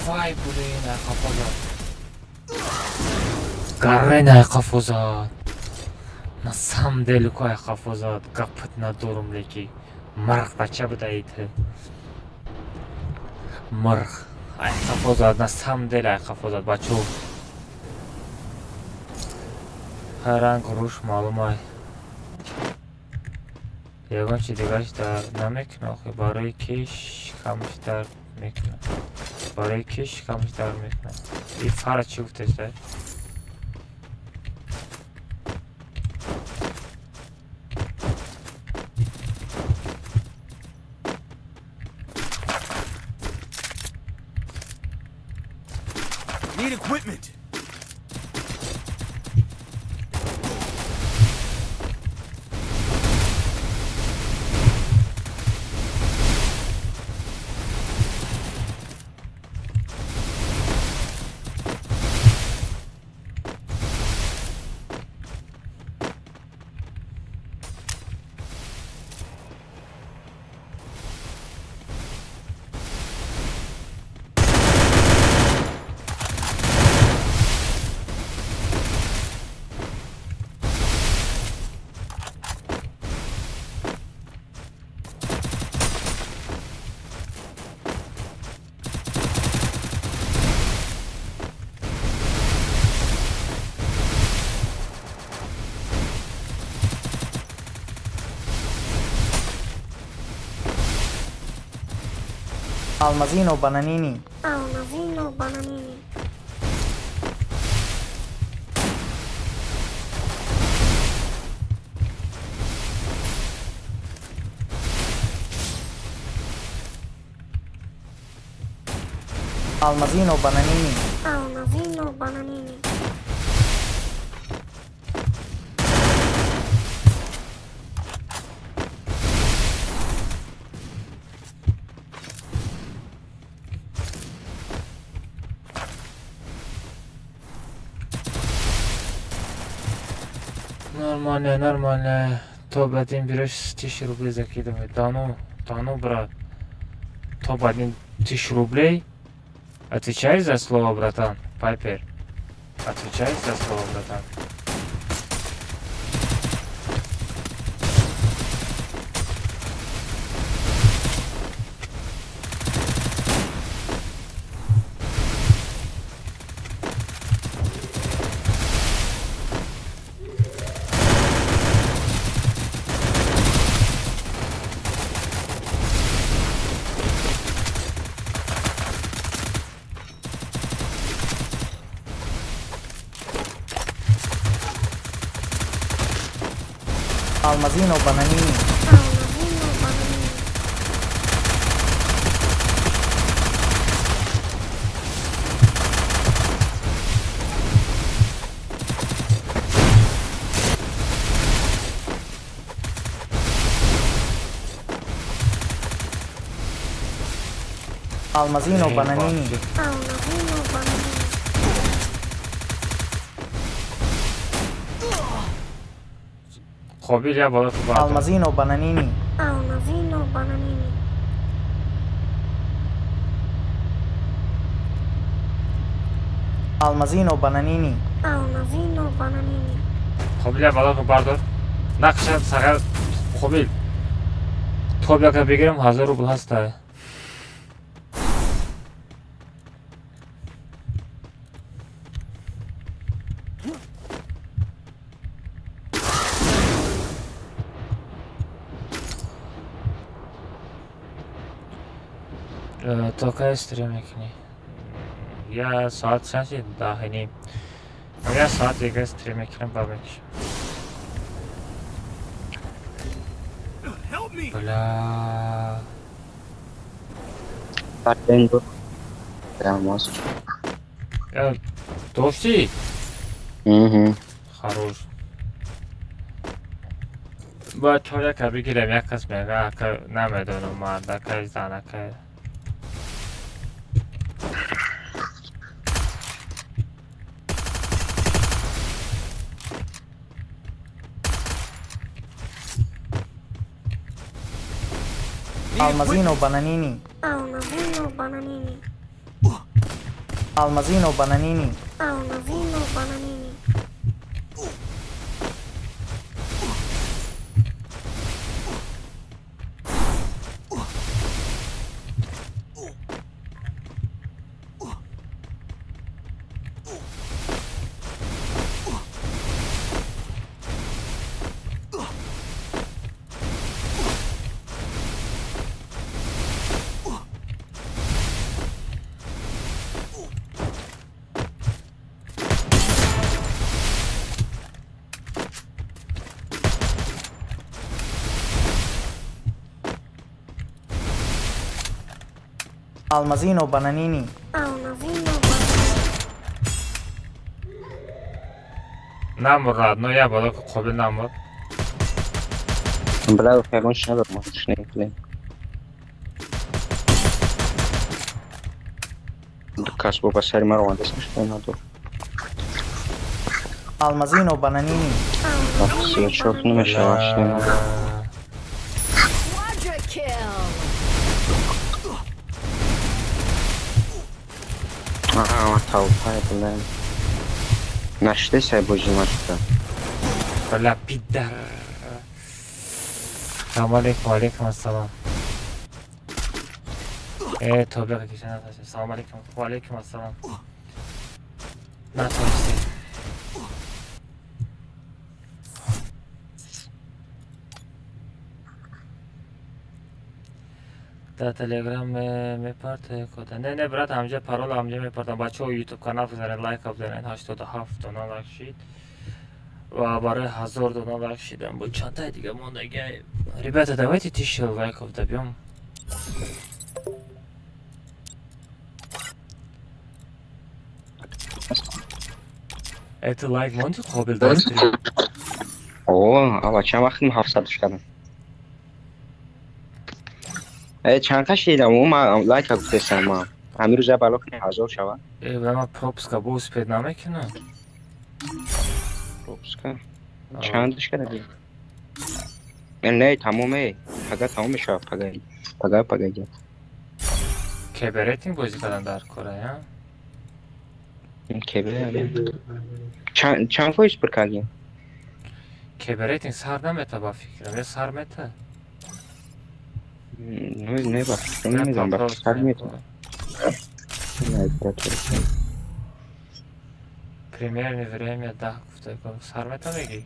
Speaker 2: Вай, блин, айқафозад. Гаррен айқафозад. На самом деле ку айқафозад. Гапат надорум леки. Мырх бача будаид. Мырх. Айқафозад, на самом деле айқафозад, бачо. Ранг руш маълум ай. Ягон чи дигараш дард намекунад охи, барои ки шикамаш дард мекунад. Барои ки шикамаш дард мекунад? И фара чӣ гуфтеста?
Speaker 1: Need equipment.
Speaker 13: Almazino Bananini.
Speaker 14: Almazino Bananini.
Speaker 13: Almazino Bananini.
Speaker 14: Almazino Bananini.
Speaker 2: Нормально, нормально. Топ-1 берешь 1000 рублей закидывает. Да ну, брат. Топ-1 1000 рублей? Отвечай за слово, братан. Пайпер. Отвечай за слово, братан.
Speaker 13: Almazino Bananini.
Speaker 14: Almazino Bananini.
Speaker 13: Almazino Bananini.
Speaker 14: Almazino Bananini.
Speaker 2: Қобил я боло ту.
Speaker 13: Алмазино Бананини.
Speaker 14: Алмазино Бананини.
Speaker 13: Алмазино Бананини.
Speaker 14: Алмазино Бананини.
Speaker 2: Қобил я боло ту бардор. Нақша сага Қобил. Топ яка бигирам 1000 рубл ҳаста. То кай стрим мекунӣ? Я соат чанд шид? 10:30. Я соат дига стрим мекунам, ба мекушам. Бля. Дошти?
Speaker 16: Угу.
Speaker 2: Хорош. Бояд чор яка бигирем, як кас мега, ака намедонам, мардака, занака.
Speaker 13: Almazino Bananini.
Speaker 14: Almazino Bananini.
Speaker 13: Almazino Bananini.
Speaker 14: Almazino Bananini.
Speaker 13: Алмазино Бананини.
Speaker 14: Алмазино Бананини.
Speaker 2: Намур родной, я буду қобил намур.
Speaker 16: Бля, ягон надорам, шнекле. Кас бо ба сари маро омадааст, надор.
Speaker 13: Алмазино Бананини.
Speaker 16: Чорт намешавад, надор. Толпай, бля. Нашли себе божий маршрут.
Speaker 2: Бля, пидор. Салам алейкум, алейкум ассалам. Тобиқа киша наташем. Салам алейкум, алейкум ассалам. Натонистем. Дар Телеграм мепарта кода. Не, не, брат, ҳамҷа парол ҳамҷа мепартам. Бачаҳо YouTube канал бизанед, лайк бизанед. 87 дона лайк шид. Ва барои 1000 дона лайк шидам. Бо чандтаи дига мондаги. Ребята, давайте 1000 лайков добьем. Это лайк монди қобил даст.
Speaker 16: О, ава чанд вақт 700 кардам. Чанд қа шидам, ма лайк гуфтесам ма. Ҳамин рӯза бало кунем 1000 шава.
Speaker 2: Ма пропуска бо успед намекунам.
Speaker 16: Пропуска? Чандаш карди? Не, тамоме. Пага тамом мешава, пага. Пага пага.
Speaker 2: КБ рейтинг бозӣ кардан дар кора, я?
Speaker 16: КБ. Чанд фоиз пур кардем?
Speaker 2: КБ рейтинг сар намета ба фикрам, ё сар мета?
Speaker 16: Не, ба фикрам намедонам, ба сар мета.
Speaker 2: Примерно время 10 гуфта, сар мета мегӣ?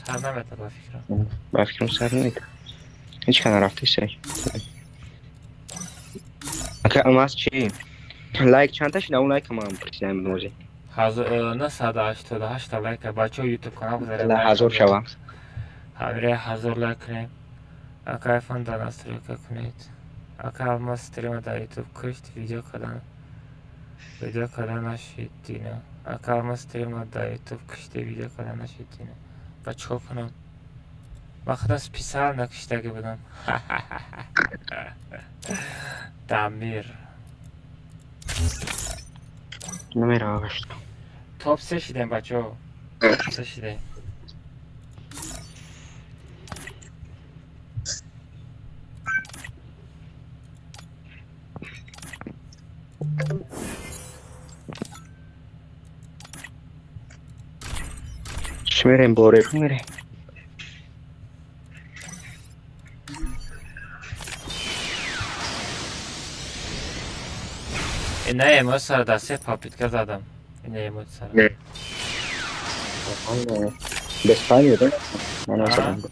Speaker 2: Сар намета ба фикрам.
Speaker 16: Ба фикрам сар намета. Ҳеҷ ка нарафти сай. Ака алмаз чи? Лайк чандта шуда? Он лайк ман пурсидам имрӯзе.
Speaker 2: 988 та лайк. Бачаҳо YouTube канал бизанед.
Speaker 16: 1000 шава.
Speaker 2: Ҳамира 1000 лайк кунем. Ака айфон дар настройка кунед. Ака алмаз стрима дар YouTube кушт, видео кардан нашид дина. Ака алмаз стрима дар YouTube кушти, видео кардан нашид дина. Ба чикор кунам? Ман худам специально куштагӣ будам. Дамир.
Speaker 16: Намеравам.
Speaker 2: Топ 3 шидем бачаҳо. Топ 3 шидем.
Speaker 16: Чӣ мерем боре? Мерем.
Speaker 2: Ина эмоц сара дар се попитка задам. Ина эмоц сара.
Speaker 16: Беспаливо, да? Ман задам.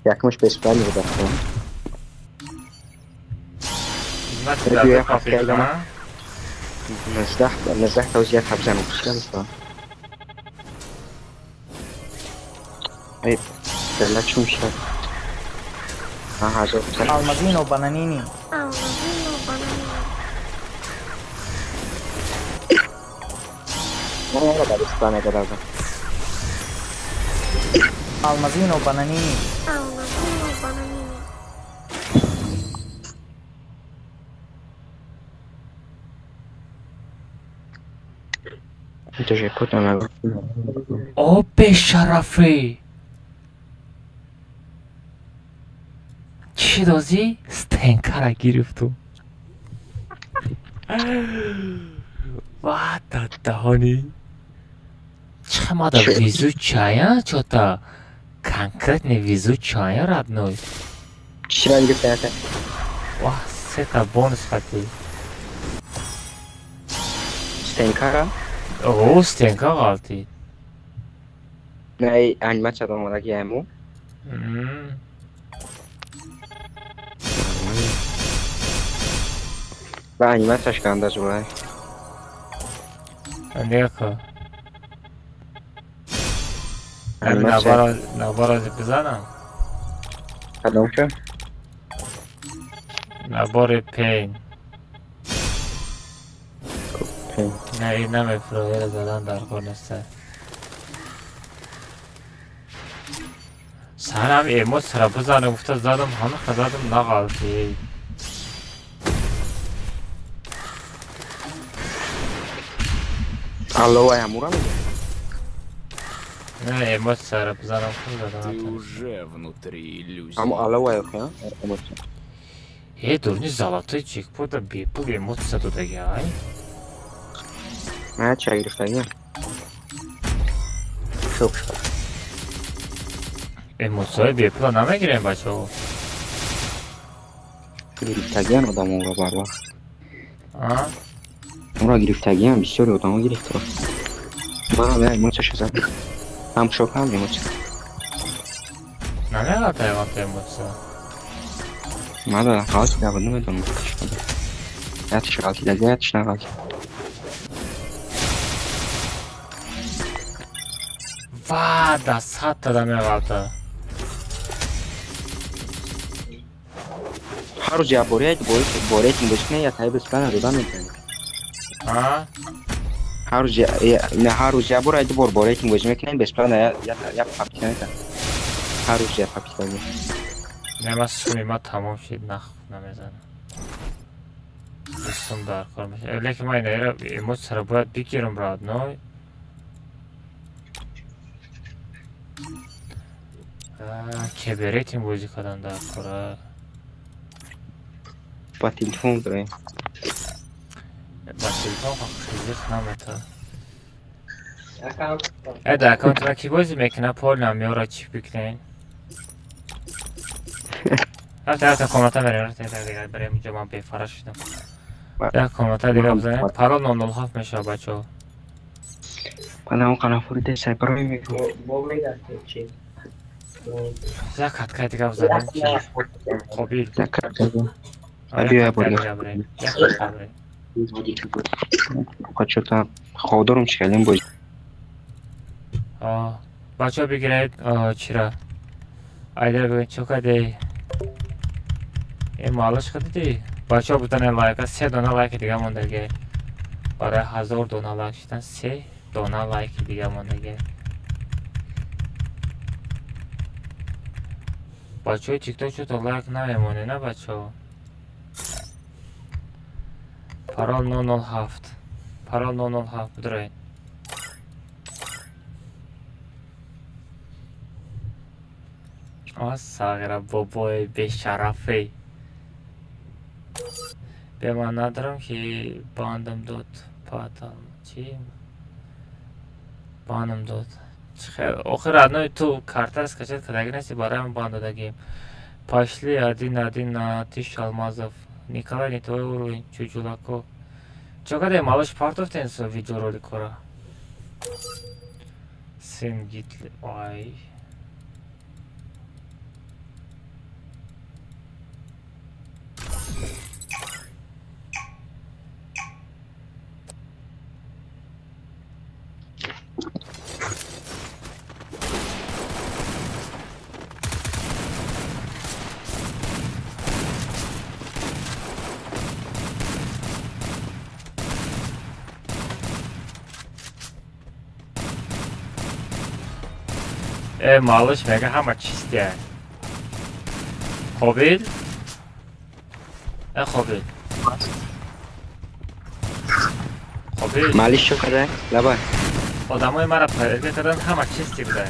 Speaker 16: Якмаш беспаливо да. نزدح توزيع حبزان وكسلام. طيب لا شو مش
Speaker 13: Алмазино Бананини.
Speaker 14: Алмазино Бананини.
Speaker 13: Алмазино Бананини.
Speaker 14: Алмазино Бананини.
Speaker 2: О, бешарафӣ! Чӣ дозӣ? Стенкара гирифту. Ва дадаҳони. Чамада везучая, чё-то конкретно везучая, родной.
Speaker 16: Чӣ гирифта?
Speaker 2: Ва, сета бонус хати.
Speaker 16: Стенкара?
Speaker 2: О, стенка ғалтид.
Speaker 16: Не, аниматсия омадаги айму. Ва аниматсияш канда зурай.
Speaker 2: Нека. Наоборот бизанам.
Speaker 16: Кадомча?
Speaker 2: Набори пейн. Не, ин намефурояд, задан дар кор нест. Сарам эмоцияро бизанам гуфта задам, ҳамақа задам нағалти.
Speaker 16: Алло, ай амура мегӯяд?
Speaker 2: Не, эмоцияро бизанам хуб
Speaker 9: Ты
Speaker 2: задам.
Speaker 9: уже внутри иллюзии.
Speaker 16: Ҳамо алло ай охи, эмоция.
Speaker 2: Э, дурни золотой джекпота бепул эмоция додаги, ай?
Speaker 16: Ман ча гирифтагиам. Шок шуд.
Speaker 2: Эмоцияи бепула намегирем, бачаҳо.
Speaker 16: Гирифтагиан одамонро барвақт.
Speaker 2: А?
Speaker 16: Онро гирифтагиан, бисёри одамо гирифтро. Манам я эмоцияша задам. Ҳам шок, ҳам эмоция.
Speaker 2: Намеғалта ягонта эмоция.
Speaker 16: Ман ғалтида буд, намедонам. Ятиш ғалтида, ятиш нағалтида.
Speaker 2: Ва, да садта намеғалта.
Speaker 16: Ҳар рӯз як бор як бо рейтинг бозӣ кунед, як таи бесплатно дода метавонед.
Speaker 2: А?
Speaker 16: Ҳар рӯз не, ҳар рӯз як бор, як ду бор бо рейтинг бозӣ мекунед, бесплатно як папка метавонед. Ҳар рӯз як папка.
Speaker 2: Не, ман суми ма тамом шид, нах намезанам. Сум дар кор мешавад. Лекин ман инаро эмоцияро бояд бигирам, родной. Ке бе рейтинг бозӣ кардан дар кора.
Speaker 16: Ба телефон дорем.
Speaker 2: Ба телефон хизиқ намета. Э, дар аккаунти ман ки бозӣ мекунад, пол намеёрад, чӣ бикунем? Рафта, рафта, комната мерем, рафта, дигар барем, инҷо ман бефара шудам. Як комната дигар бизанем. Парол 007 мешавад, бачаҳо.
Speaker 16: Панам қанафури сайпарои мекунам.
Speaker 2: Як каткаи дигар бизанем. Қобил.
Speaker 16: Як катка.
Speaker 2: Як
Speaker 16: Биё,
Speaker 2: катка
Speaker 16: бор
Speaker 2: дигар барем. Як катка барем.
Speaker 16: Қачота ходорум чӣ кардем бозӣ.
Speaker 2: Бачаҳо бигиред чира. Айдар бигӯед чо кардей? Э, малаш кардидӣ? Бачаҳо бутане лайка, се дона лайки дига мондаги. Барои 1000 дона лайк шудан се дона лайки дига мондаги. Бачаҳои тикток чото лайк намемонед, на бачаҳо? Парол 007. Парол 007 бидроед. А сағира бобои бешарафе. Бе ман надорам ки бандам дод патам чи бандам дод. Охир родной ту карта скачать кардаги нести, барои ман банд додагим. Пошли один один на 1000 алмазов. Николай, не твой уровень, чучулако. Чо кардем, малош партофтен со видеороликора? Сын Гитлер, ай. Э, малыш мега ҳама чистия. Қобил? Э, Қобил. Қобил.
Speaker 16: Малиш чо карда? Лаба.
Speaker 2: Одамои мара проверка кардан, ҳама чисти буда.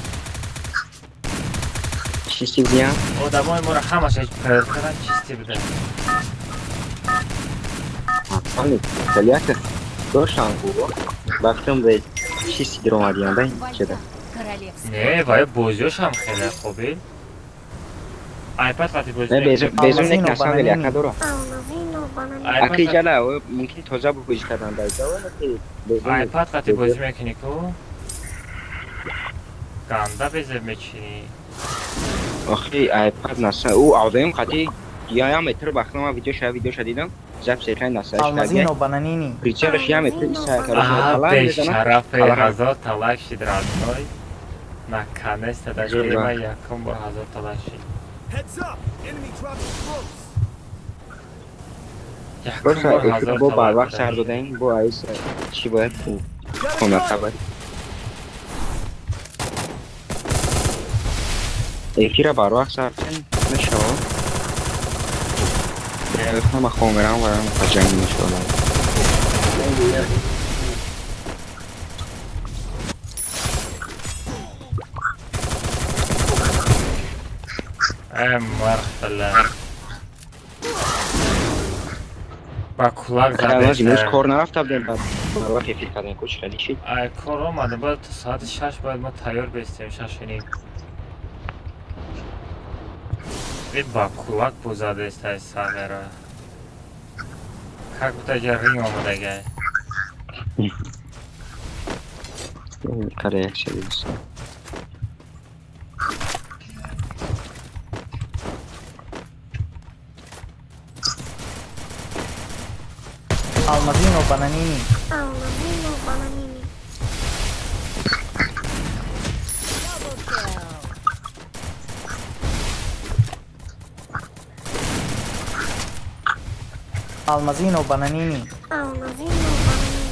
Speaker 16: Чисти будиям?
Speaker 2: Одамои моро ҳамаша проверка кардан, чисти буда.
Speaker 16: Ами, даляка доштам вақтам бе чисти диромадиям да чеда.
Speaker 2: Не, вай бозиёшам хеле қобил. iPad қати бозӣ
Speaker 16: Не, безум не
Speaker 13: Алмазино
Speaker 16: на самом деле
Speaker 13: бананини.
Speaker 16: ака дора.
Speaker 14: Алмазино бананини.
Speaker 16: Аки ҷала, мумкин тоза бозӣ кардан дар
Speaker 2: iPad қати бозӣ мекунӣ ку? Ганда безеб мечинӣ.
Speaker 16: Охи iPad наса ӯ авдаем қати я метр бахтам ман видеоша дидам, запись экрани насаиш карда.
Speaker 13: Алмазино бананини.
Speaker 16: Прицелаш я метр иса короче
Speaker 2: А,
Speaker 16: талак мезанад.
Speaker 2: бешарафе
Speaker 16: Талак.
Speaker 2: 1000 та лайк шид родной. Наконец-то даже
Speaker 16: Журба.
Speaker 2: ман якум бор 1000 та лайк шид.
Speaker 1: Heads up! Enemy dropping close.
Speaker 16: Бо барвақт сар додаем, бо айс чӣ бояд комната бояд. Эфира барвақт сар мешавад. Ман хом мерам ва ҷанг мешавад.
Speaker 2: Мархала. Ба кулак задест.
Speaker 16: Имрӯз кор нарафта будем, баъд барвақт эфир кардем, ку чӣ хеле шид?
Speaker 2: Ай кор омада, бояд то соати 6 бояд мо тайёр бестем, 6:30. Э ба кулак бузадест ай сағера. Как будто ҷа ринг омадагай.
Speaker 16: Кара як шади.
Speaker 13: Алмазино Бананини.
Speaker 14: Алмазино Бананини.
Speaker 13: Алмазино Бананини.
Speaker 14: Алмазино Бананини.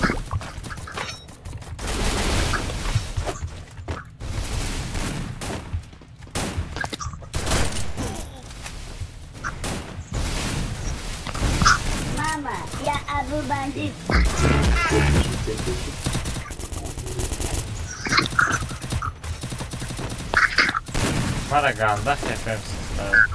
Speaker 14: Мама, я Абу Бандит.
Speaker 2: Мара ганда хефем составил.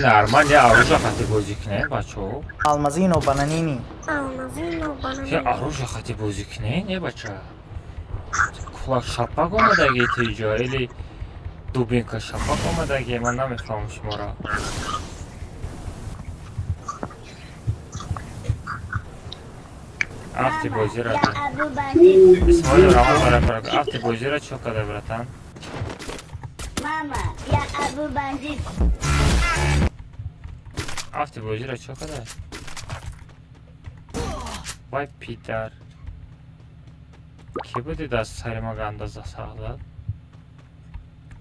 Speaker 2: Нормально, оружие хати бозӣ кунем, бачаҳо.
Speaker 13: Алмазино Бананини.
Speaker 14: Алмазино Бананини.
Speaker 2: Оружие хати бозӣ кунем, не бача? Кулак шапак омадаги тиҷо или дубинка шапак омадаги, ман намефаҳмам шуморо. Афти бозиро. Исмоил Рамон баракаллах. Афти бозиро чӣ када, братан?
Speaker 14: Мама, я Абу Бандит.
Speaker 2: Афти бозиро чӣ када? Вай Питер. Ки буди даст сари ма ганда зад?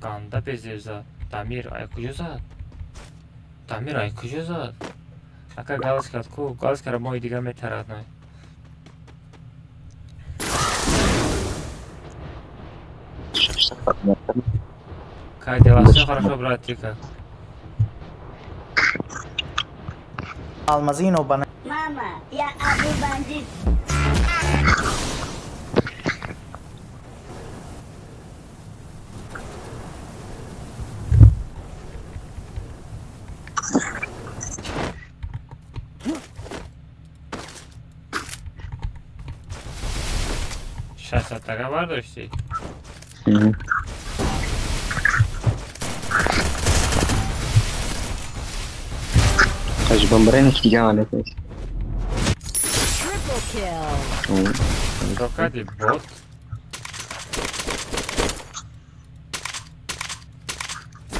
Speaker 2: Ганда безеб зад. Дамир ай куҷо зад? Дамир ай куҷо зад? Ака галас кард ку, галас кард мои дигар метарад най. Как дела? Всё хорошо, братика.
Speaker 13: Алмазино Бананини.
Speaker 14: Мама, я Абу Бандит.
Speaker 2: Сейчас атаковал дошли?
Speaker 16: Бомбарейн дига алек.
Speaker 2: Рокади бот.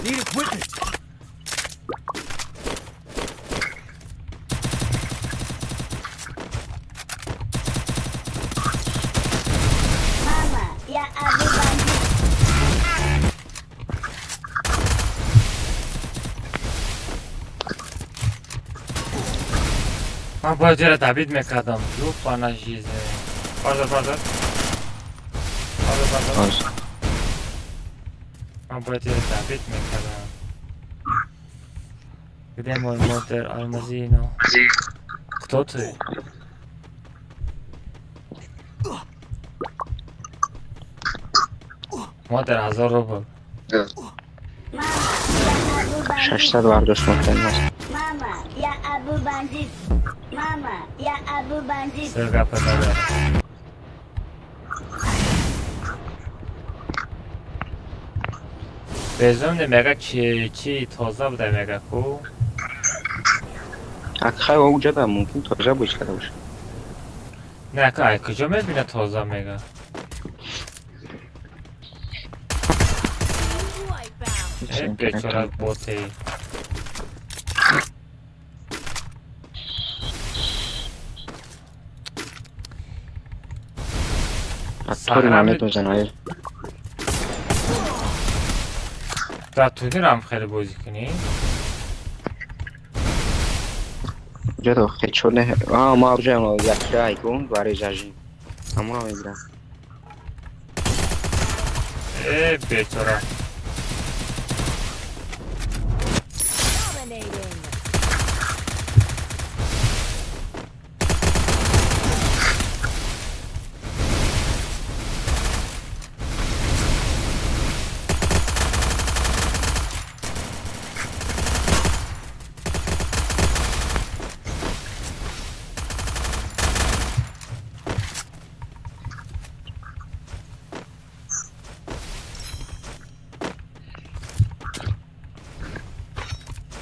Speaker 1: Need equipment.
Speaker 14: Мама, я Абу Бандит.
Speaker 2: Ман бояд ҷера табид мекардам. Ёпана жизнь. Бардор, бардор. Бардор, бардор. Ман бояд ҷера табид мекардам. Где мой мотор Алмазино? Кто ты? Мотор 1000 рубл.
Speaker 16: 600 бардошт мекардам.
Speaker 14: Мама, я Абу Бандит. Мама, я Абу Бандит.
Speaker 2: Серга подарок. Безумный мега чи тоза буда мега ку?
Speaker 16: Акхай оҷада мумкин тоза бош када бош.
Speaker 2: Не, ака ай куҷо мебина тоза мега? Э, бечора боте.
Speaker 16: Актори мамед мезанад.
Speaker 2: Дар турнир ҳам хеле бозӣ кунӣ?
Speaker 16: Ҷадо хечо не. А, ма ҷам як ай кун барои зажи. Ҳамонро мегирам.
Speaker 2: Э, бечора.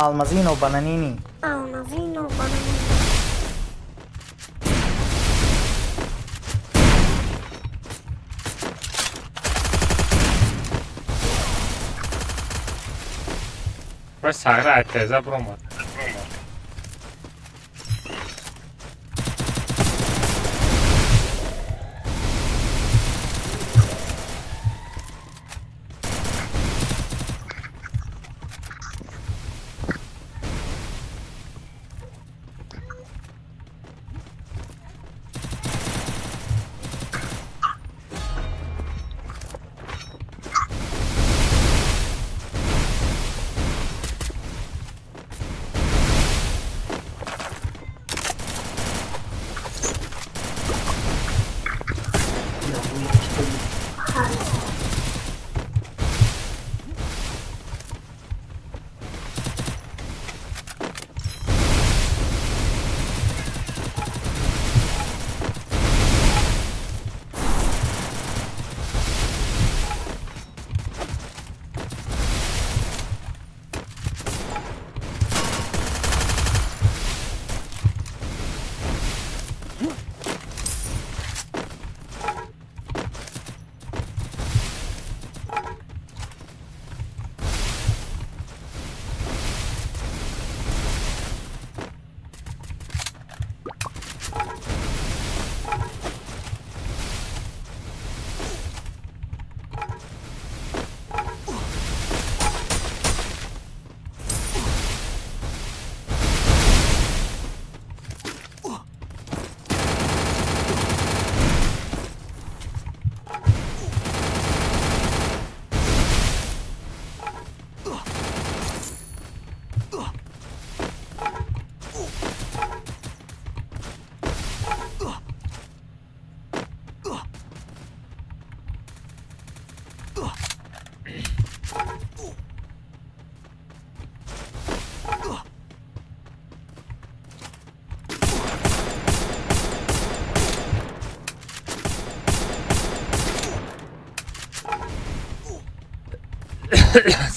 Speaker 13: Алмазино бананини.
Speaker 14: Алмазино бананини.
Speaker 2: Бas сагра айтеза бромад.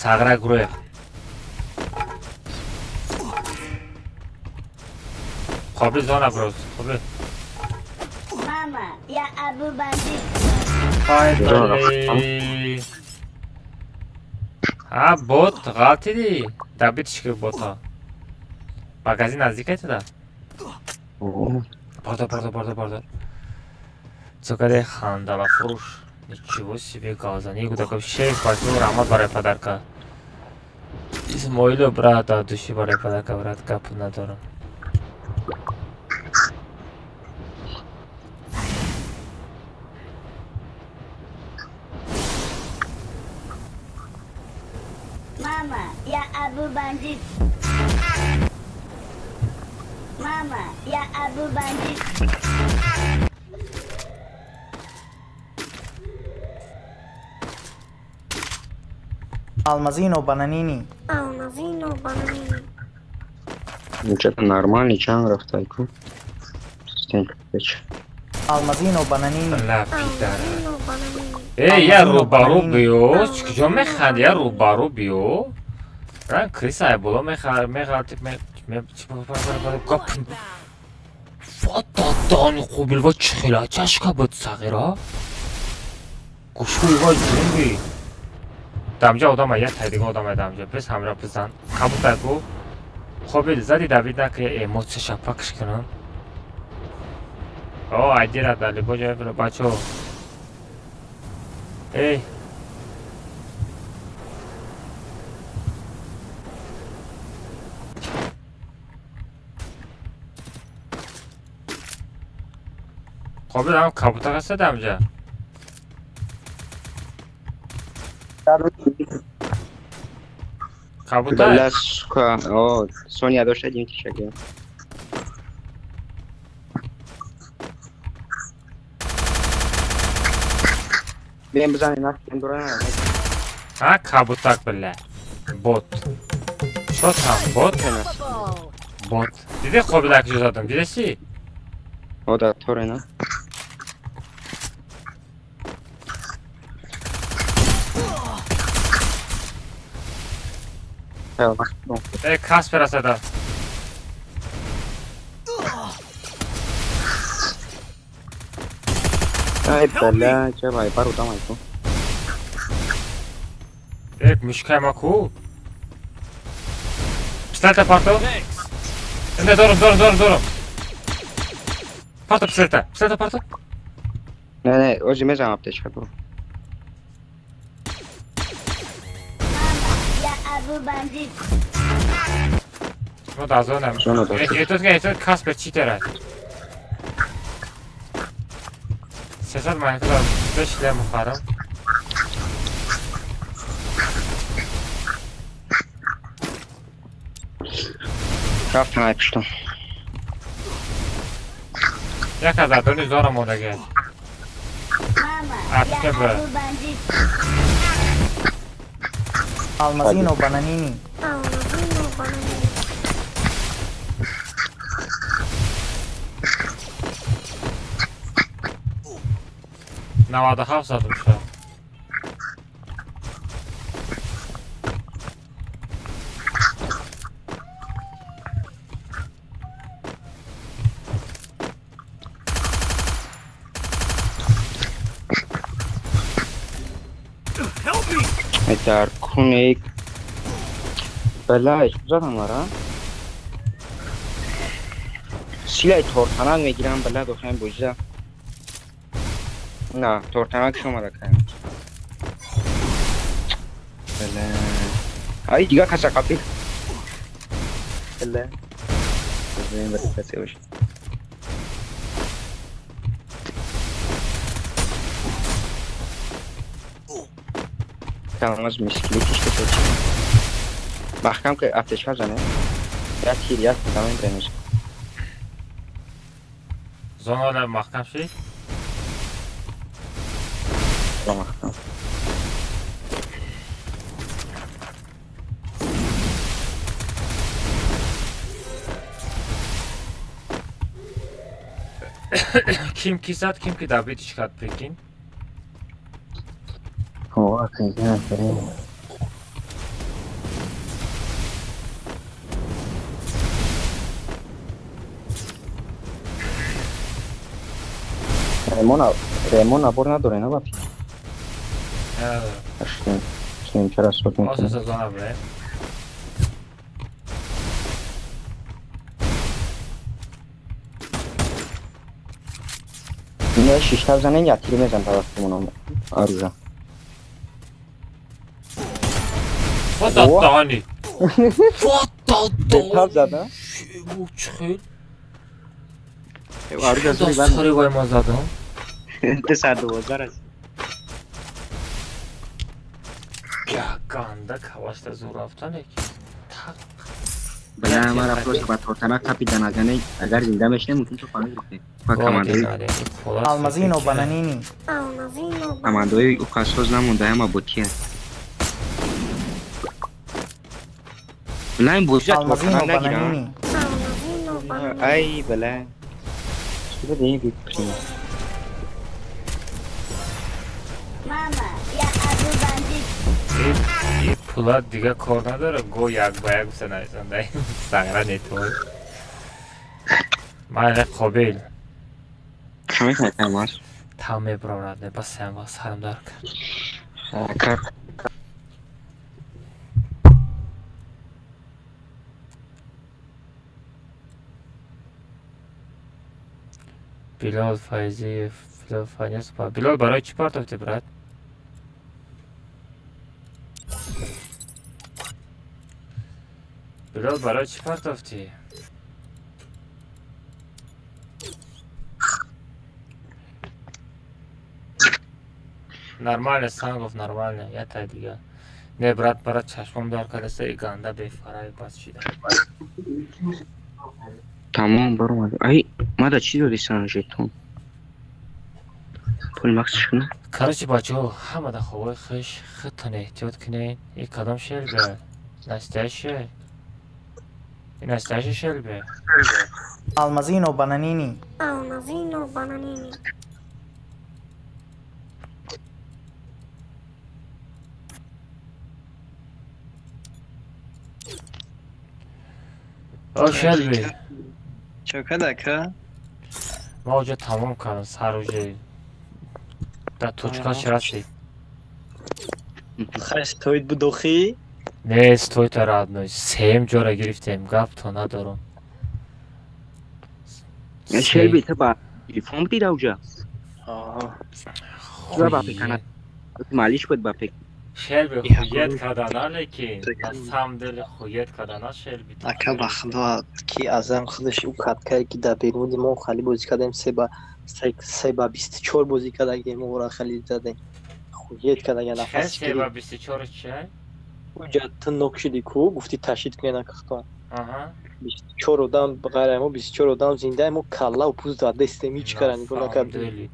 Speaker 2: Сагра гурӯҳ. Қобил зона броз. Қобил.
Speaker 14: Мама, я Абу Бандит.
Speaker 2: Ай, А, бот ғалтиди. Дабитиш ки бота. Магазин наздик туда? Бардор, бардор, бардор, бардор. Цокаде хандала фуруш. Ничего себе, газани куда шейх бачу раҳмат барои подарка. Исмоило брат, души барои подарка, брат, гап надорам.
Speaker 14: Мама, я Абу Бандит. Мама, я Абу Бандит.
Speaker 13: Алмазино бананини.
Speaker 14: Алмазино бананини.
Speaker 16: Что-то нормальный чан рафтайку. Стенка печь.
Speaker 13: Алмазино бананини.
Speaker 2: Ла пидара. Эй, я рубару биё. Куҷо механди? Я рубару биё. Ран криса ай боло мехар меғалтиб ме гап. Фататани қобил ва чихела чашка буд сағира. Гӯшӯи вай ҷунби. Дамҷа одама я тай дига одама дамҷа. Бес ҳамра бизан. Кабутайку. Қобил зади Давид накри эмоцияша пакш кунам. О, айдира дали боҷа бачо. Эй. Қобил ҳам кабутар аст дамҷа. Кабутар.
Speaker 16: Бля, сука. О, Соня дошта один тишаги. Бем бизани нахтем дура.
Speaker 2: А кабутак бля. Бот. Чо там бот? Бот. Диди қобил акҷо задам, дидеси?
Speaker 16: О, да, торена.
Speaker 2: Эй, Каспер асада.
Speaker 16: Ай, бля, ча вай, пару там айку.
Speaker 2: Эй, мушкай маку. Пистолета парто. Не, дором, дором, дором, дором. Парто пистолета, пистолета парто.
Speaker 16: Не, не, ози мезам аптечка, бро.
Speaker 2: Ну да, зона. Это Каспер читера. Сесад монета беш ле мухарам.
Speaker 16: Рафтан ай пуштам.
Speaker 2: Як аз адони зона мондаге. Аптека.
Speaker 13: Алмазино бананини.
Speaker 14: Алмазино бананини.
Speaker 2: 97 задам ша.
Speaker 16: Дар кунек бля, задам ара. Силай тортанак мегирам, бля, дохаем божа. На, тортанак шума дакаем. Бля. Ай, дига каса капи. Бля. Бля, бля, бля. Аз мискилитиш кесечи. Маҳкам ки аптечка зане. Я тир, я тамом бремеш.
Speaker 2: Зона маҳкам ши?
Speaker 16: Маҳкам.
Speaker 2: Ким ки зад, ким ки добитиш кард, прикинь.
Speaker 16: О, конечно. Ремон набор надоре, на бафи?
Speaker 2: Не,
Speaker 16: Шлем, чара сотни.
Speaker 2: Оса сезона, бля.
Speaker 16: Не, шишта занен, я тир мезан тараф оружие.
Speaker 2: Вот Дани. Вот Дани. Чхел. Оружие вай ма задам.
Speaker 16: Ты саду зараз.
Speaker 2: Я ганда кавашта зурафтан ки. Так.
Speaker 16: Бля, мара просто ба тортана капитан агане, агар зинда мешне мумкин то панг гирифте. Па командаи
Speaker 13: Алмазино бананини.
Speaker 14: Алмазино.
Speaker 16: Командаи укасоз намонда ҳама ботия. Бля, ин бозия
Speaker 13: Алмазино
Speaker 16: тортана нагирам.
Speaker 13: бананини.
Speaker 16: Ай, бля. Что ты не видишь?
Speaker 14: Мама, я Абу Бандит.
Speaker 2: И пулат дига кор надора, го як ба як гуфта нависонда. Сангра не той. Ман қобил.
Speaker 16: Чӣ мехоҳӣ Алмаз?
Speaker 2: Там мебарам, не бас сам сарам дард кард. Билол Файзиев, Билол Файзиев. Билол барои чӣ партофтӣ, брат? Билол барои чӣ партофтӣ? Нормально, Сангов, нормально. Я та дига. Не, брат, брат, чашмам дар кардаста и ганда бефарай бас шида.
Speaker 16: Тамом, баромад. Ай, мада чӣ додӣ сан жетон? Пул максиш кунам?
Speaker 2: Короче, бачаҳо, ҳама дар хобҳои хуш, худтон эҳтиёт кунед. И кадом шелбе? Настоящий? И настоящий шелбе?
Speaker 13: Алмазино бананини.
Speaker 14: Алмазино бананини.
Speaker 2: О, Шелби.
Speaker 3: Чё кадака?
Speaker 2: Ма уже тамом кардам, сар уже дар точкаш расид.
Speaker 3: Хай стоит будохи?
Speaker 2: Не, стоит родной. Сеюм ҷора гирифтем, гап то надорам.
Speaker 16: Шелби, ту ба телефон будӣ равҷа?
Speaker 3: Аҳа.
Speaker 16: Ба пекана. Малиш буд ба пек.
Speaker 2: Шелби хует кардана, лекин на самом деле хует кардана Шелби.
Speaker 3: Ака ба худо ки азам худаш ӯ каткае ки дар беруни мо хали бозӣ кардем 3-24 бозӣ кардагем, ора хали задем. Хует кардага нафас.
Speaker 2: 3-24 чӣ?
Speaker 3: Уҷа ту нок шуди ку, гуфти ташид кунед накахтон.
Speaker 2: Аҳа.
Speaker 3: 24 одам ғайр мо 24 одам зинда мо калла ва пӯст дастем ҳеч кара нигоҳ накардем.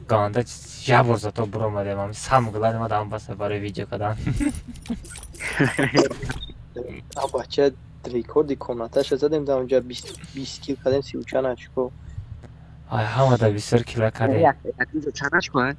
Speaker 2: Ганда як бор зато буромадем, ам сам глад ма дам баса барои видео кардан.
Speaker 3: А бача рекорди комнаташа задем дар онҷа 20 кил кардем 34 очко.
Speaker 2: Ай ҳама да 24 кила кардем.
Speaker 16: Якум ҷо чанд очко?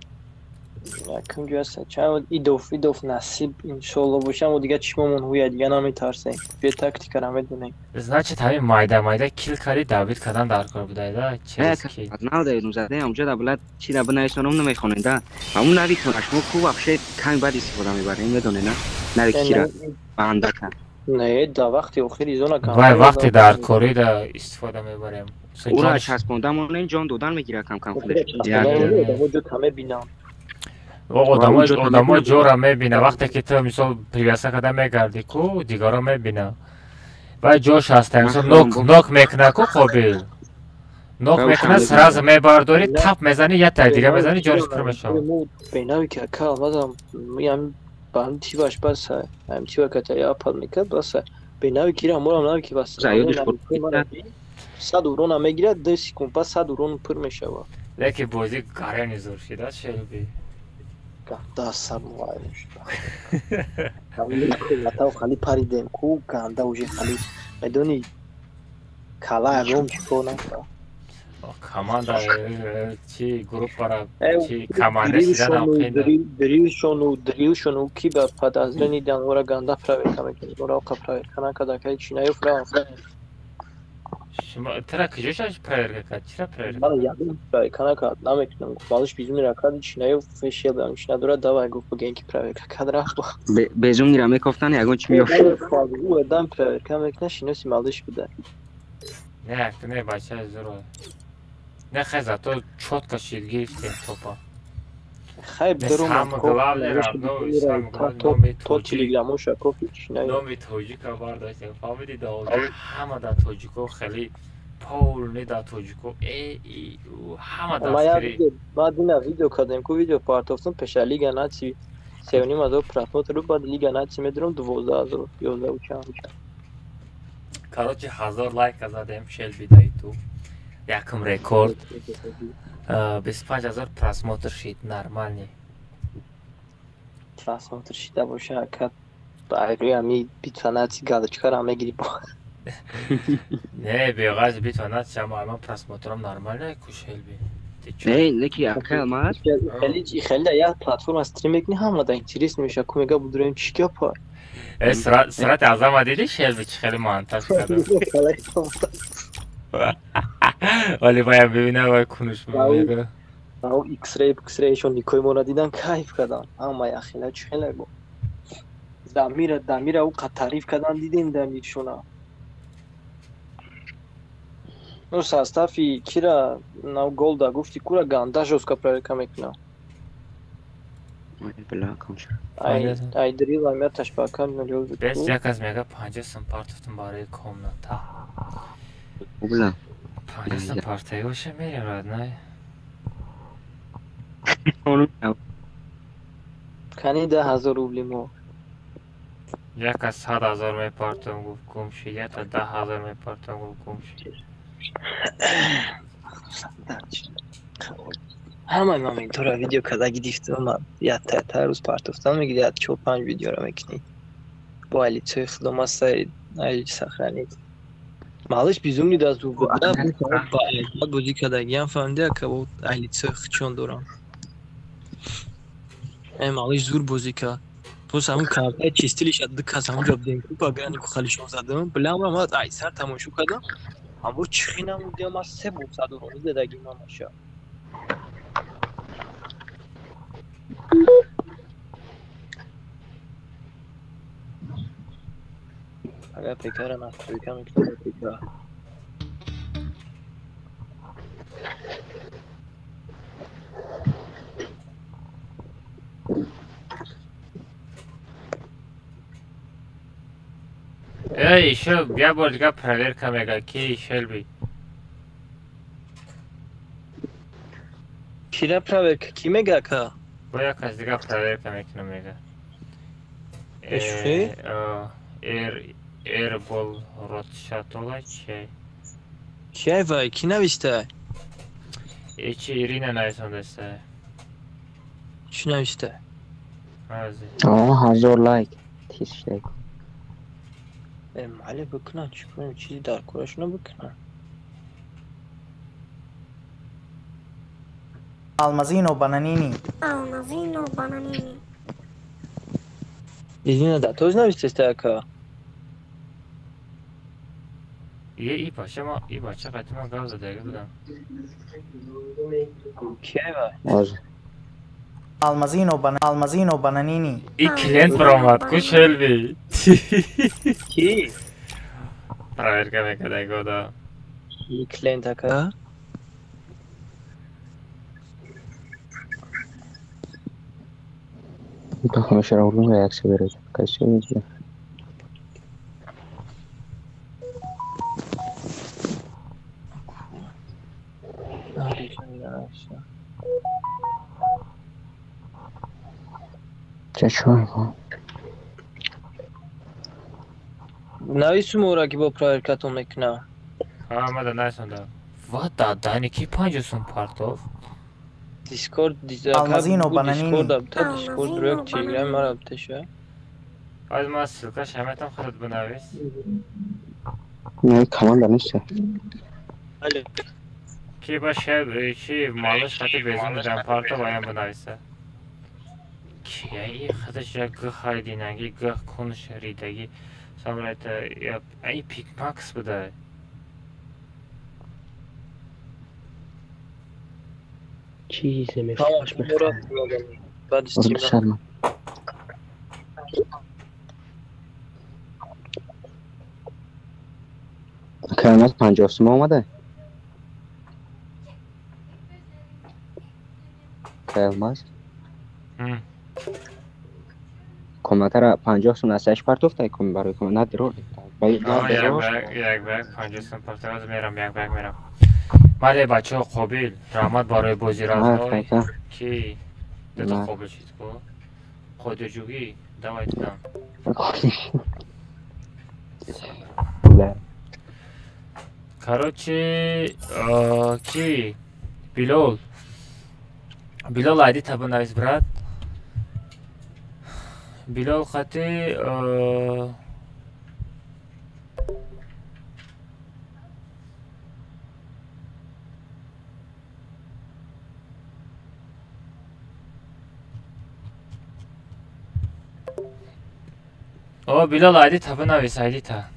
Speaker 3: Якум ҷо аст чанд идоф насиб иншоалло бошам ва дига чишмомон ҳуя дига наметарсем. Бе тактикара медонем.
Speaker 2: Значит ҳамин майда майда кил карди давид кардан дар кор будай да? Через кил.
Speaker 16: Аз нав даедум задаем онҷа да блад чи да бинависонам намехонем да. Ҳамун нави шумо ку вообще ками бад истифода мебарем медонед на? Нави кира бандака.
Speaker 3: Не, да вақти охири зона кам.
Speaker 2: Вай вақти дар кори да истифода мебарем.
Speaker 16: Ура часпондамон ҷон додан мегирад кам кам худаш.
Speaker 3: Одамо ҷо мебинам.
Speaker 2: Одамо ҷора мебина. Вақте ки ту мисол привязка карда мегарди ку, дигаро мебина. Вай ҷош ҳаста, мисол нок мекуна ку қобил. Нок мекуна, сразу мебардори, тап мезани, як тай дига мезани, ҷонаш пур мешавад.
Speaker 3: Бенави ки ака алмазам, ям ба ҳам тибаш баса, ҳам тиба ката я пад мекард баса. Бенави кира морам нави ки бас. 100 урона мегирад, 2 секунд пас 100 урон пур мешавад.
Speaker 2: Лекин бозӣ гарани зур шида, Шелби.
Speaker 3: Ганда самвай шуда. Камин хали паридем ку ганда уже хали медони кала ягон чико накард.
Speaker 2: Команда чи группара чи команда шиданам хеле.
Speaker 3: Дрилшону ки ба подозрени дан ора ганда проверка мекунад. Ора оқа проверка накарда, кай чи наёфт рафт.
Speaker 2: Шумо тра куҷоша проверка кард? Чира проверка?
Speaker 3: Ман ягон проверка накард, намекунам. Гуфт малыш безумнира кард, чи наёфт фешел ам чи надорад, давай гуфт бигӯем ки проверка кард рафт.
Speaker 16: Безумнира мекофтан ягон чи меёфт.
Speaker 3: Ӯ одам проверка мекунад, шиноси малыш буда.
Speaker 2: Не, не бача зуро. Не хай зато чётко шид гирифтем топа.
Speaker 3: Хай берум.
Speaker 2: Самое главное, родной, самое главное, номи
Speaker 3: тоҷик. Телеграмоша кофи чи наёфт.
Speaker 2: Номи тоҷика бардоштем. Фаҳмидӣ да ҳама да тоҷико хеле полный да тоҷико э и ҳама дастгирӣ.
Speaker 3: Ма дина видео кардем ку видео партофтум пеша Лига наци 3,5 ҳазор просмотр баъд Лига наци медурам 12 000 11 у чанд.
Speaker 2: Короче 1000 лайк задем Шелби да ютуб. Якум рекорд. 25 000 просмотр шид, нормальный.
Speaker 3: Просмотр шида боша, ака ба рӯи ҳами битва наци галочкаро мегири бо.
Speaker 2: Не, беғаз битва натсия, ман просмотрам нормально ку, Шелби.
Speaker 16: Не, леки ака Алмаз.
Speaker 3: Хеле хеле як платформа стрим мекунӣ, ҳама да интерес меша, ку мега будурем чӣ гапа.
Speaker 2: Э, сурати Азама дидӣ, Шелби, чӣ хеле монтаж кардам. Вале ваям бибина, вай кунуш мега.
Speaker 3: Ау X-ray, X-ray-шон никои моро дидан, кайф кардан. Ҳама яхела чӣ хеле бо. Дамира, Дамира ӯ қад таъриф кардан, дидем Дамиршона. Ну, состави кира нав голда гуфти, кура ганда жёстко проверка мекунам.
Speaker 16: Ой, бля, камша.
Speaker 3: Ай, ай дрил амяташ ба кам нулёз.
Speaker 2: Бес як аз мега 50 сум партофтум барои комната.
Speaker 16: Бля.
Speaker 2: 50 сум партаи боша, мерем, родной.
Speaker 3: Кани 10 000 рубли мо.
Speaker 2: Як аз 100 000 мепартом, гуфт, гум шид, як аз 10 000 мепартом, гуфт, гум шид.
Speaker 3: Ҳамаи моментҳоро видео карда гирифтам, ман як та рӯз партофтан мегири, як чор панҷ видеоро мекунӣ. Бо алицои худом аста, ай сохранить. Малыш безумный даст буд. Ба бозӣ кардагиам фаҳмиди, ака, бо алицои худшон дорам. Э, малыш зур бозӣ кард. Боз ҳамун картаи чистилиша ду кас ҳамунҷо будем, ку ба грани ку халишон задам. Билам ман ай сар тамошо кардам. Аммо чӣ намудиам, ман се бор садорони задаги мамаша. Агар ПК-ра настройка мекунам, ПК.
Speaker 2: Э, ещё як бор дига проверка мега, ки Шелби.
Speaker 3: Кира проверка ки мега, ака?
Speaker 2: Бо як аз дига проверка мекунам, мега.
Speaker 3: Эшхи?
Speaker 2: Эр Эрбол Ротшатола чи?
Speaker 3: Киай вай? Ки нависта?
Speaker 2: Э, чи Ирина нависондаста.
Speaker 3: Чӣ нависта?
Speaker 2: Ази.
Speaker 5: О, 1000 лайк. Тез шудай.
Speaker 3: Э, майли бикунам, чӣ кунем, чизи дар корашона бикунам.
Speaker 13: Алмазино Бананини.
Speaker 14: Алмазино Бананини.
Speaker 3: Ирина да тоже навистеста, ака?
Speaker 2: Е, и бача ма, и бача қати ман гап задаги будам.
Speaker 3: Киай вай?
Speaker 5: Оз.
Speaker 13: Алмазино Бан Алмазино Бананини.
Speaker 2: И клиент баромад ку, Шелби.
Speaker 3: Ки?
Speaker 2: Проверка мекардаги да.
Speaker 3: И клиент, ака?
Speaker 16: Ҳамешара урдум реаксия беред. Кайси видео.
Speaker 3: Нависта.
Speaker 16: Ча чой?
Speaker 3: Навису мора ки бо проверкатон мекунам.
Speaker 2: Ҳа, мада нависонда. Ва дадани ки 50 сум партов?
Speaker 3: Дискорд.
Speaker 13: Алмазино Бананини.
Speaker 3: Дискорд та Дискорд рӯяк Телеграм мара битеша.
Speaker 2: Аз ман ссылкаш ҳаматам, худат бинавис.
Speaker 16: Не, команда нест.
Speaker 3: Бале.
Speaker 2: Ки ба шеб чи малыш хати безун дам партов, аям бинависа. Кия и худаш як гх хайдинаги, гх кунш ридаги. Самрайта ай пикмакс буда.
Speaker 17: Чизе
Speaker 3: Ҳамаш мора баъд стрим.
Speaker 16: Шарма. Калимат 50 сум омада? Калмаз? Комнатара 50 сум насаш партофтай кун барои комната диро.
Speaker 2: Як ба як 50 сум партов, мерам, як ба як мерам. Мале бачаҳо, Қобил, раҳмат барои бозӣ, родной. Ки дута қобил шид ку? Қодирҷугӣ, давай дидам. Короче, ки Билол. Билол, айди таба навис, брат. Билол қати О, Билол, айди та бинавис, айди та.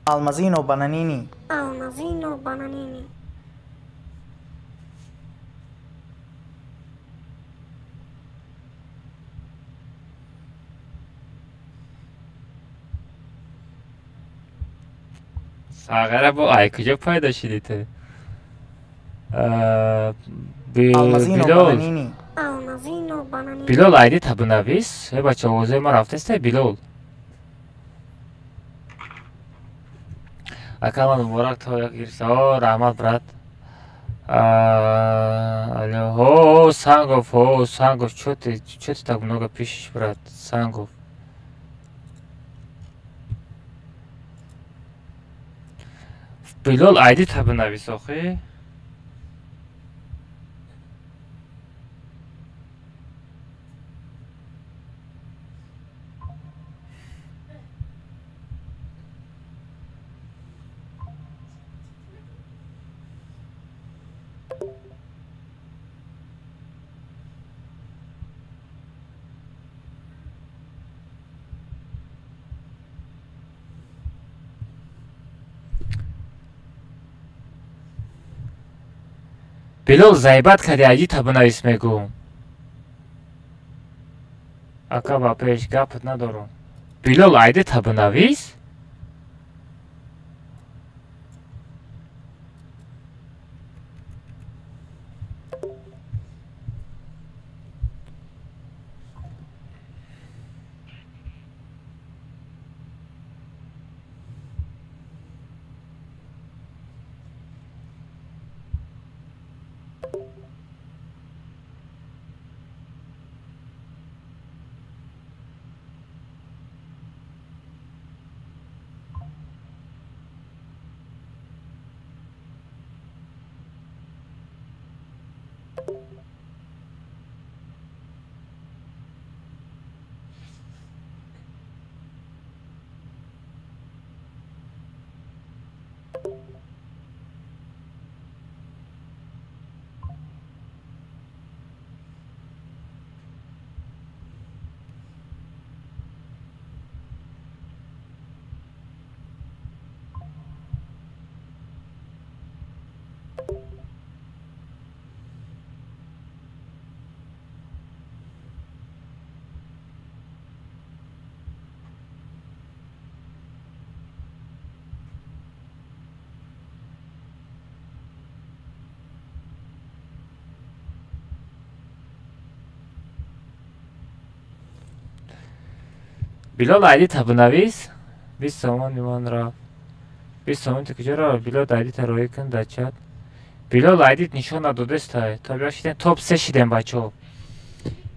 Speaker 13: Алмазино Бананини.
Speaker 14: Алмазино Бананини.
Speaker 2: Сағара бо ай куҷо пайдо шудӣ ту?
Speaker 13: Алмазино
Speaker 2: Билол,
Speaker 13: Бананини.
Speaker 14: Алмазино Бананини.
Speaker 2: Билол, айди та бинавис. Э, бача, овозаи ма рафтеста, Билол. Ака, ман муборак, то як гирифта. О, раҳмат, брат. Алло, ҳо, Сангов, ҳо, Сангов, чё ты так много пишешь, брат, Сангов? Билол, айди та бинавис, охи. Билол, заебать кардӣ, айди та бинавис, мегӯм. Ака, ба пеш гапат надорам. Билол, айди та бинавис. Билол, айди та бинавис. 20 сомон имон рафт. 20 сомон ту куҷо рафт? Билол, айди та роӣ кун дар чат. Билол, айдит нишон надодестай. То бия шидем, топ се шидем, бачаҳо.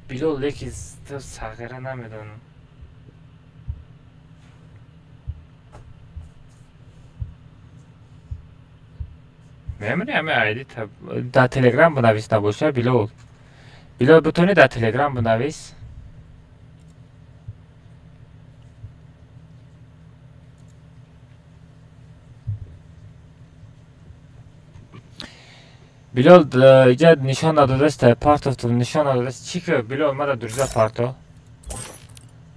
Speaker 2: Билол, леки ту сағира намедонам. Мемонӣ ҳами айди та дар Телеграм бинавис набоша, Билол. Билол, битонӣ дар Телеграм бинавис. Билол, иҷа нишон надодаста, партовту нишон надодаст. Чӣ ки, Билол, мада друзья парто.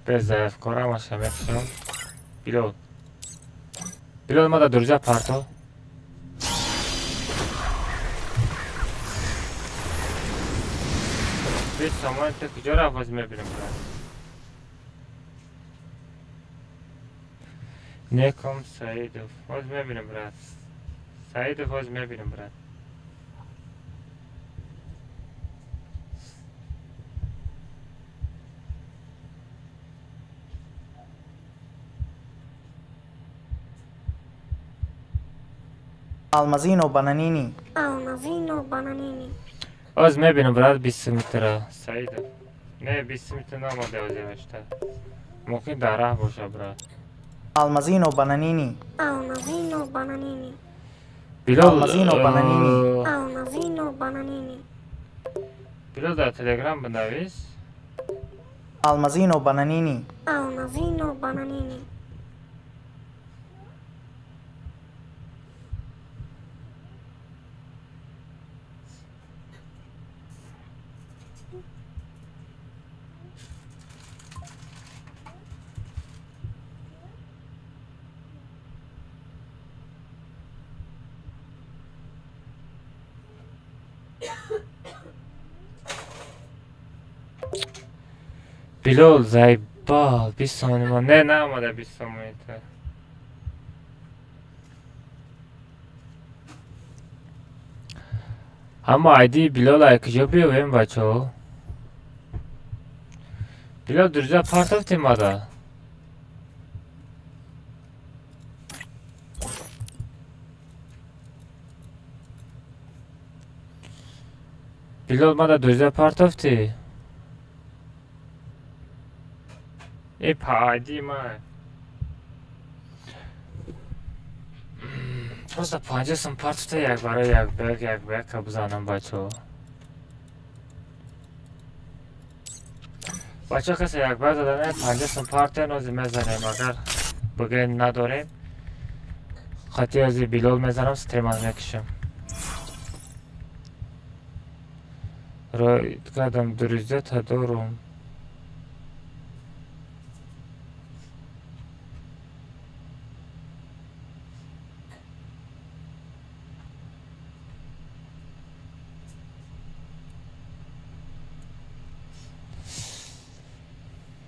Speaker 2: Без заявкора маша мекушам. Билол. Билол, мада друзья парто. 20 сомон ту куҷо рафт, боз мебинем, брат. Неком Саидов. Ҳоз мебинем, брат. Саидов, ҳоз мебинем, брат.
Speaker 13: Алмазино Бананини.
Speaker 14: Алмазино Бананини.
Speaker 2: Ҳоз мебинем, брат, 20 метра. Саидов. Не, 20 метр наомада ҳозирашта. Мумкин дар раҳ боша, брат.
Speaker 13: Алмазино Бананини.
Speaker 14: Алмазино Бананини.
Speaker 2: Билол,
Speaker 13: Алмазино Бананини.
Speaker 14: Алмазино Бананини.
Speaker 2: Билол, дар Телеграм бинавис.
Speaker 13: Алмазино Бананини.
Speaker 14: Алмазино Бананини.
Speaker 2: Билол, заебал, 20 сомони ма. Не, наомада 20 сомони та. Ҳама айди Билол ай куҷо биёвем, бачаҳо? Билол, друзья партофтем мада. Билол, мада друзья партофтӣ? Э, айди ма. Просто 50 сом партофта як барои як бек, як бека бизанам, бачаҳо. Бачаҳо, касе як бек зада не, 50 сом партия нози мезанем, агар бигӯем надорем. Қатъи ози Билол мезанам, стримаз мекушам. Рой кардам, друзья та дорум.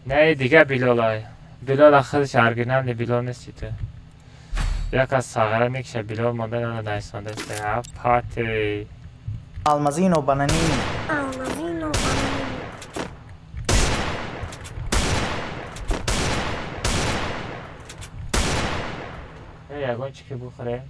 Speaker 2: Не, дига Билолай. Билола худаш оригинални Билол нести ту. Як аз сағара мекиша Билол монда нада найсонда. А пати.
Speaker 13: Алмазино Бананини.
Speaker 14: Алмазино Бананини.
Speaker 2: Э, ягон чӣ ки бухӯрем?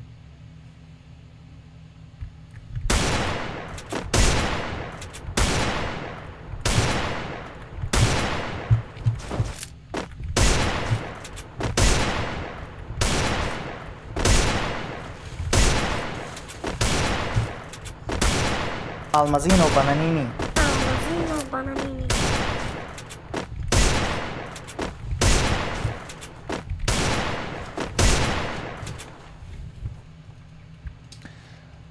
Speaker 13: Алмазино Бананини.
Speaker 14: Алмазино Бананини.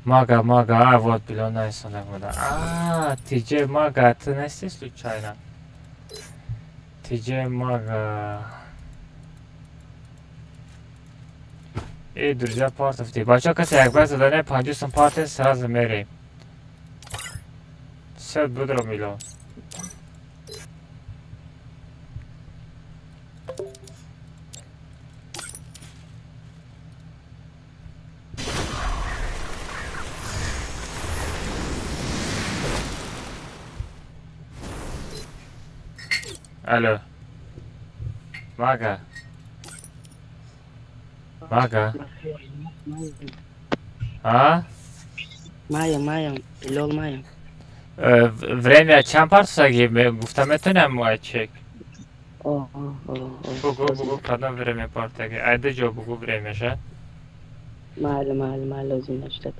Speaker 2: Мага, мага, а вот Билол найсонда буда. А, ТJ Мага, ту нести случайно? ТJ Мага. Э, друзья партофти. Бачаҳо, касе як бек зада не, 50 сом партия сразу мерем. Всё, будро, Милон. Алло. Мага. Мага. А?
Speaker 17: Майя, Майя, Билол Майя.
Speaker 2: Время чанд партсаги гуфта метонам ай чек? Бугу, бугу, кадом время партаги? Айда ҷо бугу времяша?
Speaker 17: Майли, майли, майли, лозим нашта.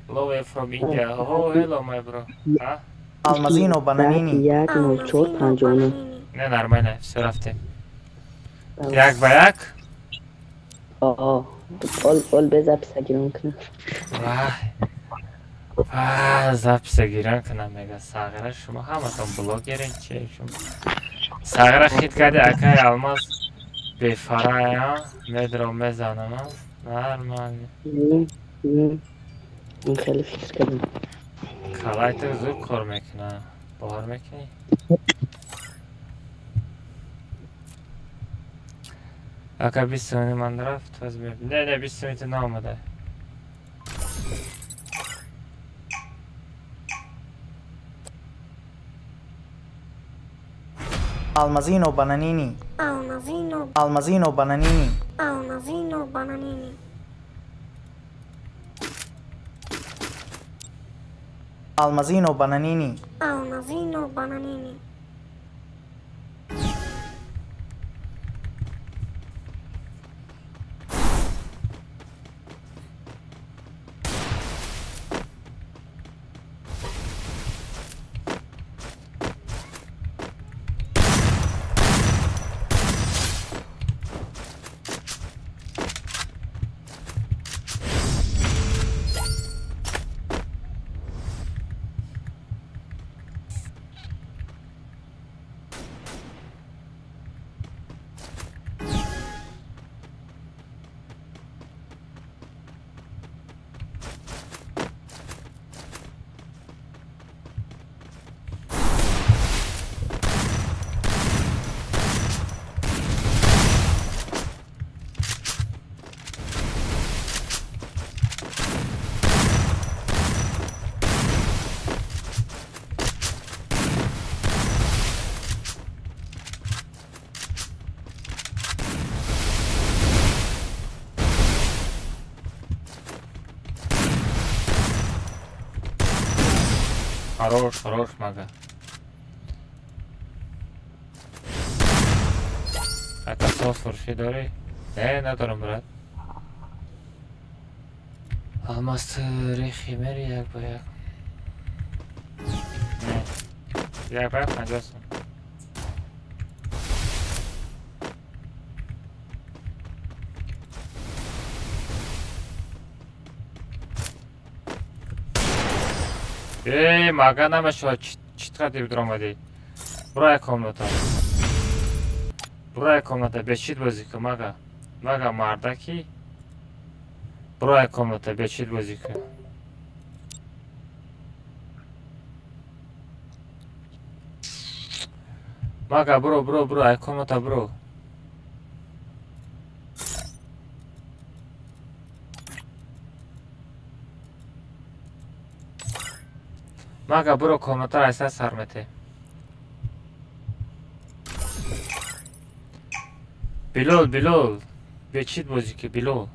Speaker 2: Love from India. Oh, hello, my bro. А?
Speaker 13: Алмазино Бананини.
Speaker 17: 1 04 59.
Speaker 2: Не, нормально, всё рафтем. Як ба як?
Speaker 17: О, ол, ол бе записа гирон кунам.
Speaker 2: Вай. Ва, записа гирон кунам, мега сағира, шумо ҳаматон блогерин чи шумо? Сағира хит карди, акай Алмаз бефарая, медро мезанам, нормально.
Speaker 17: Ин хеле фикр кардам.
Speaker 2: Калай ту зуд кор мекуна. Бовар мекунӣ? Ака 20 сомони ман рафт, не, не, 20 сомони ту наомада.
Speaker 13: Алмазино бананини.
Speaker 14: Алмазино.
Speaker 13: Алмазино бананини.
Speaker 14: Алмазино бананини.
Speaker 13: Алмазино бананини.
Speaker 14: Алмазино бананини.
Speaker 2: Хорош, хорош, мага. Ака сос фурши дори? Не, надорам, брат. Алмаз рехи мери як ба як. Не. Як ба як 50 сом. Эй, мага намешавад, чӣ қадр биромадӣ? Буро як комната. Буро як комната, бечит бозӣ кун, мага. Мага мардаки. Буро як комната, бечит бозӣ кун. Мага, буро, буро, буро, як комната буро. Мага, буро комнатаро айса сар мете. Билол, Билол, бечит бозӣ ки, Билол.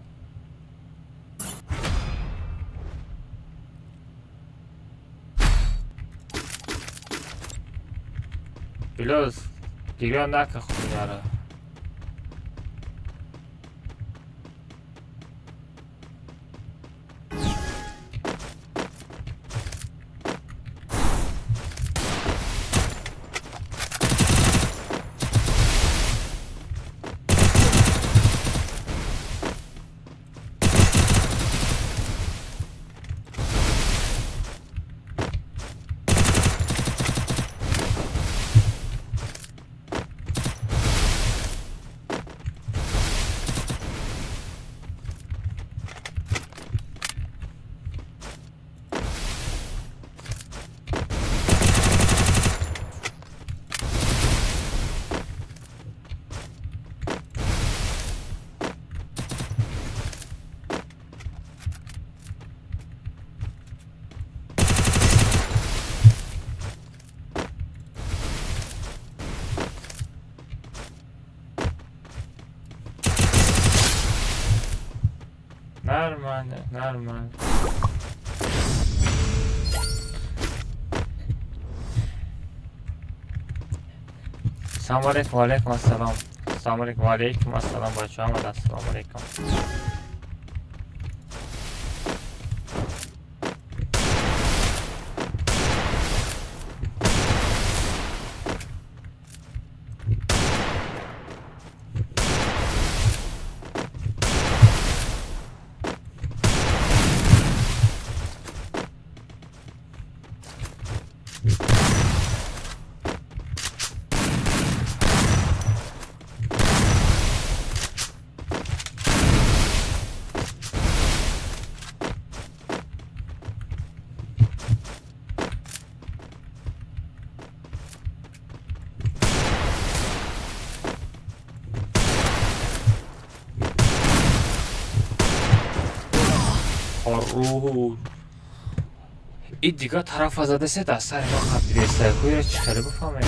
Speaker 2: Билол, дигар нака хуйняро. Нормально, нормально. Салом алейкум, алейкум ассалом. Салом алейкум, алейкум ассалом, бачаҳо, ассалому алейкум. Хорош. И дига тарафа задасе дар сари ма қапидеста. Куира чӣ хеле бифаҳмем?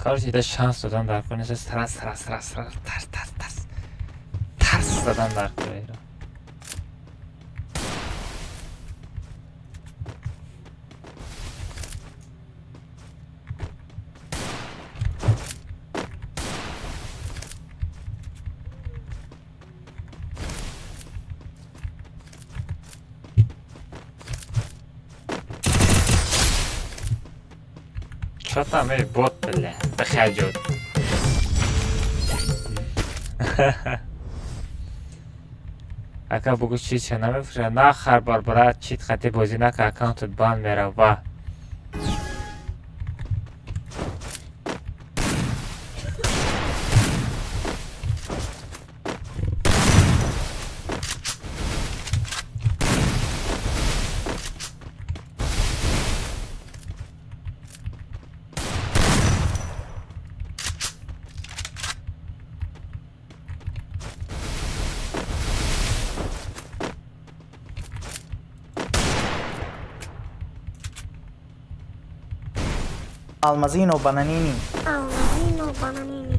Speaker 2: Короче, ида шанс додан дар кор нест. Тарас, тарас, тарас, тарас, тарс, тарс, тарс. Тарс задан дар кор ира. Чё там, эй, бот, бля, выходит. Ака бугу чит ча намефурӯша, нахар бар брат, чит хати бозӣ нака, аккаунтат бан мерава.
Speaker 13: Almazino Bananini.
Speaker 14: Almazino Bananini.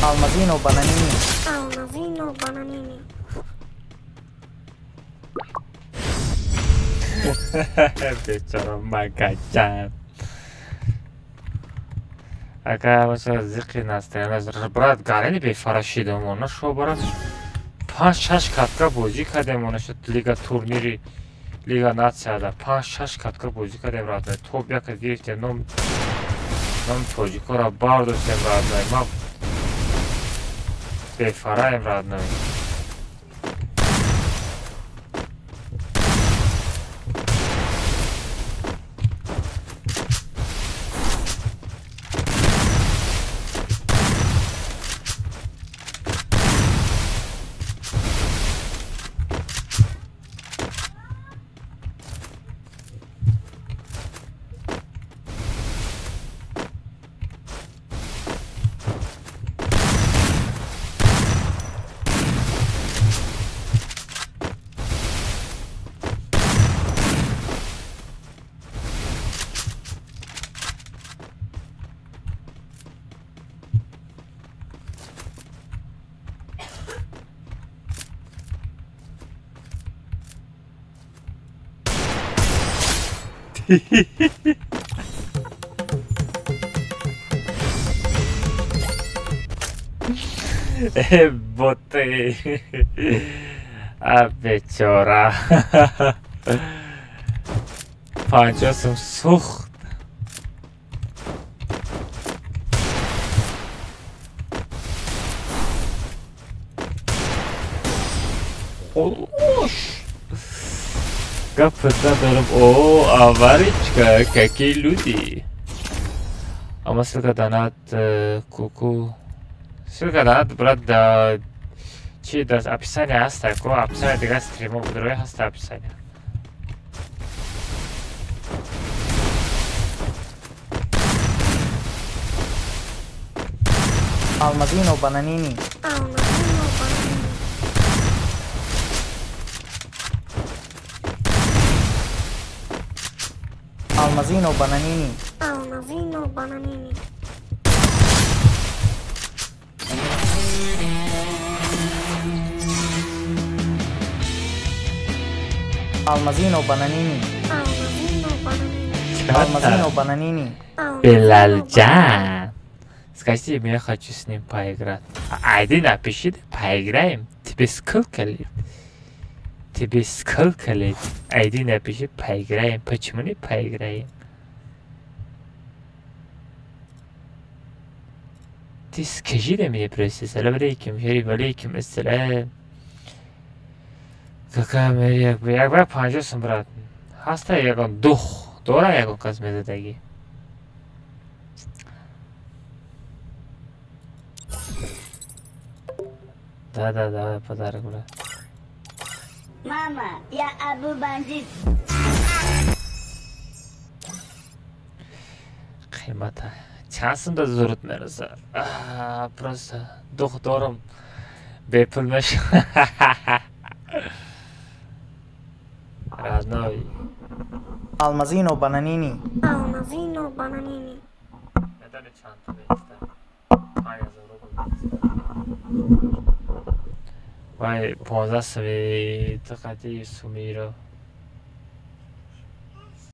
Speaker 13: Almazino Bananini.
Speaker 14: Almazino Bananini.
Speaker 2: Бечора макачан. Ака баша зиқи настаяна брат гарени бефарашидам она шо брат. 5-6 катка бозӣ кардем онаша лига турнири лига нацияда 5-6 катка бозӣ кардем родной. Топ яка гирифтем ном тоҷикора бардоштем родной. Ма бефараем родной. Боты. А бечора. Панҷосум сӯхт. Хорош. Гапа надорам. О, аваричка, какие люди. Ама ссылка донат куку. Ссылка донат, брат, да. Чи да описание ҳаста ко описание дига стримов будрои ҳаста описание.
Speaker 13: Almazino Bananini.
Speaker 14: Almazino Bananini.
Speaker 13: Almazino Bananini.
Speaker 14: Almazino Bananini.
Speaker 13: Almazino Bananini.
Speaker 14: Almazino Bananini.
Speaker 13: Almazino Bananini.
Speaker 2: Белалджан. Скажите, я хочу с ним поиграть. Айди напиши, поиграем. Тебе сколько лет? Тебе сколько лет? Айди напиши, поиграем. Почему не поиграем? Ты скажи да мне просто. Салам алейкум, шариф алейкум, ассалам. Какая мерия? Як панҷосум брат. Ҳаста ягон дух. Дора ягон кас мезадаги. Да, да, давай подарок, брат.
Speaker 14: Мама, я Абу Бандит.
Speaker 2: Қимата чанд сум да зурут мераса? Просто дух дорам, бепул мешам, родной.
Speaker 13: Алмазино бананини.
Speaker 14: Алмазино бананини.
Speaker 2: Медали чанд меиста? 5000 рубл меиста. Вай 15 суми тиқати сумиро.